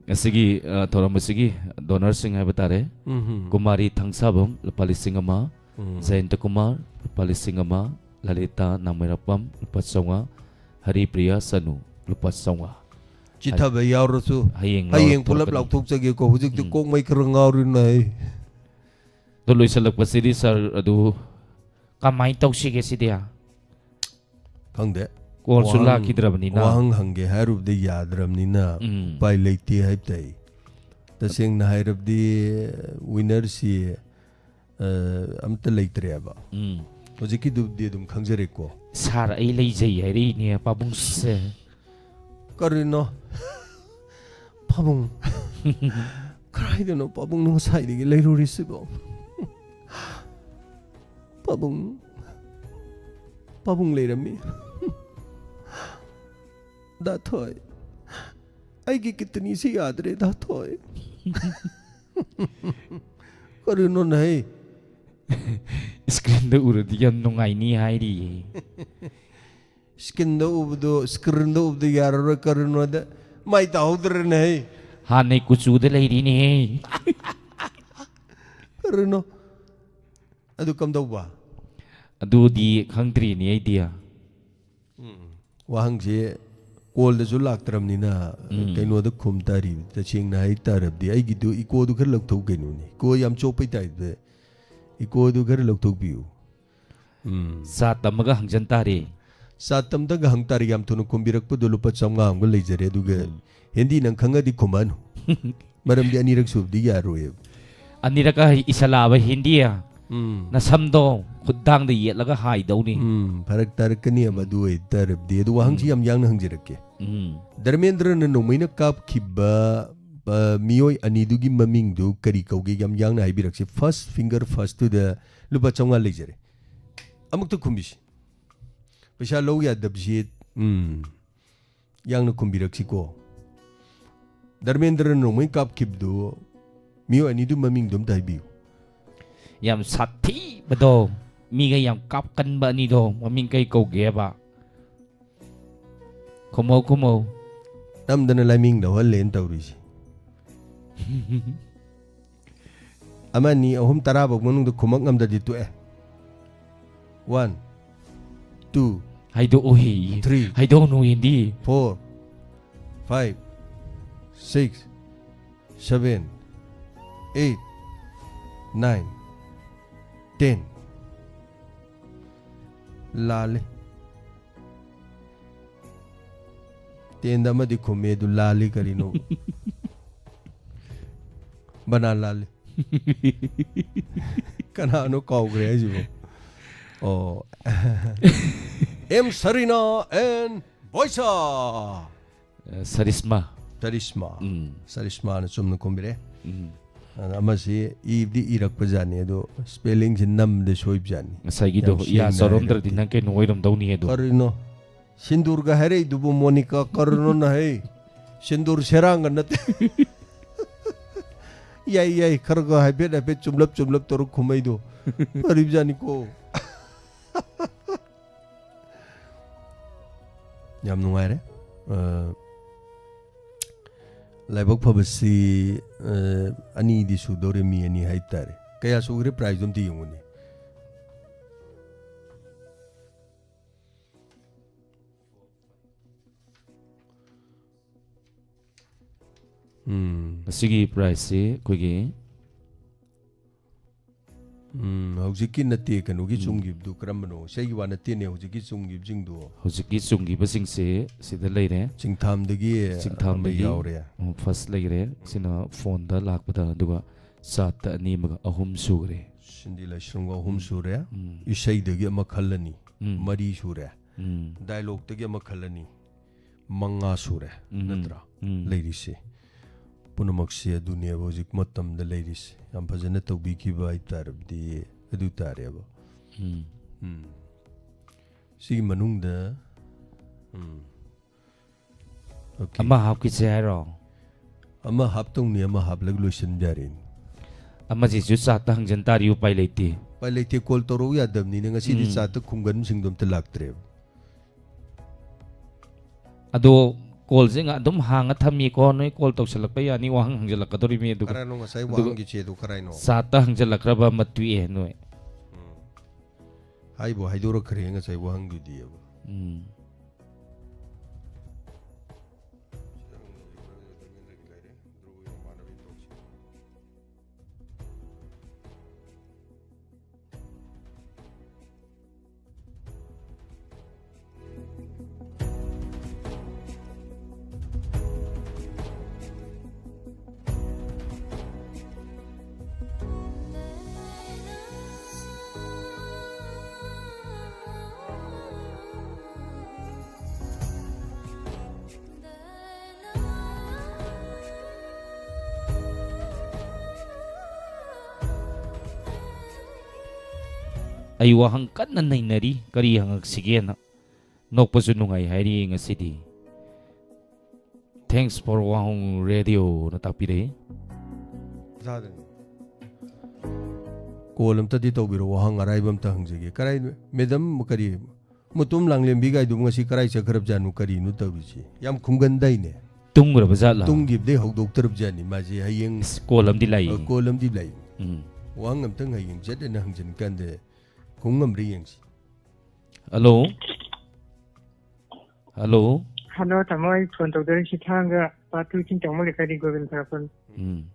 ꯉꯁꯤꯒꯤ, ꯑ, ꯊꯧꯔꯝ ꯑꯁꯤꯒꯤ donorꯁꯤꯡ ꯍꯥꯏꯕ ꯇꯥꯔꯦ꯫ ꯎꯝ ꯍꯝ꯫ ꯀꯨꯃꯥꯔꯤ ꯊꯥꯡꯁꯥꯕꯝ, ꯂꯨꯄꯥ ꯂꯤꯁꯤꯡ ꯑꯃ, ꯎꯝ꯫ ꯖꯌꯟꯇ ꯀꯨꯃꯥꯔ, ꯂꯨꯄꯥ ꯂꯤꯁꯤꯡ ꯑꯃ, ꯂꯂꯤꯇꯥ ꯅꯥꯃꯩꯔꯥꯛꯄꯝ, ꯂꯨꯄꯥ ꯆꯥꯝꯃꯉꯥ, ꯍꯔꯤꯄ꯭ꯔꯤꯌꯥ ꯆꯅꯨ, ꯂꯨꯄꯥ ꯆꯥꯝꯃꯉꯥ꯫ ꯆꯤꯊꯕ ꯌꯥꯎꯔꯁꯨ ꯍꯌꯦꯡ ꯍꯌꯦꯡ ꯄꯨꯂꯞ ꯂꯧꯔꯛꯀꯅꯤ꯫ ꯂꯥꯎꯊꯣꯛꯆꯒꯦꯀꯣ꯫ ꯍꯧꯖꯤꯛꯇꯤ ꯎꯝ꯫ ꯀꯣꯛꯃꯩ ꯈꯔ ꯉꯥꯎꯔꯤ ꯅꯥꯏ꯫ ꯑꯗꯣ ꯂꯣꯏꯁꯤꯜꯂꯛꯄꯁꯤꯗꯤ sir ꯑꯗꯨ ꯀꯃꯥꯏꯅ ꯇꯧꯁꯤꯒꯦ ꯁꯤꯗꯤ? ꯈꯪꯗꯦ꯫ Callꯁꯨ ꯋꯥꯍꯪ, ꯂꯥꯛꯈꯤꯗ꯭ꯔꯕꯅꯤꯅ꯫ ꯋꯥꯍꯪ ꯍꯪꯒꯦ ꯍꯥꯏꯔꯨꯕꯗ ꯌꯥꯗ꯭ꯔꯕꯅꯤꯅ ꯎꯝ꯫ ꯎꯄꯥꯏ ꯂꯩꯇꯦ ꯍꯥꯏꯕ ꯇꯥꯏ꯫ ꯇꯁꯦꯡꯅ ꯍꯥꯏꯔꯕꯗꯤ winnerꯁꯤ, ꯑ, ꯑꯝꯇ ꯂꯩꯇ꯭ꯔꯦꯕ꯫ ꯎꯝ꯫ ꯍꯧꯖꯤꯛꯀꯤꯗꯨꯕꯨꯗꯤ ꯑꯗꯨꯝ ꯈꯪꯖꯔꯦꯀꯣ꯫ Sir, ꯑꯩ ꯂꯩꯖꯩ ꯍꯥꯏꯔꯛꯏꯅꯦ ꯄꯥꯕꯨꯡꯁꯦ꯫ ꯀꯔꯤꯅꯣ? ꯄꯥꯕꯨꯡ꯫ ꯀꯗꯥꯏꯗꯅꯣ ꯄꯥꯕꯨꯡꯅ ꯉꯁꯥꯏꯗꯒꯤ ꯂꯩꯔꯨꯔꯤꯁꯤꯕꯣ? ꯄꯥꯕꯨꯡ꯫ ꯄꯥꯕꯨꯡ ꯂꯩꯔꯝꯃꯤ꯫ ꯗꯥ ꯊꯣꯏ, ꯑꯩꯒꯤ kidneyꯁꯤ ꯌꯥꯗ꯭ꯔꯦ, ꯗꯥ ꯊꯣꯏ꯫ ꯀꯔꯤꯅꯣ ꯅꯍꯦ? Screenꯗ ꯎꯔꯗꯤ ꯌꯥꯝ ꯅꯨꯡꯉꯥꯏꯅꯤ ꯍꯥꯏꯔꯤꯌꯦ꯫ Screenꯗ ꯎꯕꯗꯣ, screenꯗ ꯎꯕꯗꯣ ꯌꯥꯔꯔꯣꯏ, ꯀꯔꯤꯅꯣꯗ ꯃꯥꯏ ꯇꯥꯍꯧꯗ꯭ꯔꯦꯅꯦ꯫ ꯍꯥꯟꯅꯩ ꯀꯨꯆꯨꯗ ꯂꯩꯔꯤꯅꯦ꯫ ꯀꯔꯤꯅꯣ? ꯑꯗꯨ ꯀꯝꯗꯧꯕ? ꯑꯗꯨꯗꯤ ꯈꯪꯗ꯭ꯔꯤꯅꯦ ꯑꯩꯗꯤ꯫ ꯎꯝ꯫ ꯋꯥꯍꯪꯁꯦ callꯗꯁꯨ ꯂꯥꯛꯇ꯭ꯔꯕꯅꯤꯅ ꯎꯝ꯫ ꯀꯩꯅꯣꯗ ꯈꯨꯝ ꯇꯥꯔꯤ꯫ ꯇꯁꯦꯡꯅ ꯍꯥꯏ ꯇꯥꯔꯕꯗꯤ ꯑꯩꯒꯤꯗꯨ echoꯗꯨ ꯈꯔ ꯂꯧꯊꯣꯛꯎ ꯀꯩꯅꯣꯅꯦ꯫ Echo ꯌꯥꯝ ꯆꯣꯞꯄꯩ typeꯇ꯫ Echoꯗꯨ ꯈꯔ ꯂꯧꯊꯣꯛꯄꯤꯌꯨ꯫ ꯎꯝ꯫ ꯆꯥ ꯇꯝꯃꯒ ꯍꯪꯖꯟ ꯇꯥꯔꯦ꯫ ꯆꯥ ꯇꯝꯗꯒ ꯍꯪ ꯇꯥꯔꯦ, ꯌꯥꯝ ꯊꯨꯅ ꯈꯨꯝꯕꯤꯔꯛꯄꯗꯣ ꯂꯨꯄꯥ ꯆꯥꯝꯃꯉꯥ ꯑꯃꯒ ꯂꯩꯖꯔꯦ, ꯑꯗꯨꯒ ꯎꯝ꯫ ꯍꯤꯟꯗꯤ ꯅꯪ ꯈꯪꯉꯗꯤ ꯈꯨꯝꯃꯛꯑꯅꯨ꯫ ꯃꯔꯝꯗꯤ ꯑꯅꯤꯔꯛ ꯁꯨꯕꯗꯤ ꯌꯥꯔꯣꯏꯕ꯫ ꯑꯅꯤꯔꯛꯀ ꯏꯁꯜꯂꯛꯑꯕ ꯍꯤꯟꯗꯤ? ꯎꯝ꯫ ꯅꯁꯝꯗꯣ ꯈꯨꯠꯗꯥꯡꯗ ꯌꯦꯠꯂꯒ ꯍꯥꯏꯗꯧꯅꯤ꯫ ꯎꯝ, ꯐꯔꯛ ꯇꯥꯔꯛꯀꯅꯤ ꯎꯝ꯫ ꯑꯗꯨ ꯑꯣꯏꯇꯥꯔꯕꯗꯤ꯫ ꯑꯗꯨ ꯋꯥꯍꯪꯁꯤ ꯎꯝ꯫ ꯌꯥꯝ ꯌꯥꯡꯅ ꯍꯪꯖꯔꯛꯀꯦ꯫ ꯎꯝ꯫ ꯙꯔꯃꯦꯟꯗ꯭ꯔꯅ ꯅꯣꯡꯃꯩꯅ ꯀꯥꯞꯈꯤꯕ, ꯑ, ꯃꯤꯑꯣꯏ ꯑꯅꯤꯗꯨꯒꯤ ꯃꯃꯤꯡꯗꯨ ꯀꯔꯤ ꯀꯧꯒꯦ? ꯌꯥꯝ ꯌꯥꯡꯅ ꯍꯥꯏꯕꯤꯔꯛꯁꯤ꯫ First finger firstꯇꯨꯗ ꯂꯨꯄꯥ ꯆꯥꯝꯃꯉꯥ ꯂꯩꯖꯔꯦ꯫ ꯑꯃꯨꯛꯇ ꯈꯨꯝꯕꯤꯁꯤ꯫ ꯄꯩꯁꯥ ꯂꯧ ꯌꯥꯗꯕꯁꯤ, ꯎꯝ, ꯌꯥꯡꯅ ꯈꯨꯝꯕꯤꯔꯛꯁꯤꯀꯣ꯫ ꯙꯔꯃꯦꯟꯗ꯭ꯔꯅ ꯅꯣꯡꯃꯩ ꯀꯥꯞꯈꯤꯕꯗꯨ, ꯃꯤꯑꯣꯏ ꯑꯅꯤꯗꯨ ꯃꯃꯤꯡꯗꯨ ꯑꯝꯇ ꯍꯥꯏꯕꯤꯌꯨ꯫ ꯌꯥꯝ ꯁꯥꯊꯤꯕꯗꯣ, ꯃꯤꯒ ꯌꯥꯝ ꯀꯥꯞꯀꯟꯕ ꯑꯅꯤꯗꯣ, ꯃꯃꯤꯡ ꯀꯩ ꯀꯧꯒꯦꯕ? ꯈꯨꯝꯃꯧ, ꯈꯨꯝꯃꯧ꯫ ꯅꯝꯗꯅ ꯂꯥꯏꯃꯤꯡ ꯂꯧꯍꯜꯂꯦꯅ ꯇꯧꯔꯤꯁꯦ꯫ ꯑꯃ, ꯑꯅꯤ, ꯑꯍꯨꯝ, ꯇꯔꯥ ꯐꯥꯎ ꯃꯅꯨꯡꯗ ꯈꯨꯝꯃꯛ ꯉꯝꯗꯗꯤ ꯇꯣꯛꯑꯦ. One, two, ꯍꯥꯏꯗꯣꯛꯎꯍꯦ. Three. ꯍꯥꯏꯗꯣꯛꯅꯨ ꯍꯦꯟꯗꯤ. Four, five, six, seven, eight, nine, ten. ꯂꯥꯜꯂꯦ. Tenꯗ ꯑꯃꯗꯤ ꯈꯨꯝꯃꯦ, ꯑꯗꯨ ꯂꯥꯜꯂꯤ ꯀꯔꯤꯅꯣ? ꯕꯅꯥꯟ ꯂꯥꯜꯂꯤ. ꯀꯅꯥꯅꯣ ꯀꯥꯎꯈ꯭ꯔꯦ ꯍꯥꯏꯁꯤꯕꯣ? ꯑꯣ. M Sarina and Boisa. ꯁꯔꯤꯁꯃꯥ. ꯁꯔꯤꯁꯃꯥ. ꯎꯝ. ꯁꯔꯤꯁꯃꯥꯅ ꯆꯨꯝꯅ ꯈꯨꯝꯕꯤꯔꯦ. ꯎꯝ. ꯑꯗ ꯑꯃꯁꯤ ꯏꯕꯗꯤ ꯏꯔꯛꯄ ꯖꯥꯠꯅꯤ, ꯑꯗꯣ spellingꯁꯤ ꯅꯝꯕꯗ ꯁꯣꯏꯕ ꯖꯥꯠꯅꯤ. ꯉꯁꯥꯏꯒꯤꯗꯣ ꯌꯥꯝ ꯌꯥ ꯁꯦꯡꯅ ꯆꯥꯎꯔꯝꯗ꯭ꯔꯗꯤ ꯍꯥꯏꯔꯗꯤ. ꯅꯪ ꯀꯩꯅꯣ ꯑꯣꯏꯔꯝꯗꯧꯅꯤ ꯑꯗꯣ. ꯀꯔꯤꯅꯣ? ꯁꯤꯟꯗꯨꯔꯒ ꯍꯥꯏꯔꯛꯏꯗꯨꯕꯨ ꯃꯣꯅꯤꯀꯥ ꯀꯔꯤꯅꯣꯅ ꯍꯩ? ꯁꯤꯟꯗꯨꯔ ꯁꯦꯔꯥꯡꯒ ꯅꯠꯇꯦ. ꯌꯥꯏ, ꯌꯥꯏ, ꯈꯔ ꯈꯔ ꯍꯥꯏꯐꯦꯠ ꯍꯥꯏꯐꯦꯠ ꯆꯨꯝꯂꯞ ꯆꯨꯝꯂꯞ ꯇꯧꯔ ꯈꯨꯝꯃꯩꯗꯣ ꯐꯔꯤꯕꯖꯥꯠꯅꯤꯀꯣ. ꯌꯥꯝ ꯅꯨꯡꯉꯥꯏꯔꯦ. ꯑ, ꯂꯥꯏꯕꯛ ꯐꯕꯁꯤ, ꯑ, ꯑꯅꯤꯗꯤ ꯁꯨꯗꯧꯔꯦ, ꯃꯤ ꯑꯅꯤ ꯍꯥꯏꯇꯥꯔꯦ. ꯀꯌꯥ ꯁꯨꯈ꯭ꯔꯦ prizeꯗꯣ ꯑꯝꯇ ꯌꯦꯡꯉꯨꯅꯦ. ꯎꯝ. ꯃꯁꯤꯒꯤ prizeꯁꯤ ꯑꯩꯈꯣꯏꯒꯤ ꯎꯝ, ꯍꯧꯖꯤꯛꯀꯤ ꯅꯠꯇꯦ, ꯀꯩꯅꯣꯒꯤ ꯎꯝ. ꯆꯨꯝꯈꯤꯕꯗꯨ ꯀꯔꯝꯕꯅꯣ? ꯏꯁꯩꯒꯤ ꯋꯥ ꯅꯠꯇꯦꯅꯦ, ꯍꯧꯖꯤꯛꯀꯤ ꯆꯨꯝꯈꯤꯕꯁꯤꯡꯗꯣ. ꯍꯧꯖꯤꯛꯀꯤ ꯆꯨꯝꯈꯤꯕꯁꯤꯡꯁꯦ ꯁꯤꯗ ꯂꯩꯔꯦ. ꯆꯤꯡꯊꯥꯝꯗꯒꯤ ꯆꯤꯡꯊꯥꯝꯗꯒꯤ ꯑꯃ ꯌꯥꯎꯔꯦ. ꯎꯝ, first ꯂꯩꯔꯦ. ꯁꯤꯅ phoneꯗ ꯂꯥꯛꯄꯗ, ꯑꯗꯨꯒ chatꯇ ꯑꯅꯤ ꯑꯃꯒ ꯑꯍꯨꯝ ꯁꯨꯈ꯭ꯔꯦ. ꯁꯤꯟꯗꯤ ꯂꯥꯏꯁ꯭ꯔꯝꯒ ꯑꯍꯨꯝ ꯁꯨꯔꯦ. ꯎꯝ. ꯏꯁꯩꯗꯒꯤ ꯑꯃ ꯈꯜꯂꯅꯤ. ꯎꯝ. ꯃꯔꯤ ꯁꯨꯔꯦ. ꯎꯝ. Dialogueꯗꯒꯤ ꯑꯃ ꯈꯜꯂꯅꯤ. ꯃꯉꯥ ꯁꯨꯔꯦ. ꯎꯝ. ꯅꯠꯇ꯭ꯔꯥ? ꯎꯝ. ꯂꯩꯔꯤꯁꯦ. ꯄꯨꯝꯅꯃꯛꯁꯦ ꯑꯗꯨꯅꯦꯕ ꯍꯧꯖꯤꯛ ꯃꯇꯝꯗ ꯂꯩꯔꯤꯁꯦ. ꯌꯥꯝ ꯐꯖꯅ ꯇꯧꯕꯤꯈꯤꯕ ꯍꯥꯏꯇꯥꯔꯕꯗꯤ ꯑꯗꯨ ꯇꯥꯔꯦꯕ. ꯎꯝ. ꯎꯝ. ꯁꯤꯒꯤ ꯃꯅꯨꯡꯗ, ꯎꯝ. Okay. ꯑꯃ ꯍꯥꯞꯈꯤꯁꯦ ꯍꯥꯏꯔꯣ? ꯑꯃ ꯍꯥꯞꯇꯧꯅꯤ, ꯑꯃ ꯍꯥꯞꯂꯒ ꯂꯣꯏꯁꯤꯟꯕ ꯌꯥꯔꯦꯅꯦ. ꯑꯃꯁꯤꯁꯨ chatꯇ ꯍꯪꯖꯟ ꯇꯥꯔꯤ, ꯎꯄꯥꯏ ꯂꯩꯇꯦ. ꯎꯄꯥꯏ ꯂꯩꯇꯦ, call ꯇꯧꯔꯛꯎ ꯌꯥꯗꯕꯅꯤꯅ ꯉꯁꯤꯗꯤ ꯎꯝ. Chatꯇ ꯈꯨꯝꯒꯟꯕꯁꯤꯡꯗꯣ ꯑꯝꯇ ꯂꯥꯛꯇ꯭ꯔꯦꯕ. ꯑꯗꯣ ꯀꯣꯜꯁꯦ ꯉ-, ꯑꯗꯨꯝ ꯍꯥꯡꯉ ꯊꯝꯃꯤꯀꯣ, ꯅꯣꯏ ꯀꯣꯜ ꯇꯧꯁꯜꯂꯛꯄ ꯌꯥꯅꯤ, ꯋꯥꯍꯪ ꯍꯪꯖꯜꯂꯛꯀꯗꯧꯔꯤꯃꯤ, ꯑꯗꯨꯒ ꯀꯔꯥꯏꯅꯣ ꯉꯁꯥꯏ ꯑꯗꯨꯒ ꯋꯥꯍꯪꯒꯤ ꯆꯦꯗꯨ ꯀꯔꯥꯏꯅꯣ? ꯆꯥꯠꯇ ꯍꯪꯖꯜꯂꯛꯈ꯭ꯔꯕ ꯑꯃ ꯇꯣꯛꯑꯦ ꯅꯣꯏ꯫ ꯎꯝ꯫ ꯍꯥꯏꯕꯨ ꯍꯥꯏꯗꯣꯔꯛꯈ꯭ꯔꯦ ꯉꯁꯥꯏ ꯋꯥꯍꯪꯗꯨꯗꯤ ꯑꯕ꯫ ꯎꯝ꯫ ꯑꯩ ꯋꯥꯍꯪ ꯀꯟꯅ ꯅꯩꯅꯔꯤ, ꯀꯔꯤ ꯍꯪꯉꯛꯁꯤꯒꯦꯅ꯫ ꯅꯣꯛꯄꯁꯨ ꯅꯨꯡꯉꯥꯏ ꯍꯥꯏꯔꯤ ꯉꯁꯤꯗꯤ꯫ Thanks for Wahung Radio ꯅ ꯇꯥꯛꯄꯤꯔꯛꯏ꯫ ꯀꯣꯜ ꯑꯝꯇꯗꯤ ꯇꯧꯕꯤꯔꯣ, ꯋꯥꯍꯪ ꯑꯔꯥꯏꯕ ꯑꯝꯇ ꯍꯪꯖꯒꯦ꯫ ꯀꯔꯥꯏ, ꯃꯦꯗꯝ, ꯀꯔꯤ, ꯃꯨꯇꯨꯝ ꯂꯥꯡꯂꯦꯝꯕꯤ ꯒꯥꯏꯗꯨꯕꯨ ꯉꯁꯤ ꯀꯔꯥꯏ ꯆꯠꯈ꯭ꯔꯕꯖꯥꯠꯅꯣ? ꯀꯔꯤꯅꯣ ꯇꯧꯔꯤꯁꯤ? ꯌꯥꯝ ꯈꯨꯝꯒꯟꯗꯥꯏꯅꯦ꯫ ꯇꯨꯝꯈ꯭ꯔꯕ ꯖꯥꯠꯂꯥ? ꯇꯨꯝꯈꯤꯕꯗꯩ ꯍꯧꯗꯣꯛꯇ꯭ꯔꯕꯖꯥꯠꯅꯤ ꯃꯥꯁꯦ꯫ ꯍꯌꯦꯡ ꯑꯁ, ꯀꯣꯜ ꯑꯃꯗꯤ ꯂꯥꯛꯏ꯫ ꯑ, ꯀꯣꯜ ꯑꯃꯗꯤ ꯂꯥꯛꯏ꯫ ꯎꯝ꯫ ꯋꯥꯍꯪ ꯑꯝꯇꯪ ꯍꯌꯦꯡ ꯆꯠꯂꯦꯅ ꯍꯪꯖꯤꯟ ꯀꯥꯟꯗ ꯈꯨꯝ ꯉꯝꯕ꯭ꯔꯥ ꯌꯦꯡꯁꯤ꯫ ꯍꯜꯂꯣ? ꯍꯜꯂꯣ? ꯍꯜꯂꯣ, ꯇꯥꯃꯣ, ꯑꯩ ꯐꯣꯟ ꯇꯧꯖꯔꯛꯏꯁꯤ ꯊꯥꯡꯒ ꯄꯥꯠ ꯇꯨ ꯆꯤꯡꯇꯣꯡꯕ ꯂꯩꯀꯥꯏꯗꯒꯤ ꯒꯣꯕꯤꯟ ꯊꯥꯔꯛꯄꯅꯤ꯫ ꯎꯝ꯫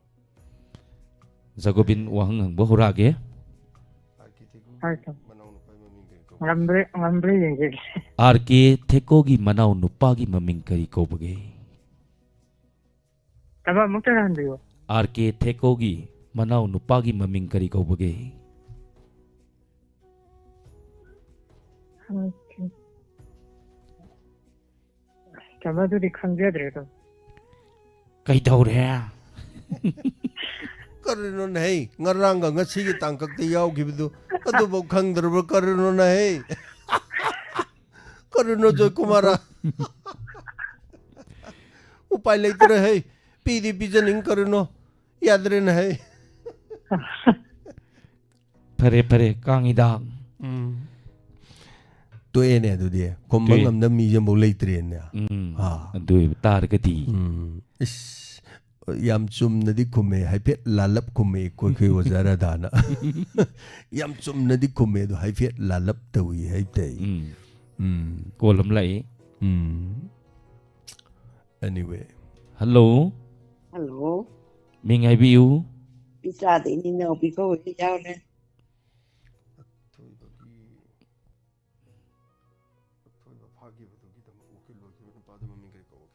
ꯖꯒꯣꯕꯤꯟ, ꯋꯥꯍꯪ ꯍꯪꯕ ꯍꯧꯔꯛꯑꯒꯦ꯫ ꯍꯣꯏ, ꯇꯥꯃꯣ꯫ ꯉꯝꯕ꯭ꯔꯦ, ꯉꯝꯕ꯭ꯔꯦ ꯌꯦꯡꯖꯒꯦ꯫ ꯑꯥꯔ ꯀꯦ ꯊꯦꯛꯀꯣꯒꯤ ꯃꯅꯥꯎ ꯅꯨꯄꯥꯒꯤ ꯃꯃꯤꯡ ꯀꯔꯤ ꯀꯧꯕꯒꯦ? ꯇꯥꯃꯣ, ꯑꯃꯨꯛꯇ ꯍꯟꯕꯤꯌꯨ꯫ ꯑꯥꯔ ꯀꯦ ꯊꯦꯛꯀꯣꯒꯤ ꯃꯅꯥꯎ ꯅꯨꯄꯥꯒꯤ ꯃꯃꯤꯡ ꯀꯔꯤ ꯀꯧꯕꯒꯦ? ꯑꯣꯀꯦ꯫ ꯇꯥꯃꯣ, ꯑꯗꯨꯗꯤ ꯈꯪꯖꯗ꯭ꯔꯦ ꯑꯗꯨꯝ꯫ ꯀꯩꯗꯧꯔꯦ? ꯀꯔꯤꯅꯣꯅꯦꯍꯦ? ꯉꯔꯥꯡꯒ ꯉꯁꯤꯒꯤ ꯇꯥꯡꯀꯛꯇ ꯌꯥꯎꯈꯤꯕꯗꯨ ꯑꯗꯨꯐꯥꯎ ꯈꯪꯗ꯭ꯔꯕ ꯀꯔꯤꯅꯣꯅꯦꯍꯦ? ꯀꯔꯤꯅꯣ ꯖꯣꯏꯀꯨꯃꯥꯔ? ꯎꯄꯥꯏ ꯂꯩꯇ꯭ꯔꯦ ꯍꯦ꯫ ꯄꯤꯗꯤ ꯄꯤꯖꯅꯤꯡ ꯀꯔꯤꯅꯣ? ꯌꯥꯗ꯭ꯔꯦꯅꯦꯍꯦ꯫ ꯐꯔꯦ, ꯐꯔꯦ, ꯀꯥꯡ ꯍꯤꯗꯥꯛ꯫ ꯎꯝ꯫ ꯇꯣꯛꯑꯦꯅꯦ ꯑꯗꯨꯗꯤ꯫ ꯈꯨꯝꯕ ꯇꯣꯛꯑꯦ꯫ ꯉꯝꯅꯕ ꯃꯤꯁꯦ ꯑꯃꯨꯛ ꯂꯩꯇ꯭ꯔꯦꯅꯦ꯫ ꯎꯝ꯫ ꯑꯥ꯫ ꯑꯗꯨ ꯑꯣꯏꯕ ꯇꯥꯔꯒꯗꯤ꯫ ꯎꯝ꯫ ꯏꯁ, ꯌꯥꯝ ꯆꯨꯝꯅꯗꯤ ꯈꯨꯝꯃꯦ, ꯍꯥꯏꯐꯦꯠ ꯂꯥꯜꯂꯞ ꯈꯨꯝꯃꯦ ꯑꯩꯈꯣꯏ, ꯑꯩꯈꯣꯏ ꯑꯣꯖꯥ ꯔꯥꯙꯥꯅ꯫ ꯌꯥꯝ ꯆꯨꯝꯅꯗꯤ ꯈꯨꯝꯃꯦ, ꯑꯗꯣ ꯍꯥꯏꯐꯦꯠ ꯂꯥꯜꯂꯞ ꯇꯧꯏ ꯍꯥꯏꯇꯥꯏ꯫ ꯎꯝ꯫ ꯎꯝ꯫ ꯀꯣꯜ ꯑꯃ ꯂꯥꯛꯏ꯫ ꯎꯝ꯫ Anyway꯫ ꯍꯜꯂꯣ꯫ ꯍꯜꯂꯣ꯫ ꯃꯤꯡ ꯍꯥꯏꯕꯤꯌꯨ꯫ ꯄꯤꯆꯥꯗ ꯏꯅꯤꯅ ꯍꯧꯕꯤꯕ ꯑꯣꯏꯕ ꯌꯥꯎꯔꯦ꯫ ꯑꯊꯣꯏꯕꯒꯤ, ꯑꯊꯣꯏꯕ ꯐꯥꯈꯤꯕꯗꯨꯒꯤꯗꯃꯛ ꯎꯀꯤꯜ ꯑꯣꯏꯈꯤꯕ ꯅꯨꯄꯥꯗꯨ ꯃꯃꯤꯡ ꯀꯔꯤ ꯀꯧꯒꯦ?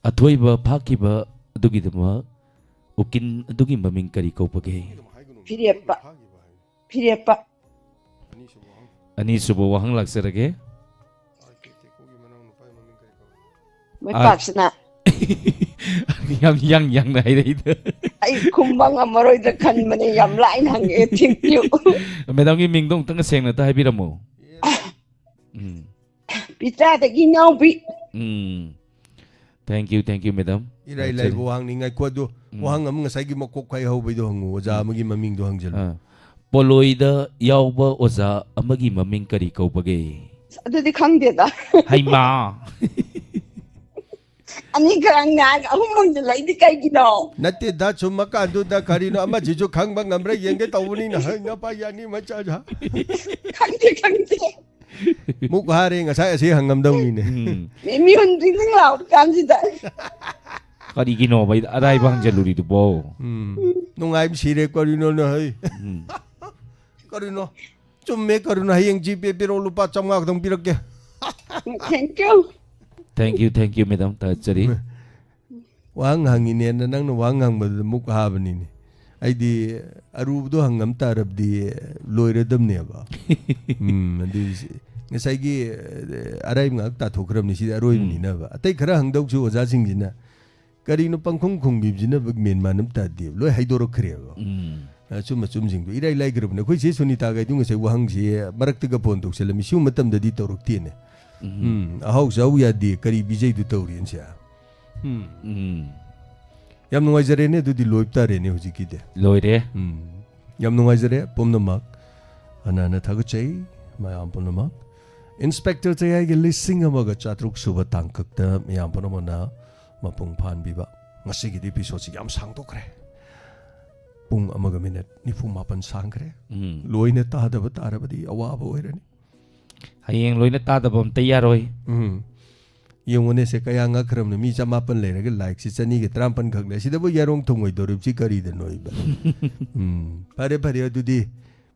ꯑꯊꯣꯏꯕ ꯐꯥꯈꯤꯕ ꯑꯗꯨꯒꯤꯗꯃꯛ ꯎꯀꯤꯜ ꯑꯗꯨꯒꯤ ꯃꯃꯤꯡ ꯀꯔꯤ ꯀꯧꯕꯒꯦ? ꯐꯤꯔꯦꯞꯄ꯫ ꯐꯥꯈꯤꯕ ꯍꯥꯏ꯫ ꯐꯤꯔꯦꯞꯄ꯫ ꯑꯅꯤꯁꯨꯕ ꯋꯥꯍꯪ꯫ ꯑꯅꯤꯁꯨꯕ ꯋꯥꯍꯪ ꯂꯥꯛꯆꯔꯒꯦ꯫ ꯑꯥꯔ ꯀꯦ ꯊꯦꯛꯀꯣꯒꯤ ꯃꯅꯥꯎ ꯅꯨꯄꯥꯒꯤ ꯃꯃꯤꯡ ꯀꯔꯤ ꯀꯧꯏ? ꯃꯣꯏ ꯑꯥ꯫ ꯄꯥꯛꯁꯤꯅ꯫ ꯌꯥꯝ ꯌꯥꯡ ꯌꯥꯡꯅ ꯍꯥꯏꯔꯛꯏꯗ꯫ ꯑꯩ ꯈꯨꯝꯕ ꯉꯝꯃꯔꯣꯏꯗ꯭ꯔꯥ ꯈꯟꯕꯅꯦ, ꯌꯥꯝ ꯂꯥꯏꯅ ꯍꯪꯉꯛꯑꯦ, thank you꯫ ꯃꯦꯗꯥꯝꯒꯤ ꯃꯤꯡꯗꯣ ꯑꯃꯨꯛꯇꯪ ꯁꯦꯡꯅ ꯑꯝꯇ ꯍꯥꯏꯕꯤꯔꯝꯃꯣ꯫ ꯎꯝ꯫ ꯄꯤꯆꯥꯗꯒꯤ ꯏꯅꯥꯎꯕꯤ꯫ ꯎꯝ꯫ Thank you, thank you, madam꯫ ꯏꯔꯥꯏ ꯂꯥꯏꯕ ꯋꯥꯍꯪꯅꯤ꯫ ꯉꯥꯏꯈꯣ, ꯑꯗꯨ ꯎꯝ꯫ ꯋꯥꯍꯪ ꯑꯃ ꯉꯁꯥꯏꯒꯤ ꯃꯀꯣꯛ ꯈ꯭ꯋꯥꯏ ꯍꯧꯕꯩꯗꯣ ꯍꯪꯉꯨ, ꯑꯣꯖꯥ ꯎꯝ꯫ ꯑꯃꯒꯤ ꯃꯃꯤꯡꯗꯣ ꯍꯪꯖꯜꯂꯨ꯫ ꯑꯥ꯫ ꯄꯣꯂꯣꯏꯗ ꯌꯥꯎꯕ ꯑꯣꯖꯥ ꯑꯃꯒꯤ ꯃꯃꯤꯡ ꯀꯔꯤ ꯀꯧꯕꯒꯦ? ꯑꯗꯨꯗꯤ ꯈꯪꯗꯦꯗ꯫ ꯍꯩꯃꯥ! ꯑꯅꯤ ꯈꯔ ꯉꯥꯡ ꯑꯍꯨꯝ ꯍꯪꯖꯤꯜꯂꯛꯏꯗꯤ ꯀꯩꯒꯤꯅꯣ? ꯅꯠꯇꯦꯗ, ꯁꯨꯝ ꯃꯀꯥꯟꯗꯨꯗ ꯀꯔꯤꯅꯣ ꯑꯃꯁꯤꯁꯨ ꯈꯪꯕ ꯉꯝꯕ꯭ꯔꯥ ꯌꯦꯡꯒꯦ ꯇꯧꯕꯅꯤꯅ, ꯍꯩ, ꯅꯄꯥ ꯌꯥꯅꯤ ꯃꯆꯥ꯫ ꯈꯪꯗꯦ, ꯈꯪꯗꯦ꯫ ꯃꯨꯛ ꯍꯥꯔꯦ, ꯉꯁꯥꯏ ꯑꯁꯤ ꯍꯪꯉꯝꯗꯧꯅꯤꯅꯦ꯫ ꯎꯝ꯫ ꯃꯤ, ꯃꯤꯍꯨꯟ ꯗꯤꯡ ꯗꯤꯡ ꯂꯥꯎꯔ ꯀꯥꯟꯁꯤꯗ꯫ ꯀꯔꯤꯒꯤꯅꯣꯕ ꯑꯔꯥꯏꯕ ꯍꯪꯖꯜꯂꯨꯔꯤꯗꯨꯕꯣ? ꯎꯝ꯫ ꯅꯨꯡꯉꯥꯏꯕ ꯁꯤꯔꯦ, ꯀꯔꯤꯅꯣꯅꯦ, ꯍꯩ? ꯎꯝ꯫ ꯀꯔꯤꯅꯣ? ꯆꯨꯝꯃꯦ, ꯀꯔꯤꯅꯣ? ꯍꯌꯦꯡ ꯖꯤꯄꯦ ꯄꯤꯔꯛꯑꯣ, ꯂꯨꯄꯥ ꯆꯥꯝꯃꯉꯥ ꯈꯛꯇꯪ ꯄꯤꯔꯛꯀꯦ꯫ Thank you꯫ Thank you, thank you, madam꯫ ꯊꯥꯒꯠꯆꯔꯤ꯫ ꯋꯥꯍꯪ ꯍꯪꯉꯤꯅꯦꯅ ꯅꯪꯅ ꯋꯥꯍꯪ ꯍꯪꯕꯗꯨꯗ ꯃꯨꯛ ꯍꯥꯕꯅꯤꯅꯦ꯫ ꯑꯩꯗꯤ ꯑꯔꯨꯕꯗꯣ ꯍꯪꯉꯝ ꯇꯥꯔꯕꯗꯤ ꯂꯣꯏꯔꯗꯕꯅꯦꯕ꯫ ꯎꯝ, ꯑꯗꯨꯏꯁꯦ ꯉꯁꯥꯏꯒꯤ, ꯑ, ꯑꯔꯥꯏꯕ ꯉꯥꯛ ꯇꯥꯊꯣꯛꯈ꯭ꯔꯕꯅꯤ, ꯁꯤꯗꯤ ꯑꯔꯣꯏꯕꯅꯤꯅꯕ꯫ ꯎꯝ꯫ ꯑꯇꯩ ꯈꯔ ꯍꯪꯗꯧꯁꯨ ꯑꯣꯖꯥꯁꯤꯡꯁꯤꯅ ꯀꯔꯤꯅꯣ ꯄꯪꯈꯨꯝ ꯈꯨꯝꯈꯤꯕꯁꯤꯅ ꯃꯦꯟ ꯃꯥꯟ ꯑꯃ ꯇꯥꯗꯦꯕ꯫ ꯂꯣꯏ ꯍꯥꯏꯗꯣꯔꯛꯈ꯭ꯔꯦꯕ꯫ ꯎꯝ꯫ ꯑꯆꯨꯝ ꯑꯆꯨꯝꯁꯤꯡꯗꯣ ꯏꯔꯥꯏ ꯂꯥꯏꯈ꯭ꯔꯕꯅꯦ꯫ ꯑꯩꯈꯣꯏ ꯆꯦ ꯁꯨꯅꯤꯇꯥꯒ ꯑꯩꯗꯨ ꯉꯁꯥꯏ ꯋꯥꯍꯪꯁꯤ ꯃꯔꯛꯇꯒ ꯐꯣꯟ ꯇꯧꯁꯜꯂꯝꯃꯤ꯫ ꯁꯤꯒꯨꯝꯕ ꯃꯇꯝꯗꯗꯤ ꯇꯧꯔꯛꯇꯦꯅꯦ꯫ ꯎꯝ꯫ ꯎꯝ, ꯑꯍꯥꯎ ꯆꯥꯎ ꯌꯥꯗꯦ, ꯀꯔꯤ ꯄꯤꯖꯩꯗꯨ ꯇꯧꯔꯤꯅꯁꯦ꯫ ꯎꯝ꯫ ꯎꯝ꯫ ꯌꯥꯝ ꯅꯨꯡꯉꯥꯏꯖꯔꯦꯅꯦ, ꯑꯗꯨꯗꯤ ꯂꯣꯏꯕ ꯇꯥꯔꯦꯅꯦ ꯍꯧꯖꯤꯛꯀꯤꯗꯤ꯫ ꯂꯣꯏꯔꯦ꯫ ꯎꯝ꯫ ꯌꯥꯝ ꯅꯨꯡꯉꯥꯏꯖꯔꯦ ꯄꯨꯝꯅꯃꯛ꯫ ꯍꯟꯅ ꯍꯟꯅ ꯊꯥꯒꯠꯆꯩ ꯃꯌꯥꯝ ꯄꯨꯝꯅꯃꯛ꯫ ꯏꯟꯁꯄꯦꯛꯇꯔ ꯆꯌꯥꯏꯒꯤ ꯂꯤꯁꯤꯡ ꯑꯃꯒ ꯆꯥꯇ꯭ꯔꯨꯛ ꯁꯨꯕ ꯇꯥꯡꯀꯛꯇ ꯃꯤꯌꯥꯝ ꯄꯨꯝꯅꯃꯛꯅ ꯃꯄꯨꯡ ꯐꯥꯍꯟꯕꯤꯕ꯫ ꯉꯁꯤꯒꯤꯗꯤ ꯏꯄꯤꯁꯣꯠꯁꯤ ꯌꯥꯝ ꯁꯥꯡꯗꯣꯛꯈ꯭ꯔꯦ꯫ ꯄꯨꯡ ꯑꯃꯒ ꯃꯤꯅꯠ ꯅꯤꯐꯨ ꯃꯥꯄꯟ ꯁꯥꯡꯈ꯭ꯔꯦ꯫ ꯎꯝ꯫ ꯂꯣꯏꯅ ꯇꯥꯗꯕ ꯇꯥꯔꯕꯗꯤ ꯑꯋꯥꯕ ꯑꯣꯏꯔꯅꯤ꯫ ꯍꯌꯦꯡ ꯂꯣꯏꯅ ꯇꯥꯗꯕ ꯑꯝꯇ ꯌꯥꯔꯣꯏ꯫ ꯎꯝ꯫ ꯌꯦꯡꯉꯨꯅꯦ, ꯁꯦ ꯀꯌꯥ ꯉꯛꯈ꯭ꯔꯕꯅꯣ? ꯃꯤ ꯆꯃꯥꯄꯟ ꯂꯩꯔꯒ ꯂꯥꯏꯛꯁꯤ ꯆꯅꯤꯒ ꯇꯔꯥꯃꯥꯄꯟ ꯈꯛ ꯂꯩ꯫ ꯁꯤꯗꯕꯨ ꯌꯥꯔꯣꯡ ꯊꯨꯡꯉꯣꯏꯗꯧꯔꯤꯕꯁꯤ ꯀꯔꯤꯗꯅꯣ ꯏꯕ? ꯎꯝ, ꯐꯔꯦ, ꯐꯔꯦ, ꯑꯗꯨꯗꯤ,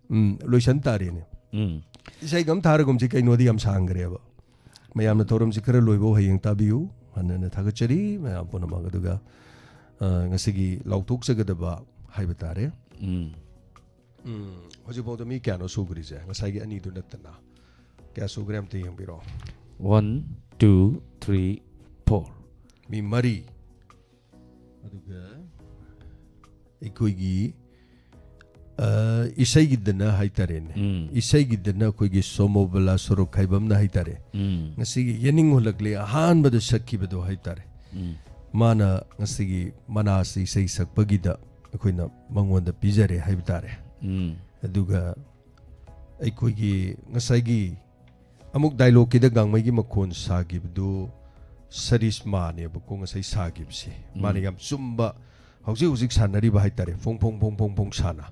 ꯎꯝ, ꯂꯣꯏꯁꯟ ꯇꯥꯔꯦꯅꯦ꯫ ꯎꯝ꯫ ꯏꯁꯩꯒ ꯑꯃ ꯊꯥꯔꯒꯨꯝꯁꯤ ꯀꯩꯅꯣꯗꯤ ꯌꯥꯝ ꯁꯥꯡꯈ꯭ꯔꯦꯕ꯫ ꯃꯌꯥꯝꯅ ꯊꯧꯔꯝꯁꯤ ꯈꯔ ꯂꯣꯏꯕꯧ ꯍꯌꯦꯡ ꯇꯥꯕꯤꯌꯨ꯫ ꯍꯟꯅ ꯍꯟꯅ ꯊꯥꯒꯠꯆꯔꯤ ꯃꯌꯥꯝ ꯄꯨꯝꯅꯃꯛ꯫ ꯑꯗꯨꯒ, ꯑ, ꯉꯁꯤꯒꯤ ꯂꯥꯎꯊꯣꯛꯆꯒꯗꯕ ꯍꯥꯏꯕ ꯇꯥꯔꯦ꯫ ꯎꯝ꯫ ꯎꯝ, ꯍꯧꯖꯤꯛꯐꯥꯎꯗ ꯃꯤ ꯀꯌꯥꯅꯣ ꯁꯨꯈ꯭ꯔꯤꯁꯦ? ꯉꯁꯥꯏꯒꯤ ꯑꯅꯤꯗꯨ ꯅꯠꯇꯅ꯫ ꯀꯌꯥ ꯁꯨꯈ꯭ꯔꯦ ꯑꯝꯇ ꯌꯦꯡꯕꯤꯔꯣ꯫ One, two, three, four꯫ ꯃꯤ ꯃꯔꯤ꯫ ꯑꯗꯨꯒ ꯑꯩꯈꯣꯏꯒꯤ, ꯑ, ꯏꯁꯩꯒꯤꯗꯅ ꯍꯥꯏꯇꯥꯔꯦꯅꯦ꯫ ꯎꯝ꯫ ꯏꯁꯩꯒꯤꯗꯅ ꯑꯩꯈꯣꯏꯒꯤ ꯁꯣꯃꯣꯕꯂꯥ ꯁꯣꯔꯣꯛꯈꯥꯏꯕꯝꯅ ꯍꯥꯏꯇꯥꯔꯦ꯫ ꯎꯝ꯫ ꯉꯁꯤꯒꯤ ꯌꯦꯅꯤꯡ ꯍꯨꯜꯂꯛꯂꯦ ꯑꯍꯥꯟꯕꯗ ꯁꯛꯈꯤꯕꯗꯣ ꯍꯥꯏꯇꯥꯔꯦ꯫ ꯎꯝ꯫ ꯃꯥꯅ ꯉꯁꯤꯒꯤ ꯃꯅꯥꯁ ꯏꯁꯩ ꯁꯛꯄꯒꯤꯗ ꯑꯩꯈꯣꯏꯅ ꯃꯉꯣꯟꯗ ꯄꯤꯖꯔꯦ ꯍꯥꯏꯕ ꯇꯥꯔꯦ꯫ ꯎꯝ꯫ ꯑꯗꯨꯒ ꯑꯩꯈꯣꯏꯒꯤ ꯉꯁꯥꯏꯒꯤ ꯑꯃꯨꯛ ꯗꯥꯏꯂꯣꯛꯀꯤꯗ ꯒꯥꯡꯃꯩꯒꯤ ꯃꯈꯣꯟ ꯁꯥꯈꯤꯕꯗꯨ ꯁꯔꯤꯁꯃꯥꯅꯦꯕꯀꯣ ꯉꯁꯥꯏ ꯁꯥꯈꯤꯕꯁꯦ꯫ ꯎꯝ꯫ ꯃꯥꯅ ꯌꯥꯝ ꯆꯨꯝꯕ, ꯍꯧꯖꯤꯛ ꯍꯧꯖꯤꯛ ꯁꯥꯟꯅꯔꯤꯕ ꯍꯥꯏꯇꯥꯔꯦ, ꯐꯣꯡ ꯐꯣꯡ ꯐꯣꯡ ꯐꯣꯡ ꯐꯣꯡ ꯁꯥꯅ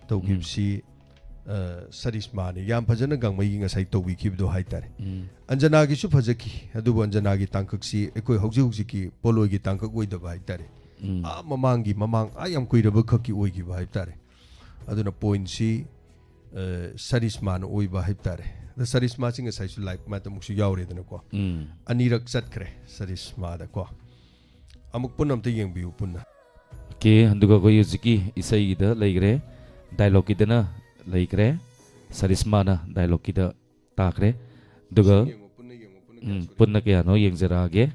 ꯇꯧꯈꯤꯕꯁꯤ, ꯎꯝ꯫ ꯑ, ꯁꯔꯤꯁꯃꯥꯅꯤ꯫ ꯌꯥꯝ ꯐꯖꯅ ꯒꯥꯡꯃꯩꯒꯤ ꯉꯁꯥꯏ ꯇꯧꯕꯤꯈꯤꯕꯗꯣ ꯍꯥꯏꯇꯥꯔꯦ꯫ ꯎꯝ꯫ ꯑꯟꯖꯅꯥꯒꯤꯁꯨ ꯐꯖꯈꯤ, ꯑꯗꯨꯕꯨ ꯑꯟꯖꯅꯥꯒꯤ ꯇꯥꯡꯀꯛꯁꯤ ꯑꯩꯈꯣꯏ ꯍꯧꯖꯤꯛ ꯍꯧꯖꯤꯛꯀꯤ ꯄꯣꯠꯂꯣꯏꯒꯤ ꯇꯥꯡꯀꯛ ꯑꯣꯏꯗꯕ ꯍꯥꯏꯇꯥꯔꯦ꯫ ꯎꯝ꯫ ꯑꯥ ꯃꯃꯥꯡꯒꯤ, ꯃꯃꯥꯡ ꯑꯥ ꯌꯥꯝ ꯀꯨꯏꯔꯕ ꯈꯛꯀꯤ ꯑꯣꯏꯈꯤꯕ ꯍꯥꯏꯇꯥꯔꯦ꯫ ꯑꯗꯨꯅ ꯄꯣꯏꯟꯁꯤ, ꯑ, ꯁꯔꯤꯁꯃꯥꯅ ꯑꯣꯏꯕ ꯍꯥꯏꯕ ꯇꯥꯔꯦ꯫ ꯑꯗ ꯁꯔꯤꯁꯃꯥꯁꯤ ꯉꯁꯥꯏꯁꯨ ꯂꯥꯏꯚ ꯃꯥꯇ ꯑꯃꯨꯛꯁꯨ ꯌꯥꯎꯔꯦꯗꯅꯀꯣ꯫ ꯎꯝ꯫ ꯑꯅꯤꯔꯛ ꯆꯠꯈ꯭ꯔꯦ ꯁꯔꯤꯁꯃꯥꯗꯀꯣ꯫ ꯑꯃꯨꯛ ꯄꯨꯟꯅ ꯑꯝꯇ ꯌꯦꯡꯕꯤꯌꯨ ꯄꯨꯟꯅ꯫ ꯑꯣꯀꯦ, ꯑꯗꯨꯒ ꯑꯩꯈꯣꯏ ꯍꯧꯖꯤꯛꯀꯤ ꯏꯁꯩꯒꯤꯗ ꯂꯩꯈ꯭ꯔꯦ, ꯗꯥꯏꯂꯣꯛꯀꯤꯗꯅ ꯂꯩꯈ꯭ꯔꯦ, ꯁꯔꯤꯁꯃꯥꯅ ꯗꯥꯏꯂꯣꯛꯀꯤꯗ ꯇꯥꯈ꯭ꯔꯦ꯫ ꯑꯗꯨꯒ, ꯌꯦꯡꯉꯣ, ꯄꯨꯟꯅ ꯌꯦꯡꯉꯣ, ꯄꯨꯟꯅ ꯎꯝ, ꯀꯌꯥ ꯁꯨꯔꯦ? ꯄꯨꯟꯅ ꯀꯌꯥꯅꯣ ꯌꯦꯡꯖꯔꯛꯑꯒꯦ꯫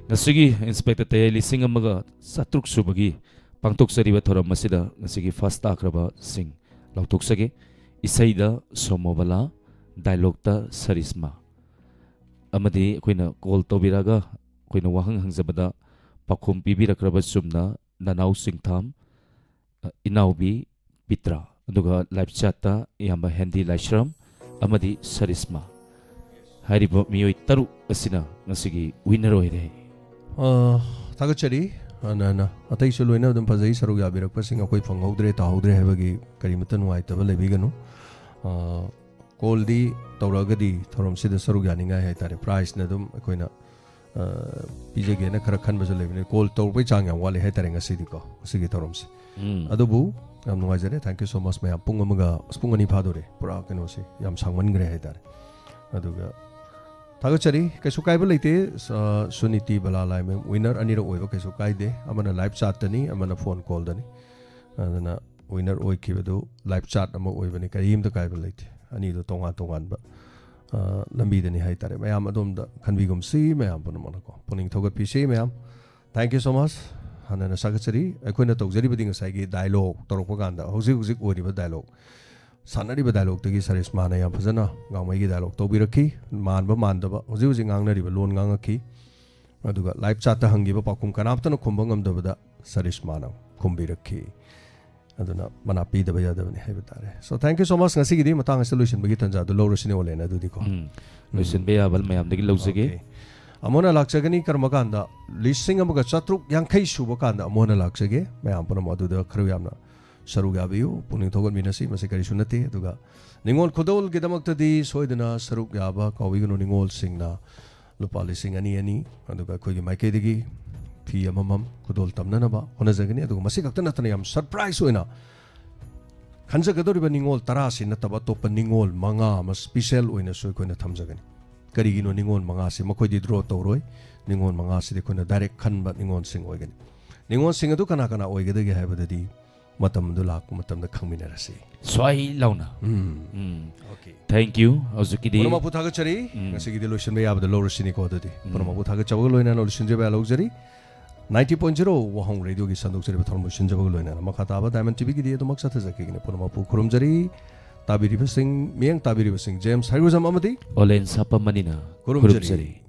ꯉꯁꯤꯒꯤ ꯏꯟꯁꯄꯦꯛꯇꯔ ꯇꯌꯥꯏ ꯂꯤꯁꯤꯡ ꯑꯃꯒ ꯆꯥꯇ꯭ꯔꯨꯛ ꯁꯨꯕꯒꯤ ꯄꯥꯡꯊꯣꯛꯆꯔꯤꯕ ꯊꯧꯔꯝ ꯑꯁꯤꯗ ꯉꯁꯤꯒꯤ ꯐꯥꯔꯁ ꯇꯥꯈ꯭ꯔꯕꯁꯤꯡ ꯂꯥꯎꯊꯣꯛꯆꯒꯦ꯫ ꯏꯁꯩꯗ ꯁꯣꯃꯣꯕꯂꯥ, ꯗꯥꯏꯂꯣꯛꯇ ꯁꯔꯤꯁꯃꯥ꯫ ꯑꯃꯗꯤ ꯑꯩꯈꯣꯏꯅ ꯀꯣꯜ ꯇꯧꯕꯤꯔꯛꯑꯒ ꯑꯩꯈꯣꯏꯅ ꯋꯥꯍꯪ ꯍꯪꯖꯕꯗ ꯄꯥꯎꯈꯨꯝ ꯄꯤꯕꯤꯔꯛꯈ꯭ꯔꯕ ꯆꯨꯝꯅ ꯅꯅꯥꯎ ꯆꯤꯡꯊꯥꯝ, ꯑ, ꯏꯅꯥꯎꯕꯤ ꯄꯤꯇ꯭ꯔꯥ, ꯑꯗꯨꯒ ꯂꯥꯏꯞ ꯆꯥꯠꯇ ꯏꯌꯥꯝꯕ ꯍꯦꯟꯗꯤ ꯂꯥꯏꯁ꯭ꯔꯝ ꯑꯃꯗꯤ ꯁꯔꯤꯁꯃꯥ ꯍꯥꯏꯔꯤꯕ ꯃꯤꯑꯣꯏ ꯇꯔꯨꯛ ꯑꯁꯤꯅ ꯉꯁꯤꯒꯤ ꯋꯤꯟꯅꯔ ꯑꯣꯏꯔꯦ꯫ ꯑ, ꯊꯥꯒꯠꯆꯔꯤ꯫ ꯑꯅ, ꯑꯅ, ꯑꯇꯩꯁꯨ ꯂꯣꯏꯅ ꯑꯗꯨꯝ ꯐꯖꯩ, ꯁꯔꯨꯛ ꯌꯥꯕꯤꯔꯛꯄꯁꯤꯡ ꯑꯩꯈꯣꯏ ꯐꯪꯍꯧꯗ꯭ꯔꯦ, ꯇꯥꯍꯧꯗ꯭ꯔꯦ ꯍꯥꯏꯕꯒꯤ ꯀꯔꯤꯃꯠꯇ ꯅꯨꯡꯉꯥꯏꯇꯕ ꯂꯩꯕꯤꯒꯅꯨ꯫ ꯑ, ꯀꯣꯜꯗꯤ ꯇꯧꯔꯛꯑꯒꯗꯤ ꯊꯧꯔꯝꯁꯤꯗ ꯁꯔꯨꯛ ꯌꯥꯅꯤꯡꯉꯥꯏ ꯍꯥꯏꯇꯥꯔꯦ, ꯄ꯭ꯔꯥꯏꯖꯅ ꯑꯗꯨꯝ ꯑꯩꯈꯣꯏꯅ, ꯑ, ꯄꯤꯖꯒꯦꯅ ꯈꯔ ꯈꯟꯕꯁꯨ ꯂꯩꯕꯅꯤ꯫ ꯀꯣꯜ ꯇꯧꯔꯛꯄꯩ ꯆꯥꯡ ꯌꯥꯝ ꯋꯥꯠꯂꯤ ꯍꯥꯏꯇꯥꯔꯦ ꯉꯁꯤꯗꯤꯀꯣ, ꯉꯁꯤꯒꯤ ꯊꯧꯔꯝꯁꯦ꯫ ꯎꯝ꯫ ꯑꯗꯨꯕꯨ ꯌꯥꯝ ꯅꯨꯡꯉꯥꯏꯖꯔꯦ, thank you so much ꯃꯌꯥꯝ꯫ ꯄꯨꯡ ꯑꯃꯒ, ꯑꯁ, ꯄꯨꯡ ꯑꯅꯤ ꯐꯥꯗꯣꯔꯦ, ꯄꯨꯔꯥ ꯀꯩꯅꯣꯁꯦ ꯌꯥꯝ ꯁꯥꯡꯃꯟꯈ꯭ꯔꯦ ꯍꯥꯏꯇꯥꯔꯦ꯫ ꯑꯗꯨꯒ ꯊꯥꯒꯠꯆꯔꯤ, ꯀꯩꯁꯨ ꯀꯥꯏꯕ ꯂꯩꯇꯦ꯫ ꯑ, ꯁꯨꯅꯤꯇꯤ ꯕꯂꯥ ꯂꯥꯏꯃꯌꯨꯝ ꯋꯤꯟꯅꯔ ꯑꯅꯤꯔꯛ ꯑꯣꯏꯕ ꯀꯩꯁꯨ ꯀꯥꯏꯗꯦ, ꯑꯃꯅ ꯂꯥꯏꯞ ꯆꯥꯠꯇꯅꯤ, ꯑꯃꯅ ꯐꯣꯟ ꯀꯣꯜꯗꯅꯤ꯫ ꯑꯗꯨꯅ ꯋꯤꯟꯅꯔ ꯑꯣꯏꯈꯤꯕꯗꯨ ꯂꯥꯏꯞ ꯆꯥꯠ ꯑꯃ ꯑꯣꯏꯕꯅꯤ, ꯀꯔꯤꯝꯇ ꯀꯥꯏꯕ ꯂꯩꯇꯦ꯫ ꯑꯅꯤꯗꯣ ꯇꯣꯉꯥꯟ ꯇꯣꯉꯥꯟꯕ, ꯑ, ꯂꯝꯕꯤꯗꯅꯤ ꯍꯥꯏꯇꯥꯔꯦ꯫ ꯃꯌꯥꯝ ꯑꯗꯣꯝꯗ ꯈꯟꯕꯤꯒꯨꯝꯁꯤ, ꯃꯌꯥꯝ ꯄꯨꯝꯅꯃꯛꯅꯀꯣ ꯄꯨꯛꯅꯤꯡ ꯊꯧꯒꯠꯄꯤꯁꯤ ꯃꯌꯥꯝ꯫ Thank you so much꯫ ꯍꯟꯅ ꯍꯟꯅ ꯁꯥꯒꯠꯆꯔꯤ꯫ ꯑꯩꯈꯣꯏꯅ ꯇꯧꯖꯔꯤꯕꯗꯤ ꯉꯁꯥꯏꯒꯤ ꯗꯥꯏꯂꯣꯛ ꯇꯧꯔꯛꯄ ꯀꯥꯟꯗ ꯍꯧꯖꯤꯛ ꯍꯧꯖꯤꯛ ꯑꯣꯏꯔꯤꯕ ꯗꯥꯏꯂꯣꯛ, ꯁꯥꯟꯅꯔꯤꯕ ꯗꯥꯏꯂꯣꯛꯇꯒꯤ ꯁꯔꯤꯁꯃꯥꯅ ꯌꯥꯝ ꯐꯖꯅ ꯒꯥꯡꯃꯩꯒꯤ ꯗꯥꯏꯂꯣꯛ ꯇꯧꯕꯤꯔꯛꯈꯤ꯫ ꯃꯥꯟꯕ ꯃꯥꯟꯗꯕ ꯍꯧꯖꯤꯛ ꯍꯧꯖꯤꯛ ꯉꯥꯡꯅꯔꯤꯕ ꯂꯣꯟ ꯉꯥꯡꯉꯛꯈꯤ꯫ ꯑꯗꯨꯒ ꯂꯥꯏꯞ ꯆꯥꯠꯇ ꯍꯪꯈꯤꯕ ꯄꯥꯎꯈꯨꯝ ꯀꯅꯥꯝꯇꯅ ꯈꯨꯝꯕ ꯉꯝꯗꯕꯗ ꯁꯔꯤꯁꯃꯥꯅ ꯈꯨꯝꯕꯤꯔꯛꯈꯤ꯫ ꯑꯗꯨꯅ ꯃꯅꯥ ꯄꯤꯗꯕ ꯌꯥꯗꯕꯅꯤ ꯍꯥꯏꯕ ꯇꯥꯔꯦ꯫ So, thank you so much꯫ ꯉꯁꯤꯒꯤꯗꯤ ꯃꯇꯥꯡ ꯑꯁꯤꯗ ꯂꯣꯏꯁꯤꯟꯕꯒꯤ ꯇꯥꯟꯖꯥꯗꯨ ꯂꯧꯔꯁꯤꯅꯦ, ꯑꯣꯂꯦꯟ, ꯑꯗꯨꯗꯤꯀꯣ꯫ ꯎꯝ꯫ ꯂꯣꯏꯁꯤꯟꯕ ꯌꯥꯕ ꯃꯌꯥꯝꯗꯒꯤ ꯂꯧꯖꯒꯦ꯫ ꯑꯣꯀꯦ꯫ ꯑꯃꯨꯛ ꯍꯟꯅ ꯂꯥꯛꯆꯒꯅꯤ, ꯀꯔꯝꯕ ꯀꯥꯟꯗ? ꯂꯤꯁꯤꯡ ꯑꯃꯒ ꯆꯥꯇ꯭ꯔꯨꯛ ꯌꯥꯡꯈꯩ ꯁꯨꯕ ꯀꯥꯟꯗ ꯑꯃꯨꯛ ꯍꯟꯅ ꯂꯥꯛꯆꯒꯦ꯫ ꯃꯌꯥꯝ ꯄꯨꯝꯅꯃꯛ ꯑꯗꯨꯗ ꯈꯔ ꯌꯥꯝꯅ ꯁꯔꯨꯛ ꯌꯥꯕꯤꯌꯨ, ꯄꯨꯛꯅꯤꯡ ꯊꯧꯒꯠꯃꯤꯟꯅꯁꯤ, ꯃꯁꯤ ꯀꯔꯤꯁꯨ ꯅꯠꯇꯦ꯫ ꯑꯗꯨꯒ ꯅꯤꯉꯣꯜ ꯈꯨꯗꯣꯜꯒꯤꯗꯃꯛꯇꯗꯤ ꯁꯣꯏꯗꯅ ꯁꯔꯨꯛ ꯌꯥꯕ ꯀꯥꯎꯕꯤꯒꯅꯨ꯫ ꯅꯤꯉꯣꯜꯁꯤꯡꯅ ꯂꯨꯄꯥ ꯂꯤꯁꯤꯡ ꯑꯅꯤ ꯑꯅꯤ, ꯑꯗꯨꯒ ꯑꯩꯈꯣꯏꯒꯤ ꯃꯥꯏꯀꯩꯗꯒꯤ ꯐꯤ ꯑꯃꯃꯝ ꯈꯨꯗꯣꯜ ꯇꯝꯅꯅꯕ ꯍꯣꯠꯅꯖꯒꯅꯤ꯫ ꯑꯗꯨꯒ ꯃꯁꯤ ꯈꯛꯇ ꯅꯠꯇꯅ ꯌꯥꯝ ꯁꯔꯄ꯭ꯔꯥꯏꯖ ꯑꯣꯏꯅ ꯈꯟꯖꯒꯗꯧꯔꯤꯕ ꯅꯤꯉꯣꯜ ꯇꯔꯥꯁꯤ ꯅꯠꯇꯕ ꯑꯇꯣꯞꯄ ꯅꯤꯉꯣꯜ ꯃꯉꯥ ꯑꯃ ꯁ꯭ꯄꯤꯁꯦꯜ ꯑꯣꯏꯅꯁꯨ ꯑꯩꯈꯣꯏꯅ ꯊꯝꯖꯒꯅꯤ꯫ ꯀꯔꯤꯒꯤꯅꯣ ꯅꯤꯉꯣꯜ ꯃꯉꯥꯁꯤ? ꯃꯈꯣꯏꯗꯤ ꯗ꯭ꯔꯣ ꯇꯧꯔꯣꯏ꯫ ꯅꯤꯉꯣꯜ ꯃꯉꯥꯁꯤꯗꯤ ꯑꯩꯈꯣꯏꯅ ꯗꯥꯏꯔꯦꯛ ꯈꯟꯕ ꯅꯤꯉꯣꯜꯁꯤꯡ ꯑꯣꯏꯒꯅꯤ꯫ ꯅꯤꯉꯣꯜꯁꯤꯡ ꯑꯗꯨ ꯀꯅꯥ ꯀꯅꯥ ꯑꯣꯏꯒꯗꯒꯦ ꯍꯥꯏꯕꯗꯗꯤ, ꯃꯇꯝꯗꯨ ꯂꯥꯛꯄ ꯃꯇꯝꯗ ꯈꯪꯃꯤꯟꯅꯔꯁꯤ꯫ ꯁ꯭ꯋꯥꯏ ꯂꯥꯎꯅ꯫ ꯎꯝ꯫ ꯎꯝ꯫ Okay. Thank you. ꯍꯧꯖꯤꯛꯀꯤꯗꯤ ꯄꯨꯝꯅꯃꯛꯄꯨ ꯊꯥꯒꯠꯆꯔꯤ꯫ ꯎꯝ꯫ ꯉꯁꯤꯒꯤꯗꯤ ꯂꯣꯏꯁꯤꯟꯕ ꯌꯥꯕꯗ ꯂꯧꯔꯁꯤꯅꯤꯀꯣ꯫ ꯑꯗꯨꯗꯤ ꯎꯝ꯫ ꯄꯨꯝꯅꯃꯛꯄꯨ ꯊꯥꯒꯠꯆꯕꯒ ꯂꯣꯏꯅꯅ ꯂꯣꯏꯁꯤꯟꯖꯕ ꯌꯥ ꯂꯧꯖꯔꯤ꯫ Ninety point zero ꯋꯥꯍꯣꯡ ꯔꯦꯗꯤꯑꯣꯒꯤ ꯁꯟꯗꯣꯛꯆꯔꯤꯕ ꯊꯧꯔꯝ ꯂꯣꯏꯁꯤꯟꯖꯕꯒ ꯂꯣꯏꯅꯅ ꯃꯈꯥ ꯇꯥꯕ Diamond ꯇꯤꯚꯤꯒꯤꯗꯤ ꯑꯗꯨꯃꯛ ꯆꯠꯊꯖꯈꯤꯒꯅꯤ꯫ ꯄꯨꯝꯅꯃꯛꯄꯨ ꯈꯨꯔꯨꯝꯖꯔꯤ꯫ ꯇꯥꯕꯤꯔꯤꯕꯁꯤꯡ, ꯃꯤꯠꯌꯦꯡ ꯇꯥꯕꯤꯔꯤꯕꯁꯤꯡ ꯖꯦꯝꯁ ꯍꯩꯒ꯭ꯔꯨꯖꯝ ꯑꯃꯗꯤ ꯑꯣꯂꯦꯟ ꯁꯥꯄꯝ ꯃꯅꯤꯅ ꯈꯨꯔꯨꯝꯖꯔꯤ꯫ ꯈꯨꯔꯨꯝꯖꯔꯤ꯫